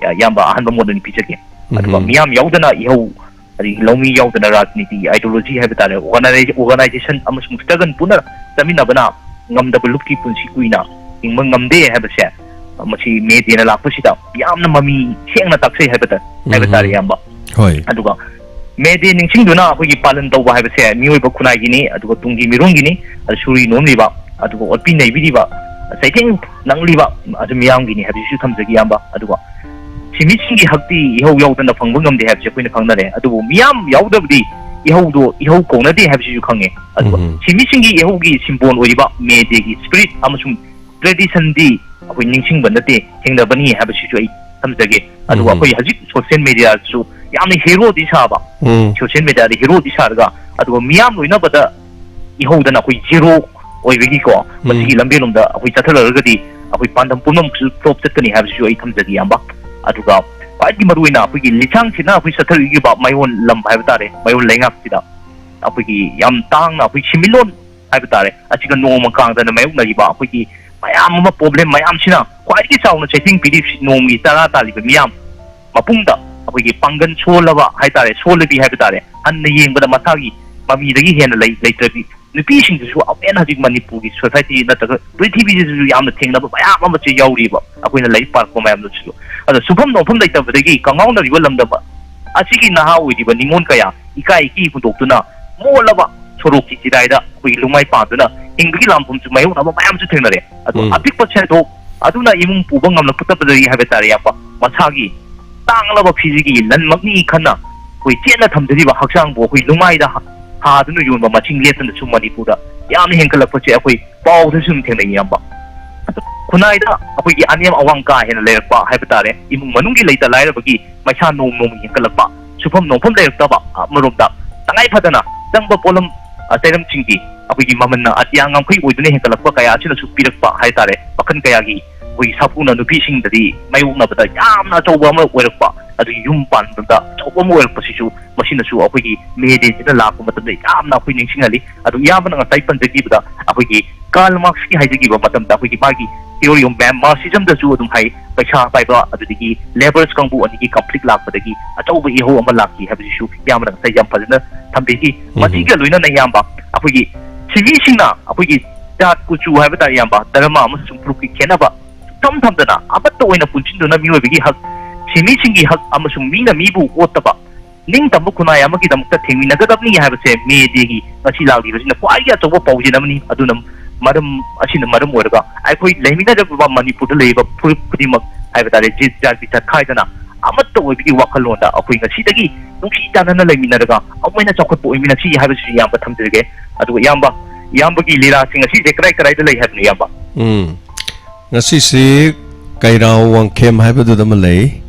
ꯑ, ꯏꯌꯥꯝꯕ, ꯑꯍꯥꯟꯕ ꯃꯣꯠ ꯑꯣꯏꯅ ꯄꯤꯖꯒꯦ꯫ ꯑꯗꯨꯒ ꯎꯝ꯫ ꯃꯤꯌꯥꯝ ꯌꯥꯎꯗꯅ ꯏꯍꯧ, ꯑꯗꯒꯤ ꯂꯧꯃꯤ ꯌꯥꯎꯗꯅ ꯔꯥꯖꯅꯤꯇꯤ, ideology ꯍꯥꯏꯕ ꯇꯥꯔꯦ, organi-, organization ꯑꯃꯁꯨꯡ struggle ꯄꯨꯟꯅ ꯆꯠꯃꯤꯟꯅꯕꯅ ꯉꯝꯗꯕ ꯂꯨꯞꯀꯤ ꯄꯨꯟꯁꯤ ꯀꯨꯏꯅ ꯍꯤꯡꯕ ꯉꯝꯗꯦ ꯍꯥꯏꯕꯁꯦ, ꯃꯁꯤ ꯃꯦ ꯗꯦꯅ ꯂꯥꯛꯄꯁꯤꯗ ꯌꯥꯝꯅ ꯃꯃꯤ ꯁꯦꯡꯅ ꯇꯥꯛꯆꯩ ꯍꯥꯏꯕ ꯇꯥ-, ꯍꯥꯏꯕ ꯇꯥꯔꯦ, ꯎꯝ꯫ ꯏꯌꯥꯝꯕ꯫ ꯍꯣꯏ꯫ ꯑꯗꯨꯒ ꯃꯦ ꯗꯦ ꯅꯤꯡꯁꯤꯡꯗꯨꯅ ꯑꯩꯈꯣꯏꯒꯤ ꯄꯥꯂꯟ ꯇꯧꯕ ꯍꯥꯏꯕꯁꯦ ꯃꯤꯑꯣꯏꯕ ꯈꯨꯟꯅꯥꯏꯒꯤꯅꯤ, ꯑꯗꯨꯒ ꯇꯨꯡꯒꯤ ꯃꯤꯔꯣꯟꯒꯤꯅꯤ, ꯑꯗꯨ ꯁꯨꯔꯤ ꯅꯣꯝꯂꯤꯕ, ꯑꯗꯨꯒ ꯑꯣꯠꯄꯤ ꯅꯩꯕꯤꯔꯤꯕ, ꯆꯩꯊꯦꯡ ꯅꯪꯂꯤꯕ ꯑꯗꯨ ꯃꯤꯌꯥꯝꯒꯤꯅꯤ ꯍꯥꯏꯕꯁꯤꯁꯨ ꯊꯝꯖꯒꯦ, ꯏꯌꯥꯝꯕ꯫ ꯑꯗꯨꯒ ꯁꯤꯟꯃꯤꯁꯤꯡꯒꯤ ꯍꯛꯇꯤ ꯏꯍꯧ ꯌꯥꯎꯗꯅ ꯐꯪꯕ ꯉꯝꯗꯦ ꯍꯥꯏꯕꯁꯤ ꯑꯩꯈꯣꯏꯅ ꯈꯪꯅꯔꯦ, ꯑꯗꯨꯕꯨ ꯃꯤꯌꯥꯝ ꯌꯥꯎꯗꯕꯗꯤ ꯏꯍꯧꯗꯣ ꯏꯍꯧ ꯀꯧꯅꯗꯦ ꯍꯥꯏꯕꯁꯤꯁꯨ ꯈꯪꯉꯦ꯫ ꯑꯗꯨꯒ ꯎꯝ꯫ ꯁꯤꯟꯃꯤꯁꯤꯡꯒꯤ ꯏꯍꯧꯒꯤ symbol ꯑꯣꯏꯔꯤꯕ ꯃꯦ ꯗꯦꯒꯤ spirit ꯑꯃꯁꯨꯡ traditionꯗꯤ ꯑꯩꯈꯣꯏ ꯅꯤꯡꯁꯤꯡꯕ ꯅꯠꯇꯦ, ꯊꯦꯡꯅꯕꯅꯤ ꯍꯥꯏꯕꯁꯤꯁꯨ ꯑꯩ ꯊꯝꯖꯒꯦ꯫ ꯑꯗꯨꯒ ꯎꯝ꯫ ꯑꯩꯈꯣꯏ ꯍꯧꯖꯤꯛ social mediaꯁꯨ ꯌꯥꯝꯅ heroꯗꯤ ꯁꯥꯕ, ꯎꯝ꯫ Social mediaꯗ heroꯗꯤ ꯁꯥꯔꯒ, ꯑꯗꯨꯒ ꯃꯤꯌꯥꯝ ꯂꯣꯏꯅꯕꯗ ꯏꯍꯧꯗꯅ ꯑꯩꯈꯣꯏ zero ꯑꯣꯏꯕꯒꯤꯀꯣ, ꯎꯝ꯫ ꯃꯁꯤꯒꯤ ꯂꯝꯕꯦꯜꯂꯣꯝꯗ ꯑꯩꯈꯣꯏ ꯆꯠꯊꯔꯛꯑꯒꯗꯤ ꯑꯩꯈꯣꯏ ꯄꯥꯟꯗꯝ ꯄꯨꯝꯅꯃꯛꯁꯨ flop ꯆꯠꯀꯅꯤ ꯍꯥꯏꯕꯁꯤꯁꯨ ꯑꯩ ꯊꯝꯖꯒꯦ, ꯏꯌꯥꯝꯕ꯫ ꯑꯗꯨꯒ ꯈ꯭ꯋꯥꯏꯗꯒꯤ ꯃꯔꯨꯑꯣꯏꯅ ꯑꯩꯈꯣꯏꯒꯤ ꯂꯤꯁꯥꯡꯁꯤꯠꯅ ꯑꯩꯈꯣꯏ ꯆꯠꯊꯔꯛꯂꯤꯕ ꯃꯌꯣꯟ ꯂꯝ ꯍꯥꯏꯕ ꯇꯥꯔꯦ, ꯃꯌꯣꯟ ꯂꯩꯉꯥꯛꯁꯤꯗ ꯑꯩꯈꯣꯏꯒꯤ ꯌꯥꯝ ꯇꯥꯡꯅ ꯑꯩꯈꯣꯏ ꯁꯤꯟꯃꯤꯠꯂꯣꯟ ꯍꯥꯏꯕ ꯇꯥꯔꯦ, ꯑꯁꯤꯒ ꯅꯣꯡꯃ ꯀꯥꯡꯗꯅ ꯃꯥꯌꯣꯛꯅꯔꯤꯕ ꯑꯩꯈꯣꯏꯒꯤ ꯃꯌꯥꯝ ꯑꯃ, problem ꯃꯌꯥꯝꯁꯤꯅ ꯈ꯭ꯋꯥꯏꯗꯒꯤ ꯆꯥꯎꯅ ꯆꯩꯊꯦꯡ ꯄꯤꯔꯤꯕꯁꯤ ꯅꯣꯡꯃꯒꯤ ꯆꯔꯥ ꯇꯥꯜꯂꯤꯕ ꯃꯤꯌꯥꯝ, ꯃꯄꯨꯡꯗ ꯑꯩꯈꯣꯏꯒꯤ ꯄꯥꯡꯒꯜ ꯁꯣꯜꯂꯕ ꯍꯥꯏꯇꯥꯔꯦ, ꯁꯣꯜꯂꯕꯤ ꯍꯥꯏꯕ ꯇꯥꯔꯦ, ꯍꯟꯅ ꯌꯦꯡꯕꯗ ꯃꯁꯥꯒꯤ ꯃꯃꯤꯗꯒꯤ ꯍꯦꯟꯅ ꯂꯩ-, ꯂꯩꯇ꯭ꯔꯕꯤ ꯅꯨꯄꯤꯁꯤꯡꯗꯨꯁꯨ ꯑꯃꯨꯛ ꯍꯦꯟꯅ ꯍꯧꯖꯤꯛ ꯃꯅꯤꯄꯨꯔꯒꯤ society ꯅꯠꯇ꯭ꯔꯒ ꯄ꯭ꯔꯤꯊꯤꯕꯤꯁꯤꯗꯁꯨ ꯌꯥꯝꯅ ꯊꯦꯡꯅꯕ ꯃꯌꯥꯝ ꯑꯃꯁꯨ ꯌꯥꯎꯔꯤꯕ, ꯑꯩꯈꯣꯏꯅ ꯂꯥꯏꯔꯤꯛ ꯄꯥꯔꯛꯄ ꯃꯌꯥꯝꯗꯨꯁꯨ꯫ ꯑꯗꯣ ꯁꯨꯐꯝ ꯅꯣꯝꯐꯝ ꯂꯩꯇꯕꯗꯒꯤ ꯀꯪꯉꯥꯎꯅꯔꯤꯕ ꯂꯝꯗꯝ ꯑꯁꯤꯒꯤ ꯅꯍꯥ ꯑꯣꯏꯔꯤꯕ ꯅꯤꯉꯣꯜ ꯀꯌꯥ ꯏꯀꯥꯏ ꯏꯀꯤ ꯍꯨꯟꯗꯣꯛꯇꯨꯅ ꯃꯣꯠꯂꯕ ꯁꯣꯔꯣꯛꯀꯤ ꯆꯤꯗꯥꯏꯗ ꯑꯩꯈꯣꯏꯒꯤ ꯂꯨꯃꯥꯏ ꯄꯥꯟꯗꯨꯅ ꯍꯤꯡꯕꯒꯤ ꯂꯥꯟꯐꯝꯁꯨ ꯃꯥꯌꯣꯛꯅꯕ ꯃꯌꯥꯝꯁꯨ ꯊꯦꯡꯅꯔꯦ꯫ ꯑꯗꯣ ꯎꯝ꯫ ꯑꯄꯤꯛꯄ ꯁꯦꯟꯊꯣꯛ ꯑꯗꯨꯅ ꯏꯃꯨꯡ ꯄꯨꯕ ꯉꯝꯂꯛꯇꯕꯗꯒꯤ ꯍꯥꯏꯕ ꯇꯥꯔꯦ, ꯏꯌꯥꯝꯕ, ꯃꯁꯥꯒꯤ ꯇꯥꯡꯂꯕ ꯐꯤꯖꯤꯒꯤ ꯂꯟꯃꯛꯅꯤ ꯈꯟꯅ ꯑꯩꯈꯣꯏ ꯆꯦꯠꯅ ꯊꯝꯖꯔꯤꯕ ꯍꯛꯆꯥꯡꯕꯨ ꯑꯩꯈꯣꯏ ꯅꯨꯡꯃꯥꯏꯗ ꯍꯥ-, ꯍꯥꯗꯨꯅ ꯌꯣꯟꯕ ꯃꯁꯤꯡ ꯂꯦꯞꯇꯅ ꯁꯨꯝ ꯃꯅꯤꯄꯨꯔꯗ ꯌꯥꯝꯅ ꯍꯦꯟꯒꯠꯂꯛꯄꯁꯦ ꯑꯩꯈꯣꯏ ꯄꯥꯎꯗꯁꯨ ꯑꯗꯨꯝ ꯊꯦꯡꯅꯩ, ꯏꯌꯥꯝꯕ꯫ ꯑꯗꯣ ꯈꯨꯟꯅꯥꯏꯗ ꯑꯩꯈꯣꯏꯒꯤ ꯑꯅꯦꯝ ꯑꯋꯥꯡ ꯀꯥ ꯍꯦꯟꯅ ꯂꯩꯔꯛꯄ ꯍꯥꯏꯕ ꯇꯥꯔꯦ, ꯏꯃꯨꯡ ꯃꯅꯨꯡꯒꯤ ꯂꯩꯇ ꯂꯥꯏꯔꯕꯒꯤ ꯃꯩꯁꯥ ꯅꯣꯡ ꯅꯣꯡꯃꯒꯤ ꯍꯦꯟꯒꯠꯂꯛꯄ, ꯁꯨꯐꯝ ꯅꯣꯝꯐꯝ ꯂꯩꯔꯛꯇꯕ, ꯑꯃꯔꯣꯝꯗ ꯇꯉꯥꯏ ꯐꯗꯅ ꯆꯪꯕ ꯄꯣꯠꯂꯝ, ꯑ, ꯆꯩꯔꯝꯁꯤꯡꯒꯤ ꯑꯩꯈꯣꯏꯒꯤ ꯃꯃꯜꯅ ꯑꯇꯤꯌꯥ ꯉꯝꯈꯩ ꯑꯣꯏꯗꯨꯅ ꯍꯦꯟꯒꯠꯂꯛꯄ ꯀꯌꯥ ꯑꯁꯤꯅꯁꯨ ꯄꯤꯔꯛꯄ ꯍꯥꯏꯇꯥꯔꯦ, ꯃꯈꯜ ꯀꯌꯥꯒꯤ ꯑꯩꯈꯣꯏꯒꯤ ꯁꯥꯐꯨꯅ ꯅꯨꯄꯤꯁꯤꯡꯗꯗꯤ ꯃꯥꯌꯣꯛꯅꯕꯗ ꯌꯥꯝꯅ ꯑꯆꯧꯕ ꯑꯃ ꯑꯣꯏꯔꯛꯄ, ꯑꯗꯨꯒꯤ ꯌꯨꯝ ꯄꯥꯟꯕꯗ ꯑꯆꯧꯕ ꯑꯃ ꯑꯣꯏꯔꯛꯄꯁꯤꯁꯨ, ꯃꯁꯤꯅꯁꯨ ꯑꯩꯈꯣꯏꯒꯤ ꯃꯦ ꯗꯦꯁꯤꯅ ꯂꯥꯛꯄ ꯃꯇꯝꯗ ꯌꯥꯝꯅ ꯑꯩꯈꯣꯏ ꯅꯤꯡꯁꯤꯡꯍꯜꯂꯤ꯫ ꯑꯗꯨ ꯏꯌꯥꯝꯕꯅ ꯉꯁꯥꯏ ꯄꯟꯖꯈꯤꯕꯗ ꯑꯩꯈꯣꯏꯒꯤ ꯀꯥꯔꯜ ꯃꯥꯔꯛꯁꯀꯤ ꯍꯥꯏꯖꯈꯤꯕ ꯃꯇꯝꯗ ꯑꯩꯈꯣꯏꯒꯤ ꯃꯥꯒꯤ theory of Marxismꯗꯁꯨ ꯑꯗꯨꯝ ꯍꯥꯏ, ꯄꯩꯁꯥ ꯄꯥꯏꯕ ꯑꯗꯨꯗꯒꯤ labourers ꯀꯥꯡꯕꯨ ꯑꯅꯤꯒꯤ conflict ꯂꯥꯛꯄꯗꯒꯤ ꯑꯆꯧꯕ ꯏꯍꯧ ꯑꯃ ꯂꯥꯛꯈꯤ ꯍꯥꯏꯕꯁꯤꯁꯨ ꯏꯌꯥꯝꯕꯅ ꯉꯁꯥꯏ ꯌꯥꯝ ꯐꯖꯅ ꯊꯝꯕꯤꯈꯤ꯫ ꯎꯝ꯫ ꯃꯁꯤꯒ ꯂꯣꯏꯅꯅ ꯏꯌꯥꯝꯕ, ꯑꯩꯈꯣꯏꯒꯤ ꯁꯤꯃꯤꯁꯤꯡꯅ ꯑꯩꯈꯣꯏꯒꯤ ꯖꯥꯠ ꯀꯨꯆꯨ ꯍꯥꯏꯕ ꯇꯥꯔꯦ ꯏꯌꯥꯝꯕ, ꯙꯔꯃ ꯑꯃꯁꯨꯡ ꯐꯨꯔꯨꯞꯀꯤ ꯈꯦꯠꯅꯕ ꯁꯨꯡꯊꯝ ꯊꯝꯗꯅ ꯑꯃꯠꯇ ꯑꯣꯏꯅ ꯄꯨꯟꯁꯤꯟꯗꯨꯅ ꯃꯤꯑꯣꯏꯕꯒꯤ ꯍꯛ, ꯁꯤꯃꯤꯁꯤꯡꯒꯤ ꯍꯛ ꯑꯃꯁꯨꯡ ꯃꯤꯅ ꯃꯤꯕꯨ ꯑꯣꯠꯇꯕ ꯅꯤꯡꯇꯝꯕ ꯈꯨꯟꯅꯥꯏ ꯑꯃꯒꯤꯗꯃꯛꯇ ꯊꯦꯡꯃꯤꯟꯅꯒꯗꯕꯅꯤ ꯍꯥꯏꯕꯁꯦ ꯃꯦ ꯗꯦꯒꯤ ꯉꯁꯤ ꯂꯥꯛꯂꯤꯕꯁꯤꯅ ꯈ꯭ꯋꯥꯏꯗꯒꯤ ꯑꯆꯧꯕ ꯄꯥꯎꯖꯦꯜ ꯑꯃꯅꯤ꯫ ꯑꯗꯨꯅ ꯃꯔꯝ ꯑꯁꯤꯅ ꯃꯔꯝ ꯑꯣꯏꯔꯒ ꯑꯩꯈꯣꯏ ꯂꯩꯃꯤꯟꯅꯔꯤꯕ ꯃꯅꯤꯄꯨꯔꯗ ꯂꯩꯔꯤꯕ ꯐꯨꯔꯨꯞ ꯈꯨꯗꯤꯡꯃꯛ ꯍꯥꯏꯕ ꯇꯥꯔꯦ, ꯖꯤꯠ ꯖꯥꯠꯀꯤ ꯆꯠꯈꯥꯏꯗꯅ ꯑꯃꯠꯇ ꯑꯣꯏꯕꯒꯤ ꯋꯥꯈꯜꯂꯣꯟꯗ ꯑꯩꯈꯣꯏ ꯉꯁꯤꯗꯒꯤ ꯅꯨꯡꯁꯤ ꯆꯥꯟꯅꯅ ꯂꯩꯃꯤꯟꯅꯔꯒ ꯑꯃꯨꯛ ꯍꯦꯟꯅ ꯆꯥꯎꯈꯠꯄ ꯑꯣꯏꯃꯤꯟꯅꯁꯤ ꯍꯥꯏꯕꯁꯤꯁꯨ ꯏꯌꯥꯝꯕ ꯊꯝꯖꯔꯒꯦ꯫ ꯑꯗꯨꯒ ꯏꯌꯥꯝꯕ, ꯏꯌꯥꯝꯕꯒꯤ ꯂꯤꯂꯥꯁꯦ ꯉꯁꯤꯁꯦ ꯀꯗꯥꯏ ꯀꯗꯥꯏꯗ ꯂꯩ ꯍꯥꯏꯕꯅꯣ, ꯏꯌꯥꯝꯕ? ꯎꯝ꯫ ꯉꯁꯤꯁꯤ ꯀꯩꯔꯥꯎ ꯋꯥꯡꯈꯦꯝ ꯍꯥꯏꯕꯗꯨꯗ ꯑꯃ ꯂꯩ꯫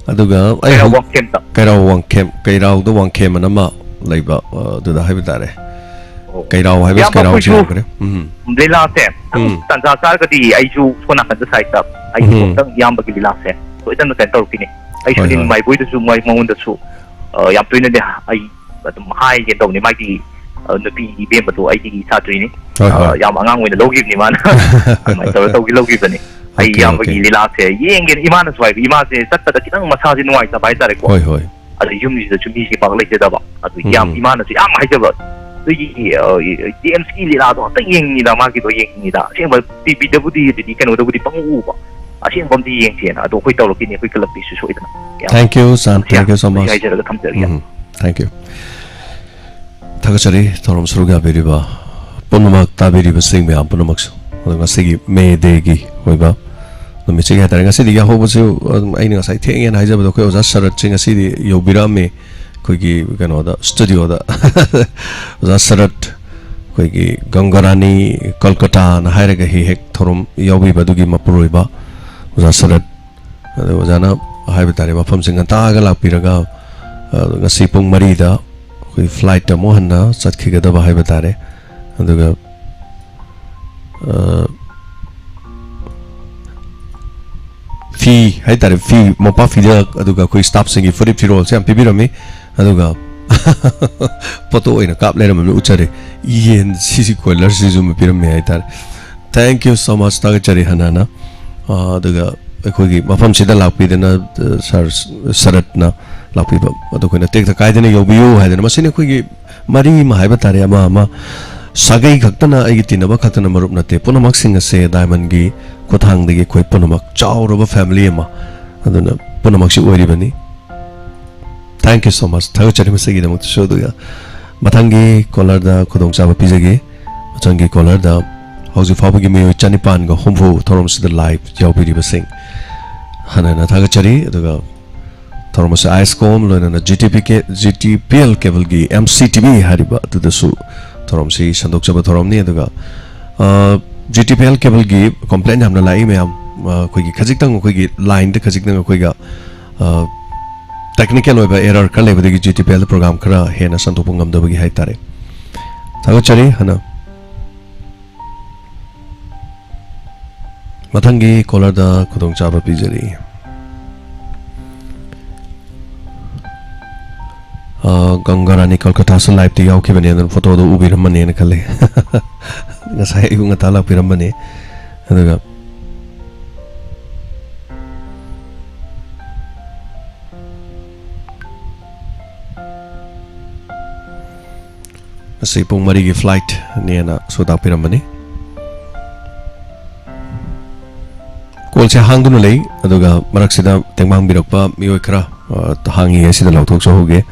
ꯑꯗꯨꯒ ꯑꯩ ꯀꯩꯔꯥꯎ ꯍꯧ-, ꯋꯥꯡꯈꯦꯝꯗ? ꯀꯩꯔꯥꯎ ꯋꯥꯡꯈꯦꯝ, ꯀꯩꯔꯥꯎꯗ ꯋꯥꯡꯈꯦꯝ ꯑꯅ ꯑꯃ ꯂꯩꯕ, ꯑ, ꯑꯗꯨꯗ ꯍꯥꯏꯕ ꯇꯥꯔꯦ꯫ ꯑꯣ꯫ ꯀꯩꯔꯥꯎ ꯍꯥꯏꯕ, ꯏꯌꯥꯝꯕ, ꯀꯩꯔꯥꯎꯁꯤ ꯑꯩꯈꯣꯏꯁꯨ ꯌꯥꯝꯈ꯭ꯔꯦ꯫ ꯎꯝ꯫ ꯂꯤꯂꯥꯁꯦ ꯎꯝ꯫ ꯇꯥꯟꯖꯥ ꯆꯥꯔꯒꯗꯤ ꯑꯩꯁꯨ ꯁꯣꯝ ꯅꯥꯀꯟꯗ ꯁꯥꯏꯠꯇ ꯑꯩꯁꯨ ꯎꯝ꯫ ꯑꯝꯇꯪ ꯏꯌꯥꯝꯕꯒꯤ ꯂꯤꯂꯥꯁꯦ ꯁꯣꯏꯗꯅ ꯀꯩꯅꯣ ꯇꯧꯔꯛꯈꯤꯅꯤ꯫ ꯑꯩꯁꯨ ꯍꯣꯏ, ꯍꯣꯏ꯫ ꯃꯥꯏꯕꯣꯏꯗꯁꯨ ꯃꯣꯏ ꯃꯉꯣꯟꯗꯁꯨ, ꯑ, ꯌꯥꯝ ꯇꯣꯏꯅꯗꯤ ꯑꯩ ꯑꯗꯨꯝ ꯍꯥꯏꯒꯦ ꯇꯧꯅꯤ꯫ ꯃꯥꯒꯤ, ꯑ, ꯅꯨꯄꯤ ꯏꯕꯦꯝꯕꯗꯣ ꯑꯩꯒꯤ ꯁꯥꯇ꯭ꯔꯤꯅꯤ꯫ ꯍꯣꯏ, ꯑ, ꯍꯣꯏ꯫ ꯌꯥꯝ ꯑꯉꯥꯡ ꯑꯣꯏꯅ ꯂꯧꯈꯤꯕꯅꯤ ꯃꯥꯅ꯫ ꯑꯗꯨꯃꯥꯏꯅ ꯇꯧꯔ ꯇꯧꯗꯤ ꯂꯧꯈꯤꯕꯅꯤ꯫ ꯑꯩ ꯑꯣꯀꯦ, ꯏꯌꯥꯝꯕꯒꯤ ꯑꯣꯀꯦ꯫ ꯂꯤꯂꯥꯁꯦ ꯌꯦꯡꯒꯦꯅ ꯏꯃꯥꯅꯁꯨ ꯍꯥꯏꯕ, ꯏꯃꯥꯁꯦ ꯆꯠꯄꯗ ꯈꯤꯇꯪ ꯃꯁꯥꯁꯦ ꯅꯨꯡꯉꯥꯏꯇꯕ ꯍꯥꯏꯇꯥꯔꯦꯀꯣ꯫ ꯍꯣꯏ, ꯍꯣꯏ꯫ ꯑꯗ ꯌꯨꯝꯁꯤꯗꯁꯨ ꯃꯤꯁꯦ ꯄꯥꯛ ꯂꯩꯖꯗꯕ꯫ ꯑꯗꯨ ꯌꯥꯝ ꯎꯝ꯫ ꯏꯃꯥꯅꯁꯨ ꯌꯥꯝ ꯍꯥꯏꯖꯕ, "ꯅꯣꯏꯒꯤ, ꯑ, ꯖꯦꯝꯁꯀꯤ ꯂꯤꯂꯥꯗꯣ ꯑꯝꯇ ꯌꯦꯡꯅꯤꯡꯉꯤꯗ, ꯃꯥꯒꯤꯗꯣ ꯌꯦꯡꯅꯤꯡꯉꯤꯗ꯫ ꯑꯁꯦꯡꯕ ꯇꯤꯚꯤꯗꯕꯨꯗꯤ ꯑꯗꯨꯗꯤ ꯀꯩꯅꯣꯗꯕꯨꯗꯤ ꯄꯪꯎ ꯎꯕ꯫ ꯑꯁꯦꯡꯕ ꯑꯝꯇ ꯌꯦꯡꯁꯦꯅ꯫ ꯑꯗꯣ ꯑꯩꯈꯣꯏ ꯇꯧꯔꯛꯈꯤꯅꯤ, ꯑꯩꯈꯣꯏ ꯀ꯭ꯂꯕꯀꯤꯁꯨ ꯁꯣꯏꯗꯅ꯫" ꯌꯥꯝ Thank you, sir. ꯅꯨꯡꯁꯤ Thank you so ꯌꯥꯝ much. ꯍꯥꯏꯖꯔꯒ ꯊꯝꯖꯔꯒꯦ꯫ ꯎꯝ꯫ Thank you꯫ ꯊꯥꯒꯠꯆꯔꯤ ꯊꯧꯔꯝ ꯁꯔꯨꯛ ꯌꯥꯕꯤꯔꯤꯕ ꯄꯨꯝꯅꯃꯛ ꯇꯥꯕꯤꯔꯤꯕꯁꯤꯡ ꯃꯌꯥꯝ ꯄꯨꯝꯅꯃꯛꯁꯨ, ꯑꯗꯣ ꯉꯁꯤꯒꯤ ꯃꯦ ꯗꯦꯒꯤ ꯑꯣꯏꯕ ꯅꯨꯃꯤꯠꯁꯤꯒꯤ ꯍꯥꯏꯇꯥꯔꯦ, ꯉꯁꯤꯗꯤ ꯌꯥꯍꯧꯕꯁꯨ ꯑꯗꯨꯝ ꯑꯩꯅ ꯉꯁꯥꯏ ꯊꯦꯡꯉꯦꯅ ꯍꯥꯏꯖꯕꯗꯣ, ꯑꯩꯈꯣꯏ ꯑꯣꯖꯥ ꯁꯔꯠꯁꯦ ꯉꯁꯤꯗꯤ ꯌꯧꯕꯤꯔꯛꯑꯝꯃꯦ ꯑꯩꯈꯣꯏꯒꯤ ꯀꯩꯅꯣꯗ, ꯁ꯭ꯇꯨꯗꯤꯑꯣꯗ꯫ ꯑꯣꯖꯥ ꯁꯔꯠ, ꯑꯩꯈꯣꯏꯒꯤ ꯒꯪꯒꯥꯔꯥꯅꯤ ꯀꯜꯀꯇꯥꯅ ꯍꯥꯏꯔꯒ ꯍꯦꯛ ꯍꯦꯛ ꯊꯧꯔꯝ ꯌꯥꯎꯕꯤꯕ ꯑꯗꯨꯒꯤ ꯃꯄꯨꯔꯣꯏꯕ ꯑꯣꯖꯥ ꯁꯔꯠ꯫ ꯑꯗꯣ ꯑꯣꯖꯥꯅ ꯍꯥꯏꯕ ꯇꯥꯔꯦ, ꯃꯐꯝꯁꯤ ꯉꯟꯇꯥꯒ ꯂꯥꯛꯄꯤꯔꯒ, ꯑ, ꯉꯁꯤ ꯄꯨꯡ ꯃꯔꯤꯗ ꯑꯩꯈꯣꯏ ꯐ꯭ꯂꯥꯏꯠꯇ ꯑꯃꯨꯛ ꯍꯟꯅ ꯆꯠꯈꯤꯒꯗꯕ ꯍꯥꯏꯕ ꯇꯥꯔꯦ꯫ ꯑꯗꯨꯒ, ꯑ, ꯐꯤ ꯍꯥꯏ ꯇꯥꯔꯦ, ꯐꯤ, ꯃꯣꯝꯄꯥꯛ ꯐꯤꯗꯛ, ꯑꯗꯨꯒ ꯑꯩꯈꯣꯏ ꯁ꯭ꯇꯥꯐꯁꯤꯡꯒꯤ ꯐꯨꯔꯤꯠ ꯐꯤꯔꯣꯜꯁꯦ ꯌꯥꯝ ꯄꯤꯕꯤꯔꯝꯃꯤ꯫ ꯑꯗꯨꯒ ꯐꯣꯇꯣ ꯑꯣꯏꯅ ꯀꯥꯞ ꯂꯩꯔꯝꯃꯤ, ꯎꯠꯆꯔꯤ꯫ ꯌꯦꯟ ꯁꯤꯁꯤ, ꯀꯣꯏꯂꯔꯁꯤꯁꯨ ꯑꯃ ꯄꯤꯔꯝꯃꯤ ꯍꯥꯏ ꯇꯥꯔꯦ꯫ Thank you so much, ꯊꯥꯒꯠꯆꯔꯤ ꯍꯟꯅ ꯍꯟꯅ꯫ ꯑ, ꯑꯗꯨꯒ ꯑꯩꯈꯣꯏꯒꯤ ꯃꯐꯝꯁꯤꯗ ꯂꯥꯛꯄꯤꯗꯅ, ꯑ, ꯁꯥꯔ ꯁꯔꯠꯅ ꯂꯥꯛꯄꯤꯕ ꯑꯗꯨ ꯑꯩꯈꯣꯏꯅ ꯇꯦꯛꯇ ꯀꯥꯏꯗꯅ ꯌꯧꯕꯤꯌꯨ ꯍꯥꯏꯗꯅ, ꯃꯁꯤꯅꯤ ꯑꯩꯈꯣꯏꯒꯤ ꯃꯔꯤ ꯑꯃ ꯍꯥꯏꯕ ꯇꯥꯔꯦ, ꯑꯃ ꯑꯃ ꯁꯥꯒꯩ ꯈꯛꯇꯅ, ꯑꯩꯒꯤ ꯇꯤꯟꯅꯕ ꯈꯛꯇꯅ ꯃꯔꯨꯞ ꯅꯠꯇꯦ, ꯄꯨꯝꯅꯃꯛꯁꯤꯡ ꯑꯁꯦ ꯗꯥꯏꯃꯟꯒꯤ ꯈꯨꯠꯊꯥꯡꯗꯒꯤ ꯑꯩꯈꯣꯏ ꯄꯨꯝꯅꯃꯛ ꯆꯥꯎꯔꯕ ꯐꯦꯃꯤꯂꯤ ꯑꯃ ꯑꯗꯨꯅ ꯄꯨꯝꯅꯃꯛꯁꯤ ꯑꯣꯏꯔꯤꯕꯅꯤ꯫ Thank you so much, ꯊꯥꯒꯠꯆꯔꯤ ꯃꯁꯤꯒꯤꯗꯃꯛꯇꯁꯨ꯫ ꯑꯗꯨꯒ ꯃꯊꯪꯒꯤ ꯀꯣꯂꯔꯗ ꯈꯨꯗꯣꯡꯆꯥꯕ ꯄꯤꯖꯒꯦ꯫ ꯃꯊꯪꯒꯤ ꯀꯣꯂꯔꯗ ꯍꯧꯖꯤꯛ ꯐꯥꯎꯕꯒꯤ ꯃꯤꯑꯣꯏ ꯆꯅꯤꯄꯥꯟꯒ ꯍꯨꯝꯐꯨ ꯊꯧꯔꯝꯁꯤꯗ ꯂꯥꯏꯚ ꯌꯥꯎꯕꯤꯔꯤꯕꯁꯤꯡ ꯍꯟꯅ ꯍꯟꯅ ꯊꯥꯒꯠꯆꯔꯤ꯫ ꯑꯗꯨꯒ ꯊꯧꯔꯝ ꯑꯁꯤ ꯑꯥꯏꯁꯀꯣꯝ ꯂꯣꯏꯅꯅ G T P K, G T P L ꯀꯦꯕꯜꯒꯤ ꯑꯦꯝ ꯁꯤ ꯇꯤ ꯚꯤ ꯍꯥꯏꯔꯤꯕ ꯑꯗꯨꯗꯁꯨ ꯊꯧꯔꯝꯁꯤ ꯁꯟꯗꯣꯛꯆꯕ ꯊꯧꯔꯝꯅꯤ꯫ ꯑꯗꯨꯒ, ꯑ, ꯖꯤ ꯇꯤ ꯄꯤ ꯑꯦꯜ ꯀꯦꯕꯜꯒꯤ ꯀꯝꯄ꯭ꯂꯦꯟ ꯌꯥꯝꯅ ꯂꯥꯛꯏ ꯃꯌꯥꯝ꯫ ꯑ, ꯑꯩꯈꯣꯏꯒꯤ ꯈꯖꯤꯛꯇꯪ, ꯑꯩꯈꯣꯏꯒꯤ ꯂꯥꯏꯟꯗ ꯈꯖꯤꯛꯇꯪ ꯑꯩꯈꯣꯏꯒ, ꯑ, ꯇꯦꯛꯅꯤꯀꯦꯜ ꯑꯣꯏꯕ ꯑꯦꯔꯔ ꯈꯔ ꯂꯩꯕꯗꯒꯤ ꯖꯤ ꯇꯤ ꯄꯤ ꯑꯦꯜꯗ ꯄ꯭ꯔꯣꯒ꯭ꯔꯥꯝ ꯈꯔ ꯍꯦꯟꯅ ꯁꯟꯗꯣꯛꯄ ꯉꯝꯗꯕꯒꯤ ꯍꯥꯏꯇꯥꯔꯦ꯫ ꯊꯥꯒꯠꯆꯔꯤ꯫ ꯍꯟꯅ ꯃꯊꯪꯒꯤ ꯀꯣꯂꯔꯗ ꯈꯨꯗꯣꯡꯆꯥꯕ ꯄꯤꯖꯔꯤ꯫ ꯑ, ꯒꯪꯒꯥ ꯔꯥꯅꯤ ꯀꯜꯀꯇꯥꯁꯨ ꯂꯥꯏꯚꯇ ꯌꯥꯎꯈꯤꯕꯅꯦ, ꯑꯗꯨꯅ ꯐꯣꯇꯣꯗꯣ ꯎꯕꯤꯔꯝꯃꯅꯦꯅ ꯈꯜꯂꯦ꯫ ꯉꯁꯥꯏ ꯑꯌꯨꯛ ꯉꯟꯇꯥ ꯂꯥꯛꯄꯤꯔꯝꯕꯅꯦ꯫ ꯑꯗꯨꯒ ꯉꯁꯤ ꯄꯨꯡ ꯃꯔꯤꯒꯤ ꯐ꯭ꯂꯥꯏꯠꯅꯦꯅꯁꯨ ꯇꯥꯛꯄꯤꯔꯝꯕꯅꯤ꯫ ꯀꯣꯜꯁꯦ ꯍꯥꯡꯗꯨꯅ ꯂꯩ, ꯑꯗꯨꯒ ꯃꯔꯛꯁꯤꯗ ꯇꯦꯡꯕꯥꯡꯕꯤꯔꯛꯄ ꯃꯤꯑꯣꯏ ꯈꯔ, ꯑ, ꯍꯥꯡꯉꯤ, ꯑꯁꯤꯗ ꯂꯥꯎꯊꯣꯛꯆꯍꯧꯒꯦ꯫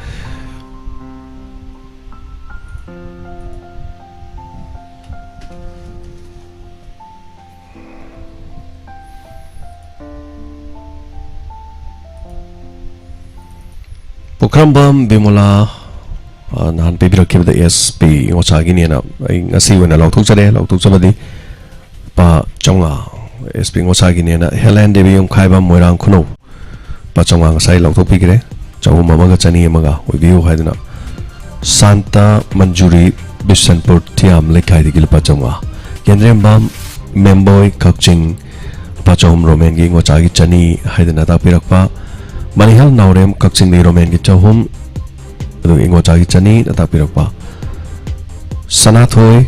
ꯈꯔꯝꯕꯝ ꯕꯤꯃꯣꯂꯥ, ꯑ, ꯅꯍꯥꯟ ꯄꯤꯕꯤꯔꯛꯈꯤꯕꯗ ꯑꯦꯁ ꯄꯤ ꯉꯣꯆꯥꯒꯤꯅꯦꯅ ꯑꯩ ꯉꯁꯤ ꯑꯣꯏꯅ ꯂꯥꯎꯊꯣꯛꯆꯔꯦ꯫ ꯂꯥꯎꯊꯣꯛꯆꯕꯗꯤ ꯂꯨꯄꯥ ꯆꯥꯝꯃꯉꯥ, ꯑꯦꯁ ꯄꯤ ꯉꯣꯆꯥꯒꯤꯅꯦꯅ꯫ ꯍꯦꯂꯦꯟ ꯗꯦꯕꯤ ꯌꯨꯝꯈꯥꯏꯕꯝ, ꯃꯣꯏꯔꯥꯡ ꯈꯨꯅꯧ, ꯂꯨꯄꯥ ꯆꯥꯝꯃꯉꯥ ꯉꯁꯥꯏ ꯂꯥꯎꯊꯣꯛꯄꯤꯈ꯭ꯔꯦ꯫ ꯆꯍꯨꯝ ꯑꯃꯒ ꯆꯅꯤ ꯑꯃꯒ ꯑꯣꯏꯕꯤꯌꯨ ꯍꯥꯏꯗꯨꯅ꯫ ꯁꯥꯟꯇ ꯃꯟꯖꯨꯔꯤ, ꯕꯤꯁꯟꯄꯨꯔ ꯊꯤꯌꯥꯝ ꯂꯩꯀꯥꯏꯗꯒꯤ ꯂꯨꯄꯥ ꯆꯥꯝꯃꯉꯥ꯫ ꯀꯦꯟꯗ꯭ꯔꯦꯝꯕꯝ ꯃꯦꯝꯕꯣꯏ, ꯀꯛꯆꯤꯡ, ꯂꯨꯄꯥ ꯆꯍꯨꯝ ꯔꯣꯃꯦꯟꯒꯤ ꯉꯣꯆꯥꯒꯤ ꯆꯅꯤ ꯍꯥꯏꯗꯅ ꯇꯥꯛꯄꯤꯔꯛꯄ꯫ ꯃꯅꯤꯍꯜ ꯅꯥꯎꯔꯦꯝ, ꯀꯛꯆꯤꯡꯗꯒꯤ ꯔꯣꯃꯦꯟꯒꯤ ꯆꯍꯨꯝ, ꯑꯗꯨꯒ ꯉꯣꯆꯥꯒꯤ ꯆꯅꯤꯅ ꯇꯥꯛꯄꯤꯔꯛꯄ꯫ ꯁꯅꯥꯊꯣꯏ,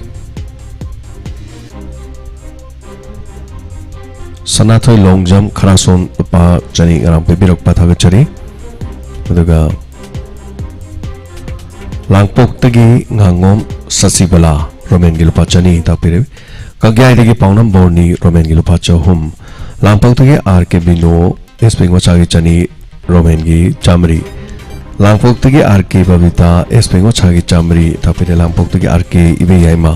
ꯁꯅꯥꯊꯣꯏ ꯂꯣꯡꯖꯝ, ꯈꯔꯥꯁꯣꯟ, ꯂꯨꯄꯥ ꯆꯅꯤ ꯉꯔꯥꯡ ꯄꯤꯕꯤꯔꯛꯄ ꯊꯥꯒꯠꯆꯔꯤ꯫ ꯑꯗꯨꯒ ꯂꯥꯡꯄꯣꯛꯇꯒꯤ ꯉꯥꯉꯣꯝ ꯁꯁꯤꯕꯂꯥ, ꯔꯣꯃꯦꯟꯒꯤ ꯂꯨꯄꯥ ꯆꯅꯤ ꯇꯥꯛꯄꯤꯔꯦ꯫ ꯀꯒ꯭ꯌꯥꯏꯗꯒꯤ ꯄꯥꯎꯅꯝ ꯕꯣꯔꯅꯤ, ꯔꯣꯃꯦꯟꯒꯤ ꯂꯨꯄꯥ ꯆꯍꯨꯝ꯫ ꯂꯥꯡꯄꯣꯛꯇꯒꯤ ꯑꯥꯔ ꯀꯦ ꯕꯤꯅꯣ, ꯑꯦꯁ ꯄꯤ ꯉꯣꯆꯥꯒꯤ ꯆꯅꯤ, ꯔꯣꯃꯦꯟꯒꯤ ꯆꯥꯃꯔꯤ꯫ ꯂꯥꯡꯄꯣꯛꯇꯒꯤ ꯑꯥꯔ ꯀꯦ ꯕꯕꯤꯇꯥ, ꯑꯦꯁ ꯄꯤ ꯉꯣꯆꯥꯒꯤ ꯆꯥꯃꯔꯤ ꯇꯥꯛꯄꯤꯔꯦ꯫ ꯂꯥꯡꯄꯣꯛꯇꯒꯤ ꯑꯥꯔ ꯀꯦ ꯏꯕꯦꯌꯥꯏꯃ,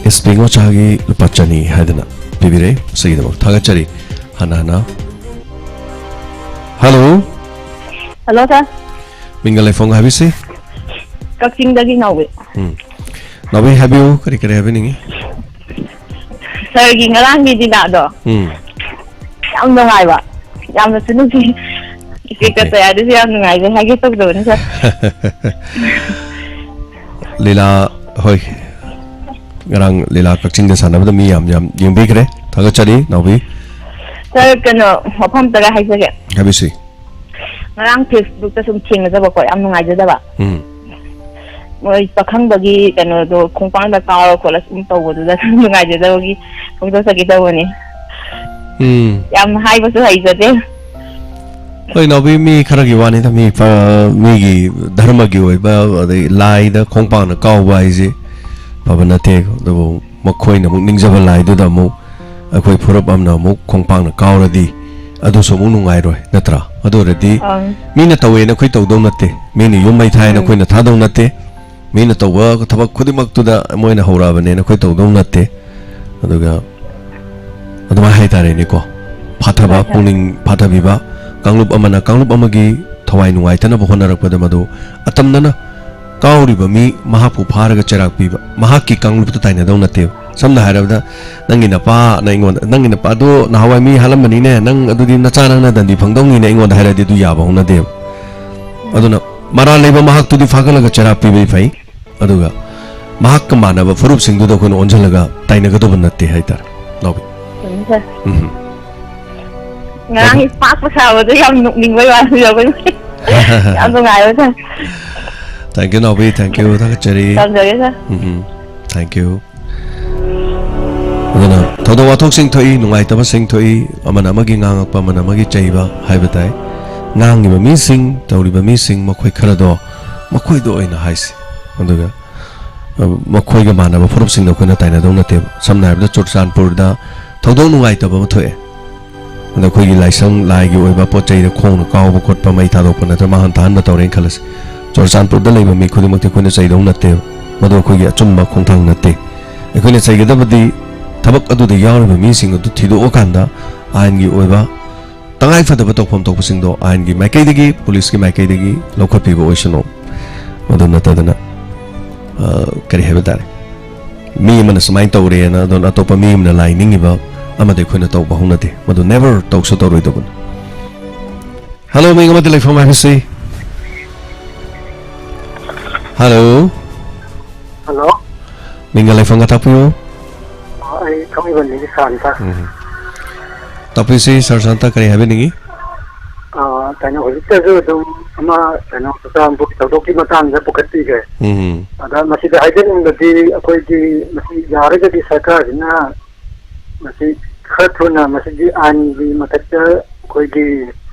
ꯑꯦꯁ ꯄꯤ ꯉꯣꯆꯥꯒꯤ ꯂꯨꯄꯥ ꯆꯅꯤ ꯍꯥꯏꯗꯅ ꯄꯤꯕꯤꯔꯦ꯫ ꯃꯁꯤꯒꯤꯗꯃꯛ ꯊꯥꯒꯠꯆꯔꯤ꯫ ꯍꯥꯟꯅ ꯍꯥꯟꯅ꯫ ꯍꯜꯂꯣ꯫ ꯍꯜꯂꯣ, ꯁꯥꯔ꯫ ꯃꯤꯡꯒ ꯂꯩꯐꯝꯒ ꯍꯥꯏꯕꯤꯁꯤ꯫ ꯀꯛꯆꯤꯡꯗꯒꯤ ꯅꯥꯎꯕꯤ꯫ ꯎꯝ꯫ ꯅꯥꯎꯕꯤ, ꯍꯥꯏꯕꯤꯌꯨ, ꯀꯔꯤ ꯀꯔꯤ ꯍꯥꯏꯕꯤꯅꯤꯡꯉꯤ? ꯁꯥꯔꯒꯤ ꯉꯔꯥꯡꯒꯤ ꯂꯤꯂꯥꯗꯣ ꯎꯝ꯫ ꯌꯥꯝ ꯅꯨꯡꯉꯥꯏꯕ, ꯌꯥꯝꯅꯁꯨ ꯅꯨꯡꯁꯤ꯫ ꯏꯆꯦ ꯑꯣꯀꯦ꯫ ꯀꯠꯇ ꯌꯥꯗꯁꯨ ꯌꯥꯝ ꯅꯨꯡꯉꯥꯏꯖꯩ ꯍꯥꯏꯒꯦ ꯇꯧꯖꯕꯅꯤ, ꯁꯥꯔ꯫ ꯂꯤꯂꯥ, ꯍꯣꯏ, ꯉꯔꯥꯡ ꯂꯤꯂꯥ ꯀꯛꯆꯤꯡꯗ ꯁꯥꯟꯅꯕꯗ ꯃꯤ ꯌꯥꯝ ꯌꯥꯝ ꯌꯦꯡꯕꯤꯈ꯭ꯔꯦ꯫ ꯊꯥꯒꯠꯆꯔꯤ, ꯅꯥꯎꯕꯤ꯫ ꯁꯥꯔ, ꯀꯩꯅꯣ, ꯋꯥꯐꯝ ꯑꯝꯇꯒ ꯍꯥꯏꯖꯒꯦ꯫ ꯍꯥꯏꯕꯤꯁꯤ꯫ ꯉꯔꯥꯡ ꯐꯦꯁꯕꯨꯛꯇ ꯁꯨꯝ ꯊꯦꯡꯅꯖꯕꯀꯣ, ꯌꯥꯝ ꯅꯨꯡꯉꯥꯏꯖꯗꯕ꯫ ꯎꯝ꯫ ꯃꯣꯏ ꯄꯥꯈꯪꯕꯒꯤ ꯀꯩꯅꯣꯗꯣ ꯈꯣꯡꯄꯥꯡꯗ ꯀꯥꯎꯔ ꯈꯣꯠꯂ ꯁꯨꯝ ꯇꯧꯕꯗꯨꯗ ꯁꯨꯝ ꯅꯨꯡꯉꯥꯏꯖꯗꯕꯒꯤ ꯐꯣꯡꯗꯣꯛꯆꯒꯦ ꯇꯧꯕꯅꯤ꯫ ꯎꯝ꯫ ꯌꯥꯝ ꯍꯥꯏꯕꯁꯨ ꯍꯩꯖꯗꯦ꯫ ꯍꯣꯏ, ꯅꯥꯎꯕꯤ, ꯃꯤ ꯈꯔꯒꯤ ꯋꯥꯅꯤꯗ, ꯃꯤ ꯐ-, ꯃꯤꯒꯤ ꯙꯔꯃꯒꯤ ꯑꯣꯏꯕ, ꯑꯗꯩ ꯂꯥꯏꯗ ꯈꯣꯡꯄꯥꯡꯅ ꯀꯥꯎꯕ ꯍꯥꯏꯁꯦ ꯐꯕ ꯅꯠꯇꯦ꯫ ꯑꯗꯨꯕꯨ ꯃꯈꯣꯏꯅ ꯑꯃꯨꯛ ꯅꯤꯡꯖꯕ ꯂꯥꯏꯗꯨꯗ ꯑꯃꯨꯛ ꯑꯩꯈꯣꯏ ꯐꯨꯔꯨꯞ ꯑꯃꯅ ꯑꯃꯨꯛ ꯈꯣꯡꯄꯥꯡꯅ ꯀꯥꯎꯔꯗꯤ ꯑꯗꯨꯁꯨ ꯑꯃꯨꯛ ꯅꯨꯡꯉꯥꯏꯔꯣꯏ, ꯅꯠꯇ꯭ꯔꯥ? ꯑꯗꯨ ꯑꯣꯏꯔꯗꯤ ꯑꯪ꯫ ꯃꯤꯅ ꯇꯧꯋꯦꯅ ꯑꯩꯈꯣꯏ ꯇꯧꯗꯧ ꯅꯠꯇꯦ, ꯃꯤꯅ ꯌꯨꯝ ꯃꯩ ꯊꯥꯏꯅ ꯎꯝ꯫ ꯑꯩꯈꯣꯏꯅ ꯊꯥꯗꯧ ꯅꯠꯇꯦ, ꯃꯤꯅ ꯇꯧꯕ ꯊꯕꯛ ꯈꯨꯗꯤꯡꯃꯛꯇꯨꯗ ꯃꯣꯏꯅ ꯍꯧꯔꯛꯑꯕꯅꯦꯅ ꯑꯩꯈꯣꯏ ꯇꯧꯗꯧ ꯅꯠꯇꯦ꯫ ꯑꯗꯨꯒ ꯑꯗꯨꯃꯥꯏꯅ ꯍꯥꯏꯇꯥꯔꯦꯅꯦꯀꯣ, ꯐꯥꯊꯕ, ꯍꯣꯏ, ꯍꯣꯏ꯫ ꯄꯨꯛꯅꯤꯡ ꯐꯥꯊꯕꯤꯕ, ꯀꯥꯡꯂꯨꯞ ꯑꯃꯅ ꯀꯥꯡꯂꯨꯞ ꯑꯃꯒꯤ ꯊꯋꯥꯏ ꯅꯨꯡꯉꯥꯏꯇꯅꯕ ꯍꯣꯠꯅꯔꯛꯄꯗ ꯃꯗꯨ ꯑꯇꯝꯅꯅ ꯀꯥꯎꯔꯤꯕ ꯃꯤ ꯃꯍꯥꯛꯄꯨ ꯐꯥꯔꯒ ꯆꯩꯔꯥꯛ ꯄꯤꯕ, ꯃꯍꯥꯛꯀꯤ ꯀꯥꯡꯂꯨꯞꯇ ꯇꯥꯏꯅꯗꯧ ꯅꯠꯇꯦꯕ꯫ ꯁꯝꯅ ꯍꯥꯏꯔꯕꯗ, "ꯅꯪꯒꯤ ꯅꯄꯥꯅ ꯑꯩꯉꯣꯟꯗ, ꯅꯪꯒꯤ ꯅꯄꯥꯗꯣ ꯅꯍꯥꯟꯋꯥꯏ ꯃꯤ ꯍꯥꯠꯂꯝꯕꯅꯤꯅꯦ, ꯅꯪ ꯑꯗꯨꯗꯤ ꯅꯆꯥ ꯅꯪꯅ ꯗꯟꯗꯤ ꯐꯪꯗꯧꯅꯤꯅꯦ" ꯑꯩꯉꯣꯟꯗ ꯍꯥꯏꯔꯗꯤ ꯑꯗꯨ ꯌꯥꯕ ꯍꯧꯅꯗꯦꯕ꯫ ꯑꯗꯨꯅ ꯃꯔꯥꯜ ꯂꯩꯕ ꯃꯍꯥꯛꯇꯨꯗꯤ ꯐꯥꯒꯠꯂꯒ ꯆꯩꯔꯥꯛ ꯄꯤꯕꯗꯤ ꯐꯩ, ꯑꯗꯨꯒ ꯃꯍꯥꯛꯀ ꯃꯥꯟꯅꯕ ꯐꯨꯔꯨꯞꯁꯤꯡꯗꯨꯗ ꯑꯩꯈꯣꯏꯅ ꯑꯣꯟꯁꯤꯜꯂꯒ ꯇꯥꯏꯅꯒꯗꯧꯕ ꯅꯠꯇꯦ ꯍꯥꯏꯇꯥꯔꯦ, ꯅꯥꯎꯕꯤ꯫ ꯆꯨꯝꯃꯤ, ꯁꯥꯔ꯫ ꯎꯝ꯫ ꯉꯔꯥꯡꯒꯤ ꯄꯥꯛꯄ ꯁꯥꯕꯗꯣ ꯌꯥꯝ ꯅꯣꯛꯅꯤꯡꯕꯩ ꯋꯥꯅꯤ, ꯌꯥꯝ ꯅꯨꯡꯉꯥꯏꯕ, ꯁꯥꯔ꯫ Thank you, ꯅꯥꯎꯕꯤ, thank you, ꯊꯥꯒꯠꯆꯔꯤ꯫ ꯊꯝꯖꯔꯦ, ꯁꯥꯔ꯫ ꯎꯝ, thank you꯫ ꯑꯗꯨꯅ ꯊꯧꯗꯣꯛ ꯋꯥꯊꯣꯛꯁꯤꯡ ꯊꯣꯛꯏ, ꯅꯨꯡꯉꯥꯏꯇꯕꯁꯤꯡ ꯊꯣꯛꯏ, ꯑꯃꯅ ꯑꯃꯒꯤ ꯉꯥꯡꯉꯛꯄ, ꯑꯃꯅ ꯑꯃꯒꯤ ꯆꯩꯕ ꯍꯥꯏꯕ ꯇꯥꯏ꯫ ꯉꯥꯡꯉꯤꯕ ꯃꯤꯁꯤꯡ, ꯇꯧꯔꯤꯕ ꯃꯤꯁꯤꯡ, ꯃꯈꯣꯏ ꯈꯔꯗꯣ ꯃꯈꯣꯏꯗ ꯑꯣꯏꯅ ꯍꯥꯏꯁꯤ꯫ ꯑꯗꯨꯒ, ꯑ, ꯃꯈꯣꯏꯒ ꯃꯥꯟꯅꯕ ꯐꯨꯔꯨꯞꯁꯤꯡꯗ ꯑꯩꯈꯣꯏꯅ ꯇꯥꯏꯅꯗꯧ ꯅꯠꯇꯦꯕ꯫ ꯁꯝꯅ ꯍꯥꯏꯔꯕꯗ, ꯆꯨꯔꯆꯥꯟꯄꯨꯔꯗ ꯊꯧꯗꯣꯛ ꯅꯨꯡꯉꯥꯏꯇꯕ ꯑꯃ ꯊꯣꯛꯑꯦ꯫ ꯑꯗ ꯑꯩꯈꯣꯏꯒꯤ ꯂꯥꯏꯁꯪ, ꯂꯥꯏꯒꯤ ꯑꯣꯏꯕ ꯄꯣꯠ ꯆꯩꯗ ꯈꯣꯡꯅ ꯀꯥꯎꯕ ꯈꯣꯠꯄ, ꯃꯩ ꯊꯥꯗꯣꯛꯄ ꯅꯠꯇ꯭ꯔꯒ ꯃꯥꯡꯍꯟ ꯇꯥꯍꯟꯕ ꯇꯧꯔꯦꯅ ꯈꯜꯂꯁꯤ꯫ ꯆꯨꯔꯆꯥꯟꯄꯨꯔꯗ ꯂꯩꯕ ꯃꯤ ꯈꯨꯗꯤꯡꯃꯛꯇꯤ ꯑꯩꯈꯣꯏꯅ ꯆꯩꯗꯧ ꯅꯠꯇꯦꯕ꯫ ꯃꯗꯨ ꯑꯩꯈꯣꯏꯒꯤ ꯑꯆꯨꯝꯕ ꯈꯣꯡꯊꯥꯡ ꯅꯠꯇꯦ꯫ ꯑꯩꯈꯣꯏꯅ ꯆꯩꯒꯗꯕꯗꯤ ꯊꯕꯛ ꯑꯗꯨꯗ ꯌꯥꯎꯔꯤꯕ ꯃꯤꯁꯤꯡ ꯑꯗꯨ ꯊꯤꯗꯣꯛꯑꯀꯥꯟꯗ ꯑꯥꯏꯟꯒꯤ ꯑꯣꯏꯕ ꯇꯉꯥꯏꯐꯗꯕ ꯇꯧꯐꯝ ꯊꯣꯛꯄꯁꯤꯡꯗꯣ ꯑꯥꯏꯟꯒꯤ ꯃꯥꯏꯀꯩꯗꯒꯤ, ꯄꯨꯂꯤꯁꯀꯤ ꯃꯥꯏꯀꯩꯗꯒꯤ ꯂꯧꯈꯠꯄꯤꯕ ꯑꯣꯏꯁꯅꯨ꯫ ꯑꯗꯨ ꯅꯠꯇꯗꯅ, ꯑ, ꯀꯔꯤ ꯍꯥꯏꯕ ꯇꯥꯔꯦ, ꯃꯤ ꯑꯃꯅ ꯁꯨꯃꯥꯏꯅ ꯇꯧꯔꯦꯅ ꯑꯗꯨꯅ ꯑꯇꯣꯞꯄ ꯃꯤ ꯑꯃꯅ ꯂꯥꯏ ꯅꯤꯡꯉꯤꯕ ꯑꯃꯗꯤ ꯑꯩꯈꯣꯏꯅ ꯇꯧꯕ ꯍꯧꯅꯗꯦ꯫ ꯃꯗꯨ never ꯇꯧꯁꯨ ꯇꯧꯔꯣꯏꯗꯕꯅꯤ꯫ ꯍꯜꯂꯣ, ꯃꯤꯡ ꯑꯃꯗꯤ ꯂꯩꯐꯝ ꯍꯥꯏꯕꯁꯤ꯫ ꯍꯜꯂꯣ꯫ ꯍꯜꯂꯣ꯫ ꯃꯤꯡꯒ ꯂꯩꯐꯝꯒ ꯇꯥꯛꯄꯤꯌꯨ꯫ ꯑ, ꯑꯩ ꯊꯥꯡꯃꯩꯕꯟꯗꯒꯤ ꯁꯥꯟꯇ꯫ ꯎꯝ꯫ ꯇꯥꯛꯄꯤꯁꯤ, ꯁꯥꯔ ꯁꯥꯟꯇ, ꯀꯔꯤ ꯍꯥꯏꯕꯤꯅꯤꯡꯉꯤ? ꯑ, ꯀꯩꯅꯣ, ꯍꯧꯖꯤꯛꯇꯁꯨ ꯑꯗꯨꯝ ꯑꯃ, ꯀꯩꯅꯣ, ꯆꯨꯔꯆꯥꯟꯄꯨꯔ ꯊꯧꯗꯣꯛꯀꯤ ꯃꯇꯥꯡꯗ ꯄꯨꯈꯠꯄꯤꯈ꯭ꯔꯦ꯫ ꯎꯝ꯫ ꯑꯗ ꯃꯁꯤꯗ ꯍꯥꯏꯖꯅꯤꯡꯕꯗꯤ, ꯑꯩꯈꯣꯏꯒꯤ ꯃꯁꯤ ꯌꯥꯔꯒꯗꯤ ꯁꯔꯀꯥꯔꯁꯤꯅ ꯃꯁꯤ ꯈꯔ ꯊꯨꯅ ꯃꯁꯤꯒꯤ ꯑꯥꯏꯟꯒꯤ ꯃꯊꯛꯇ ꯑꯩꯈꯣꯏꯒꯤ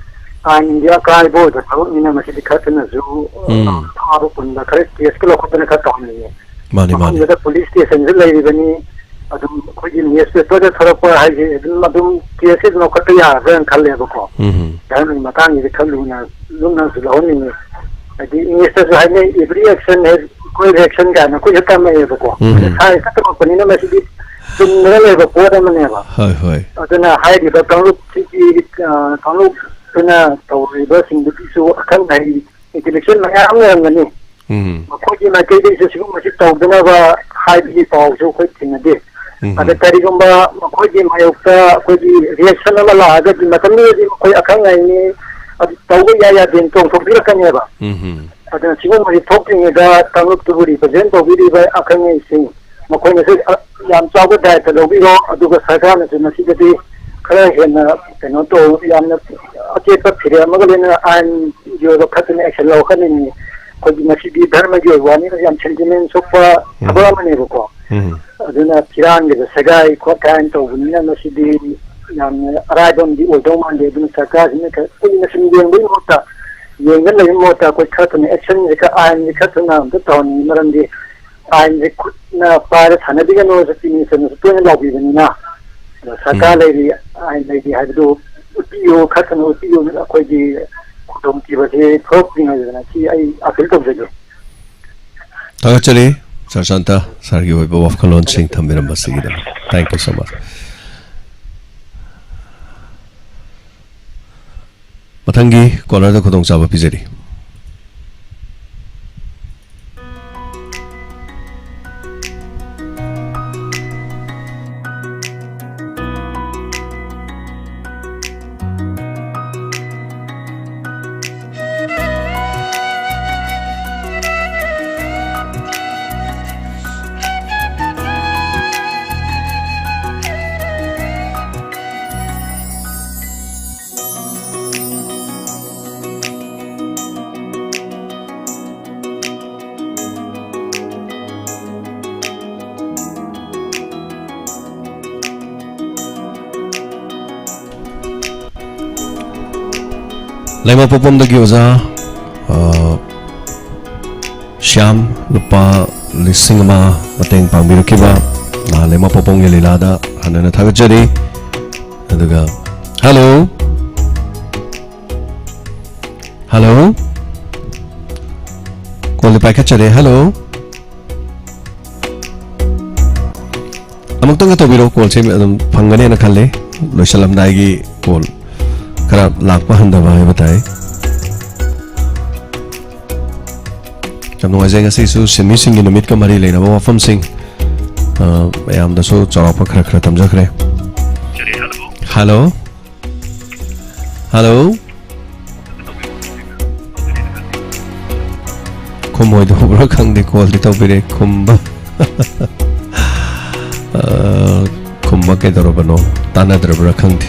ꯑꯥꯏꯟꯒꯤ ꯑꯀꯥꯏꯕ ꯑꯣꯏꯕ ꯊꯕꯛꯅꯤꯅ ꯃꯁꯤꯗꯤ ꯈꯔ ꯊꯨꯅꯁꯨ, ꯎꯝ꯫ ꯐꯥꯕ ꯄꯨꯟꯕ ꯈꯔ ꯀꯦꯁꯀ ꯂꯧꯈꯠꯇꯅ ꯈꯔ ꯇꯧꯍꯟꯅꯤꯡꯉꯦ꯫ ꯃꯥꯅꯤ, ꯃꯥꯅꯤ꯫ ꯃꯐꯝꯗꯨꯗ ꯄꯨꯂꯤꯁ ꯁ꯭ꯇꯦꯁꯟꯁꯨ ꯂꯩꯔꯤꯕꯅꯤ꯫ ꯑꯗꯨꯝ ꯑꯩꯈꯣꯏꯒꯤ ꯅ꯭ꯌꯨꯁꯄꯦꯄꯔꯗ ꯊꯣꯔꯛꯄ ꯍꯥꯏꯁꯦ ꯑꯗꯨꯝ, ꯑꯗꯨꯝ ꯀꯦꯁꯁꯦ ꯑꯗꯨꯝ ꯂꯧꯈꯠꯄ ꯌꯥꯔꯕ꯭ꯔꯥꯅ ꯈꯜꯂꯦꯕꯀꯣ꯫ ꯎꯝ꯫ ꯙꯔꯃꯒꯤ ꯃꯇꯥꯡꯁꯤꯗꯤ ꯈꯔ ꯂꯨꯅ, ꯂꯨꯝꯅꯁꯨ ꯂꯧꯍꯟꯅꯤꯡꯉꯤ꯫ ꯍꯥꯏꯗꯤ ꯏꯪꯂꯤꯁꯇꯁꯨ ꯍꯥꯏꯅꯩ, "Every action has equal reaction" ꯀꯥꯏꯅ ꯑꯩꯈꯣꯏꯁꯨ ꯇꯝꯃꯛꯑꯦꯕꯀꯣ꯫ ꯎꯝ꯫ ꯁꯥꯏꯟꯁꯇ ꯇꯝꯃꯛꯄꯅꯤꯅ ꯃꯁꯤꯗꯤ ꯆꯨꯝꯗꯅ ꯂꯩꯕ ꯄꯣꯠ ꯑꯃꯅꯦꯕ꯫ ꯍꯣꯏ, ꯍꯣꯏ꯫ ꯑꯗꯨꯅ ꯍꯥꯏꯔꯤꯕ ꯀꯥꯡꯂꯨꯞꯁꯤꯒꯤ, ꯑ, ꯀꯥꯡꯂꯨꯞ ꯑꯩꯈꯣꯏꯅ ꯇꯧꯔꯤꯕꯁꯤꯡꯗꯨꯒꯤꯁꯨ ꯑꯈꯪ ꯑꯍꯩ intellectual ꯃꯌꯥꯝ ꯂꯩꯔꯝꯒꯅꯤ꯫ ꯎꯝ꯫ ꯃꯈꯣꯏꯒꯤ ꯃꯥꯏꯀꯩꯗꯒꯤꯁꯨ ꯁꯤꯒꯨꯝꯕꯁꯤ ꯇꯧꯗꯅꯕ ꯍꯥꯏꯕꯒꯤ ꯄꯥꯎꯁꯨ ꯑꯩꯈꯣꯏ ꯊꯦꯡꯅꯗꯦ꯫ ꯎꯝ꯫ ꯑꯗ ꯀꯔꯤꯒꯨꯝꯕ ꯃꯈꯣꯏꯒꯤ ꯃꯥꯌꯣꯛꯇ ꯑꯩꯈꯣꯏꯒꯤ reaction ꯑꯃ ꯂꯥꯛꯑꯒꯗꯤ ꯃꯇꯝꯗꯨꯗꯗꯤ ꯃꯈꯣꯏ ꯑꯈꯪ ꯑꯍꯩꯅꯤ, ꯑꯗꯨ ꯇꯧꯕ ꯌꯥꯏ ꯌꯥꯗꯦꯅ ꯆꯣꯡꯊꯣꯛꯄꯤꯔꯛꯀꯅꯦꯕ꯫ ꯎꯝ꯫ ꯑꯗꯨꯅ ꯁꯤꯒꯨꯝꯕꯁꯤ ꯊꯣꯛꯇ꯭ꯔꯤꯉꯩꯗ ꯀꯥꯡꯂꯨꯞꯇꯨꯕꯨ represent ꯇꯧꯕꯤꯔꯤꯕ ꯑꯈꯪ ꯑꯍꯩꯁꯤꯡ ꯃꯈꯣꯏꯅꯁꯨ ꯌꯥꯝ ꯆꯥꯎꯕ ꯗꯥꯏꯇ ꯂꯧꯕꯤꯔꯣ, ꯑꯗꯨꯒ ꯁꯔꯀꯥꯔꯅꯁꯨ ꯃꯁꯤꯗꯗꯤ ꯈꯔ ꯍꯦꯟꯅ ꯀꯩꯅꯣ ꯇꯧ, ꯌꯥꯝꯅ ꯑꯆꯦꯠꯄ ꯐꯤꯔꯦꯞ ꯑꯃꯒ ꯂꯣꯏꯅꯅ ꯑꯥꯏꯟꯒꯤ ꯑꯣꯏꯕ ꯈꯛꯇꯅ action ꯂꯧꯔꯛꯀꯅꯤꯡꯉꯤ꯫ ꯑꯩꯈꯣꯏꯒꯤ ꯉꯁꯤꯗꯤ ꯙꯔꯃꯒꯤ ꯑꯣꯏꯕ ꯋꯥꯅꯤꯅ ꯌꯥꯝ sentiment ꯁꯣꯛꯄ ꯊꯕꯛ ꯎꯝ꯫ ꯑꯃꯅꯦꯕꯀꯣ꯫ ꯎꯝ꯫ ꯑꯗꯨꯅ ꯐꯤꯔꯥꯟꯒꯤꯗ ꯁꯦꯒꯥꯏ ꯈꯣꯠꯀꯥꯏꯅ ꯇꯧꯕꯅꯤꯅ ꯃꯁꯤꯗꯤ ꯌꯥꯝꯅ ꯑꯔꯥꯏꯕ ꯑꯃꯗꯤ ꯑꯣꯏꯗꯧ ꯃꯥꯟꯗꯦ꯫ ꯑꯗꯨꯅ ꯁꯔꯀꯥꯔꯁꯤꯅ ꯈꯔ ꯀꯨꯏꯅ ꯁꯨꯝ ꯌꯦꯡꯕꯒꯤ ꯃꯍꯨꯠꯇ, ꯌꯦꯡꯗ ꯂꯩꯕꯒꯤ ꯃꯍꯨꯠꯇ ꯑꯩꯈꯣꯏ ꯈꯔ ꯊꯨꯅ actionꯁꯦ ꯈꯔ, ꯑꯥꯏꯟꯁꯦ ꯈꯔ ꯊꯨꯅ ꯑꯝꯇ ꯇꯧꯍꯟꯅꯤꯡꯉꯤ꯫ ꯃꯔꯝꯗꯤ ꯑꯥꯏꯟꯁꯦ ꯈꯨꯠꯅ ꯄꯥꯏꯔ ꯁꯥꯟꯅꯕꯤꯒꯅꯨ, ꯆꯤꯐ ꯃꯤꯅꯤꯁꯇꯔꯅꯁꯨ ꯇꯣꯏꯅ ꯂꯥꯎꯕꯤꯕꯅꯤꯅ, ꯑꯗꯣ ꯁꯔꯀꯥꯔ ꯎꯝ꯫ ꯂꯩꯔꯤ, ꯑꯥꯏꯟ ꯂꯩꯔꯤ ꯍꯥꯏꯕꯗꯨ ꯎꯠꯄꯤꯌꯨ, ꯈꯔ ꯊꯨꯅ ꯎꯠꯄꯤꯌꯨ꯫ ꯑꯩꯈꯣꯏꯒꯤ ꯈꯨꯗꯣꯡꯊꯤꯕꯁꯦ ꯊꯣꯛꯇ꯭ꯔꯤꯉꯩꯗꯅ ꯁꯤ ꯑꯩ appeal ꯇꯧꯖꯒꯦ꯫ ꯊꯥꯒꯠꯆꯔꯤ ꯁꯥꯔ ꯁꯥꯟꯇ, ꯁꯥꯔꯒꯤ ꯑꯣꯏꯕ ꯋꯥꯈꯜꯂꯣꯟꯁꯤꯡ ꯊꯝꯕꯤꯔꯝꯕꯁꯤꯒꯤꯗꯃꯛ꯫ Thank you so much. ꯃꯊꯪꯒꯤ caller ꯗ ꯈꯨꯗꯣꯡꯆꯥꯕ ꯄꯤꯖꯔꯤ꯫ ꯂꯩꯃꯄꯣꯛꯄꯝꯗꯒꯤ ꯑꯣꯖꯥ, ꯑ, ꯁ꯭ꯌꯥꯝ, ꯂꯨꯄꯥ ꯂꯤꯁꯤꯡ ꯑꯃ ꯃꯇꯦꯡ ꯄꯥꯡꯕꯤꯔꯛꯈꯤꯕ, ꯑ, ꯂꯩꯃꯄꯣꯛꯄꯝꯒꯤ ꯂꯤꯂꯥꯗ ꯍꯟꯅ ꯍꯟꯅ ꯊꯥꯒꯠꯆꯔꯤ꯫ ꯑꯗꯨꯒ, hello? Hello? ꯀꯣꯜꯗꯤ ꯄꯥꯏꯈꯠꯆꯔꯦ꯫ Hello? ꯑꯃꯨꯛꯇꯪꯒ ꯇꯧꯕꯤꯔꯛꯎ, ꯀꯣꯜꯁꯦ ꯑꯗꯨꯝ ꯐꯪꯒꯅꯦꯅ ꯈꯜꯂꯦ꯫ ꯂꯣꯏꯁꯤꯜꯂꯝꯗꯥꯏꯒꯤ ꯀꯣꯜ꯫ ꯈꯔ ꯂꯥꯛꯄ ꯍꯟꯊꯕ ꯍꯥꯏꯕ ꯇꯥꯏ꯫ ꯌꯥꯝ ꯅꯨꯡꯉꯥꯏꯖꯩ꯫ ꯉꯁꯤꯁꯨ ꯁꯤꯟꯃꯤꯁꯤꯡꯒꯤ ꯅꯨꯃꯤꯠꯀ ꯃꯔꯤ ꯂꯩꯅꯕ ꯋꯥꯐꯝꯁꯤꯡ, ꯑ, ꯃꯌꯥꯝꯗꯁꯨ ꯆꯥꯎꯔꯥꯛꯄ ꯈꯔ ꯈꯔ ꯊꯝꯖꯈ꯭ꯔꯦ꯫ ꯍꯜꯂꯣ꯫ ꯍꯜꯂꯣ꯫ ꯈꯨꯝꯃꯣꯏꯗꯧꯕ꯭ꯔꯥ ꯈꯪꯗꯦ, ꯀꯣꯜꯗꯤ ꯇꯧꯕꯤꯔꯦ꯫ ꯈꯨꯝꯕ, ꯑ, ꯈꯨꯝꯕ ꯀꯩꯗꯧꯔꯕꯅꯣ? ꯇꯥꯟꯅꯗ꯭ꯔꯕ꯭ꯔꯥ ꯈꯪꯗꯦ꯫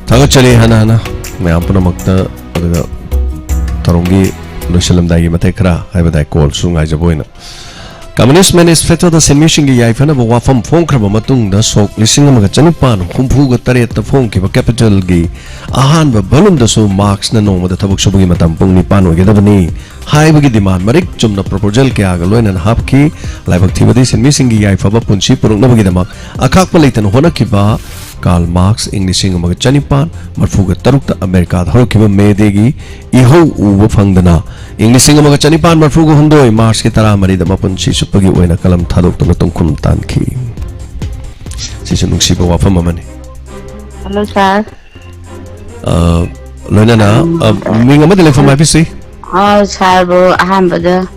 ꯊꯥꯒꯠꯆꯔꯤ ꯍꯥꯟꯅ ꯍꯥꯟꯅ ꯃꯌꯥꯝ ꯄꯨꯝꯅꯃꯛꯇ꯫ ꯑꯗꯨꯒ ꯊꯧꯔꯝꯒꯤ ꯂꯣꯏꯁꯤꯜꯂꯝꯗꯥꯏꯒꯤ ꯃꯇꯦꯛ ꯈꯔ ꯍꯥꯏꯕ ꯇꯥꯏ, ꯀꯣꯜꯁꯨ ꯉꯥꯏꯖꯕ ꯑꯣꯏꯅ꯫ ꯀꯝꯃ꯭ꯌꯨꯅꯤꯁ ꯃꯦꯅꯤꯐꯦꯁꯇꯣꯗ ꯁꯤꯟꯃꯤꯁꯤꯡꯒꯤ ꯌꯥꯏꯐꯅꯕ ꯋꯥꯐꯝ ꯐꯣꯡꯈ꯭ꯔꯕ ꯃꯇꯨꯡꯗ, ꯁꯣꯛ ꯂꯤꯁꯤꯡ ꯑꯃꯒ ꯆꯅꯤꯄꯥꯟ ꯍꯨꯝꯐꯨꯒ ꯇꯔꯦꯠꯇ ꯐꯣꯡꯈꯤꯕ ꯀꯦꯄꯤꯇꯦꯜꯒꯤ ꯑꯍꯥꯟꯕ ꯚꯣꯂꯨꯝꯗꯁꯨ ꯃꯥꯔꯛꯁꯅ ꯅꯣꯡꯃꯗ ꯊꯕꯛ ꯁꯨꯕꯒꯤ ꯃꯇꯝ ꯄꯨꯡ ꯅꯤꯄꯥꯟ ꯑꯣꯏꯒꯗꯕꯅꯤ ꯍꯥꯏꯕꯒꯤ ꯗꯤꯃꯥꯟ ꯃꯔꯤꯛ ꯆꯨꯝꯅ ꯄ꯭ꯔꯣꯄꯣꯖꯦꯜ ꯀꯌꯥꯒ ꯂꯣꯏꯅꯅ ꯍꯥꯞꯈꯤ꯫ ꯂꯥꯏꯕꯛ ꯊꯤꯕꯗꯤ, ꯁꯤꯟꯃꯤꯁꯤꯡꯒꯤ ꯌꯥꯏꯐꯕ ꯄꯨꯟꯁꯤ ꯄꯨꯔꯛꯅꯕꯒꯤꯗꯃꯛ ꯑꯈꯥꯛꯄ ꯂꯩꯇꯅ ꯍꯣꯠꯅꯈꯤꯕ ꯀꯥꯔꯜ ꯃꯥꯔꯛꯁ ꯏꯪ ꯂꯤꯁꯤꯡ ꯑꯃꯒ ꯆꯅꯤꯄꯥꯟ ꯃꯔꯤꯐꯨꯒ ꯇꯔꯨꯛꯇ ꯑꯃꯦꯔꯤꯀꯥꯗ ꯍꯧꯔꯛꯈꯤꯕ ꯃꯦ ꯗꯦꯒꯤ ꯏꯍꯧ ꯎꯕ ꯐꯪꯗꯅ, ꯏꯪ ꯂꯤꯁꯤꯡ ꯑꯃꯒ ꯆꯅꯤꯄꯥꯟ ꯃꯔꯤꯐꯨꯒ ꯍꯨꯝꯗꯣꯏ ꯃꯥꯔꯆꯀꯤ ꯇꯔꯥꯃꯔꯤꯗ ꯃꯄꯨꯟꯁꯤ ꯆꯨꯞꯄꯒꯤ ꯑꯣꯏꯅ ꯀꯂꯝ ꯊꯥꯗꯣꯛꯇꯨꯅ ꯇꯨꯡꯈꯨꯝ ꯇꯥꯟꯈꯤ꯫ ꯁꯤꯁꯨ ꯅꯨꯡꯁꯤꯕ ꯋꯥꯐꯝ ꯑꯃꯅꯤ꯫ ꯍꯜꯂꯣ, ꯁꯥꯔ꯫ ꯑ, ꯂꯣꯏꯅꯅ, ꯑ, ꯃꯤꯡ ꯑꯃꯗꯤ ꯂꯩꯐꯝ ꯍꯥꯏꯕꯤꯁꯤ꯫ ꯑ, ꯁꯥꯔꯕꯨ ꯑꯍꯥꯟꯕꯗ,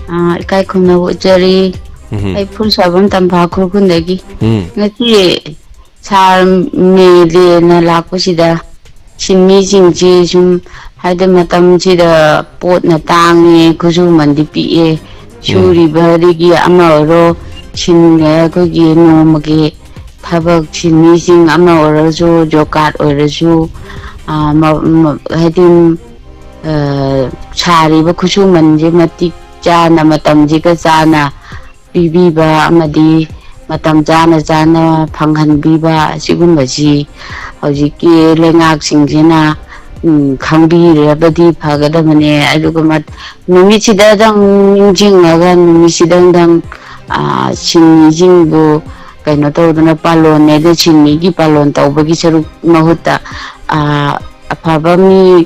ꯑ, ꯏꯀꯥꯏ ꯈꯨꯝꯅꯕ ꯎꯠꯆꯔꯤ꯫ ꯎꯝ꯫ ꯑꯩ ꯐꯨꯜ ꯁꯥꯕꯝ ꯇꯝꯐꯥ ꯈꯨꯔꯈꯨꯜꯗꯒꯤ꯫ ꯎꯝ꯫ ꯉꯁꯤ ꯁꯥꯔ ꯃꯦ ꯗꯦꯅ ꯂꯥꯛꯄꯁꯤꯗ ꯁꯤꯟꯃꯤꯁꯤꯡꯁꯤ ꯁꯨꯝ, ꯍꯥꯏꯗꯤ, ꯃꯇꯝꯁꯤꯗ ꯄꯣꯠꯅ ꯇꯥꯡꯉꯦ, ꯈꯨꯠꯁꯨꯃꯟꯗꯤ ꯄꯤꯛꯑꯦ, ꯎꯝ꯫ ꯁꯨꯔꯤꯕꯗꯒꯤ ꯑꯃ ꯑꯣꯏꯔꯣ, ꯁꯤꯟ-, ꯑꯩꯈꯣꯏꯒꯤ ꯅꯣꯡꯃꯒꯤ ꯊꯕꯛ ꯁꯤꯟꯃꯤꯁꯤꯡ ꯑꯃ ꯑꯣꯏꯔꯁꯨ, ꯖꯣꯕ ꯀꯥꯔꯗ ꯑꯣꯏꯔꯁꯨ, ꯑ, ꯃ-, ꯃ-, ꯍꯥꯏꯗꯤ, ꯑ, ꯁꯥꯔꯤꯕ ꯈꯨꯠꯁꯨꯃꯟꯁꯦ ꯃꯇꯤꯛ ꯆꯥꯅ, ꯃꯇꯝꯁꯤꯒ ꯆꯥꯅ ꯄꯤꯕꯤꯕ ꯑꯃꯗꯤ ꯃꯇꯝ ꯆꯥꯅ ꯆꯥꯅ ꯐꯪꯍꯟꯕꯤꯕ, ꯑꯁꯤꯒꯨꯝꯕꯁꯤ ꯍꯧꯖꯤꯛꯀꯤ ꯂꯩꯉꯥꯛꯁꯤꯡꯁꯤꯅ, ꯎꯝ, ꯈꯪꯕꯤꯔꯕꯗꯤ ꯐꯒꯗꯕꯅꯦ꯫ ꯑꯗꯨꯒ ꯃꯠ-, ꯅꯨꯃꯤꯠꯁꯤꯗꯗꯪ ꯅꯤꯡꯁꯤꯡꯉꯒ ꯅꯨꯃꯤꯠꯁꯤꯗꯪꯗꯪ, ꯑ, ꯁꯤꯟꯃꯤꯁꯤꯡꯕꯨ ꯀꯩꯅꯣ ꯇꯧꯗꯅ ꯄꯥꯂꯣꯟꯅꯦ, ꯑꯗꯨ ꯁꯤꯟꯃꯤꯒꯤ ꯄꯥꯂꯣꯟ ꯇꯧꯕꯒꯤ ꯁꯔꯨꯛ ꯃꯍꯨꯠꯇ, ꯑ, ꯑꯐꯕ ꯃꯤ,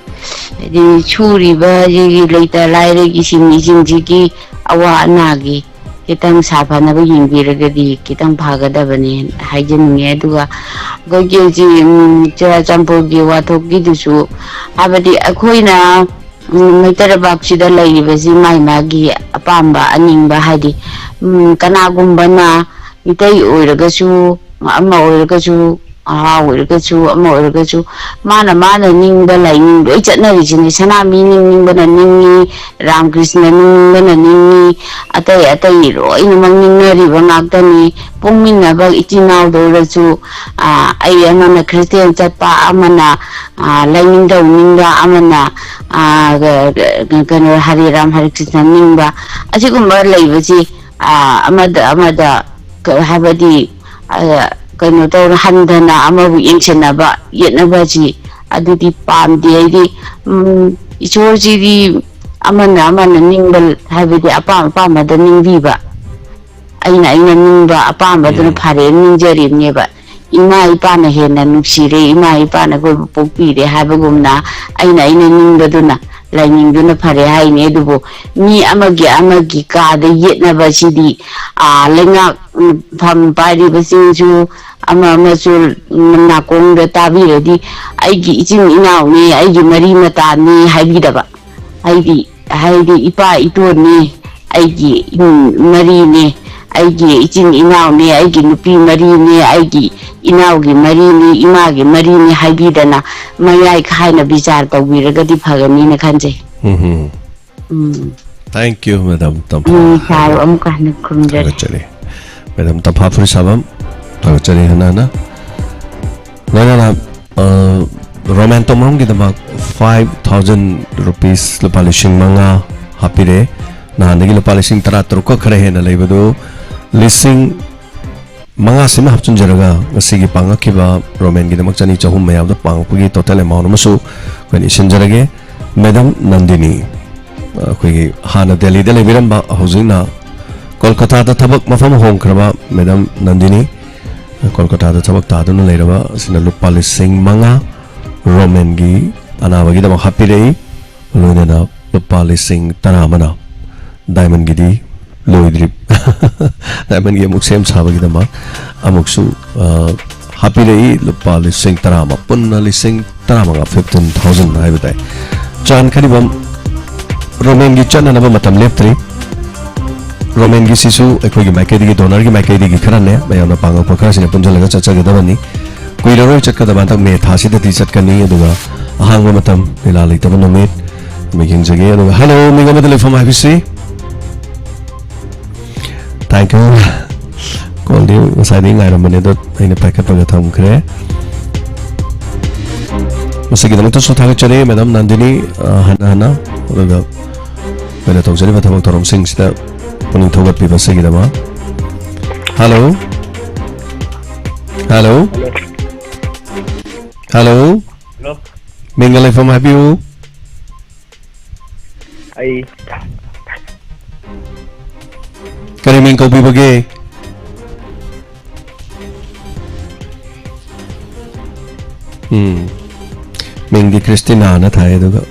ꯍꯥꯏꯗꯤ ꯁꯨꯔꯤꯕ ꯑꯩꯒꯤ ꯂꯩꯇ ꯂꯥꯏꯔꯒꯤ ꯁꯤꯟꯃꯤꯁꯤꯡꯁꯤꯒꯤ ꯑꯋꯥ ꯑꯅꯥꯒꯤ ꯈꯤꯇꯪ ꯁꯥꯐꯅꯕ ꯌꯦꯡꯕꯤꯔꯒꯗꯤ ꯈꯤꯇꯪ ꯐꯒꯗꯕꯅꯤ ꯍꯥꯏꯖꯅꯤꯡꯉꯦ꯫ ꯑꯗꯨꯒ ꯑꯩꯈꯣꯏꯒꯤ ꯍꯧꯖꯤꯛ, ꯎꯝ, ꯆꯨꯔꯆꯥꯟꯄꯨꯔꯒꯤ ꯋꯥꯊꯣꯛꯀꯤꯗꯨꯁꯨ, ꯍꯥꯏꯕꯗꯤ ꯑꯩꯈꯣꯏꯅ, ꯎꯝ, ꯃꯩꯇꯩ ꯂꯩꯕꯥꯛꯁꯤꯗ ꯂꯩꯔꯤꯕꯁꯤ ꯃꯥꯒꯤ ꯃꯥꯒꯤ ꯑꯄꯥꯝꯕ ꯑꯅꯤꯡꯕ, ꯍꯥꯏꯗꯤ, ꯎꯝ, ꯀꯅꯥꯒꯨꯝꯕꯅ ꯃꯤꯇꯩ ꯑꯣꯏꯔꯒꯁꯨ, ꯑꯃ ꯑꯣꯏꯔꯒꯁꯨ, ꯑꯍꯥ ꯑꯣꯏꯔꯒꯁꯨ, ꯑꯃ ꯑꯣꯏꯔꯒꯁꯨ, ꯃꯥꯅ ꯃꯥꯅ ꯅꯤꯡꯕ ꯂꯥꯏꯅꯤꯡ ꯂꯣꯏ ꯆꯠꯅꯔꯤꯁꯤꯅꯤ꯫ ꯁꯅꯥꯃꯍꯤ ꯅꯤꯡꯅꯤꯡꯕꯅ ꯅꯤꯡꯉꯤ, ꯔꯥꯃꯀ꯭ꯔꯤꯁꯅ ꯅꯤꯡꯅꯤꯡꯕꯅ ꯅꯤꯡꯉꯤ, ꯑꯇꯩ ꯑꯇꯩ ꯂꯣꯏꯅꯃꯛ ꯅꯤꯡꯅꯔꯤꯕ ꯉꯥꯛꯇꯅꯤ꯫ ꯄꯣꯛꯃꯤꯟꯅꯕ ꯏꯆꯤꯟ ꯏꯅꯥꯎꯗ ꯑꯣꯏꯔꯁꯨ, ꯑꯥ, ꯑꯩ ꯑꯃꯅ ꯈ꯭ꯔꯤꯁꯇꯦꯟ ꯆꯠꯄ, ꯑꯃꯅ, ꯑꯥ, ꯂꯥꯏꯅꯤꯡꯊꯧ ꯅꯤꯡꯕ, ꯑꯃꯅ, ꯑꯥ, ꯀꯩꯅꯣ, ꯍꯔꯦ ꯔꯥꯝ ꯍꯔꯦ ꯀ꯭ꯔꯤꯁꯅ ꯅꯤꯡꯕ, ꯑꯁꯤꯒꯨꯝꯕ ꯂꯩꯕꯁꯤ, ꯑꯥ, ꯑꯃꯗ ꯑꯃꯗ ꯀ-, ꯍꯥꯏꯕꯗꯤ, ꯑ, ꯀꯩꯅꯣ ꯇꯧꯔ ꯍꯟꯗꯅ ꯑꯃꯕꯨ ꯌꯦꯡꯁꯤꯟꯅꯕ, ꯌꯦꯠꯅꯕꯁꯤ ꯑꯗꯨꯗꯤ ꯄꯥꯝꯗꯦ꯫ ꯑꯩꯗꯤ, ꯎꯝ, ꯏꯁꯣꯔꯁꯤꯗꯤ ꯑꯃꯅ ꯑꯃꯅ ꯅꯤꯡꯕ, ꯍꯥꯏꯕꯗꯤ ꯑꯄꯥꯝ ꯑꯄꯥꯝꯕꯗ ꯅꯤꯡꯕꯤꯕ, ꯑꯩꯅ ꯑꯩꯅ ꯅꯤꯡꯕ ꯑꯄꯥꯝꯕꯗꯨꯅ ꯎꯝ꯫ ꯐꯔꯦꯅ ꯅꯤꯡꯖꯔꯤꯕꯅꯦꯕ꯫ ꯏꯃꯥ ꯏꯄꯥꯅ ꯍꯦꯟꯅ ꯅꯨꯡꯁꯤꯔꯦ, ꯏꯃꯥ ꯏꯄꯥꯅ ꯑꯩꯈꯣꯏꯕꯨ ꯄꯣꯛꯄꯤꯔꯦ ꯍꯥꯏꯕꯒꯨꯝꯅ, ꯑꯩꯅ ꯑꯩꯅ ꯅꯤꯡꯕꯗꯨꯅ, ꯂꯥꯏꯅꯤꯡꯗꯨꯅ ꯐꯔꯦ ꯍꯥꯏꯅꯤ꯫ ꯑꯗꯨꯕꯨ ꯃꯤ ꯑꯃꯒꯤ ꯑꯃꯒꯤ ꯀꯥꯗ ꯌꯦꯠꯅꯕꯁꯤꯗꯤ, ꯑꯥ, ꯂꯩꯉꯥꯛ, ꯎꯝ, ꯐꯝ ꯄꯥꯏꯔꯤꯕꯁꯤꯡꯁꯨ, ꯑꯃ ꯑꯃꯁꯨ, ꯎꯝ, ꯅꯥꯀꯣꯡꯗ ꯇꯥꯕꯤꯔꯗꯤ, "ꯑꯩꯒꯤ ꯏꯆꯤꯟ ꯏꯅꯥꯎꯅꯤ, ꯑꯩꯒꯤ ꯃꯔꯤ ꯃꯇꯥꯅꯤ" ꯍꯥꯏꯕꯤꯗꯕ꯫ ꯍꯥꯏꯗꯤ, ꯍꯥꯏꯗꯤ, "ꯏꯄꯥ ꯏꯇꯣꯟꯅꯤ, ꯑꯩꯒꯤ ꯏꯃꯨꯡ ꯃꯔꯤꯅꯤ, ꯑꯩꯒꯤ ꯏꯆꯤꯟ ꯏꯅꯥꯎꯅꯤ, ꯑꯩꯒꯤ ꯅꯨꯄꯤ ꯃꯔꯤꯅꯤ, ꯑꯩꯒꯤ ꯏꯅꯥꯎꯒꯤ ꯃꯔꯤꯅꯤ, ꯏꯃꯥꯒꯤ ꯃꯔꯤꯅꯤ" ꯍꯥꯏꯕꯤꯗꯅ, ꯃꯌꯥꯏ ꯈꯥꯏꯅ ꯕꯤꯆꯥꯔ ꯇꯧꯕꯤꯔꯒꯗꯤ ꯐꯒꯅꯤꯅ ꯈꯟꯖꯩ꯫ ꯎꯝ꯫ ꯎꯝ꯫ Thank you, Madam ꯇꯝꯐꯥ꯫ ꯎꯝ, ꯁꯥꯔ, ꯑꯃꯨꯛꯀ ꯍꯟꯅ ꯈꯨꯔꯨꯝꯖꯔꯤ꯫ ꯊꯥꯒꯠꯆꯔꯤ꯫ Madam ꯇꯝꯐꯥ ꯐꯨꯔꯤꯁꯥꯕꯝ, ꯊꯥꯒꯠꯆꯔꯤ ꯍꯟꯅ ꯍꯟꯅ꯫ ꯂꯣꯏꯅꯅ, ꯑ, ꯔꯣꯃꯦꯟ ꯇꯣꯝꯕꯝꯒꯤꯗꯃꯛ five thousand rupees, ꯂꯨꯄꯥ ꯂꯤꯁꯤꯡ ꯃꯉꯥ ꯍꯥꯞꯄꯤꯔꯦ꯫ ꯅꯍꯥꯟꯗꯒꯤ ꯂꯨꯄꯥ ꯂꯤꯁꯤꯡ ꯇꯔꯥ ꯇꯔꯨꯛꯀ ꯈꯔ ꯍꯦꯟꯅ ꯂꯩꯕꯗꯨ ꯂꯤꯁꯤꯡ ꯃꯉꯥꯁꯤꯃ ꯍꯥꯞꯆꯤꯟꯖꯔꯒ ꯉꯁꯤꯒꯤ ꯄꯥꯡꯉꯛꯈꯤꯕ ꯔꯣꯃꯦꯟꯒꯤꯗꯃꯛ ꯆꯅꯤ ꯆꯍꯨꯝ ꯃꯌꯥꯝꯗ ꯄꯥꯡꯉꯛꯄꯒꯤ total amount ꯑꯃꯁꯨ ꯑꯩꯈꯣꯏꯅ ꯏꯁꯤꯟꯖꯔꯒꯦ꯫ Madam ꯅꯟꯗꯤꯅꯤ, ꯑꯩꯈꯣꯏꯒꯤ ꯍꯥꯟꯅ ꯗꯦꯜꯂꯤꯗ ꯂꯩꯕꯤꯔꯝꯕ, ꯍꯧꯖꯤꯛꯅ ꯀꯣꯜꯀꯇꯥꯗ ꯊꯕꯛ ꯃꯐꯝ ꯍꯣꯡꯈ꯭ꯔꯕ Madam ꯅꯟꯗꯤꯅꯤ, ꯀꯣꯜꯀꯇꯥꯗ ꯊꯕꯛ ꯇꯥꯗꯨꯅ ꯂꯩꯔꯕ ꯑꯁꯤꯅ ꯂꯨꯄꯥ ꯂꯤꯁꯤꯡ ꯃꯉꯥ ꯔꯣꯃꯦꯟꯒꯤ ꯑꯅꯥꯕꯒꯤꯗꯃꯛ ꯍꯥꯞꯄꯤꯔꯛꯏ꯫ ꯂꯣꯏꯅꯅ ꯂꯨꯄꯥ ꯂꯤꯁꯤꯡ ꯇꯔꯥ ꯑꯃꯅ ꯗꯥꯏꯃꯟꯒꯤꯗꯤ ꯂꯣꯏꯗ꯭ꯔꯤ꯫ Diamond ꯒꯤ ꯑꯃꯨꯛ ꯁꯦꯝ ꯁꯥꯕꯒꯤꯗꯃꯛ ꯑꯃꯨꯛꯁꯨ, ꯑ, ꯍꯥꯞꯄꯤꯔꯛꯏ꯫ ꯂꯨꯄꯥ ꯂꯤꯁꯤꯡ ꯇꯔꯥ ꯑꯃ, ꯄꯨꯟꯅ ꯂꯤꯁꯤꯡ ꯇꯔꯥꯃꯉꯥ, fifteen thousand ꯍꯥꯏꯕ ꯇꯥꯏ꯫ ꯆꯥꯟ ꯈꯔꯤꯕꯝ, ꯔꯣꯃꯦꯟꯒꯤ ꯆꯠꯅꯅꯕ ꯃꯇꯝ ꯂꯦꯞꯇ꯭ꯔꯤ꯫ ꯔꯣꯃꯦꯟꯒꯤꯁꯤꯁꯨ ꯑꯩꯈꯣꯏꯒꯤ ꯃꯥꯏꯀꯩꯗꯒꯤ, donor ꯒꯤ ꯃꯥꯏꯀꯩꯗꯒꯤ ꯈꯔꯅꯦ, ꯃꯌꯥꯝꯅ ꯄꯥꯡꯉꯛꯄ ꯈꯔꯁꯤꯅ ꯄꯨꯟꯁꯤꯜꯂꯒ ꯆꯠꯆꯒꯗꯕꯅꯤ꯫ ꯀꯨꯏꯔꯔꯣꯏ ꯆꯠꯀꯗꯕ, ꯍꯟꯗꯛ ꯃꯦ ꯊꯥꯁꯤꯗꯗꯤ ꯆꯠꯀꯅꯤ꯫ ꯑꯗꯨꯒ ꯑꯍꯥꯡꯕ ꯃꯇꯝ, ꯂꯤꯂꯥ ꯂꯩꯇꯕ ꯅꯨꯃꯤꯠ ꯑꯃ ꯌꯦꯡꯖꯒꯦ꯫ ꯑꯗꯨꯒ hello, ꯃꯤꯡ ꯑꯃꯗ ꯂꯩꯐꯝ ꯍꯥꯏꯕꯁꯤ꯫ Thank you꯫ Call ꯗꯤ ꯉꯁꯥꯏꯗꯒꯤ ꯉꯥꯏꯔꯝꯕꯅꯦ, ꯑꯗꯣ ꯑꯩꯅ ꯄꯥꯏꯈꯠꯄꯒ ꯊꯝꯈ꯭ꯔꯦ꯫ ꯃꯁꯤꯒꯤꯗꯃꯛꯇꯁꯨ ꯊꯥꯒꯠꯆꯔꯤ, Madam ꯅꯟꯗꯤꯅꯤ, ꯑ, ꯍꯟꯅ ꯍꯟꯅ꯫ ꯑꯗꯨꯒ ꯑꯩꯈꯣꯏꯅ ꯇꯧꯖꯔꯤꯕ ꯊꯕꯛ ꯊꯧꯔꯝꯁꯤꯡꯁꯤꯗ ꯄꯨꯛꯅꯤꯡ ꯊꯧꯒꯠꯄꯤꯕ ꯑꯁꯤꯒꯤꯗꯃꯛ꯫ Hello꯫ Hello꯫ Hello꯫ Hello꯫ Hello꯫ ꯃꯤꯡꯒ ꯂꯩꯐꯝ ꯍꯥꯏꯕꯤꯌꯨ꯫ ꯑꯩ ꯀꯔꯤ ꯃꯤꯡ ꯀꯧꯕꯤꯕꯒꯦ? ꯎꯝ꯫ ꯃꯤꯡꯗꯤ ꯈ꯭ꯔꯤꯁꯇꯤꯅꯥꯅ ꯊꯥꯏ, ꯑꯗꯨꯒ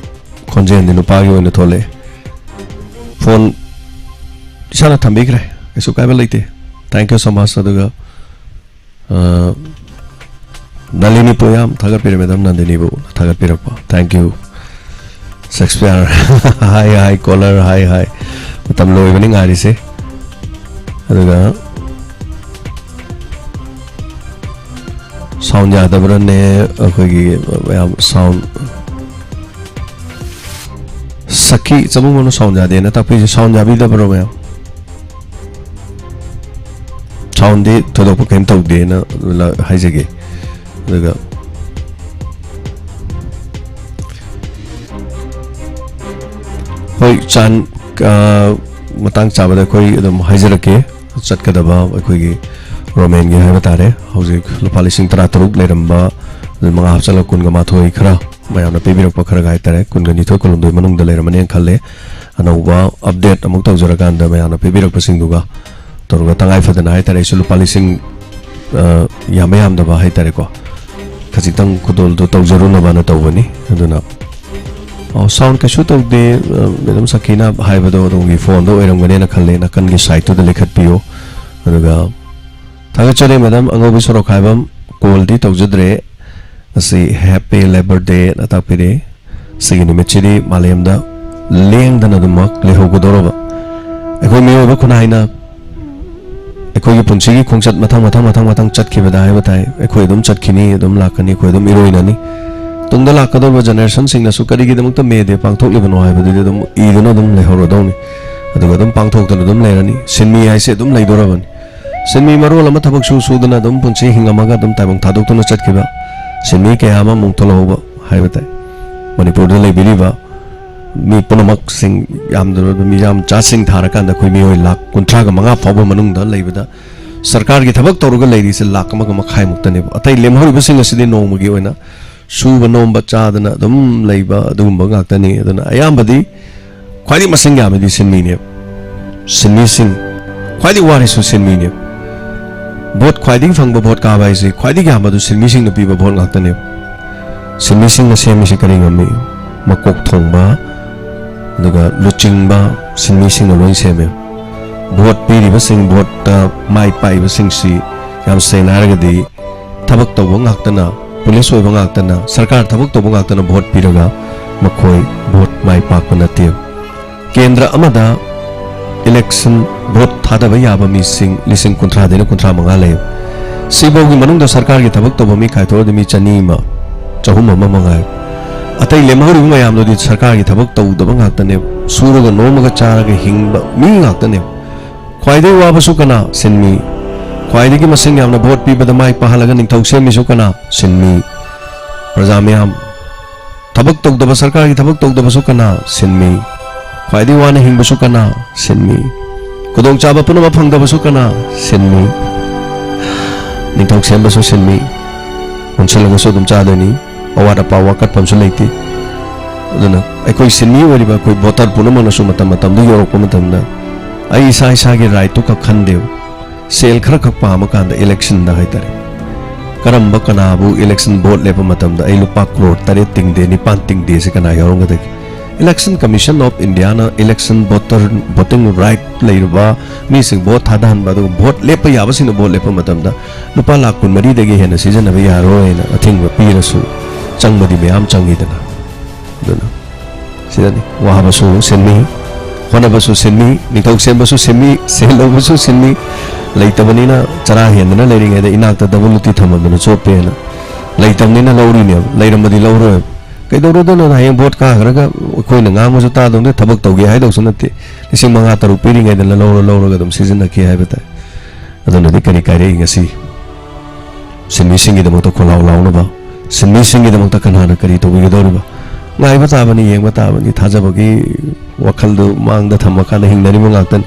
ꯈꯣꯟꯖꯦꯜꯗꯤ ꯅꯨꯄꯥꯒꯤ ꯑꯣꯏꯅ ꯊꯣꯛꯂꯛꯑꯦ꯫ Phone ꯏꯁꯥꯅ ꯊꯝꯕꯤꯈ꯭ꯔꯦ, ꯀꯩꯁꯨ ꯀꯥꯏꯕ ꯂꯩꯇꯦ꯫ Thank you so much꯫ ꯑꯗꯨꯒ, ꯑ, ꯅꯂꯤꯅꯤ ꯄꯣꯌꯥꯝ ꯊꯥꯒꯠꯄꯤꯔꯦ, Madam ꯅꯟꯗꯤꯅꯤꯕꯨ ꯊꯥꯒꯠꯄꯤꯔꯛꯄ꯫ Thank you꯫ Shakespeare. Hi, hi, caller, hi, hi꯫ ꯃꯇꯝ ꯂꯣꯏꯕꯅꯤ ꯉꯥꯏꯔꯤꯁꯦ꯫ ꯑꯗꯨꯒ sound ꯌꯥꯗꯕ꯭ꯔꯅꯦ? ꯑꯩꯈꯣꯏꯒꯤ ꯃꯌꯥꯝ sound ꯁꯈꯤ ꯆꯃꯨꯡꯕꯅ sound ꯌꯥꯗꯦꯅ ꯇꯥꯛꯄꯤꯁꯦ, sound ꯌꯥꯕꯤꯗꯕ꯭ꯔꯣ ꯃꯌꯥꯝ? Sound ꯗꯤ ꯊꯣꯏꯗꯣꯛꯄ ꯀꯩꯝ ꯇꯧꯗꯦꯅ ꯂ-, ꯍꯥꯏꯖꯒꯦ꯫ ꯑꯗꯨꯒ ꯍꯣꯏ, ꯆꯥꯟ, ꯑ, ꯃꯇꯥꯡ ꯆꯥꯕꯗ ꯑꯩꯈꯣꯏ ꯑꯗꯨꯝ ꯍꯥꯏꯖꯔꯛꯀꯦ꯫ ꯆꯠꯀꯗꯕ ꯑꯩꯈꯣꯏꯒꯤ ꯔꯣꯃꯦꯟꯒꯤ ꯍꯥꯏꯕ ꯇꯥꯔꯦ, ꯍꯧꯖꯤꯛ ꯂꯨꯄꯥ ꯂꯤꯁꯤꯡ ꯇꯔꯥ ꯇꯔꯨꯛ ꯂꯩꯔꯝꯕ, ꯑꯗꯨ ꯃꯉꯥ ꯍꯥꯞꯆꯜꯂꯒ ꯀꯨꯟꯒ ꯃꯥꯊꯣꯏ ꯈꯔ ꯃꯌꯥꯝꯅ ꯄꯤꯕꯤꯔꯛꯄ ꯈꯔꯒ ꯍꯥꯏꯇꯥꯔꯦ, ꯀꯨꯟꯒ ꯅꯤꯊꯣꯏ, ꯀꯨꯟꯍꯨꯝꯗꯣꯏ ꯃꯅꯨꯡꯗ ꯂꯩꯔꯝꯃꯅꯦꯅ ꯈꯜꯂꯦ꯫ ꯑꯅꯧꯕ update ꯑꯃꯨꯛ ꯇꯧꯖꯔꯀꯥꯟꯗ ꯃꯌꯥꯝꯅ ꯄꯤꯕꯤꯔꯛꯄꯁꯤꯡꯗꯨꯒ ꯇꯧꯔꯒ ꯇꯉꯥꯏ ꯐꯗꯅ ꯍꯥꯏꯇꯥꯔꯦ, ꯑꯩꯁꯨ ꯂꯨꯄꯥ ꯂꯤꯁꯤꯡ, ꯑ, ꯌꯥꯝꯕ ꯌꯥꯝꯗꯕ ꯍꯥꯏꯇꯥꯔꯦꯀꯣ, ꯈꯖꯤꯛꯇꯪ ꯈꯨꯗꯣꯜꯗꯣ ꯇꯧꯖꯔꯨꯅꯕꯅ ꯇꯧꯕꯅꯤ꯫ ꯑꯗꯨꯅ ꯑꯣ, ꯁꯥꯎꯟ ꯀꯩꯁꯨ ꯇꯧꯗꯦ꯫ ꯑ, ꯃꯦꯗꯥꯝ ꯁꯈꯤꯅ ꯍꯥꯏꯕꯗꯣ ꯑꯗꯣꯝꯒꯤ ꯐꯣꯟꯗꯣ ꯑꯣꯏꯔꯝꯒꯅꯦꯅ ꯈꯜꯂꯦ, ꯅꯥꯀꯟꯒꯤ ꯁꯥꯏꯠꯇꯨꯗ ꯂꯩꯈꯠꯄꯤꯌꯨ꯫ ꯑꯗꯨꯒ ꯊꯥꯒꯠꯆꯔꯤ ꯃꯦꯗꯥꯝ, ꯑꯉꯧꯕꯤ ꯁꯣꯔꯣꯛꯈꯥꯏꯕꯝ ꯀꯣꯜꯗꯤ ꯇꯧꯖꯗ꯭ꯔꯦ꯫ ꯉꯁꯤ ꯍꯦꯄꯤ ꯂꯦꯕꯔ ꯗꯦꯅ ꯇꯥꯛꯄꯤꯔꯦ꯫ ꯁꯤꯒꯤ ꯅꯨꯃꯤꯠꯁꯤꯗꯤ ꯃꯥꯂꯦꯝꯗ ꯂꯦꯡꯗꯅ ꯑꯗꯨꯃꯛ ꯂꯩꯍꯧꯒꯗꯧꯔꯕ ꯑꯩꯈꯣꯏ ꯃꯤꯑꯣꯏꯕ ꯈꯨꯟꯅꯥꯏꯅ ꯑꯩꯈꯣꯏꯒꯤ ꯄꯨꯟꯁꯤꯒꯤ ꯈꯣꯡꯆꯠ ꯃꯊꯪ, ꯃꯊꯪ, ꯃꯊꯪ, ꯃꯊꯪ ꯆꯠꯈꯤꯕꯗ ꯍꯥꯏꯕ ꯇꯥꯏ꯫ ꯑꯩꯈꯣꯏ ꯑꯗꯨꯝ ꯆꯠꯈꯤꯅꯤ, ꯑꯗꯨꯝ ꯂꯥꯛꯀꯅꯤ, ꯑꯩꯈꯣꯏ ꯑꯗꯨꯝ ꯏꯔꯣꯏꯅꯅꯤ꯫ ꯇꯨꯡꯗ ꯂꯥꯛꯀꯗꯧꯔꯤꯕ ꯖꯦꯅꯦꯔꯦꯁꯟꯁꯤꯡꯅꯁꯨ ꯀꯔꯤꯒꯤꯗꯃꯛꯇ ꯃꯦ ꯗꯦ ꯄꯥꯡꯊꯣꯛꯂꯤꯕꯅꯣ ꯍꯥꯏꯕꯗꯨꯗꯤ ꯑꯗꯨꯝ ꯏꯗꯨꯅ ꯑꯗꯨꯝ ꯂꯩꯍꯧꯔꯗꯧꯅꯤ꯫ ꯑꯗꯨꯒ ꯑꯗꯨꯝ ꯄꯥꯡꯊꯣꯛꯇꯅ ꯑꯗꯨꯝ ꯂꯩꯔꯅꯤ꯫ ꯁꯤꯟꯃꯤ ꯍꯥꯏꯁꯦ ꯑꯗꯨꯝ ꯂꯩꯗꯣꯔꯕꯅꯤ꯫ ꯁꯤꯟꯃꯤ ꯃꯔꯣꯜ ꯑꯃ ꯊꯕꯛ ꯁꯨ ꯁꯨꯗꯅ ꯑꯗꯨꯝ ꯄꯨꯟꯁꯤ ꯍꯤꯡꯉꯝꯃꯒ ꯑꯗꯨꯝ ꯇꯥꯏꯕꯪ ꯊꯥꯗꯣꯛꯇꯨꯅ ꯆꯠꯈꯤꯕ ꯁꯤꯟꯃꯤ ꯀꯌꯥ ꯑꯃ ꯑꯃꯨꯛ ꯊꯣꯛꯂꯛꯍꯧꯕ ꯍꯥꯏꯕ ꯇꯥꯏ꯫ ꯃꯅꯤꯄꯨꯔꯗ ꯂꯩꯕꯤꯔꯤꯕ ꯃꯤ ꯄꯨꯝꯅꯃꯛꯁꯤꯡ, ꯌꯥꯝꯗ꯭ꯔꯕꯗ ꯃꯤ ꯌꯥꯝ ꯆꯥꯁꯤꯡ ꯊꯥꯔꯀꯥꯟꯗ ꯑꯩꯈꯣꯏ ꯃꯤꯑꯣꯏ ꯂꯥꯈ ꯀꯨꯟꯊ꯭ꯔꯥꯒ ꯃꯉꯥ ꯐꯥꯎꯕ ꯃꯅꯨꯡꯗ ꯂꯩꯕꯗ ꯁꯔꯀꯥꯔꯒꯤ ꯊꯕꯛ ꯇꯧꯔꯒ ꯂꯩꯔꯤꯁꯦ ꯂꯥꯈ ꯑꯃꯒ ꯃꯈꯥꯏꯃꯨꯛꯇꯅꯦꯕ꯫ ꯑꯇꯩ ꯂꯦꯝꯍꯧꯔꯤꯕꯁꯤꯡ ꯑꯁꯤꯗꯤ ꯅꯣꯡꯃꯒꯤ ꯑꯣꯏꯅ ꯁꯨꯕ ꯅꯣꯝꯕ ꯆꯥꯗꯅ ꯑꯗꯨꯝ ꯂꯩꯕ ꯑꯗꯨꯒꯨꯝꯕ ꯉꯥꯛꯇꯅꯤ꯫ ꯑꯗꯨꯅ ꯑꯌꯥꯝꯕꯗꯤ ꯈ꯭ꯋꯥꯏꯗꯒꯤ ꯃꯁꯤꯡ ꯌꯥꯝꯕꯗꯤ ꯁꯤꯟꯃꯤꯅꯦꯕ꯫ ꯁꯤꯟꯃꯤꯁꯤꯡ ꯈ꯭ꯋꯥꯏꯗꯒꯤ ꯋꯥꯔꯤꯁꯨ ꯁꯤꯟꯃꯤꯅꯦꯕ꯫ ꯚꯣꯠ ꯈ꯭ꯋꯥꯏꯗꯒꯤ ꯐꯪꯕ ꯚꯣꯠ ꯀꯥꯕ ꯍꯥꯏꯁꯦ ꯈ꯭ꯋꯥꯏꯗꯒꯤ ꯌꯥꯝꯕꯗꯨ ꯁꯤꯟꯃꯤꯁꯤꯡꯅ ꯄꯤꯕ ꯚꯣꯠ ꯉꯥꯛꯇꯅꯦꯕ꯫ ꯁꯤꯟꯃꯤꯁꯤꯡꯅ ꯁꯦꯝꯃꯤꯁꯤ ꯀꯔꯤ ꯉꯝꯃꯤ? ꯃꯀꯣꯛ ꯊꯣꯡꯕ, ꯑꯗꯨꯒ ꯂꯨꯆꯤꯡꯕ ꯁꯤꯟꯃꯤꯁꯤꯡꯅ ꯂꯣꯏ ꯁꯦꯝꯃꯦ꯫ ꯚꯣꯠ ꯄꯤꯔꯤꯕꯁꯤꯡ, ꯚꯣꯠꯇ ꯃꯥꯏ ꯄꯥꯛꯏꯕꯁꯤꯡꯁꯤ ꯌꯥꯝ ꯁꯦꯡꯅ ꯍꯥꯏꯔꯒꯗꯤ ꯊꯕꯛ ꯇꯧꯕ ꯉꯥꯛꯇꯅ, ꯄꯨꯂꯤꯁ ꯑꯣꯏꯕ ꯉꯥꯛꯇꯅ, ꯁꯔꯀꯥꯔ ꯊꯕꯛ ꯇꯧꯕ ꯉꯥꯛꯇꯅ ꯚꯣꯠ ꯄꯤꯔꯒ ꯃꯈꯣꯏ ꯚꯣꯠ ꯃꯥꯏ ꯄꯥꯛꯄ ꯅꯠꯇꯦ꯫ ꯀꯦꯟꯗ꯭ꯔ ꯑꯃꯗ ꯏꯂꯦꯛꯁꯟ ꯚꯣꯠ ꯊꯥꯗꯕ ꯌꯥꯕ ꯃꯤꯁꯤꯡ ꯂꯤꯁꯤꯡ ꯀꯨꯟꯊ꯭ꯔꯥꯗꯩꯅ ꯀꯨꯟꯊ꯭ꯔꯥ ꯃꯉꯥ ꯂꯩ꯫ ꯁꯤꯐꯥꯎꯒꯤ ꯃꯅꯨꯡꯗ ꯁꯔꯀꯥꯔꯒꯤ ꯊꯕꯛ ꯇꯧꯕ ꯃꯤ ꯈꯥꯏꯊꯣꯛꯑꯗꯤ ꯃꯤ ꯆꯅꯤ ꯑꯃ, ꯆꯍꯨꯝ ꯑꯃ ꯃꯉꯥꯏ꯫ ꯑꯇꯩ ꯂꯦꯝꯍꯧꯔꯤꯕ ꯃꯌꯥꯝꯗꯨꯗꯤ ꯁꯔꯀꯥꯔꯒꯤ ꯊꯕꯛ ꯇꯧꯗꯕ ꯉꯥꯛꯇꯅꯦꯕ, ꯁꯨꯔꯒ ꯅꯣꯝꯃꯒ ꯆꯥꯔꯒ ꯍꯤꯡꯕ ꯃꯤ ꯉꯥꯛꯇꯅꯦꯕ꯫ ꯈ꯭ꯋꯥꯏꯗꯒꯤ ꯋꯥꯕꯁꯨ ꯀꯅꯥ? ꯁꯤꯟꯃꯤ꯫ ꯈ꯭ꯋꯥꯏꯗꯒꯤ ꯃꯁꯤꯡ ꯌꯥꯝꯅ ꯚꯣꯠ ꯄꯤꯕꯗ ꯃꯥꯏ ꯄꯥꯛꯍꯜꯂꯒ ꯅꯤꯡꯊꯧ ꯁꯦꯝꯃꯤꯁꯨ ꯀꯅꯥ? ꯁꯤꯟꯃꯤ꯫ ꯄ꯭ꯔꯖꯥ ꯃꯌꯥꯝ, ꯊꯕꯛ ꯇꯧꯗꯕ, ꯁꯔꯀꯥꯔꯒꯤ ꯊꯕꯛ ꯇꯧꯗꯕꯁꯨ ꯀꯅꯥ? ꯁꯤꯟꯃꯤ꯫ ꯈ꯭ꯋꯥꯏꯗꯒꯤ ꯋꯥꯅ ꯍꯤꯡꯕꯁꯨ ꯀꯅꯥ? ꯁꯤꯟꯃꯤ꯫ ꯈꯨꯗꯣꯡꯆꯥꯕ ꯄꯨꯝꯅꯃꯛ ꯐꯪꯗꯕꯁꯨ ꯀꯅꯥ? ꯁꯤꯟꯃꯤ꯫ ꯅꯤꯡꯊꯧ ꯁꯦꯝꯕꯁꯨ ꯁꯤꯟꯃꯤ꯫ ꯑꯣꯟꯁꯤꯜꯂꯒꯁꯨ ꯑꯗꯨꯝ ꯆꯥꯗꯣꯏꯅꯤ꯫ ꯑꯋꯥꯠ ꯑꯄꯥ ꯋꯥꯀꯠꯐꯝꯁꯨ ꯂꯩꯇꯦ꯫ ꯑꯗꯨꯅ ꯑꯩꯈꯣꯏ ꯁꯤꯟꯃꯤ ꯑꯣꯏꯔꯤꯕ ꯑꯩꯈꯣꯏ ꯚꯣꯇꯔ ꯄꯨꯝꯅꯃꯛꯅꯁꯨ ꯃꯇꯝ ꯃꯇꯝꯗꯨ ꯌꯧꯔꯛꯄ ꯃꯇꯝꯗ ꯑꯩ ꯏꯁꯥ ꯏꯁꯥꯒꯤ ꯔꯥꯏꯠꯇꯨ ꯈꯛ ꯈꯟꯗꯦꯕ, ꯁꯦꯜ ꯈꯔ ꯈꯛ ꯄꯥꯝꯃ ꯀꯥꯟꯗ ꯏꯂꯦꯛꯁꯟꯗ ꯍꯥꯏꯇꯥꯔꯦ, ꯀꯔꯝꯕ ꯀꯅꯥꯕꯨ election vote ꯂꯦꯞꯄ ꯃꯇꯝꯗ ꯑꯩ ꯂꯨꯄꯥ ꯀ꯭ꯔꯣꯔ ꯇꯔꯦꯠ ꯇꯤꯡꯗꯦ, ꯅꯤꯄꯥꯟ ꯇꯤꯡꯗꯦꯁꯦ ꯀꯅꯥ ꯌꯥꯎꯔꯝꯒꯗꯒꯦ? Election Commission of Indiaꯅ election voter voting right ꯂꯩꯔꯕ ꯃꯤꯁꯤꯡ vote ꯊꯥꯗꯍꯟꯕ, ꯑꯗꯨꯒ vote ꯂꯦꯞꯄ ꯌꯥꯕꯁꯤꯡꯅ vote ꯂꯦꯞꯄ ꯃꯇꯝꯗ ꯂꯨꯄꯥ ꯂꯥꯈ ꯀꯨꯟꯃꯔꯤꯗꯒꯤ ꯍꯦꯟꯅ ꯁꯤꯖꯤꯟꯅꯕ ꯌꯥꯔꯣꯏꯅ ꯑꯊꯤꯡꯕ ꯄꯤꯔꯁꯨ, ꯆꯪꯕꯗꯤ ꯃꯌꯥꯝ ꯆꯪꯉꯤꯗꯅ꯫ ꯑꯗꯨꯅ ꯁꯤꯗꯅꯤ ꯋꯥꯕꯁꯨ ꯁꯤꯟꯃꯤ, ꯍꯣꯠꯅꯕꯁꯨ ꯁꯤꯟꯃꯤ, ꯅꯤꯡꯊꯧ ꯁꯦꯝꯕꯁꯨ ꯁꯤꯟꯃꯤ, ꯁꯦꯜ ꯂꯧꯕꯁꯨ ꯁꯤꯟꯃꯤ꯫ ꯂꯩꯇꯕꯅꯤꯅ ꯆꯔꯥ ꯍꯦꯟꯗꯅ ꯂꯩꯔꯤꯉꯩꯗ ꯏꯅꯥꯛꯇ ꯗꯕꯜ ꯂꯨꯇꯤ ꯊꯝꯃꯝꯗꯅ ꯆꯣꯞꯄꯦꯅ꯫ ꯂꯩꯇꯕꯅꯤꯅ ꯂꯧꯔꯤꯅꯦꯕ, ꯂꯩꯔꯝꯃꯗꯤ ꯂꯧꯔꯣꯏꯕ꯫ ꯀꯩꯗꯧꯔꯨꯗꯣꯏꯅꯣ? ꯍꯌꯦꯡ vote ꯀꯥꯈ꯭ꯔꯒ ꯑꯩꯈꯣꯏꯅ ꯉꯥꯡꯕꯁꯨ ꯇꯥꯗꯧꯅꯦ, ꯊꯕꯛ ꯇꯧꯒꯦ ꯍꯥꯏꯗꯧꯁꯨ ꯅꯠꯇꯦ꯫ ꯂꯤꯁꯤꯡ ꯃꯉꯥ ꯇꯔꯨꯛ ꯄꯤꯔꯤꯉꯩꯗ ꯂꯧꯔ ꯂꯧꯔꯒ ꯑꯗꯨꯝ ꯁꯤꯖꯤꯟꯅꯈꯤ ꯍꯥꯏꯕ ꯇꯥꯏ꯫ ꯑꯗꯨꯅꯗꯤ ꯀꯔꯤ ꯀꯥꯏꯔꯛꯏ ꯉꯁꯤ? ꯁꯤꯟꯃꯤꯁꯤꯡꯒꯤꯗꯃꯛꯇ ꯈꯣꯜꯂꯥꯎ ꯂꯥꯎꯅꯕ, ꯁꯤꯟꯃꯤꯁꯤꯡꯒꯤꯗꯃꯛꯇ ꯀꯅꯥꯅ ꯀꯔꯤ ꯇꯧꯕꯤꯒꯗꯧꯔꯤꯕ? ꯉꯥꯏꯕ ꯇꯥꯕꯅꯤ, ꯌꯦꯡꯕ ꯇꯥꯕꯅꯤ꯫ ꯊꯥꯖꯕꯒꯤ ꯋꯥꯈꯜꯗꯨ ꯃꯥꯡꯗ ꯊꯝꯃꯀꯥꯟꯗ ꯍꯤꯡꯅꯔꯤꯕ ꯉꯥꯛꯇꯅꯤ꯫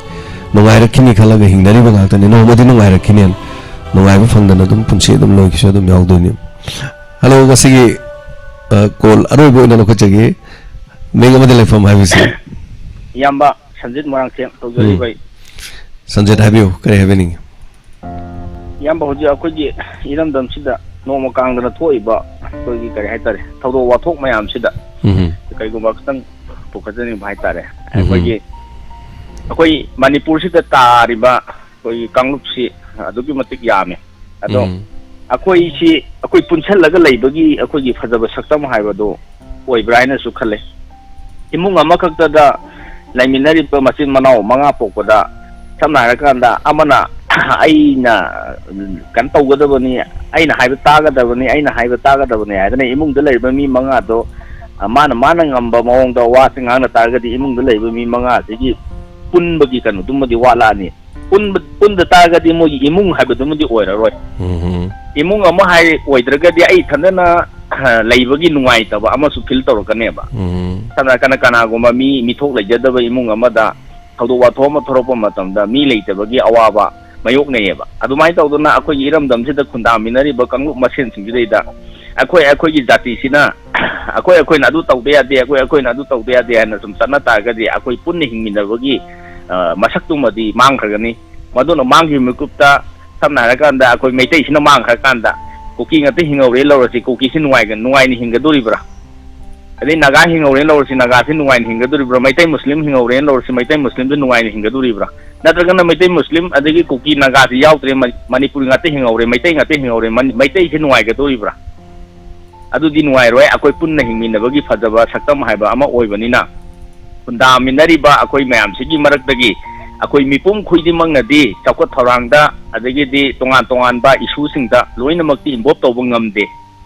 ꯅꯨꯡꯉꯥꯏꯔꯛꯈꯤꯅꯤ ꯈꯜꯂꯒ ꯍꯤꯡꯅꯔꯤꯕ ꯉꯥꯛꯇꯅꯤ꯫ ꯅꯣꯡꯃꯗꯤ ꯅꯨꯡꯉꯥꯏꯔꯛꯈꯤꯅꯦꯅ꯫ ꯅꯨꯡꯉꯥꯏꯕ ꯐꯪꯗꯅ ꯑꯗꯨꯝ ꯄꯨꯟꯁꯤ ꯑꯗꯨꯝ ꯂꯣꯏꯈꯤꯁꯨ ꯑꯗꯨꯝ ꯌꯥꯎꯗꯣꯏꯅꯤ꯫ ꯍꯜꯂꯣ, ꯉꯁꯤꯒꯤ, ꯑ, call ꯑꯔꯣꯏꯕ ꯑꯣꯏꯅ ꯂꯧꯈꯠꯆꯒꯦ꯫ ꯃꯤꯡ ꯑꯃꯗꯤ ꯂꯩꯐꯝ ꯍꯥꯏꯕꯁꯤ꯫ ꯏꯌꯥꯝꯕ ꯁꯟꯖꯤꯠ ꯃꯣꯏꯔꯥꯡꯊꯦꯝ ꯇꯧꯖꯔꯤꯕ ꯎꯝ꯫ ꯑꯩ꯫ ꯁꯟꯖꯤꯠ, ꯍꯥꯏꯕꯤꯌꯨ, ꯀꯔꯤ ꯍꯥꯏꯕꯤꯅꯤꯡꯉꯤ? ꯏꯌꯥꯝꯕ, ꯍꯧꯖꯤꯛ ꯑꯩꯈꯣꯏꯒꯤ ꯏꯔꯝꯗꯝꯁꯤꯗ ꯅꯣꯡꯃ ꯀꯥꯡꯗꯅ ꯊꯣꯛꯏꯕ ꯑꯩꯈꯣꯏꯒꯤ, ꯀꯔꯤ ꯍꯥꯏꯇꯥꯔꯦ, ꯊꯧꯗꯣꯛ ꯋꯥꯊꯣꯛ ꯃꯌꯥꯝꯁꯤꯗ ꯎꯝ꯫ ꯀꯩꯒꯨꯝꯕ ꯈꯤꯇꯪ ꯄꯨꯈꯠꯆꯅꯤꯡꯕ ꯍꯥꯏꯇꯥꯔꯦ꯫ ꯎꯝ꯫ ꯑꯩꯈꯣꯏꯒꯤ, ꯑꯩꯈꯣꯏ ꯃꯅꯤꯄꯨꯔꯁꯤꯗ ꯇꯥꯔꯤꯕ ꯑꯩꯈꯣꯏꯒꯤ ꯀꯥꯡꯂꯨꯞꯁꯤ ꯑꯗꯨꯛꯀꯤ ꯃꯇꯤꯛ ꯌꯥꯝꯃꯤ꯫ ꯑꯗꯣ ꯎꯝ꯫ ꯑꯩꯈꯣꯏꯁꯤ, ꯑꯩꯈꯣꯏ ꯄꯨꯟꯁꯤꯜꯂꯒ ꯂꯩꯕꯒꯤ ꯑꯩꯈꯣꯏꯒꯤ ꯐꯖꯕ ꯁꯛꯇꯝ ꯍꯥꯏꯕꯗꯨ ꯑꯣꯏꯕ꯭ꯔꯥ ꯍꯥꯏꯅꯁꯨ ꯈꯜꯂꯦ꯫ ꯏꯃꯨꯡ ꯑꯃꯈꯛꯇꯗ ꯂꯩꯃꯤꯟꯅꯔꯤꯕ ꯃꯆꯤꯟ ꯃꯅꯥꯎ ꯃꯉꯥ ꯄꯣꯛꯄꯗ, ꯁꯝꯅ ꯍꯥꯏꯔꯀꯥꯟꯗ, ꯑꯃꯅ "ꯑꯩꯅ ꯀꯩꯅꯣ ꯇꯧꯒꯗꯕꯅꯤ, ꯑꯩꯅ ꯍꯥꯏꯕ ꯇꯥꯒꯗꯕꯅꯤ, ꯑꯩꯅ ꯍꯥꯏꯕ ꯇꯥꯒꯗꯕꯅꯤ" ꯍꯥꯏꯗꯅ ꯏꯃꯨꯡꯗ ꯂꯩꯔꯤꯕ ꯃꯤ ꯃꯉꯥꯗꯣ, ꯑ, ꯃꯥꯅ, ꯃꯥꯅ ꯉꯝꯕ ꯃꯑꯣꯡꯗ ꯋꯥꯁꯦ ꯉꯥꯡꯅ ꯇꯥꯔꯒꯗꯤ ꯏꯃꯨꯡꯗ ꯂꯩꯕ ꯃꯤ ꯃꯉꯥꯁꯤꯒꯤ ꯄꯨꯟꯕꯒꯤ ꯀꯩꯅꯣꯗꯨꯃꯗꯤ ꯋꯥꯠꯂꯛꯑꯅꯤ꯫ ꯄꯨꯟꯕ, ꯄꯨꯟꯗ ꯇꯥꯔꯒꯗꯤ ꯃꯣꯏꯒꯤ ꯏꯃꯨꯡ ꯍꯥꯏꯕꯗꯨꯃꯗꯤ ꯑꯣꯏꯔꯔꯣꯏ꯫ ꯎꯝ꯫ ꯏꯃꯨꯡ ꯑꯃ ꯍꯥꯏ ꯑꯣꯏꯗ꯭ꯔꯒꯗꯤ ꯑꯩ ꯏꯊꯟꯗꯅ, ꯑ, ꯂꯩꯕꯒꯤ ꯅꯨꯡꯉꯥꯏꯇꯕ ꯑꯃꯁꯨ feel ꯇꯧꯔꯛꯀꯅꯦꯕ꯫ ꯎꯝ꯫ ꯁꯝꯅ ꯍꯥꯏꯔꯀꯥꯟꯗ ꯀꯅꯥꯒꯨꯝꯕ ꯃꯤ ꯃꯤꯊꯣꯛ ꯂꯩꯖꯗꯕ ꯏꯃꯨꯡ ꯑꯃꯗ ꯊꯧꯗꯣꯛ ꯋꯥꯊꯣꯛ ꯑꯃ ꯊꯣꯔꯛꯄ ꯃꯇꯝꯗ ꯃꯤ ꯂꯩꯇꯕꯒꯤ ꯑꯋꯥꯕ ꯃꯥꯌꯣꯛꯅꯩꯌꯦꯕ꯫ ꯑꯗꯨꯃꯥꯏꯅ ꯇꯧꯗꯅ ꯑꯩꯈꯣꯏꯒꯤ ꯏꯔꯝꯗꯝꯁꯤꯗ ꯈꯨꯟꯗꯥꯃꯤꯟꯅꯔꯤꯕ ꯀꯥꯡꯂꯨꯞ ꯃꯁꯦꯟꯁꯤꯡꯁꯤꯗꯩꯗ ꯑꯩꯈꯣꯏ, ꯑꯩꯈꯣꯏꯒꯤ ꯖꯥꯇꯤꯁꯤꯅ ꯑꯩꯈꯣꯏ, ꯑꯩꯈꯣꯏꯅ ꯑꯗꯨ ꯇꯧꯗ ꯌꯥꯗꯦ, ꯑꯩꯈꯣꯏ, ꯑꯩꯈꯣꯏꯅ ꯑꯗꯨ ꯇꯧꯗ ꯌꯥꯗꯦ ꯍꯥꯏꯅ ꯁꯨꯝ ꯆꯠꯅ ꯇꯥꯔꯒꯗꯤ ꯑꯩꯈꯣꯏ ꯄꯨꯟꯅ ꯍꯤꯡꯃꯤꯟꯅꯕꯒꯤ, ꯑ, ꯃꯁꯛꯇꯨꯃꯗꯤ ꯃꯥꯡꯈ꯭ꯔꯒꯅꯤ꯫ ꯃꯗꯨꯅ ꯃꯥꯡꯈꯤꯕ ꯃꯤꯀꯨꯞꯇ, ꯁꯝꯅ ꯍꯥꯏꯔꯀꯥꯟꯗ, ꯑꯩꯈꯣꯏ ꯃꯩꯇꯩꯁꯤꯅ ꯃꯥꯡꯈ꯭ꯔꯀꯥꯟꯗ ꯀꯨꯀꯤ ꯉꯥꯛꯇ ꯍꯤꯡꯍꯧꯔꯦ ꯂꯧꯔꯁꯤ, ꯀꯨꯀꯤꯁꯤ ꯅꯨꯡꯉꯥꯏꯒ-, ꯅꯨꯡꯉꯥꯏꯅ ꯍꯤꯡꯒꯗꯣꯔꯤꯕ꯭ꯔꯥ? ꯑꯗꯩ ꯅꯥꯒꯥ ꯍꯤꯡꯍꯧꯔꯦꯅ ꯂꯧꯔꯁꯤ, ꯅꯥꯒꯥꯁꯤ ꯅꯨꯡꯉꯥꯏꯅ ꯍꯤꯡꯒꯗꯣꯔꯤꯕ꯭ꯔꯥ? ꯃꯩꯇꯩ ꯃꯨꯁꯂꯤꯝ ꯍꯤꯡꯍꯧꯔꯦꯅ ꯂꯧꯔꯁꯤ, ꯃꯩꯇꯩ ꯃꯨꯁꯂꯤꯝꯗꯨ ꯅꯨꯡꯉꯥꯏꯅ ꯍꯤꯡꯒꯗꯣꯔꯤꯕ꯭ꯔꯥ? ꯅꯠꯇ꯭ꯔꯒꯅ ꯃꯩꯇꯩ ꯃꯨꯁꯂꯤꯝ ꯑꯗꯒꯤ ꯀꯨꯀꯤ ꯅꯥꯒꯥꯁꯤ ꯌꯥꯎꯗ꯭ꯔꯦ, ꯃ-, ꯃꯅꯤꯄꯨꯔꯤ ꯉꯥꯛꯇ ꯍꯤꯡꯍꯧꯔꯦ, ꯃꯩꯇꯩ ꯉꯥꯛꯇ ꯍꯤꯡꯍꯧꯔꯦ, ꯃꯅꯤ-, ꯃꯩꯇꯩꯁꯤ ꯅꯨꯡꯉꯥꯏꯒꯗꯣꯔꯤꯕ꯭ꯔꯥ? ꯑꯗꯨꯗꯤ ꯅꯨꯡꯉꯥꯏꯔꯣꯏ꯫ ꯑꯩꯈꯣꯏ ꯄꯨꯟꯅ ꯍꯤꯡꯃꯤꯟꯅꯕꯒꯤ ꯐꯖꯕ ꯁꯛꯇꯝ ꯍꯥꯏꯕ ꯑꯃ ꯑꯣꯏꯕꯅꯤꯅ, ꯈꯨꯟꯗꯥꯃꯤꯟꯅꯔꯤꯕ ꯑꯩꯈꯣꯏ ꯃꯌꯥꯝꯁꯤꯒꯤ ꯃꯔꯛꯇꯒꯤ ꯑꯩꯈꯣꯏ ꯃꯤꯄꯨꯝ ꯈꯨꯗꯤꯡꯃꯛꯅꯗꯤ ꯆꯥꯎꯈꯠ ꯊꯧꯔꯥꯡꯗ, ꯑꯗꯒꯤꯗꯤ ꯇꯣꯉꯥꯟ ꯇꯣꯉꯥꯟꯕ ꯏꯁꯨꯁꯤꯡꯗ ꯂꯣꯏꯅꯃꯛꯇꯤ ꯏꯟꯚꯣꯜꯕ ꯇꯧꯕ ꯉꯝꯗꯦ꯫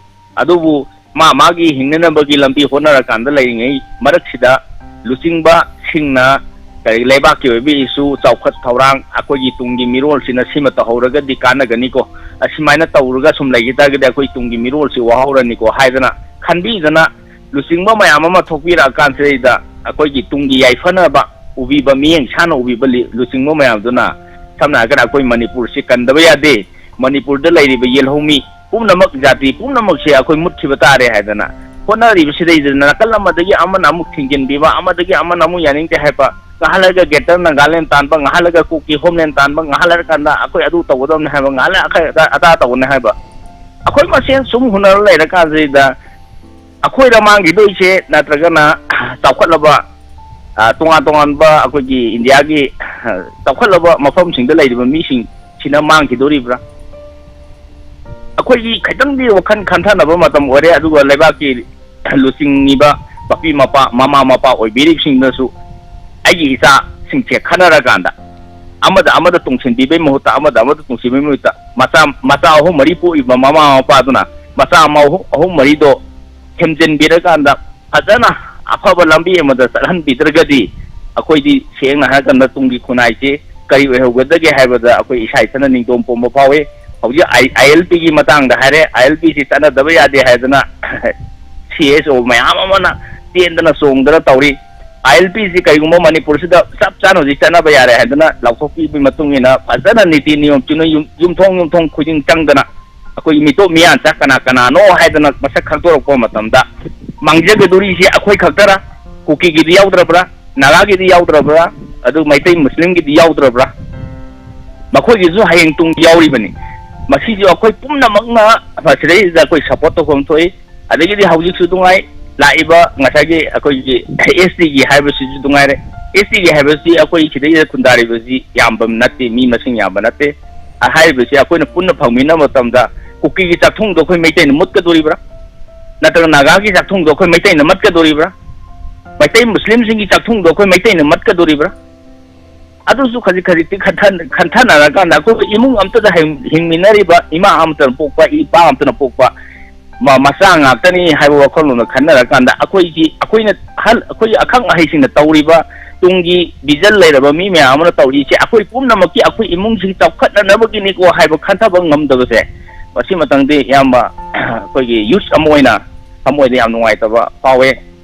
ꯑꯗꯨꯕꯨ ꯃꯥ ꯃꯥꯒꯤ ꯍꯤꯡꯅꯅꯕꯒꯤ ꯂꯝꯕꯤ ꯍꯣꯠꯅꯔꯀꯥꯟꯗ ꯂꯩꯔꯤꯉꯩ ꯃꯔꯛꯁꯤꯗ ꯂꯨꯆꯤꯡꯕꯁꯤꯡꯅ ꯀꯔꯤ, ꯂꯩꯕꯥꯛꯀꯤ ꯑꯣꯏꯕ ꯏꯁꯨ, ꯆꯥꯎꯈꯠ ꯊꯧꯔꯥꯡ, ꯑꯩꯈꯣꯏꯒꯤ ꯇꯨꯡꯒꯤ ꯃꯤꯔꯣꯜꯁꯤꯅ ꯁꯤꯃ ꯇꯧꯍꯧꯔꯒꯗꯤ ꯀꯥꯟꯅꯒꯅꯤꯀꯣ, ꯑꯁꯨꯃꯥꯏꯅ ꯇꯧꯔꯒ ꯁꯨꯝ ꯂꯩꯈꯤ ꯇꯥꯔꯒꯗꯤ ꯑꯩꯈꯣꯏ ꯇꯨꯡꯒꯤ ꯃꯤꯔꯣꯜꯁꯤ ꯋꯥꯍꯧꯔꯅꯤꯀꯣ ꯍꯥꯏꯗꯅ ꯈꯟꯕꯤꯗꯅ, ꯂꯨꯆꯤꯡꯕ ꯃꯌꯥꯝ ꯑꯃ ꯊꯣꯛꯄꯤꯔꯛꯑꯀꯥꯟꯁꯤꯗꯩꯗ ꯑꯩꯈꯣꯏꯒꯤ ꯇꯨꯡꯒꯤ ꯌꯥꯏꯐꯅꯕ ꯎꯕꯤꯕ, ꯃꯤꯠꯌꯦꯡ ꯁꯥꯟꯅ ꯎꯕꯤꯕ ꯂꯤ-, ꯂꯨꯆꯤꯡꯕ ꯃꯌꯥꯝꯗꯨꯅ, ꯁꯝꯅ ꯍꯥꯏꯔꯀꯥꯟꯗ ꯑꯩꯈꯣꯏ ꯃꯅꯤꯄꯨꯔꯁꯤ ꯀꯟꯗꯕ ꯌꯥꯗꯦ, ꯃꯅꯤꯄꯨꯔꯗ ꯂꯩꯔꯤꯕ ꯌꯦꯜꯍꯧꯃꯤ ꯄꯨꯝꯅꯃꯛ, ꯖꯥꯇꯤ ꯄꯨꯝꯅꯃꯛꯁꯦ ꯑꯩꯈꯣꯏ ꯃꯨꯠꯈꯤꯕ ꯇꯥꯔꯦ ꯍꯥꯏꯗꯅ ꯍꯣꯠꯅꯔꯤꯕꯁꯤꯗꯩꯗ ꯅꯥꯀꯜ ꯑꯃꯗꯒꯤ ꯑꯃꯅ ꯑꯃꯨꯛ ꯊꯤꯡꯖꯤꯟꯕꯤꯕ, ꯑꯃꯗꯒꯤ ꯑꯃꯅ ꯑꯃꯨꯛ ꯌꯥꯅꯤꯡꯗꯦ ꯍꯥꯏꯕ, ꯉꯥꯏꯍꯥꯛ ꯂꯩꯔꯒ ꯒ꯭ꯔꯦꯇꯔ ꯅꯥꯒꯥꯂꯦꯟ ꯇꯥꯟꯕ, ꯉꯥꯏꯍꯥꯛ ꯂꯩꯔꯒ ꯀꯨꯀꯤ ꯍꯣꯝꯂꯦꯟ ꯇꯥꯟꯕ, ꯉꯥꯏꯍꯥꯛ ꯂꯩꯔꯀꯥꯟꯗ ꯑꯩꯈꯣꯏ ꯑꯗꯨ ꯇꯧꯒꯗꯕꯅꯤ ꯍꯥꯏꯕ, ꯉꯥꯏꯍꯥꯛ ꯂꯩꯔꯒ ꯑꯩꯈꯣꯏ ꯑꯗꯥ, ꯑꯗꯥ ꯇꯧꯒꯅꯤ ꯍꯥꯏꯕ, ꯑꯩꯈꯣꯏ ꯃꯁꯦꯟ ꯁꯨꯝ ꯍꯨꯟꯅꯔ ꯂꯩꯔꯀꯥꯟꯁꯤꯗ ꯑꯩꯈꯣꯏꯗ ꯃꯥꯡꯈꯤꯗꯣꯏꯁꯦ ꯅꯠꯇ꯭ꯔꯒꯅ ꯆꯥꯎꯈꯠꯂꯕ, ꯑ, ꯇꯣꯉꯥꯟ ꯇꯣꯉꯥꯟꯕ ꯑꯩꯈꯣꯏꯒꯤ ꯏꯟꯗꯤꯌꯥꯒꯤ, ꯑ, ꯆꯥꯎꯈꯠꯂꯕ ꯃꯐꯝꯁꯤꯡꯗ ꯂꯩꯔꯤꯕ ꯃꯤꯁꯤꯡꯁꯤꯅ ꯃꯥꯡꯈꯤꯗꯣꯔꯤꯕ꯭ꯔꯥ? ꯑꯩꯈꯣꯏꯒꯤ ꯈꯤꯇꯪꯗꯤ ꯋꯥꯈꯜ ꯈꯟꯊꯅꯕ ꯃꯇꯝ ꯑꯣꯏꯔꯦ, ꯑꯗꯨꯒ ꯂꯩꯕꯥꯛꯀꯤ ꯂꯨꯆꯤꯡꯉꯤꯕ ꯃꯄꯤ ꯃꯄꯥ, ꯃꯃꯥ ꯃꯄꯥ ꯑꯣꯏꯕꯤꯔꯤꯕꯁꯤꯡꯅꯁꯨ ꯑꯩꯒꯤ ꯏꯆꯥꯁꯤꯡꯁꯦ ꯈꯟꯅꯔꯀꯥꯟꯗ ꯑꯃꯗ ꯑꯃꯗ ꯇꯣꯡꯁꯤꯟꯕꯤꯕꯩ ꯃꯍꯨꯠꯇ, ꯑꯃꯗ ꯑꯃꯗ ꯇꯣꯡꯁꯤꯟꯕꯩ ꯃꯍꯨꯠꯇ ꯃꯆꯥ, ꯃꯆꯥ ꯑꯍꯨꯝ ꯃꯔꯤ ꯄꯣꯛꯏꯕ ꯃꯃꯥ ꯃꯄꯥꯗꯨꯅ ꯃꯆꯥ ꯑꯃ ꯑꯍꯨꯝ, ꯑꯍꯨꯝ ꯃꯔꯤꯗꯣ ꯊꯦꯝꯖꯤꯟꯕꯤꯔꯀꯥꯟꯗ ꯐꯖꯅ ꯑꯐꯕ ꯂꯝꯕꯤ ꯑꯃꯗ ꯆꯠꯍꯟꯕꯤꯗ꯭ꯔꯒꯗꯤ ꯑꯩꯈꯣꯏꯗꯤ ꯁꯦꯡꯅ ꯍꯥꯏꯔꯀꯥꯟꯗ ꯇꯨꯡꯒꯤ ꯈꯨꯟꯅꯥꯏꯁꯦ ꯀꯔꯤ ꯑꯣꯏꯍꯧꯒꯗꯒꯦ ꯍꯥꯏꯕꯗ ꯑꯩꯈꯣꯏ ꯏꯁꯥ ꯏꯊꯟꯇ ꯅꯤꯡꯇꯣꯝ ꯄꯣꯝꯕ ꯐꯥꯎꯏ꯫ ꯍꯧꯖꯤꯛ ꯑꯥꯏ-, ꯑꯥꯏ ꯑꯦꯜ ꯄꯤꯒꯤ ꯃꯇꯥꯡꯗ ꯍꯥꯏꯔꯦ, ꯑꯥꯏ ꯑꯦꯜ ꯄꯤꯁꯤ ꯆꯠꯅꯗꯕ ꯌꯥꯗꯦ ꯍꯥꯏꯗꯅ ꯁꯤ ꯑꯦꯁ ꯑꯣ ꯃꯌꯥꯝ ꯑꯃꯅ ꯆꯦꯟꯗꯅ ꯆꯣꯡꯗꯅ ꯇꯧꯔꯤ꯫ ꯑꯥꯏ ꯑꯦꯜ ꯄꯤꯁꯤ ꯀꯔꯤꯒꯨꯝꯕ ꯃꯅꯤꯄꯨꯔꯁꯤꯗ ꯆꯞ ꯆꯥꯅ ꯍꯧꯖꯤꯛ ꯆꯠꯅꯕ ꯌꯥꯔꯦ ꯍꯥꯏꯗꯅ ꯂꯥꯎꯊꯣꯛꯄꯤꯕꯒꯤ ꯃꯇꯨꯡ ꯏꯟꯅ ꯐꯖꯅ ꯅꯤꯇꯤ ꯅꯤꯌꯣꯝ ꯆꯨꯝꯅ ꯌꯨꯝ-, ꯌꯨꯝꯊꯣꯡ ꯌꯨꯝꯊꯣꯡ ꯈꯨꯗꯤꯡ ꯆꯪꯗꯅ ꯑꯩꯈꯣꯏꯒꯤ ꯃꯤꯇꯣꯞ ꯃꯤꯌꯥꯟꯆꯥ ꯀꯅꯥ ꯀꯅꯥꯅꯣ ꯍꯥꯏꯗꯅ ꯃꯁꯛ ꯈꯪꯗꯣꯔꯛꯄ ꯃꯇꯝꯗ ꯃꯥꯡꯖꯒꯗꯧꯔꯤꯁꯦ ꯑꯩꯈꯣꯏ ꯈꯛꯇꯔꯥ? ꯀꯨꯀꯤꯒꯤꯗꯤ ꯌꯥꯎꯗ꯭ꯔꯕ꯭ꯔꯥ? ꯅꯥꯒꯥꯒꯤꯗꯤ ꯌꯥꯎꯗ꯭ꯔꯕ꯭ꯔꯥ? ꯑꯗꯨ ꯃꯩꯇꯩ ꯃꯨꯁꯂꯤꯝꯒꯤꯗꯤ ꯌꯥꯎꯗ꯭ꯔꯕ꯭ꯔꯥ? ꯃꯈꯣꯏꯒꯤꯁꯨ ꯍꯌꯦꯡ ꯇꯨꯡ ꯌꯥꯎꯔꯤꯕꯅꯤ꯫ ꯃꯁꯤꯁꯨ ꯑꯩꯈꯣꯏ ꯄꯨꯝꯅꯃꯛꯅ ꯃꯁꯤꯗꯩꯁꯤꯗ ꯑꯩꯈꯣꯏ ꯁꯞꯄꯣꯔꯠ ꯇꯧꯐꯝ ꯊꯣꯛꯏ꯫ ꯑꯗꯒꯤꯗꯤ ꯍꯧꯖꯤꯛꯁꯨ ꯅꯨꯡꯉꯥꯏ, ꯂꯥꯛꯏꯕ ꯉꯁꯥꯏꯒꯤ ꯑꯩꯈꯣꯏꯒꯤ ꯑꯦꯁ ꯇꯤꯒꯤ ꯍꯥꯏꯕꯁꯤꯁꯨ ꯅꯨꯡꯉꯥꯏꯔꯦ꯫ ꯑꯦꯁ ꯇꯤꯒꯤ ꯍꯥꯏꯕꯁꯤ ꯑꯩꯈꯣꯏ ꯁꯤꯗꯩꯗ ꯈꯨꯟꯗꯥꯔꯤꯕꯁꯤ ꯌꯥꯝꯕ ꯅꯠꯇꯦ, ꯃꯤ ꯃꯁꯤꯡ ꯌꯥꯝꯕ ꯅꯠꯇꯦ꯫ ꯍꯥꯏꯔꯤꯕꯁꯤ ꯑꯩꯈꯣꯏꯅ ꯄꯨꯟꯅ ꯐꯪꯃꯤꯟꯅꯕ ꯃꯇꯝꯗ ꯀꯨꯀꯤꯒꯤ ꯆꯥꯛꯊꯨꯡꯗꯣ ꯑꯩꯈꯣꯏ ꯃꯩꯇꯩꯅ ꯃꯨꯠꯀꯗꯣꯔꯤꯕ꯭ꯔꯥ? ꯅꯠꯇ꯭ꯔꯒ ꯅꯥꯒꯥꯒꯤ ꯆꯥꯛꯊꯨꯡꯗꯣ ꯑꯩꯈꯣꯏ ꯃꯩꯇꯩꯅ ꯃꯠꯀꯗꯣꯔꯤꯕ꯭ꯔꯥ? ꯃꯩꯇꯩ ꯃꯨꯁꯂꯤꯝꯁꯤꯡꯒꯤ ꯆꯥꯛꯊꯨꯡꯗꯣ ꯑꯩꯈꯣꯏ ꯃꯩꯇꯩꯅ ꯃꯠꯀꯗꯣꯔꯤꯕ꯭ꯔꯥ? ꯑꯗꯨꯁꯨ ꯈꯖꯤꯛ ꯈꯖꯤꯛꯇꯤ ꯈꯟꯊ-, ꯈꯟꯊꯅꯔꯀꯥꯟꯗ ꯑꯩꯈꯣꯏ ꯏꯃꯨꯡ ꯑꯝꯇꯗ ꯍꯤꯡ-, ꯍꯤꯡꯃꯤꯟꯅꯔꯤꯕ ꯏꯃꯥ ꯑꯃꯇꯅ ꯄꯣꯛꯄ, ꯏꯄꯥ ꯑꯃꯇꯅ ꯄꯣꯛꯄ ꯃ-, ꯃꯆꯥ ꯉꯥꯛꯇꯅꯤ ꯍꯥꯏꯕ ꯋꯥꯈꯜꯂꯣꯟꯗ ꯈꯟꯅꯔꯀꯥꯟꯗ ꯑꯩꯈꯣꯏꯒꯤ, ꯑꯩꯈꯣꯏꯅ ꯑꯍꯜ, ꯑꯩꯈꯣꯏꯒꯤ ꯑꯈꯪ ꯑꯍꯩꯁꯤꯡꯅ ꯇꯧꯔꯤꯕ ꯇꯨꯡꯒꯤ ꯚꯤꯖꯟ ꯂꯩꯔꯕ ꯃꯤ ꯃꯌꯥꯝ ꯑꯃꯅ ꯇꯧꯔꯤꯁꯦ ꯑꯩꯈꯣꯏ ꯄꯨꯝꯅꯃꯛꯀꯤ, ꯑꯩꯈꯣꯏ ꯏꯃꯨꯡꯁꯤꯒꯤ ꯆꯥꯎꯈꯠꯅꯅꯕꯒꯤꯅꯤꯀꯣ ꯍꯥꯏꯕ ꯈꯟꯊꯕ ꯉꯝꯗꯕꯁꯦ, ꯃꯁꯤꯃꯇꯪꯗꯤ ꯏꯌꯥꯝꯕ ꯑꯩꯈꯣꯏꯒꯤ ꯌꯨꯠ ꯑꯃ ꯑꯣꯏꯅ ꯊꯃꯣꯏꯗ ꯌꯥꯝ ꯅꯨꯡꯉꯥꯏꯇꯕ ꯐꯥꯎꯋꯦ꯫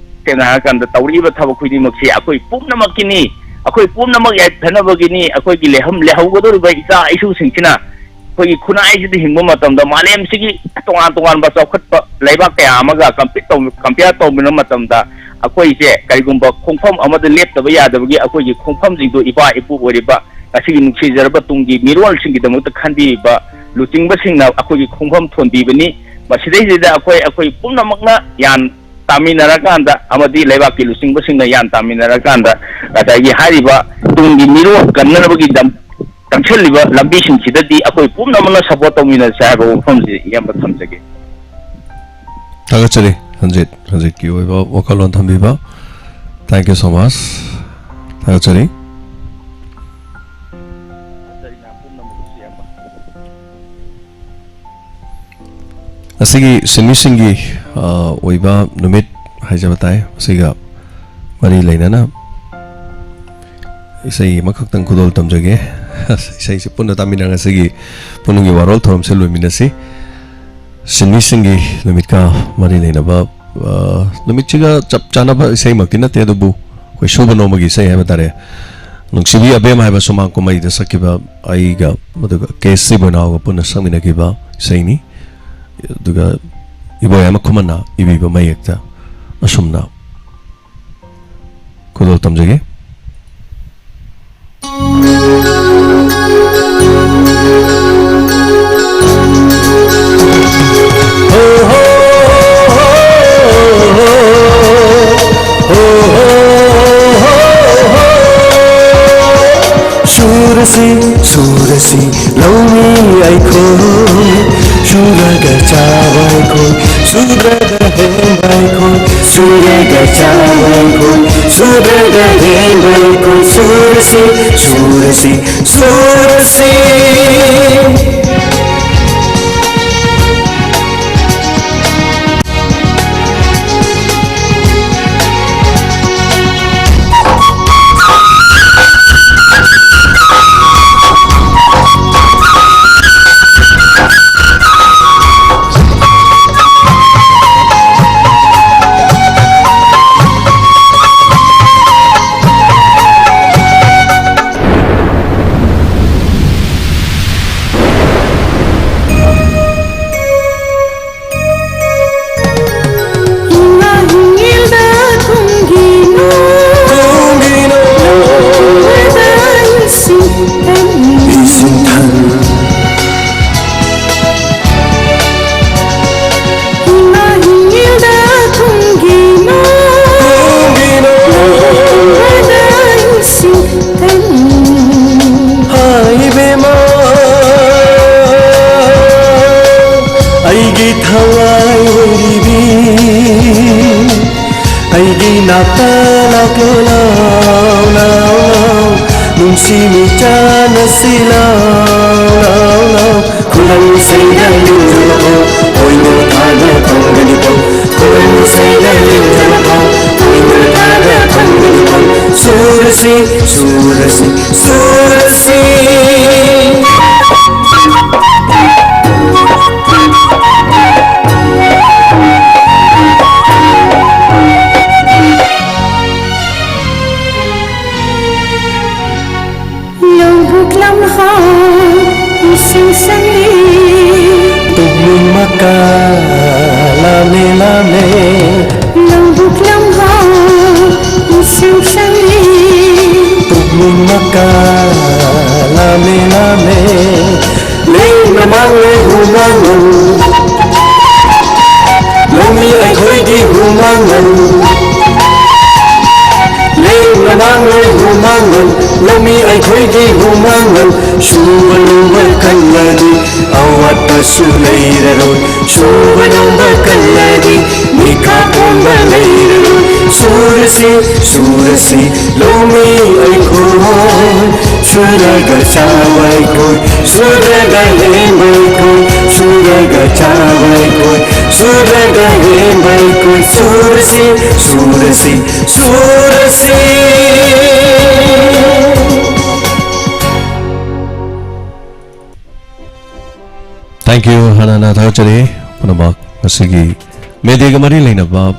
ꯁꯦꯡꯅ ꯍꯥꯏꯔꯀꯥꯟꯗ ꯇꯧꯔꯤꯕ ꯊꯕꯛ ꯈꯨꯗꯤꯡꯃꯛꯁꯤ ꯑꯩꯈꯣꯏ ꯄꯨꯝꯅꯃꯛꯀꯤꯅꯤ, ꯑꯩꯈꯣꯏ ꯄꯨꯝꯅꯃꯛ ꯌꯥꯏꯐꯅꯕꯒꯤꯅꯤ, ꯑꯩꯈꯣꯏꯒꯤ ꯂꯩꯍꯝ-, ꯂꯩꯍꯧꯒꯗꯧꯔꯤꯕ ꯏꯆꯥ ꯏꯁꯨꯁꯤꯡꯁꯤꯅ ꯑꯩꯈꯣꯏꯒꯤ ꯈꯨꯟꯅꯥꯏꯁꯤꯗ ꯍꯤꯡꯕ ꯃꯇꯝꯗ ꯃꯥꯂꯦꯝꯁꯤꯒꯤ ꯇꯣꯉꯥꯟ ꯇꯣꯉꯥꯟꯕ ꯆꯥꯎꯈꯠꯄ ꯂꯩꯕꯥꯛ ꯀꯌꯥ ꯑꯃꯒ compete ꯇꯧ-, compare ꯇꯧꯃꯤꯟꯅꯕ ꯃꯇꯝꯗ ꯑꯩꯈꯣꯏꯁꯦ ꯀꯔꯤꯒꯨꯝꯕ ꯈꯣꯡꯐꯝ ꯑꯃꯗ ꯂꯦꯞꯇꯕ ꯌꯥꯗꯕꯒꯤ ꯑꯩꯈꯣꯏꯒꯤ ꯈꯣꯡꯐꯝꯁꯤꯡꯗꯣ ꯏꯄꯥ ꯏꯄꯨ ꯑꯣꯏꯔꯤꯕ ꯉꯁꯤꯒꯤ ꯅꯨꯡꯁꯤꯖꯔꯕ ꯇꯨꯡꯒꯤ ꯃꯤꯔꯣꯜꯁꯤꯡꯒꯤꯗꯃꯛꯇ ꯈꯟꯕꯤꯔꯤꯕ ꯂꯨꯆꯤꯡꯕꯁꯤꯡꯅ ꯑꯩꯈꯣꯏꯒꯤ ꯈꯣꯡꯐꯝ ꯊꯣꯟꯕꯤꯕꯅꯤ꯫ ꯃꯁꯤꯗꯩꯁꯤꯗ ꯑꯩꯈꯣꯏ, ꯑꯩꯈꯣꯏ ꯄꯨꯝꯅꯃꯛꯅ ꯒ꯭ꯌꯥꯟ ꯇꯥꯃꯤꯟꯅꯔꯀꯥꯟꯗ ꯑꯃꯗꯤ ꯂꯩꯕꯥꯛꯀꯤ ꯂꯨꯆꯤꯡꯕꯁꯤꯡꯅ ꯒ꯭ꯌꯥꯟ ꯇꯥꯃꯤꯟꯅꯔꯀꯥꯟꯗ ꯉꯁꯥꯏꯒꯤ ꯍꯥꯏꯔꯤꯕ ꯇꯨꯡꯒꯤ ꯃꯤꯔꯣꯜ ꯀꯟꯅꯅꯕꯒꯤ ꯂꯝ-, ꯆꯪꯁꯤꯜꯂꯤꯕ ꯂꯝꯕꯤꯁꯤꯡꯁꯤꯗꯗꯤ ꯑꯩꯈꯣꯏ ꯄꯨꯝꯅꯃꯛꯅ support ꯇꯧꯃꯤꯟꯅꯁꯦ ꯍꯥꯏꯕ ꯋꯥꯐꯝꯁꯤ ꯏꯌꯥꯝꯕ ꯊꯝꯖꯒꯦ꯫ ꯊꯥꯒꯠꯆꯔꯤ ꯔꯟꯖꯤꯠ, ꯔꯟꯖꯤꯠꯀꯤ ꯑꯣꯏꯕ ꯋꯥꯈꯜꯂꯣꯟ ꯊꯝꯕꯤꯕ꯫ Thank you so much꯫ ꯊꯥꯒꯠꯆꯔꯤ꯫ ꯉꯁꯤꯒꯤ ꯁꯤꯟꯃꯤꯁꯤꯡꯒꯤ, ꯑ, ꯑꯣꯏꯕ ꯅꯨꯃꯤꯠ ꯍꯥꯏꯖꯕ ꯇꯥꯏ꯫ ꯃꯁꯤꯒ ꯃꯔꯤ ꯂꯩꯅꯅ ꯏꯁꯩ ꯑꯃꯈꯛꯇꯪ ꯈꯨꯗꯣꯜ ꯇꯝꯖꯒꯦ꯫ ꯏꯁꯩꯁꯤ ꯄꯨꯟꯅ ꯇꯥꯃꯤꯟꯅ ꯉꯁꯤꯒꯤ ꯄꯨꯝꯅꯃꯛꯀꯤ ꯋꯥꯔꯣꯜ ꯊꯧꯔꯝꯁꯦ ꯂꯣꯏꯃꯤꯟꯅꯁꯤ꯫ ꯁꯤꯟꯃꯤꯁꯤꯡꯒꯤ ꯅꯨꯃꯤꯠꯀ ꯃꯔꯤ ꯂꯩꯅꯕ, ꯑ, ꯅꯨꯃꯤꯠꯁꯤꯒ ꯆꯞ ꯆꯥꯅꯕ ꯏꯁꯩꯃꯛꯇꯤ ꯅꯠꯇꯦ, ꯑꯗꯨꯕꯨ ꯑꯩꯈꯣꯏ ꯁꯨꯕ ꯅꯣꯝꯕꯒꯤ ꯏꯁꯩ ꯍꯥꯏꯕ ꯇꯥꯔꯦ꯫ ꯅꯨꯡꯁꯤꯕꯤ ꯑꯕꯦꯝ ꯍꯥꯏꯕ ꯁꯨꯃꯥꯡ ꯀꯨꯝꯍꯩꯗ ꯁꯛꯈꯤꯕ ꯑꯩꯒ, ꯑꯗꯨꯒ ꯀꯦ ꯁꯤ ꯕꯣꯏꯅꯥꯎꯒ ꯄꯨꯟꯅ ꯁꯛꯃꯤꯟꯅꯈꯤꯕ ꯏꯁꯩꯅꯤ꯫ ꯑꯗꯨꯒ ꯏꯕꯣꯌꯥꯏꯃ ꯈꯨꯃꯟꯅ ꯏꯕꯤꯕ ꯃꯌꯦꯛꯇ ꯑꯁꯨꯝꯅ ꯈꯨꯗꯣꯜ ꯇꯝꯖꯒꯦ꯫ ꯁꯨꯔꯁꯤ, ꯁꯨꯔꯁꯤ, ꯂꯧꯃꯤ ꯑꯩꯈꯣꯏ꯫ ꯁꯨꯔꯒ ꯆꯥꯕ ꯑꯩꯈꯣꯏ, ꯁꯨꯗ꯭ꯔꯒ ꯍꯦꯟꯕ ꯑꯩꯈꯣꯏ꯫ ꯁꯨꯔꯒ ꯆꯥꯕ ꯑꯩꯈꯣꯏ, ꯁꯨꯗ꯭ꯔꯒ ꯍꯦꯟꯕ ꯑꯩꯈꯣꯏ꯫ ꯁꯨꯔꯁꯤ, ꯁꯨꯔꯁꯤ, ꯁꯨꯔꯁꯤ꯫ ꯍꯥꯏ ꯏꯕꯦꯝꯃ, ꯑꯩꯒꯤ ꯊꯋꯥꯏ ꯑꯣꯏꯔꯤꯕꯤ, ꯑꯩꯒꯤ ꯅꯥꯛꯇ ꯂꯥꯛꯂꯣ, ꯂꯥꯎ, ꯂꯥꯎ, ꯂꯥꯎ, ꯅꯨꯡꯁꯤ ꯃꯤꯆꯥꯟ ꯑꯁꯤ ꯂꯥꯎ, ꯂꯥꯎ, ꯂꯥꯎ꯫ ꯈꯨꯂꯪ ꯏꯁꯩꯗ ꯂꯤꯡꯖꯕ ꯐꯥꯎ, ꯄꯣꯏꯅꯨ ꯊꯥꯗ ꯐꯪꯒꯅꯤ ꯐꯥꯎ꯫ ꯈꯨꯂꯪ ꯏꯁꯩꯗ ꯂꯤꯡꯖꯕ ꯐꯥꯎ, ꯄꯣꯏꯅꯨ ꯊꯥꯗ ꯐꯪꯒꯅꯤ ꯐꯥꯎ꯫ ꯁꯨꯔꯁꯤ, ꯁꯨꯔꯁꯤ, ꯁꯨꯔꯁꯤ꯫ ꯂꯧꯕꯨꯛ ꯂꯝꯍꯥꯡ ꯏꯁꯤꯡ ꯁꯪꯂꯤ꯫ ꯄꯨꯛꯅꯤꯡ ꯃꯀꯥ ꯂꯥꯝꯃꯦ, ꯂꯥꯝꯃꯦ꯫ ꯂꯧꯕꯨꯛ ꯂꯝꯍꯥꯡ ꯏꯁꯤꯡ ꯁꯪꯂꯤ꯫ ꯄꯨꯛꯅꯤꯡ ꯃꯀꯥ ꯂꯥꯝꯃꯦ, ꯂꯥꯝꯃꯦ꯫ ꯂꯦꯡꯅ ꯃꯥꯡꯂꯣꯏ ꯍꯨꯃꯥꯡꯂꯣꯏ꯫ ꯂꯧꯃꯤ ꯑꯩꯈꯣꯏꯒꯤ ꯍꯨꯃꯥꯡꯂꯣꯏ꯫ ꯂꯦꯡꯅ ꯃꯥꯡꯂꯣꯏ ꯍꯨꯃꯥꯡꯂꯣꯏ꯫ ꯂꯧꯃꯤ ꯑꯩꯈꯣꯏꯒꯤ ꯍꯨꯃꯥꯡꯅ ꯁꯨꯕ ꯅꯣꯝꯕ ꯀꯜꯂꯗꯤ ꯑꯋꯥꯠꯄꯁꯨ ꯂꯩꯔꯔꯣꯏ꯫ ꯁꯨꯕ ꯅꯣꯝꯕ ꯀꯜꯂꯗꯤ ꯃꯤꯈꯥ ꯄꯣꯟꯕ ꯂꯩꯔꯔꯣꯏ꯫ ꯁꯨꯔꯁꯤ, ꯁꯨꯔꯁꯤ, ꯂꯧꯃꯤ ꯑꯩꯈꯣꯏ꯫ ꯁꯨꯔꯒ ꯆꯥꯕ ꯑꯩꯈꯣꯏ, ꯁꯨꯔꯒ ꯂꯦꯟꯕ ꯑꯩꯈꯣꯏ, ꯁꯨꯔꯒ ꯆꯥꯕ ꯑꯩꯈꯣꯏ, ꯁꯨꯔꯒ ꯂꯦꯟꯕ ꯑꯩꯈꯣꯏ꯫ ꯁꯨꯔꯁꯤ, ꯁꯨꯔꯁꯤ, ꯁꯨꯔꯁꯤ꯫ Thank you, ꯍꯥꯟꯅ ꯊꯥꯒꯠꯆꯔꯤ꯫ ꯄꯨꯝꯅꯃꯛ ꯉꯁꯤꯒꯤ ꯃꯦꯗꯤꯌꯥꯒ ꯃꯔꯤ ꯂꯩꯅꯕ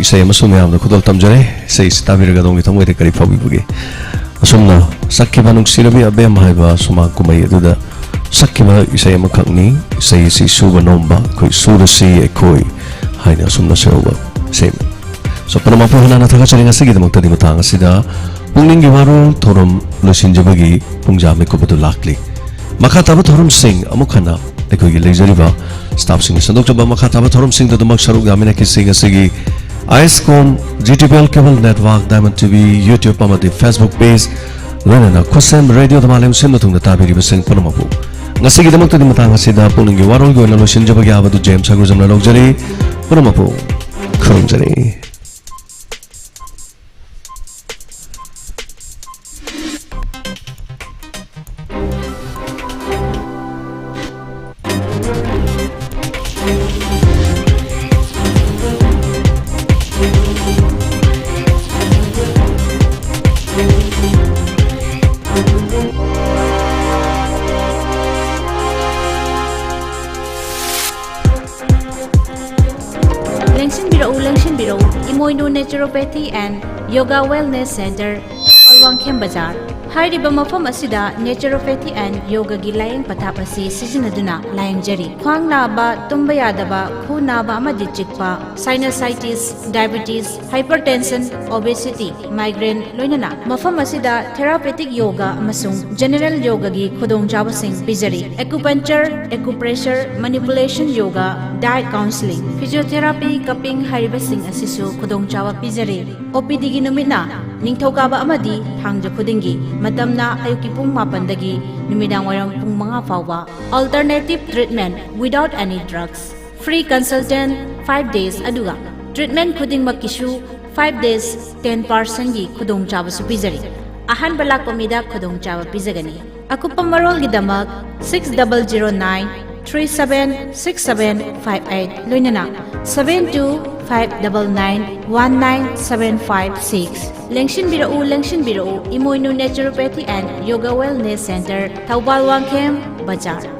ꯏꯁꯩ ꯑꯃꯁꯨ ꯃꯌꯥꯝꯗ ꯈꯨꯗꯣꯜ ꯇꯝꯖꯔꯦ꯫ ꯏꯁꯩꯁꯤ ꯇꯥꯕꯤꯔꯒ ꯑꯗꯣꯝꯒꯤ ꯊꯃꯣꯏꯗ ꯀꯔꯤ ꯐꯥꯎꯕꯤꯕꯒꯦ? ꯑꯁꯨꯝꯅ ꯁꯛꯈꯤꯕ ꯅꯨꯡꯁꯤꯔꯕꯤ ꯑꯕꯦꯝ ꯍꯥꯏꯕ ꯁꯨꯃꯥꯡ ꯀꯨꯝꯍꯩ ꯑꯗꯨꯗ ꯁꯛꯈꯤꯕ ꯏꯁꯩ ꯑꯃꯈꯛꯅꯤ꯫ ꯏꯁꯩ ꯑꯁꯤ ꯁꯨꯕ ꯅꯣꯝꯕ ꯑꯩꯈꯣꯏ ꯁꯨꯔꯁꯤ ꯑꯩꯈꯣꯏ ꯍꯥꯏꯅ ꯑꯁꯨꯝꯅ ꯁꯣꯏꯍꯧꯕ ꯏꯁꯩ ꯑꯃꯅꯤ꯫ So, ꯄꯨꯝꯅꯃꯛꯄꯨ ꯍꯟꯅ ꯊꯥꯒꯠꯆꯔꯤ꯫ ꯉꯁꯤꯒꯤꯗꯃꯛꯇꯗꯤ ꯃꯇꯥꯡ ꯑꯁꯤꯗ ꯄꯨꯛꯅꯤꯡꯒꯤ ꯋꯥꯔꯣꯜ ꯊꯧꯔꯝ ꯂꯣꯏꯁꯤꯟꯖꯕꯒꯤ ꯄꯨꯡꯖꯥ ꯃꯤꯀꯨꯞ ꯑꯗꯨ ꯂꯥꯛꯂꯤ꯫ ꯃꯈꯥ ꯇꯥꯕ ꯊꯧꯔꯝꯁꯤꯡ ꯑꯃꯨꯛ ꯍꯟꯅ ꯑꯩꯈꯣꯏꯒꯤ ꯂꯩꯖꯔꯤꯕ staffꯁꯤꯡꯅ ꯁꯟꯗꯣꯛꯆꯕ ꯃꯈꯥ ꯇꯥꯕ ꯊꯧꯔꯝꯁꯤꯡꯗꯨꯗꯃꯛ ꯁꯔꯨꯛ ꯌꯥꯃꯤꯟꯅꯈꯤꯁꯤ꯫ ꯉꯁꯤꯒꯤ ISCOM, G T P L cable network, Diamond T V YouTube ꯑꯃꯗꯤ Facebook page, ꯂꯣꯏꯅꯅ ꯈꯨꯠꯁꯦꯝ ꯔꯦꯗꯤꯑꯣ ꯗꯃꯥꯂꯦꯝ ꯁꯤꯟꯕ ꯊꯨꯡꯅ ꯇꯥꯕꯤꯔꯤꯕꯁꯤꯡ ꯄꯨꯝꯅꯃꯛꯄꯨ ꯉꯁꯤꯒꯤꯗꯃꯛꯇꯗꯤ ꯃꯇꯥꯡ ꯑꯁꯤꯗ ꯄꯨꯛꯅꯤꯡꯒꯤ ꯋꯥꯔꯣꯜꯒꯤ ꯑꯣꯏꯅ ꯂꯣꯏꯁꯤꯟꯖꯕꯒꯤ ꯑꯥꯕꯗꯨ ꯖꯦꯝꯁ ꯁꯒꯨꯖꯝꯅ ꯂꯧꯖꯔꯤ꯫ ꯄꯨꯝꯅꯃꯛꯄꯨ ꯈꯨꯔꯨꯝꯖꯔꯤ꯫ ꯂꯦꯡꯁꯤꯟꯕꯤꯔꯛꯎ, ꯂꯦꯡꯁꯤꯟꯕꯤꯔꯛꯎ꯫ ꯏꯃꯣꯏꯅꯨ Naturopathy and Yoga Wellness Center, Thoubal Wangkhem ꯕꯖꯥꯔ꯫ ꯍꯥꯏꯔꯤꯕ ꯃꯐꯝ ꯑꯁꯤꯗ naturopathy and yogaꯒꯤ ꯂꯥꯌꯦꯡ ꯄꯊꯥꯞ ꯑꯁꯤ ꯁꯤꯖꯤꯟꯅꯗꯨꯅ ꯂꯥꯌꯦꯡꯖꯔꯤ꯫ ꯈ꯭ꯋꯥꯡ ꯅꯥꯕ, ꯇꯨꯝꯕ ꯌꯥꯗꯕ, ꯈꯨ ꯅꯥꯕ ꯑꯃꯗꯤ ꯆꯤꯛꯄ, sinusitis, diabetes, hypertension, obesity, migraine, ꯂꯣꯏꯅꯅ ꯃꯐꯝ ꯑꯁꯤꯗ therapeutic yoga ꯑꯃꯁꯨꯡ general yogaꯒꯤ ꯈꯨꯗꯣꯡꯆꯥꯕꯁꯤꯡ ꯄꯤꯖꯔꯤ꯫ Acupuncture, acupressure, manipulation yoga, diet counseling, physiotherapy, cupping ꯍꯥꯏꯔꯤꯕꯁꯤꯡ ꯑꯁꯤꯁꯨ ꯈꯨꯗꯣꯡꯆꯥꯕ ꯄꯤꯖꯔꯤ꯫ ꯑꯣ ꯄꯤ ꯗꯤꯒꯤ ꯅꯨꯃꯤꯠꯅ ꯅꯤꯡꯊꯧꯀꯥꯕ ꯑꯃꯗꯤ ꯊꯥꯡꯖ ꯈꯨꯗꯤꯡꯒꯤ꯫ ꯃꯇꯝꯅ ꯑꯌꯨꯛꯀꯤ ꯄꯨꯡ ꯃꯥꯄꯟꯗꯒꯤ ꯅꯨꯃꯤꯗꯥꯡ ꯋꯥꯏꯔꯝ ꯄꯨꯡ ꯃꯉꯥ ꯐꯥꯎꯕ꯫ Alternative treatment without any drugs. Free consultant five days, ꯑꯗꯨꯒ treatment ꯈꯨꯗꯤꯡꯃꯛꯀꯤꯁꯨ five days ten percent ꯒꯤ ꯈꯨꯗꯣꯡꯆꯥꯕꯁꯨ ꯄꯤꯖꯔꯤ꯫ ꯑꯍꯥꯟꯕ ꯂꯥꯛꯄ ꯃꯤꯗ ꯈꯨꯗꯣꯡꯆꯥꯕ ꯄꯤꯖꯒꯅꯤ꯫ ꯑꯀꯨꯞꯄ ꯃꯔꯣꯜꯒꯤꯗꯃꯛ six double zero nine three seven six seven five eight, ꯂꯣꯏꯅꯅ seven two five double nine one nine seven five six꯫ ꯂꯦꯡꯁꯤꯟꯕꯤꯔꯛꯎ, ꯂꯦꯡꯁꯤꯟꯕꯤꯔꯛꯎ, Imoinu Naturopathy and Yoga Wellness Center, Thoubal Wangkhem ꯕꯖꯥꯔ꯫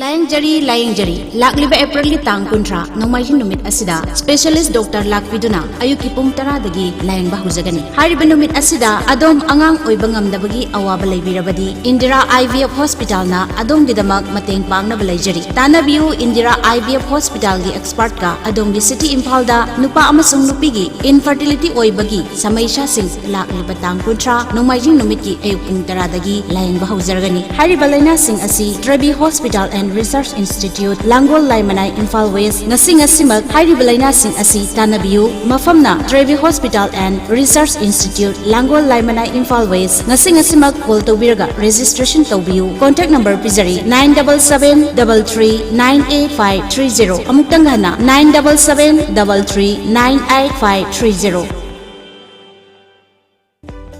ꯂꯥꯌꯦꯡꯖꯔꯤ, ꯂꯥꯌꯦꯡꯖꯔꯤ꯫ ꯂꯥꯛꯂꯤꯕ ꯑꯦꯄ꯭ꯔꯤꯜꯒꯤ ꯇꯥꯡ ꯀꯨꯟꯊ꯭ꯔꯥ, ꯅꯣꯡꯃꯥꯏꯖꯤꯡ ꯅꯨꯃꯤꯠ ꯑꯁꯤꯗ specialist doctor ꯂꯥꯛꯄꯤꯗꯨꯅ ꯑꯌꯨꯛꯀꯤ ꯄꯨꯡ ꯇꯔꯥꯗꯒꯤ ꯂꯥꯌꯦꯡꯕ ꯍꯧꯖꯒꯅꯤ꯫ ꯍꯥꯏꯔꯤꯕ ꯅꯨꯃꯤꯠ ꯑꯁꯤꯗ ꯑꯗꯣꯝ ꯑꯉꯥꯡ ꯑꯣꯏꯕ ꯉꯝꯗꯕꯒꯤ ꯑꯋꯥꯕ ꯂꯩꯕꯤꯔꯕꯗꯤ, Indira I V F Hospital ꯅ ꯑꯗꯣꯝꯒꯤꯗꯃꯛ ꯃꯇꯦꯡ ꯄꯥꯡꯅꯕ ꯂꯩꯖꯔꯤ꯫ ꯇꯥꯟꯅꯕꯤꯌꯨ, Indira I V F Hospital ꯒꯤ expert ꯀ꯫ ꯑꯗꯣꯝꯒꯤ city ꯏꯝꯐꯥꯜꯗ ꯅꯨꯄꯥ ꯑꯃꯁꯨꯡ ꯅꯨꯄꯤꯒꯤ infertility ꯑꯣꯏꯕꯒꯤ ꯁꯃꯩꯁꯥꯁꯤꯡ ꯂꯥꯛꯂꯤꯕ ꯇꯥꯡ ꯀꯨꯟꯊ꯭ꯔꯥ, ꯅꯣꯡꯃꯥꯏꯖꯤꯡ ꯅꯨꯃꯤꯠꯀꯤ ꯑꯌꯨꯛ ꯄꯨꯡ ꯇꯔꯥꯗꯒꯤ ꯂꯥꯌꯦꯡꯕ ꯍꯧꯖꯔꯒꯅꯤ꯫ ꯍꯥꯏꯔꯤꯕ ꯂꯥꯏꯅꯥꯁꯤꯡ ꯑꯁꯤ Trevi Hospital and Research Institute, Langol Laimanai, Imphal West. ꯉꯁꯤ ꯉꯁꯤꯃꯛ ꯍꯥꯏꯔꯤꯕ ꯂꯥꯏꯅꯥꯁꯤꯡ ꯑꯁꯤ ꯇꯥꯟꯅꯕꯤꯌꯨ꯫ ꯃꯐꯝꯅ Trevi Hospital and Research Institute, Langol Laimanai, Imphal West. ꯉꯁꯤ ꯉꯁꯤꯃꯛ call ꯇꯧꯕꯤꯔꯒ registration ꯇꯧꯕꯤꯌꯨ꯫ Contact number ꯄꯤꯖꯔꯤ, nine double seven double three nine eight five three zero꯫ ꯑꯃꯨꯛꯇꯪ ꯍꯟꯅ, nine double seven double three nine eight five three zero꯫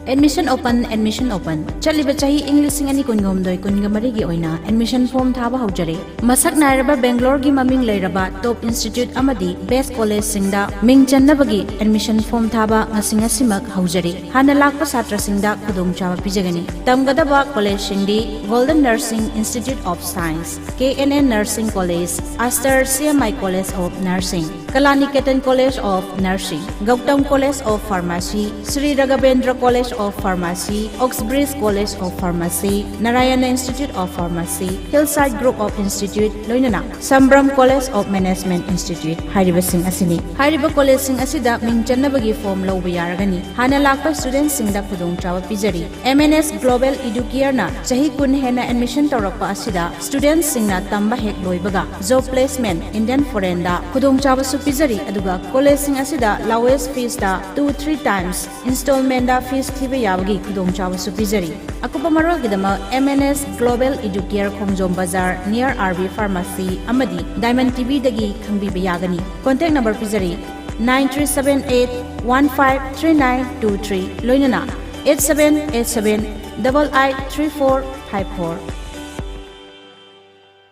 Admission open, admission open꯫ ꯆꯠꯂꯤꯕ ꯆꯍꯤ ꯏꯪ ꯂꯤꯁꯤꯡ ꯑꯅꯤ ꯀꯨꯟꯍꯨꯝꯗꯣꯏ ꯀꯨꯟꯃꯔꯤꯒꯤ ꯑꯣꯏꯅ admission form ꯊꯥꯕ ꯍꯧꯖꯔꯦ꯫ ꯃꯁꯛ ꯅꯥꯏꯔꯕ ꯕꯦꯡꯒ꯭ꯂꯣꯔꯒꯤ ꯃꯃꯤꯡ ꯂꯩꯔꯕ top institute ꯑꯃꯗꯤ best collegeꯁꯤꯡꯗ ꯃꯤꯡ ꯆꯟꯅꯕꯒꯤ admission form ꯊꯥꯕ ꯉꯁꯤ ꯉꯁꯤꯃꯛ ꯍꯧꯖꯔꯦ꯫ ꯍꯥꯟꯅ ꯂꯥꯛꯄ ꯁꯥꯇ꯭ꯔꯁꯤꯡꯗ ꯈꯨꯗꯣꯡꯆꯥꯕ ꯄꯤꯖꯒꯅꯤ꯫ ꯇꯝꯒꯗꯕ collegeꯁꯤꯡꯗꯤ Golden Nursing Institute of Science, K N N Nursing College, Aster C M I College of Nursing꯫ Kalaniketen College of Nursing, Gautam College of Pharmacy, Sri Raghavendra College of Pharmacy, Oxbridge College of Pharmacy, Narayana Institute of Pharmacy, Hillside Group of Institute, ꯂꯣꯏꯅꯅ Sambram College of Management Institute ꯍꯥꯏꯔꯤꯕꯁꯤꯡ ꯑꯁꯤꯅꯤ꯫ ꯍꯥꯏꯔꯤꯕ collegeꯁꯤꯡ ꯑꯁꯤꯗ ꯃꯤꯡ ꯆꯟꯅꯕꯒꯤ form ꯂꯧꯕ ꯌꯥꯔꯒꯅꯤ꯫ ꯍꯥꯟꯅ ꯂꯥꯛꯄ studentꯁꯤꯡꯗ ꯈꯨꯗꯣꯡꯆꯥꯕ ꯄꯤꯖꯔꯤ꯫ M N S Global Educareꯅ ꯆꯍꯤ ꯀꯨꯟ ꯍꯦꯟꯅ admission ꯇꯧꯔꯛꯄ ꯑꯁꯤꯗ studentꯁꯤꯡꯅ ꯇꯝꯕ ꯍꯦꯛ ꯂꯣꯏꯕꯒ job placement Indian foreignꯗ ꯈꯨꯗꯣꯡꯆꯥꯕꯁꯨ ꯄꯤꯖꯔꯤ, ꯑꯗꯨꯒ collegeꯁꯤꯡ ꯑꯁꯤꯗ lowest feesꯇ two three times installmentꯗ fees ꯊꯤꯕ ꯌꯥꯕꯒꯤ ꯈꯨꯗꯣꯡꯆꯥꯕꯁꯨ ꯄꯤꯖꯔꯤ꯫ ꯑꯀꯨꯞꯄ ꯃꯔꯣꯜꯒꯤꯗꯃꯛ M N S Global Educare ꯈꯣꯡꯖꯣꯝ ꯕꯖꯥꯔ near R B Pharmacy ꯑꯃꯗꯤ Diamond TVꯗꯒꯤ ꯈꯪꯕꯤꯕ ꯌꯥꯒꯅꯤ꯫ Contact number ꯄꯤꯖꯔꯤ, nine three seven eight one five three nine two three, ꯂꯣꯏꯅꯅ eight seven eight seven double eight three four five four꯫